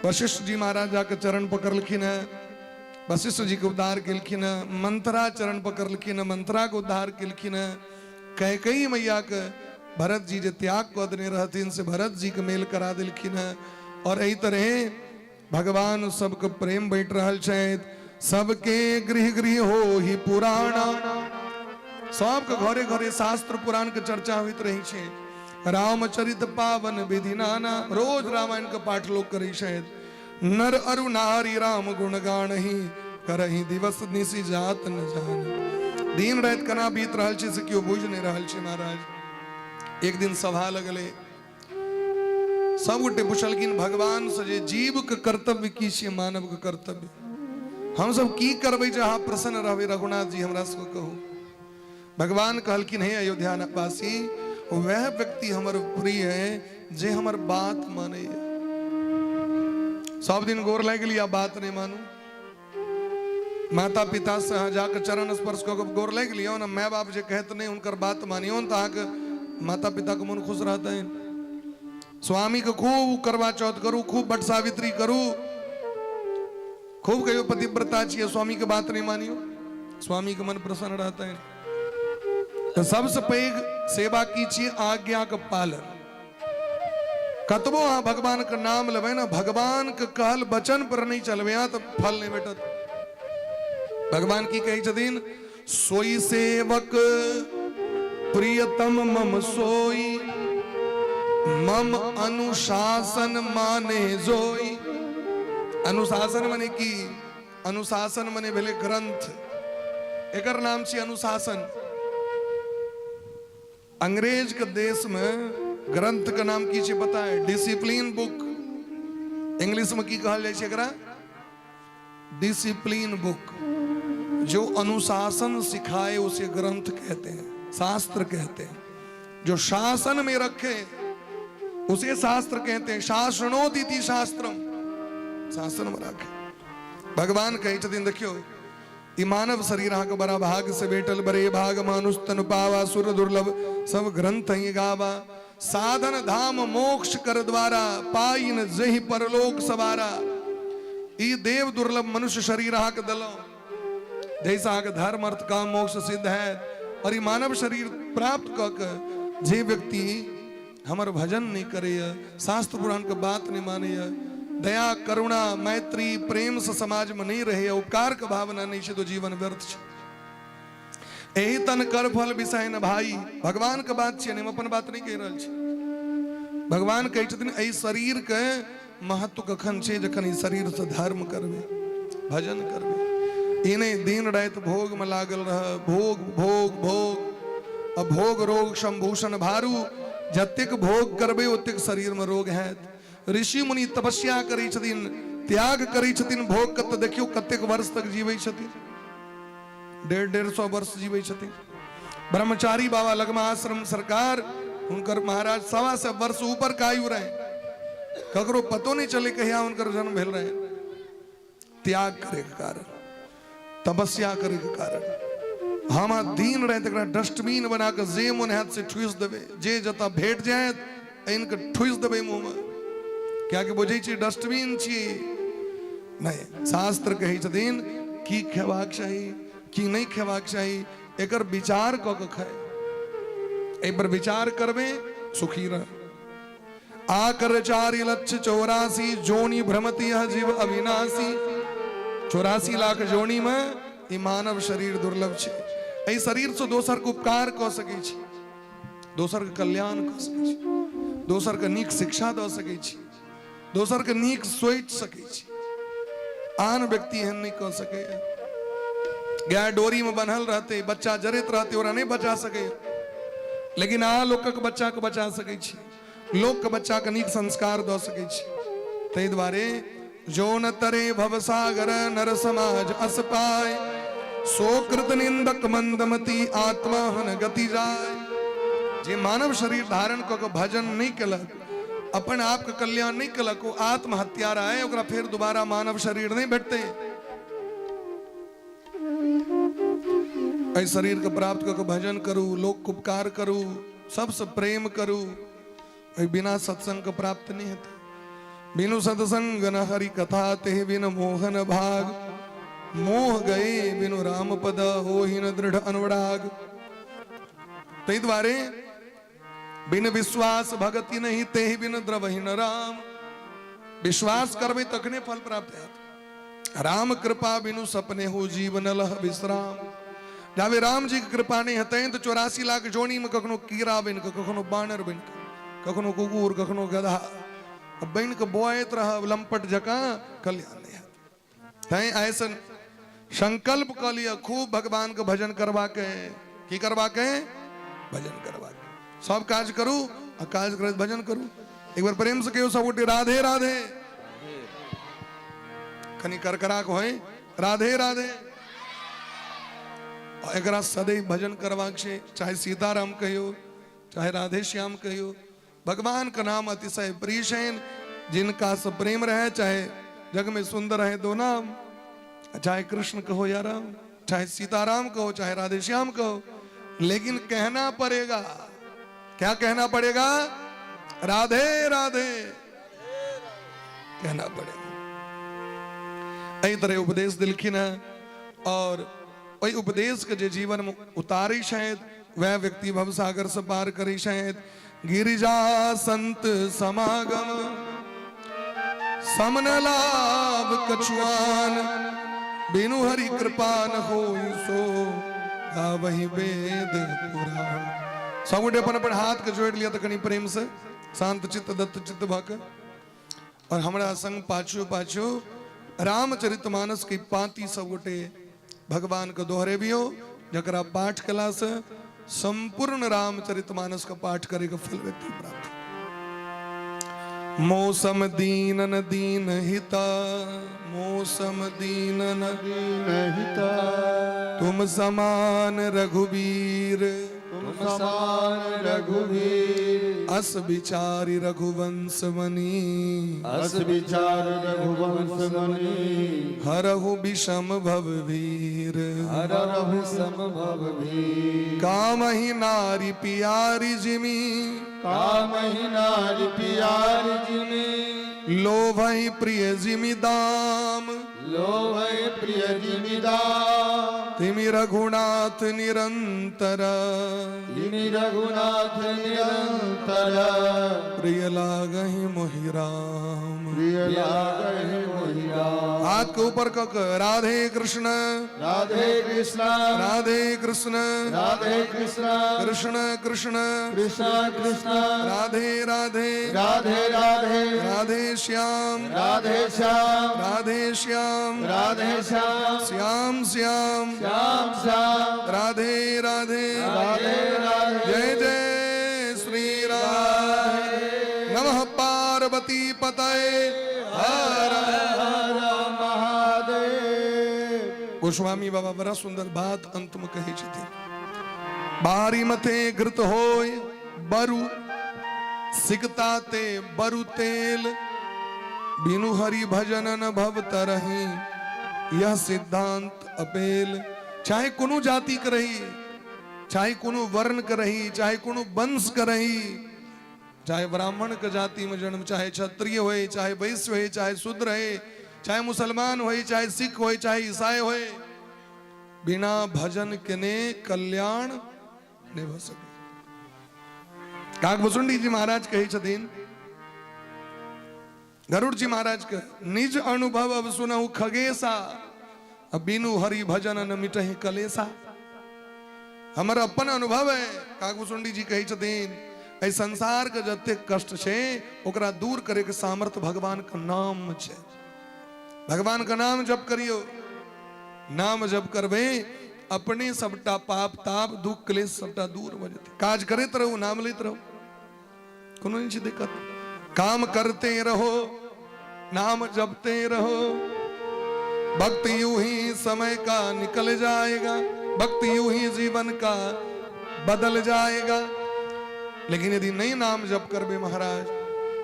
वशिष्ठ जी महाराज जाके चरण पकड़लखिन है, वशिष्ठ जी के उद्धार केलखिन है, मंत्रा चरण पकड़लखिन है, मंत्रा के उद्धार केलखिन है। कैकई मैया के भरत जी जे त्याग कऽ देने रहथिन से भरत जी के मेल करा देलखिन है। और एहि तरह भगवान सबके प्रेम बाँटि रहल छथि। सबके गृह गृह हो ही पुराणा, सबके घरे घरे शास्त्र पुराण के चर्चा होइत रहै छै। रामचरित पावन विधि नाना, रोज रामायण के पाठ लोग करै छथि। नर अरु नारी राम गुण गाणही, करही दिवस निशि जात न जान। दिन राति केना बीत रहल छै से केओ बुझि नहि रहल छै। महाराज एक दिन सभा लगलै, सब गोटे पुछलखिन भगवान से जे जीव के कर्तव्य की छै, मानव के कर्तव्य हम सब की करबै जे अहाँ प्रसन्न रहबै, रघुनाथ जी हमरा सबके कहू। भगवान कहलखिन हे अयोध्या वासी, वह व्यक्ति हमर प्रिय है जे हमर बात माने। सब दिन गोर लागि लिया, बात नहीं मानू। माता पिता से अहाँ जाके चरण स्पर्श कऽ के गोर लागि लियौ ने, माय बाप जे कहत नहीं हुनकर बात मानियौ तऽ अहाँके माता पिता के मन खुश रहतनि। स्वामी के खूब करवा चौथ करू, खूब बट सावित्री करू, खूब कहियो पतिव्रता छियै, स्वामी के बात नहीं मानियो, स्वामी के मन प्रसन्न रहतनि। तऽ सबसँ पैघ सेवा की छियै? आज्ञा के पालन। कतबो अहाँ भगवान के नाम लेबै ने, भगवान के कहल वचन पर नहीं चलबै अहाँ तऽ फल नहीं भेटत। भगवान की कहै छथिन? सोई सेवक प्रियतम मम सोई, मम अनुशासन माने जोई। अनुशासन मने की? अनुशासन मने भेलै ग्रंथ, एकर नाम छी अनुशासन। अंग्रेज के देश में ग्रंथ के नाम की छै पता है? Discipline book. इंग्लिश में की कहल जाइ छै एकरा? Discipline book. जो अनुशासन सिखाए उसे ग्रंथ कहते हैं, शास्त्र कहते हैं। जो शासन में रखे उसे शास्त्र कहते हैं। शासनोदिति शास्त्रम, शासन में रखे। भगवान कहै छथिन देखियौ ई मानव शरीर अहाँके बड़ा भाग से भेटल, बड़े भाग मानुष तनु पावा, सुर दुर्लभ सब ग्रंथ ही गावा, साधन धाम मोक्ष कर द्वारा, पाइन जहि परलोक सवारा। ई देव दुर्लभ मनुष्य शरीर अहाँके देलहुँ जैसे अहाँके धर्म अर्थ काम मोक्ष सिद्ध है। और ई मानव शरीर प्राप्त कऽ के जे व्यक्ति हमर भजन नहीं करैए, शास्त्र पुराण के बात नहीं मानैए, दया करुणा मैत्री प्रेम से समाज में नहीं रहैए, उपकार के भावना नहीं छै, तो जीवन व्यर्थ छै। एहि तन कर फल विषय न भाई। भगवान के बात छियै, हम अपन बात नहीं कहि रहल छी। भगवान कहै छथिन एहि शरीर के महत्व कखन छै? जखन ई शरीर से धर्म करबै, भजन करबै। ई नहि दिन राति भोग में लागल रह, भोग भोग भोग। आ भोग रोग शंभूषण भारू, जतेक भोग करबै ओतेक शरीर में रोग हैत। ऋषि मुनि तपस्या करै छथिन, त्याग करै छथिन भोग के, तऽ देखियौ कतेक वर्ष तक जीबै छथिन, 150-150 वर्ष जीबै छथिन। ब्रह्मचारी बाबा लगमा आश्रम सरकार, हुनकर महाराज 125 वर्ष ऊपर के आयु रहे, ककरो पतो नहीं चले कहिया हुनकर जन्म भेल रहे। त्याग करे के कारण, तपस्या करे के कारण। हम दिन राति एकरा डस्टबिन बना के जे मन हैत से ठुसि देबै, जे जतऽ भेट जायत आनि के ठुसि देबै मुँहमे, कियाकि बुझै छी डस्टबिन छी। नहीं, शास्त्र कहै छथिन की खेबाक चाही की नहीं खेबाक चाही, एकर विचार कऽ के खाय। एहि पर विचार करबै सुखी रह। आकर 4,84,000 जोनी भ्रमति यह जीव अविनाशी। 84 लाख जोनी में ई मानव शरीर दुर्लभ छै। एहि शरीर से दोसर के उपकार कऽ सकै छी, दोसर के कल्याण कऽ सकै छी, दोसर के नीक शिक्षा दऽ सकै छी, दोसर के नीक सोचि सकै छी। आन व्यक्ति एहन नहि कऽ सकैए। गाय डोरी में बन्हल रहते, बच्चा जरैत रहते, ओकरा नहि बचा सकैए, लेकिन अहाँ लोकक बच्चा के बचा सकै छी, लोक के बच्चा के नीक संस्कार दऽ सकै छी। ताहि दुआरे जो न तरे भवसागर नर समाज अस पाए, सो कृत निंदक मंदमती आत्महन गति जाय। जे मानव शरीर धारण कऽ के भजन नहि केलक, अपन आप के कल्याण नहीं केलक, ओ आत्महत्यारा है, ओकरा फेर दोबारा मानव शरीर नहीं भेटतै। एहि शरीर के प्राप्त कऽ के भजन करू, लोक के उपकार करू, सबसे प्रेम करू। एहि बिना सत्संग के प्राप्त नहीं हेतै। बिनु सत्संग न हरि कथा ते बिन मोहन भाग। मोह गए बिनु राम पद होहि न दृढ़ अनुराग। ताहि दुआरे बिन विश्वास भगति नहीं ते बिन द्रवहि न राम। विश्वास करबै तखने फल प्राप्त हैत। राम कृपा बिनु सपने हो जीवन लह विश्राम। जाबे राम जी के कृपा नहीं हेतनि तऽ 84 लाख जोनी में कखनो कीड़ा बनि कऽ, कखनो बानर बनि कऽ, कखनो कुकुर, कखनो गधा बनि कऽ बौआइत रहब लम्पट जकाँ, कल्याण नहीं हैत। तैं ऐसन संकल्प कऽ लिअ खूब भगवान के भजन करबाक है। की करबाक है? भजन करबाक है। सब काज करू आ काज करैत भजन करू। एक बार प्रेम से कहियो सब गोटे राधे राधे। कनि करकरा के होय राधे राधे। आ एकरा सदैव भजन करबाक छै, चाहे सीताराम कहियो चाहे राधे श्याम कहियो। भगवान का नाम अतिशय प्रिय छनि, जिनका से प्रेम रहे, चाहे जग में सुंदर है दो नाम, चाहे कृष्ण कहो या राम, चाहे सीताराम कहो चाहे राधेश्याम कहो, लेकिन कहना पड़ेगा। क्या कहना पड़ेगा? राधे राधे कहना पड़ेगा। एहि तरह उपदेश दिलखिन है और ओहि उपदेश के जे जीवन में उतारै छथि वह व्यक्ति भवसागर से पार करै छथि। गिरिजा संत समागम समन लाभ कछुआन, बिनु हरि कृपा न होई सो गावहि वेद पुराण। सब गोटे अपन अपन हाथ के जोड़ि लिअ तऽ कनि प्रेम से शांत चित्त दत्त चित्त भऽ कऽ और हमरा संग पाछू पाछू रामचरितमानस के पांति सब गोटे भगवान के दोहरेबियो, जकरा पाठ कला से संपूर्ण रामचरितमानस के पाठ करे के फल व्यक्ति प्राप्त। मौसम दीनन दीन हिता, मौसम दीनन दीन हिता, तुम समान रघुबीर, तुम समान रघुवीर, अस विचारि रघुवंश मनी, अस विचार रघुवंश मनी, हरहु विषम भव वीर, हरहु सम भव भीर, कामहि नारी पियारी जिमी, कामहि नारी पियारी जिमी, लोभहि प्रिय जिमी दाम, लोभहि प्रिय जिमी दाम, तिमि रघुनाथ निरंतर, तिमि रघुनाथ निरंतर, प्रिय लागहि मोहि राम, प्रिय लागहि मोहि राम। हाथ के ऊपर कक राधे कृष्ण, राधे कृष्ण, राधे कृष्ण, राधे कृष्ण, कृष्ण कृष्ण, कृष्ण कृष्ण, राधे राधे, राधे राधे, राधे श्याम, राधे श्याम, राधे श्याम, राधे श्याम, श्याम श्याम, श्याम श्याम, राधे राधे, राधे राधे, जय जय श्री राधे। नमः पार्वती पतये हर हर महादेव। गोस्वामी बाबा बड़ा सुंदर बात अंत में कहै छथिन, बारी मथे घृत होय बरु, सिकता ते बरु तेल, बिनु हरि भजन न भव तरही, यह सिद्धांत अपेल। चाहे कोनो जाति के रही, चाहे कोनो वर्ण के रही, चाहे कोनो वंश के रही, चाहे ब्राह्मण के जाति में जन्म, चाहे क्षत्रिय होए, चाहे वैश्य होए, चाहे शूद्र होए, चाहे मुसलमान होए, चाहे सिख होए, चाहे ईसाई होए, बिना भजन केने कल्याण नहीं भ सके। काकभूषुंडी जी महाराज कहै छथिन, गरुड़ जी महाराज के निज अनुभव अब सुनहु खगेसा, बिनु हरि भजन न मिटहि कलेसा। हमर अपन अनुभव है, काकभूषुंडी जी कहै छथिन, एहि संसार के जतेक कष्ट छै ओकरा दूर करे के सामर्थ्य भगवान के नाम छै। भगवान के नाम जप करियो, नाम जप करबै अपने सबटा पाप ताप दुख क्लेश सबटा दूर भऽ जेतै। काज करैत रहू, नाम लैत रहू, कोनो नहि छै दिक्कत। काम करते रहो, नाम जपते रहो, भक्त यूं ही समय का निकल जाएगा, भक्त यूं ही जीवन का बदल जाएगा। लेकिन यदि नहीं नाम जप करबे महाराज,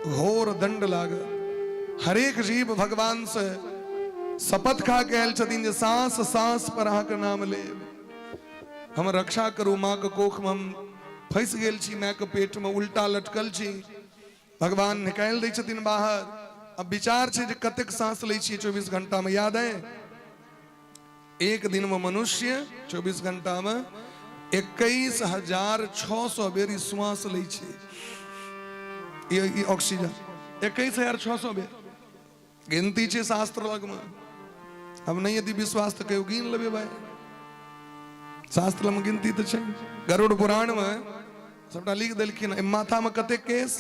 घोर दंड लागत। हरेक जीव भगवान से शपथ खा के आयल छथिन जे सांस सांस पर अहाँके नाम लेब, हम रक्षा करू। माँ के कोख में हम फंसि गेल छी, माय के पेट में उल्टा लटकल छी, भगवान निकालि दै छथिन बाहर, अब विचार छै जे कतेक सांस लै छियै 24 घंटा में, याद है? एक दिन में मनुष्य 24 घंटा में 21,600 बेर श्वास लै छै। ई ऑक्सीजन 21,600 बेर गिनती छै शास्त्र लगमे। अब नहि यदि विश्वास तऽ कहियो गिन लेबै भाई, शास्त्र मे गिनती तऽ छै। गरुड़ पुराण मे सबटा लिख देलखिन। एहि माथा मे कतेक केस?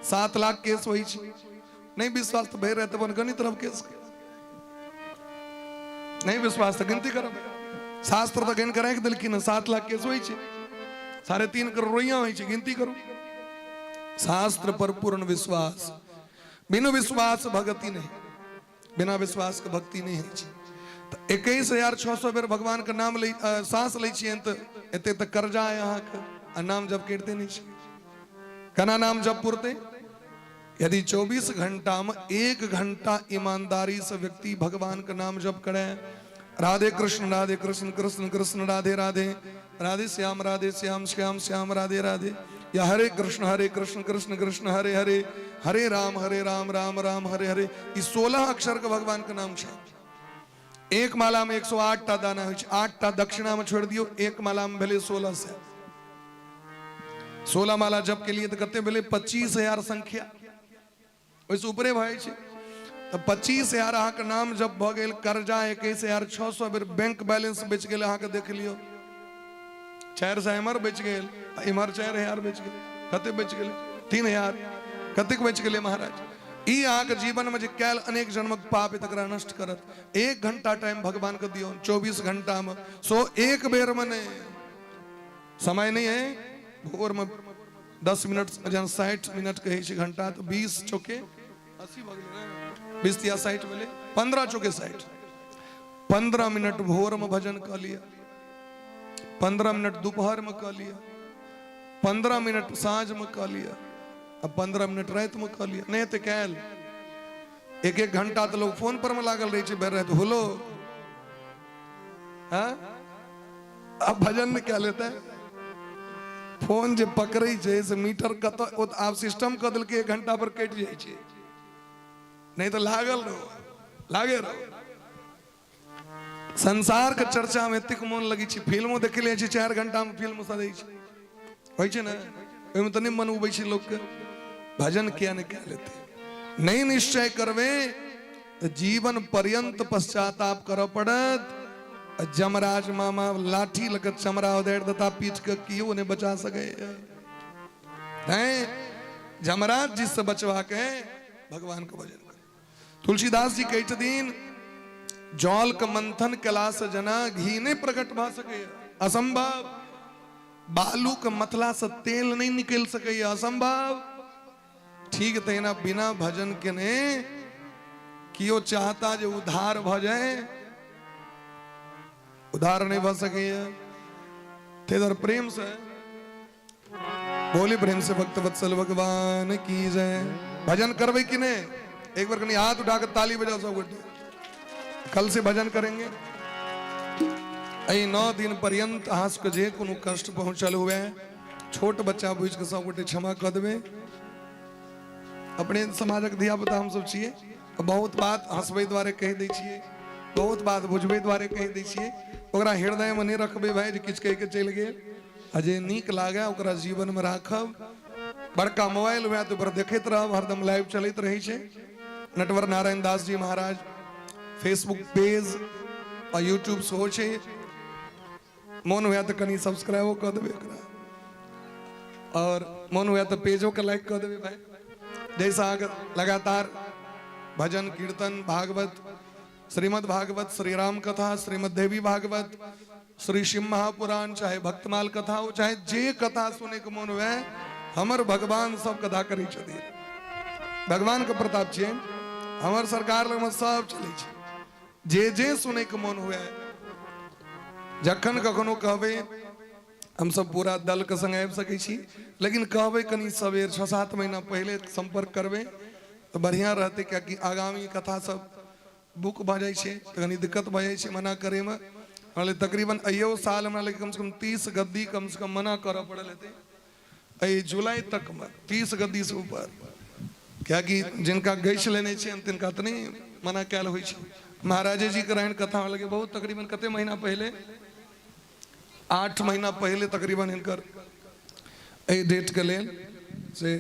7 लाख केस होइ छै। नहि विश्वास तऽ भरि राति अपन गणित रहब केस। नहि विश्वास तऽ गिनती करब, शास्त्र तऽ गिन कऽ राखि देलखिन। 7 लाख केस होइ छै, 3.5 करोड़ रोइयाँ होइ छै, गिनती करू। शास्त्र पर पूर्ण विश्वास, बिनु विश्वास भगति नहीं, बिना विश्वास के भक्ति नहीं होइ छै। तऽ 21,600 बेर भगवान के नाम लै, सांस लै छियनि तऽ एते तऽ कर्जा है अहाँके, आ नाम जप करिते नहि छै। केना नाम जप पुरतै? यदि 24 घंटा में 1 घंटा ईमानदारी से व्यक्ति भगवान के नाम जप करे, राधे कृष्ण राधे कृष्ण कृष्ण कृष्ण राधे राधे, राधे श्याम राधे श्याम श्याम श्याम राधे राधे, या हरे कृष्ण हरे कृष्ण कृष्ण कृष्ण हरे हरे, हरे राम हरे राम राम राम हरे हरे, ई 16 अक्षर के भगवान के नाम छै। एक माला में 108 टा दाना होइ छै, 8 टा दक्षिणा में छोड़ि दियौ, एक माला में भेलै 16 सए। 16 माला जप के लिए तऽ कते भेलै? 25,000 संख्या, ओहिसँ ऊपरे भऽ जाइ छै। तऽ 25,000 अहाँके नाम जप भऽ गेल, कर्जा 21,600 बेर, बैंक बैलेंस बचि गेल अहाँके, देख लियौ, 400 एम्हर बचि गेल, आ इम्हर 4,000 बचि गेल, कते बचि गेलै? 3,000। कतेक बचि गेलै महाराज? ई अहाँके जीवनमे जे कयल अनेक जन्मक पाप है तकरा नष्ट करत। 1 घंटा टाइम भगवानके दियौ 24 घंटामे, सो एक बेरमे नहि, समय नहीं है। भोर में 10 मिनट, जहन 60 मिनट कहै छै घंटा, तऽ 20 चौके 80 भऽ गेलै ने, 20 तिया 60 भेलै, 15 चौके 60, 15 मिनट भोर में भजन कऽ लिअ, 15 मिनट दोपहर में कऽ लिअ, 15 मिनट साँझ में कऽ लिअ, आ 15 मिनट राति में कऽ लिअ। नहि हेतै काल्हि। एक एक घंटा तऽ लोग फोन पर में लागल रहै छै भरि राति, होलो हाँ, अब भजन ने क्या लेते हैं? फोन जे पकड़ै छै से मीटर कतऽ, ओ तऽ आब सिस्टम कऽ देलकै 1 घंटा पर कटि जाइ छै, नहि तऽ लागल रहो, लागे रहो। संसार के चर्चा में एतेक मोन लगै छै, फिल्मो देख लै छै, 4 घंटा में फिल्म सदै छै, होइ छै ने? ओहिमे तऽ नहि मन उबै छै लोकके, भजन किया नहि कए लेतै? नहि निश्चय करबै तऽ जीवन पर्यंत पश्चाताप करऽ पड़त। आ जमराज मामा लाठी लऽ कऽ चमड़ा उधारि देता पीठ के, केओ नहि बचा सकैए। तैं जमराज जी से बचवा के भगवान के भजन करू। तुलसीदास जी कहै छथिन, जल के मंथन केला से जना घी नहि प्रकट भऽ सकैए, असंभव। बालू के मतला से तेल नहीं निकल सकैए, असंभव। ठीक तहिना बिना भजन केने केओ चाहता जे उद्धार भऽ जाए, उद्धार नहीं भऽ सकैए। ताहि दुआरे प्रेम से बोली, प्रेम से भक्त वत्सल भगवान की जय। भजन करबै कि नहीं? एक बार कनी हाथ उठा के ताली बजाओ सब गोटे। कल से भजन करेंगे। एहि 9 दिन पर्यंत अहाँ सबके जे कोनो कष्ट पहुंचल हुए, छोट बच्चा बुझि कऽ सब गोटे क्षमा कऽ देबै। अपने समाजक धिया पुता हमसब छियै, बहुत बात हंसबै दुआरे कहि दै छियै, बहुत बात बुझबै दुआरे कहि दै छियै, ओकरा हृदयमे नहि रखबै भाय जे किछु कहि कऽ चलि गेल। आ जे नीक लागए ओकरा जीवनमे राखब। बड़का मोबाइल हुए तऽ ओकर देखैत रहब, हरदम लाइव चलैत रहै छै। नटवर नारायण दास जी महाराज फेसबुक पेज आ यूट्यूब सेहो छै, मोन हुए तऽ कनि सब्सक्राइबो कऽ देबै ओकरा, और मोन हुए तऽ पेजोके लाइक कऽ देबै भाय, जाहिसँ अहाँके लगातार भजन कीर्तन भागवत, श्रीमद् भागवत, श्री राम कथा, श्रीमद् देवी भागवत, श्री शिव महापुराण, चाहे भक्तमाल कथा हो, चाहे जे कथा सुने के मन हुए, हमर भगवान सब कथा करै छथिन। भगवान के प्रताप छियै, हमर सरकार लगमे सब चलै छै। जे जे सुने के मन हुए, जखन कखनो कहबै, हमसब पूरा दल के संग आबि सकै छी, लेकिन कहबै कनि सवेर 6-7 महीना पहिले संपर्क करबै तऽ बढ़िआँ रहतै, कियाकि आगामी कथा सब बुक भऽ जाइ छै तऽ कनि दिक्कत भऽ जाइ छै मना करैमे। हमरा लग तकरीबन अइयो साल हमरा लग कमसँ कम 30 गद्दी कमसँ कम मना करऽ पड़ल हेतै। एहि जुलाई तकमे 30 गद्दीसँ ऊपर। कियाकि जिनका गैछ लेने छियनि तिनका तऽ नहि मना कयल होइ छै। महाराजे जी के रहनि कथा लगे बहुत तकरीबन कते महीना पहिले, 8 महीना पहिले तकरीबन हिनकर एहि डेटके लेल से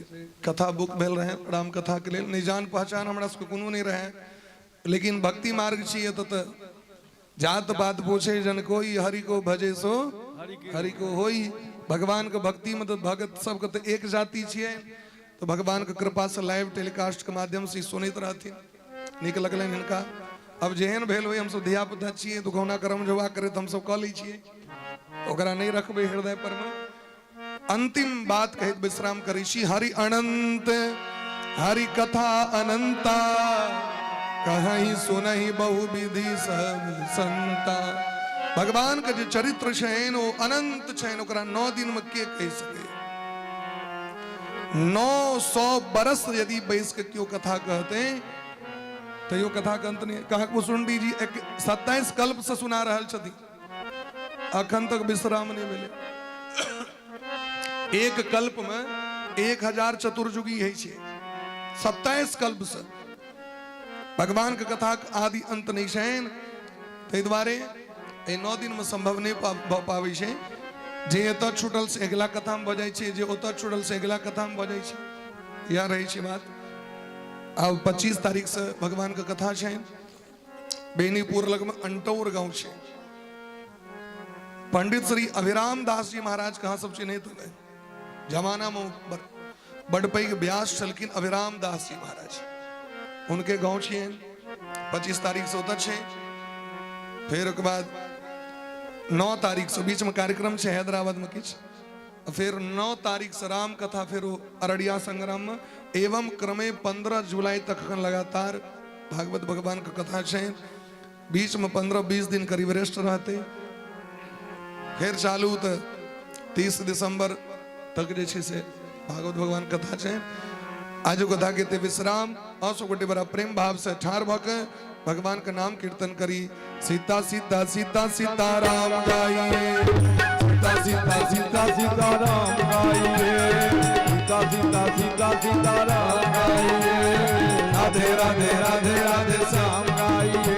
कथा बुक भेल रहै राम कथा के लेल। नहि जान पहचान हमरा सबके कोनो नहि रहै, लेकिन भक्ति मार्ग छी एतऽ तऽ जात पात पूछे जन कोई, हरि को भजे सो हरि को होई। भगवान के भक्ति में तो भगत सबके तो एक जाति छियै, तो भगवान के कृपा से लाइव टेलीकास्ट के माध्यम से सुनैत रहथिन, नीक लगलनि हिनका। अब जेहन भेल होय, हमसब धिया पुता छियै, दुखौना करम जोगा करैत हमसब कऽ लै छियै, ओकरा नहि रखबै हृदय पर में। अंतिम बात कहैत विश्राम करै छी। हरि अनंत हरि कथा अनंता, कहीं सुनहि बहु विधि सब संता। भगवान के जे चरित्र छनि ओ अनंत छनि, ओकरा 9 दिन में के कहि सकै? 900 बरस यदि बैस के केओ कथा कहते तैयो कथा के अंत नहीं। कहा कुसुंडी जी 27 कल्प से सुना रहल छथिन, अखन तक विश्राम नहीं भेलै। एक कल्प में 1000 चतुर्जुगी होइ छै, 27 कल्प से भगवान के कथा के आदि अंत नहीं छनि। ताहि दुआरे एहि 9 दिन में संभव नहीं भऽ पाबै छै। जे एतऽ छूटल से अगिला कथा में भऽ जाइ छै, जे ओतऽ छूटल से अगिला कथा में भऽ जाइ छै, इएह रहै छै बात। आब 25 तारीख से भगवान के कथा छै बेनीपुर लग में अंटौर गांव छै। पंडित श्री अभिराम दास जी महाराज कहाँ सब चिन्हित होबै, जमाना में बड़ पैघ व्यास छलखिन अभिराम दास जी महाराज, उनके गांव छियनि। 25 तारीख से ओतऽ छै। फेर ओकर बाद 9 तारीख से बीच में कार्यक्रम छै हैदराबाद में किछु, फिर 9 तारीख से राम कथा फिर अररिया संग्राम में, एवं क्रमे 15 जुलाई तक अखन लगातार भागवत भगवान के कथा छै। बीच में 15-20 दिन करीब रेस्ट रहते, फिर चालू तो 30 दिसंबर तक जे छै से भागवत भगवान कथा छै। आजू कथा के ते विश्राम। अहाँ सब गोटे बड़ा प्रेम भाव से ठाढ़ भऽ के भगवान के नाम कीर्तन करी। सीता सीता सीता सीता राम गाइए, सीता सीता सीता सीता राम गाइए, सीता सीता सीता सीता राम गाइए, राधे राधे राधे राधे श्याम गाइए,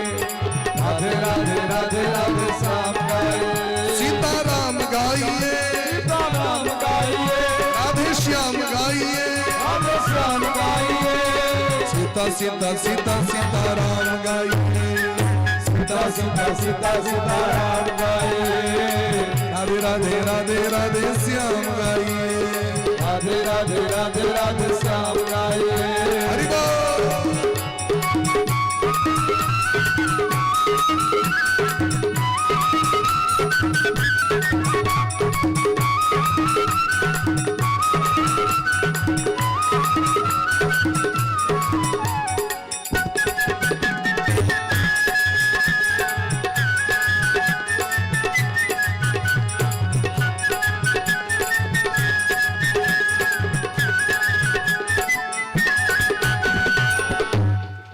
राधे राधे राधे राधे श्याम गाइए, सीता राम गाइए, सीता राम गाइए, राधे श्याम गाइए, राधे श्याम गाइए, सीता सीता सीता सीता राम गाइए, सीता सीता सीता सीता राम गाइए, राधे राधे राधे राधे श्याम गाइए, राधे राधे राधे राधे श्याम गाइए। हरि बोल।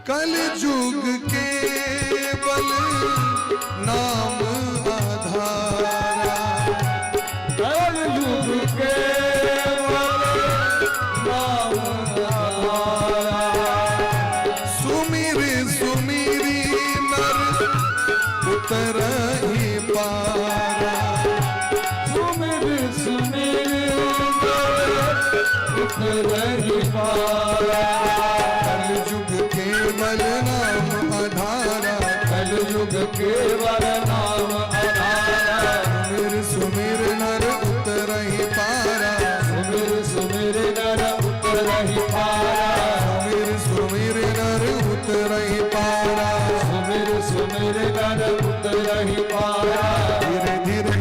कलयुग के बल नाम आधारा, कलयुग के बल नाम आधारा, सुमिर सुमिरी नर उतरहि पारा, सुमिर सुमिर नर उतरहि पारा, कलयुग केवल नाम आधारा, कलयुग केवल नाम आधारा, सुमिर सुमिर नर उतरहि पारा, सुमिर सुमिर नर उतरहि पारा, सुमिर सुमिर नर उतरहि पारा, सुमिर सुमिर नर उतरहि पारा, धीरे धीरे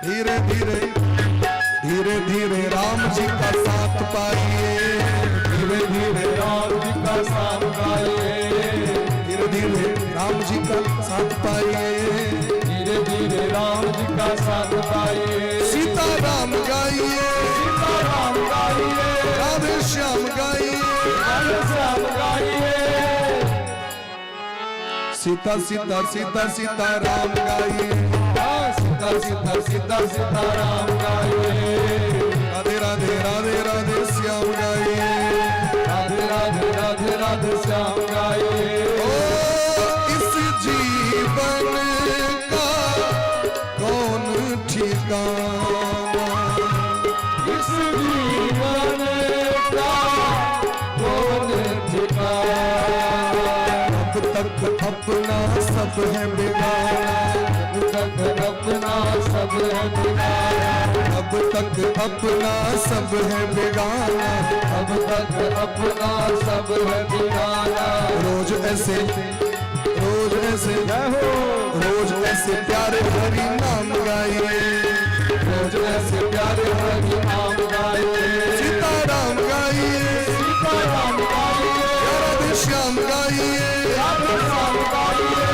धीरे धीरे धीरे धीरे राम जी का साथ पाइए, धीरे धीरे राम जी का साथ पाइए, धीरे धीरे राम जी का साथ पाइए, धीरे धीरे राम जी का साथ पाइए, सीता राम गाइए, सीता राम गाइए, राधे श्याम गाइए, राधे श्याम गाइए, सीता सीता सीता सीता राम गाइए, सीता सीता सीता सीता राम गाइए, राधे राधे राधे राधे श्याम गाइए, राधे राधे श्याम गाइए। ओ इस जीवन का कौन ठिकाना, इस जीवन का कौन ठिकाना, अब तक अपना सब है बेगाना, अब तक अपना सब है बेगाना, अब तक अपना सब है बेगाना, अब तक अपना सब है बेगाना। रोज ऐसे, रोज ऐसे, जय हो। रोज ऐसे प्यारे हरि नाम गाइए, रोज ऐसे प्यारे हरि नाम गाइए, सीताराम गाइए, सीताराम गाइए, राधे श्याम गाइए, राधे श्याम गाइए,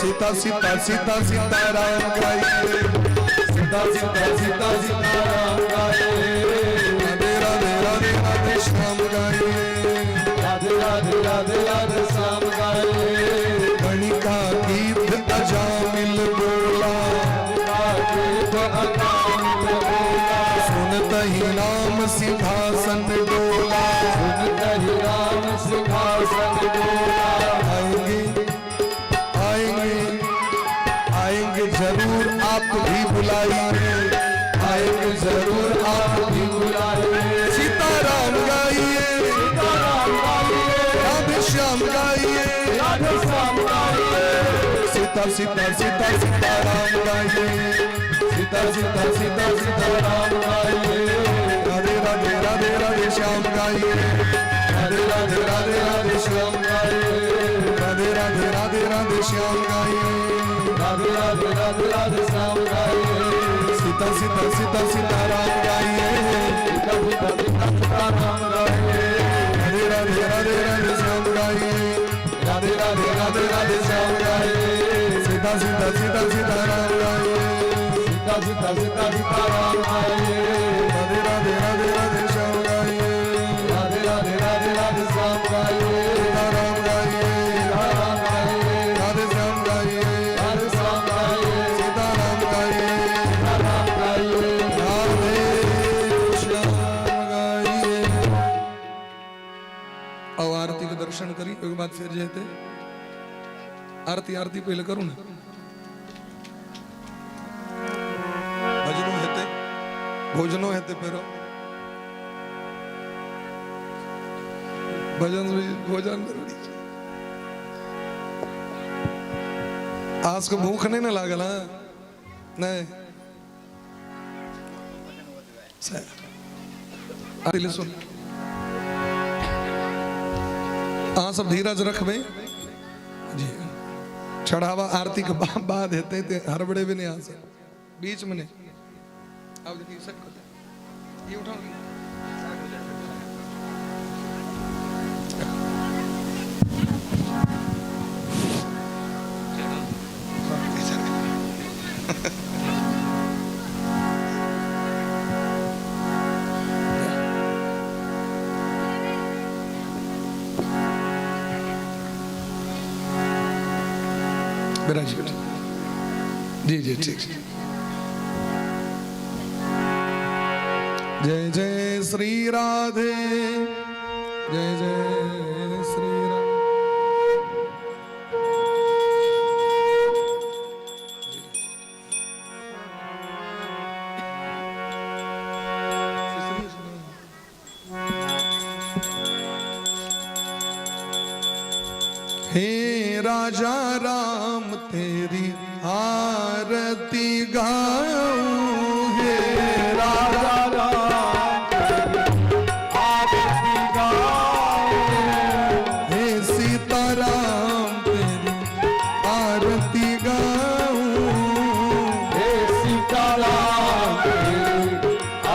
सीता सीता सीता सीता राम गाइए, सीता सीता सीता सीता राम गाइए, राधे राधे राधे राधे श्याम गाइए, राधे राधे राधे राधे श्याम गाइए। गणिका गीत अजामिल बोला, गीत अजामिल बोला, सुनत ही नाम सिंहासन डोला, सुनत ही राम सिंहासन डोला। आएंगे आएंगे आएंगे जरूर आप भी बुलाइए, आएंगे जरूर आप भी बुलाइए, सीताराम गाइए, सीताराम गाइए, राधे श्याम गाइए, राधे श्याम गाइए, सीता सीता सीता सीता राम गाइए, सीता सीता सीता सीता राम गाइए, राधे राधे राधे राधे श्याम गाइए, राधे राधे राधे राधे श्याम गाइए, राधे राधे राधे राधे श्याम गाइए, राधे राधे राधे राधे श्याम गाइए, सीता सीता सीता सीता राम गाइए, सीता सीता सीता सीता राम गाइए, राधे राधे राधे राधे श्याम गाइए, राधे राधे राधे राधे श्याम गाइए, सीता सीता सीता सीता राम गाइए, सीता सीता सीता सीता राम गाइए, राधे राधे राधे राधे श्याम गाइए, राधे राधे राधे राधे श्याम गाइए, सीता राम गाइए, राम गाइए, राधे श्याम गाइए, राधे श्याम गाइए, सीता राम गाइए, राम गाइए, राधे श्याम गाइए। अब आरती के दर्शन करी एक बाद फिर जेते आरती आरती पहले करूँ ना, भजनो हेते भोजनो हेते फेरो भजन भोजन जरूरी છે। आज को भूख नहीं ना लागल? हाँ नहीं, आरती सुन, अहाँ सब धीरज रखबे जी। चढ़ावा आरती के बाद हेतै ते हड़बड़े भी नहीं, अहाँ सब बीच में नहीं। अब देखिए सब ये उठाओ। विराजिए। जी जी ठीक। जय जय श्री राधे, जय जय श्री राधे। हे राजा राम तेरी आरती गाऊं, हे राजा राम तेरी आरती गाऊं, हे सीता राम तेरी आरती गाऊं, हे सीता राम तेरी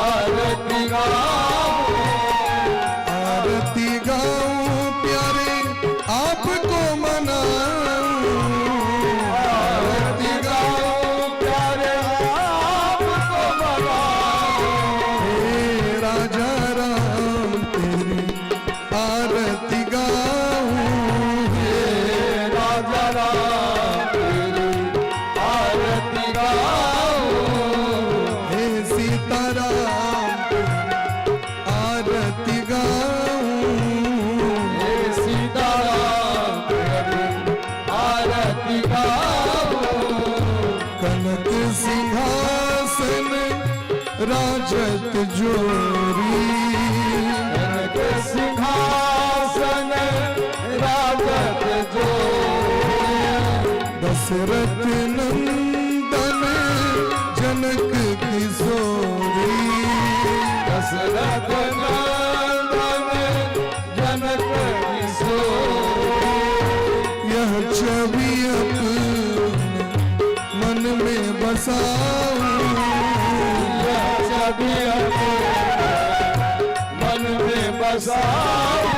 आरती गाऊं, आरती गाऊं प्यारे आपको मनाऊं, आरती गाऊं प्यारे आपको राजत जोरी। जनक सिंहासन राजत जोरी। दशरथ नंदन जनक किशोरी। दशरथ नंदन जनक किशोरी। यह छवि अपने मन में बसाऊं। यह छवि अपने मन में बसाऊं।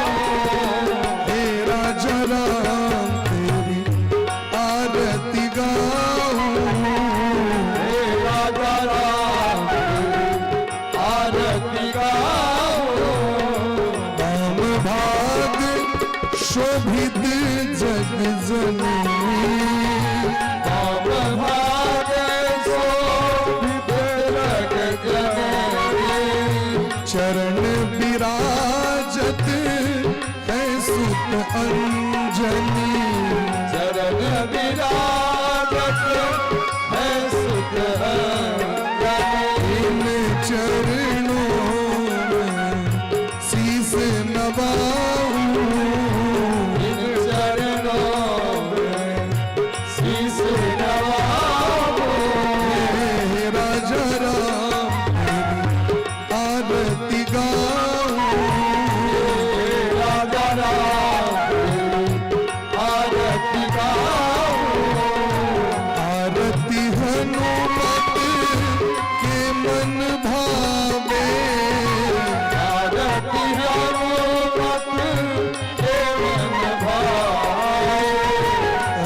हे राजा राम तेरी आरती गाऊं। हे राजा राम तेरी आरती गाऊं। राम भाग शोभित जग जननी। राम भाग शोभित जग जननी। चरण विराजत है सुत अंजनी। चरण विराजत है सुत अंजनी। इन चरणों में शीस नवाऊं। इन चरणों में शीस नवाऊं। हे राजा राम तेरी आरती गाऊं। हे राजा राम तेरी आरती गाऊं। आरती हनुमत के मन भावे। आरती हनुमत के मन भावे।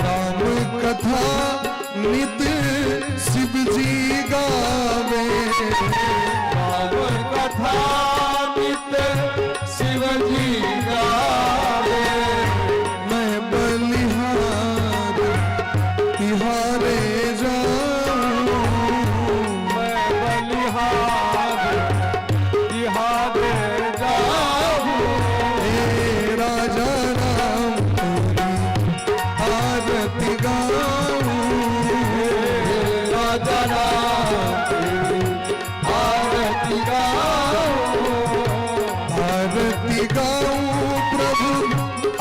राम कथा नित शिव जी गावे। राम कथा नित शिव जी गावे। मैं बलिहार तिहारे जाऊं। मैं बलिहार तिहारे जाऊं। हे राजा राम तेरी आरती गाऊं। हे राजा राम तेरी आरती गाऊं। आरती गाऊं प्रभु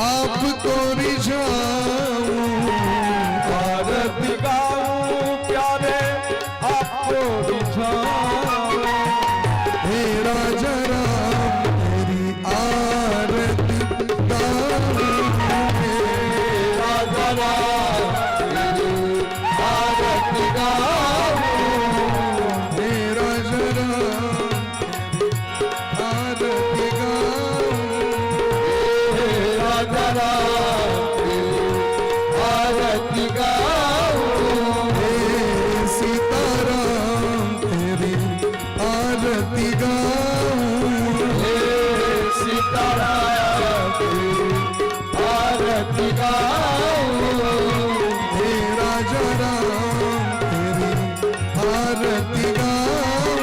आपको रिझाऊं। आरती गाऊं प्यारे आपको रिझाऊं। हे राजा राम तेरी आरती गाऊं। हे राजा राम तेरी आरती गाऊं। हे राजा राम आरती गाऊं। हे राजा राम तेरी आरती गाऊं। हे सीताराम तेरी आरती गाऊं। हे सीताराम तेरी आरती गाऊं। हे राजा राम तेरी आरती गाऊं।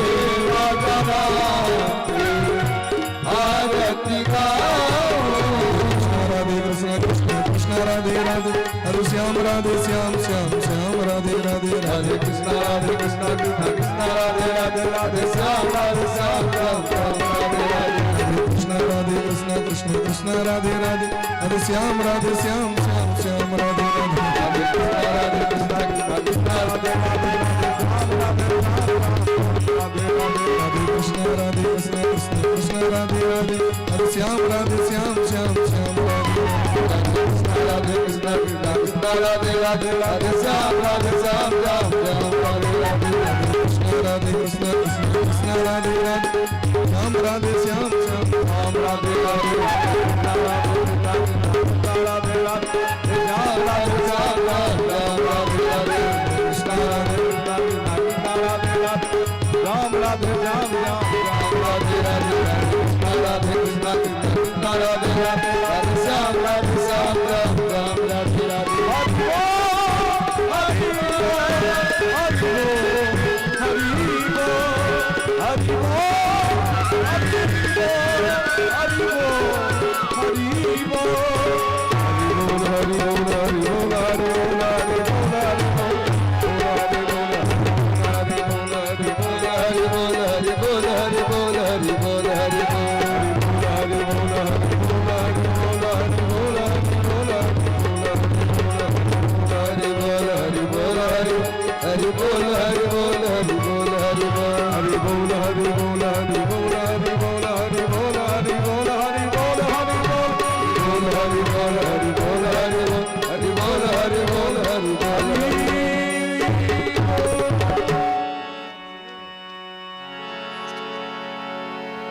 हे राजा राम तेरी आरती गाऊं। राधे कृष्ण कृष्ण कृष्ण राधे राधे हरे श्याम राधे श्याम श्याम श्याम राधे राधे राधे कृष्ण राधे कृष्ण कृष्ण कृष्ण राधे राधे राधे श्याम राधे श्याम श्याम श्याम राधे राधे। हरे कृष्ण राधे कृष्ण कृष्ण कृष्ण राधे राधे हरे श्याम राधे श्याम श्याम श्याम राधे राधे। राधे कृष्ण राधे कृष्ण कृष्ण कृष्ण राधे राधे राधे श्याम राधे श्याम राधे राधे। राधे कृष्ण राधे कृष्ण कृष्ण कृष्ण राधे राधे हरे श्याम राधे श्याम श्याम श्याम राधे राधे कृष्ण कृष्ण कृष्ण राधे राधे राधे श्याम राधे श्याम श्याम श्याम राधे राधे। कृष्ण राधे कृष्ण कृष्ण कृष्ण राधे राधे श्याम राधे श्याम श्याम राम राधे राधे राधे राधे राधे श्याम राधे श्याम श्याम श्याम राधे राधे। कृष्ण राधे कृष्ण राधे राधे राम राधे श्याम श्याम श्याम राधे राधे। कृष्ण राधे कृष्ण कृष्ण राधे राधे राधे श्याम राधे श्याम श्याम श्याम राधे राधे। हरि हरि हरि हरि हरि हरि हरि बोल हरि बोल हरि बोल हरि बोल हरि बोल हरि बोल हरि बोल हरि बोल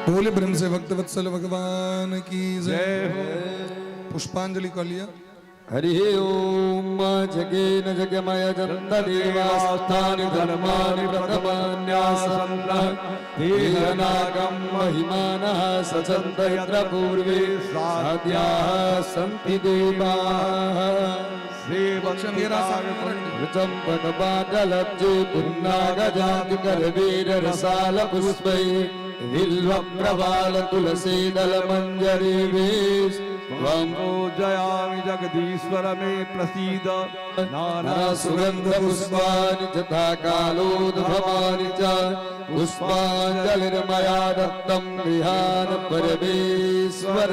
बोले प्रेम से भक्त वत्सल भगवान की जय हो। पुष्पांजलि कऽ लिअ। हरि ओम। जगेन जगमय जन्तदेवास्थानि धर्माणि प्रथमान्यासन्तः तेहनागं महिमानः सचन्त यत्र पूर्वे साध्याः सन्ति देवाः। चम्पकपाटलब्जे पुन्नागजातिकरवीररसालपुष्पै बिल्वप्रवालतुलसीदलमञ्जरी त्वं पूजयामि जगदीश्वर मे प्रसीद। नाना सुगन्धपुष्पाणि तथा कालोद्भवानि च पुष्पाञ्जलिर्मया दत्तं गृहान् परमेश्वर।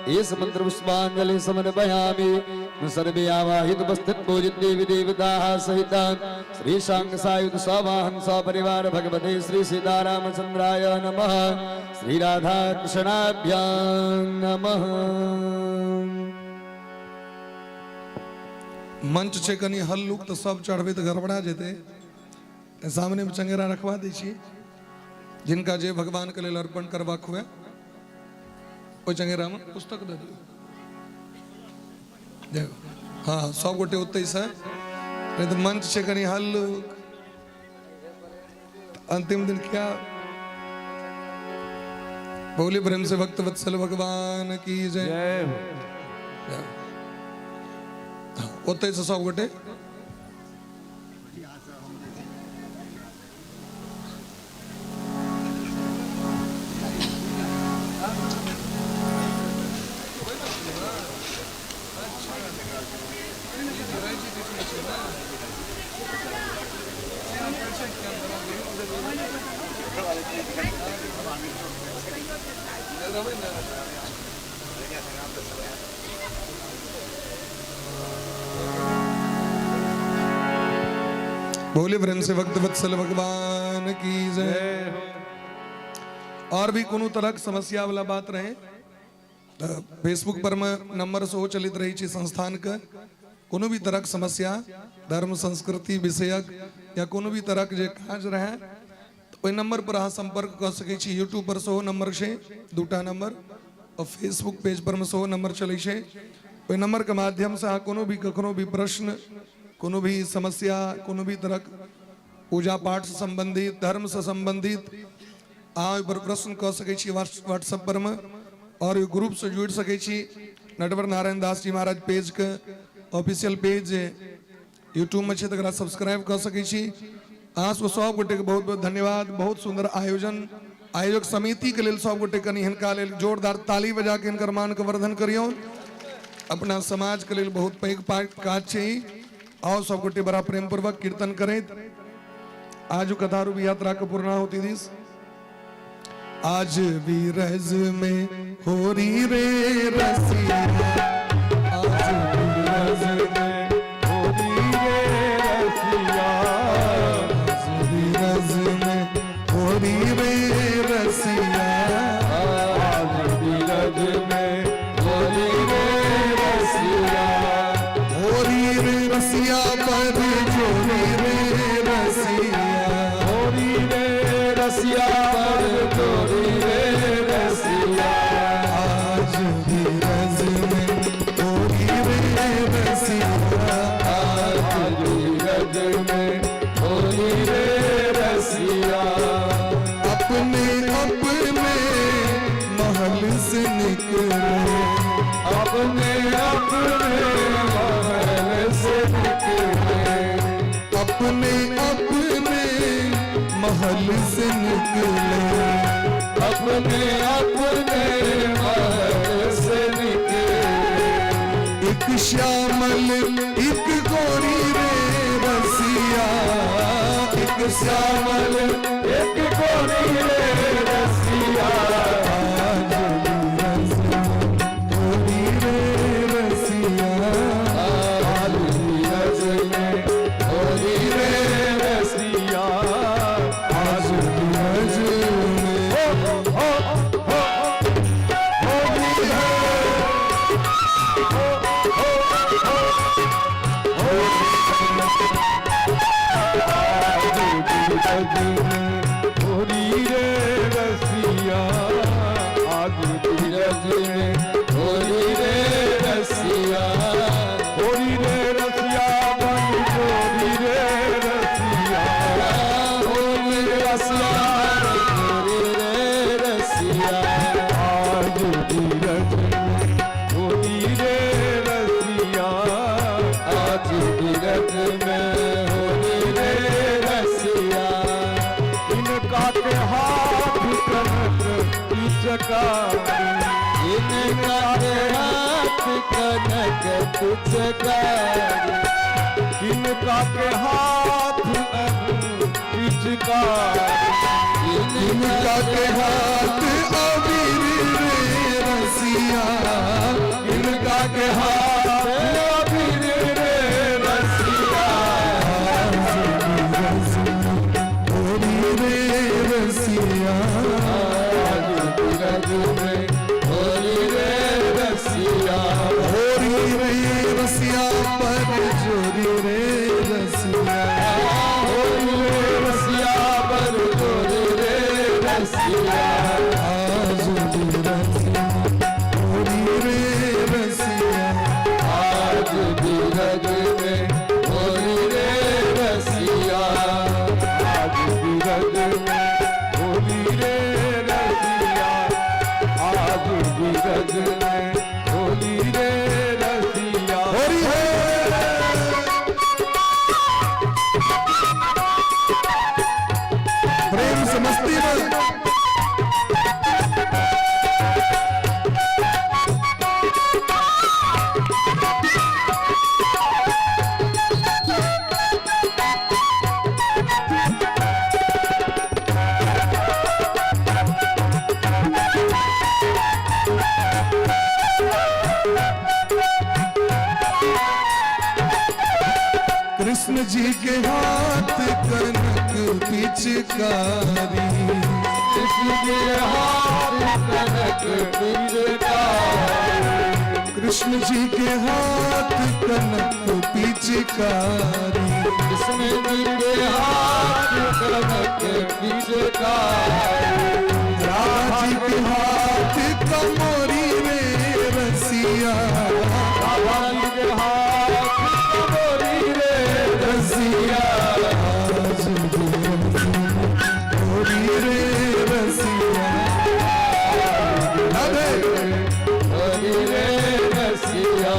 इस मंत्र पुष्पांजलि समर्पयामि। सर्वे आवाहित उपस्थित पूजित देवी देवताः सहितान् श्री शांग सायुध सवाहन सपरिवार भगवते श्री सीतारामचंद्राय नमः। श्री राधा कृष्णाभ्यां नमः। मंच छै कनि हल्लुक, तऽ सब चढ़बै तऽ गड़बड़ा जेतै। तऽ सामनेमे चंगेरा रखवा दै छी। जिनका जे भगवानके लेल अर्पण करबाक हुए, ओहि चंगेरामे पुस्तक दऽ दियौ। देखो, हँ, सब गोटे ओतहिसँ, नहि तऽ मंच छै कनि हल्लुक। अंतिम दिन क्या बोले प्रेम से भक्त वत्सल भगवान की जय। जय हो। हाँ, ओतहिसँ सब गोटे। बोले प्रेम से भक्त वत्सल भगवान की जय। जय हो। और भी कोनो तरहक समस्या वाला बात रहे तऽ फेसबुक पर मे नंबर सेहो चलैत रहै छै संस्थानके। कोनो भी तरहक समस्या, धर्म संस्कृति विषयक या कोनो भी तरहक जे काज रहै, तऽ ओहि नंबर पर अहाँ संपर्क कऽ सकै छी। यूट्यूब पर सेहो नंबर छै, दूटा नंबर, और फेसबुक पेज पर मे सेहो नंबर चलै छै। ओहि नंबर के माध्यम से अहाँ कोनो भी, कखनो भी प्रश्न, कोनो भी समस्या, कोनो भी तरहक पूजा पाठ से संबंधित, धर्म से संबंधित अहाँ ओहि पर प्रश्न कऽ सकै छी व्हाट्सएप पर मे, और ओहि ग्रुप से जुड़ि सकै छी। नटवर नारायण दास जी महाराज पेज के ऑफिशियल पेज यूट्यूब में छै, तकरा सब्सक्राइब कऽ सकै छी। अहाँ सब सब गोटे के बहुत बहुत धन्यवाद। बहुत सुंदर आयोजन, आयोजक समिति के लेल सब गोटे कनि हिनका लेल जोरदार ताली बजा के हिनकर मान के वर्धन करियौ। अपना समाज के लेल बहुत पैघ काज छै ई। आओ सब गोटे बड़ा प्रेम पूर्वक कीर्तन करैत आजु कथा रूप यात्रा के पूर्णाहुति दिस। आज बीरज में होरी रे रसिया, आज बीरज में होरी रे रसिया, आज बीरज में होरी रे रसिया, आज बीरज में होरी रे रसिया, होरी रे रसिया पर जोरी रे रसिया, होरी रे रसिया पर जोरी रे रसिया, आज बीरज में होरी रे रसिया, आज बीरज में होरी रे रसिया। अपने अपने महल से निकले, अपने अपने महल से निकले, अपने अपने महल से निकले, अपने अपने महल से निकले, एक श्यामल एक गोरी रे रसिया, एक श्यामल एक गोरी रे रसिया, आज बीरज में गोरी रे रसिया, आज बीरज में गोरी रे रसिया, आज बीरज में हो हो हो होली है। आज बीरज में गोरी रे रसिया। पिचकारी। किनका के हाथ कनक पिचकारी। किनका के हाथ अबीर पिचकारी। किनका के हाथ अबीर रे रसिया, किनका के हाथ अबीर रे रसिया। होरी रे रसिया, आज बिरज में होली रे रसिया। होरी रे रसिया पर जोरी रे रसिया, होली रे रसिया पर जोरी रे रसिया। आज बिरज होरी रे रसिया, आज बिरज में होली रे रसिया। आज बिरज में होली रे रसिया। आज बिरज में होली रे रसिया। होरी है। प्रेम से मस्ती में कृष्ण जी के हाथ कनक पिचकारी, कृष्ण के हाथ कनक पिचकारी। कृष्ण जी के हाथ कनक पिचकारी। कृष्ण जी के हाथ कनक पिचकारी। राधा जी के हाथ कमोरी रे रसिया, राधा जी के हाथ कमोरी रे रसिया, आज होरी रे रसिया, राधे होली रे रसिया।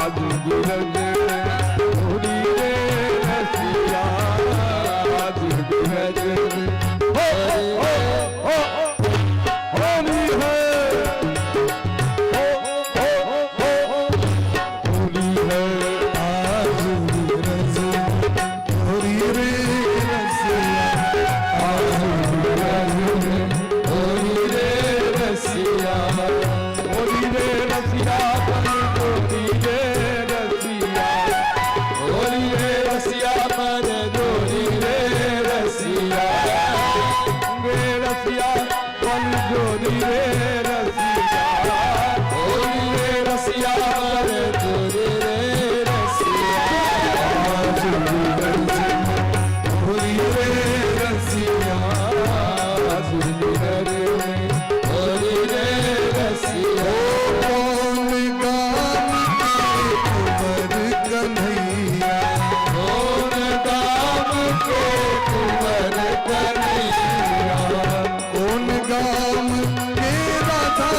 आज बिरज में होली रे रसिया। आज बिरज में हो हो हो होली है। हो हो हो होली है। आज रस होरी रे रसिया, आज बिरज में होली रे रसिया। होली रे रसिया पर होली रे रसिया। होली रे रसिया पर जोरी रे रसिया। रे रसिया पर जोरी रे रसिया। होली रे रसिया पर जोरी रे रसिया। आज रस होरी रे रसिया, आज बिरज में होली रे रसिया। कौन गाम के कुंवर कन्हैया, कौन गाम के कुंवर कन्हैया। कौन गाम के राधा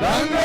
रंग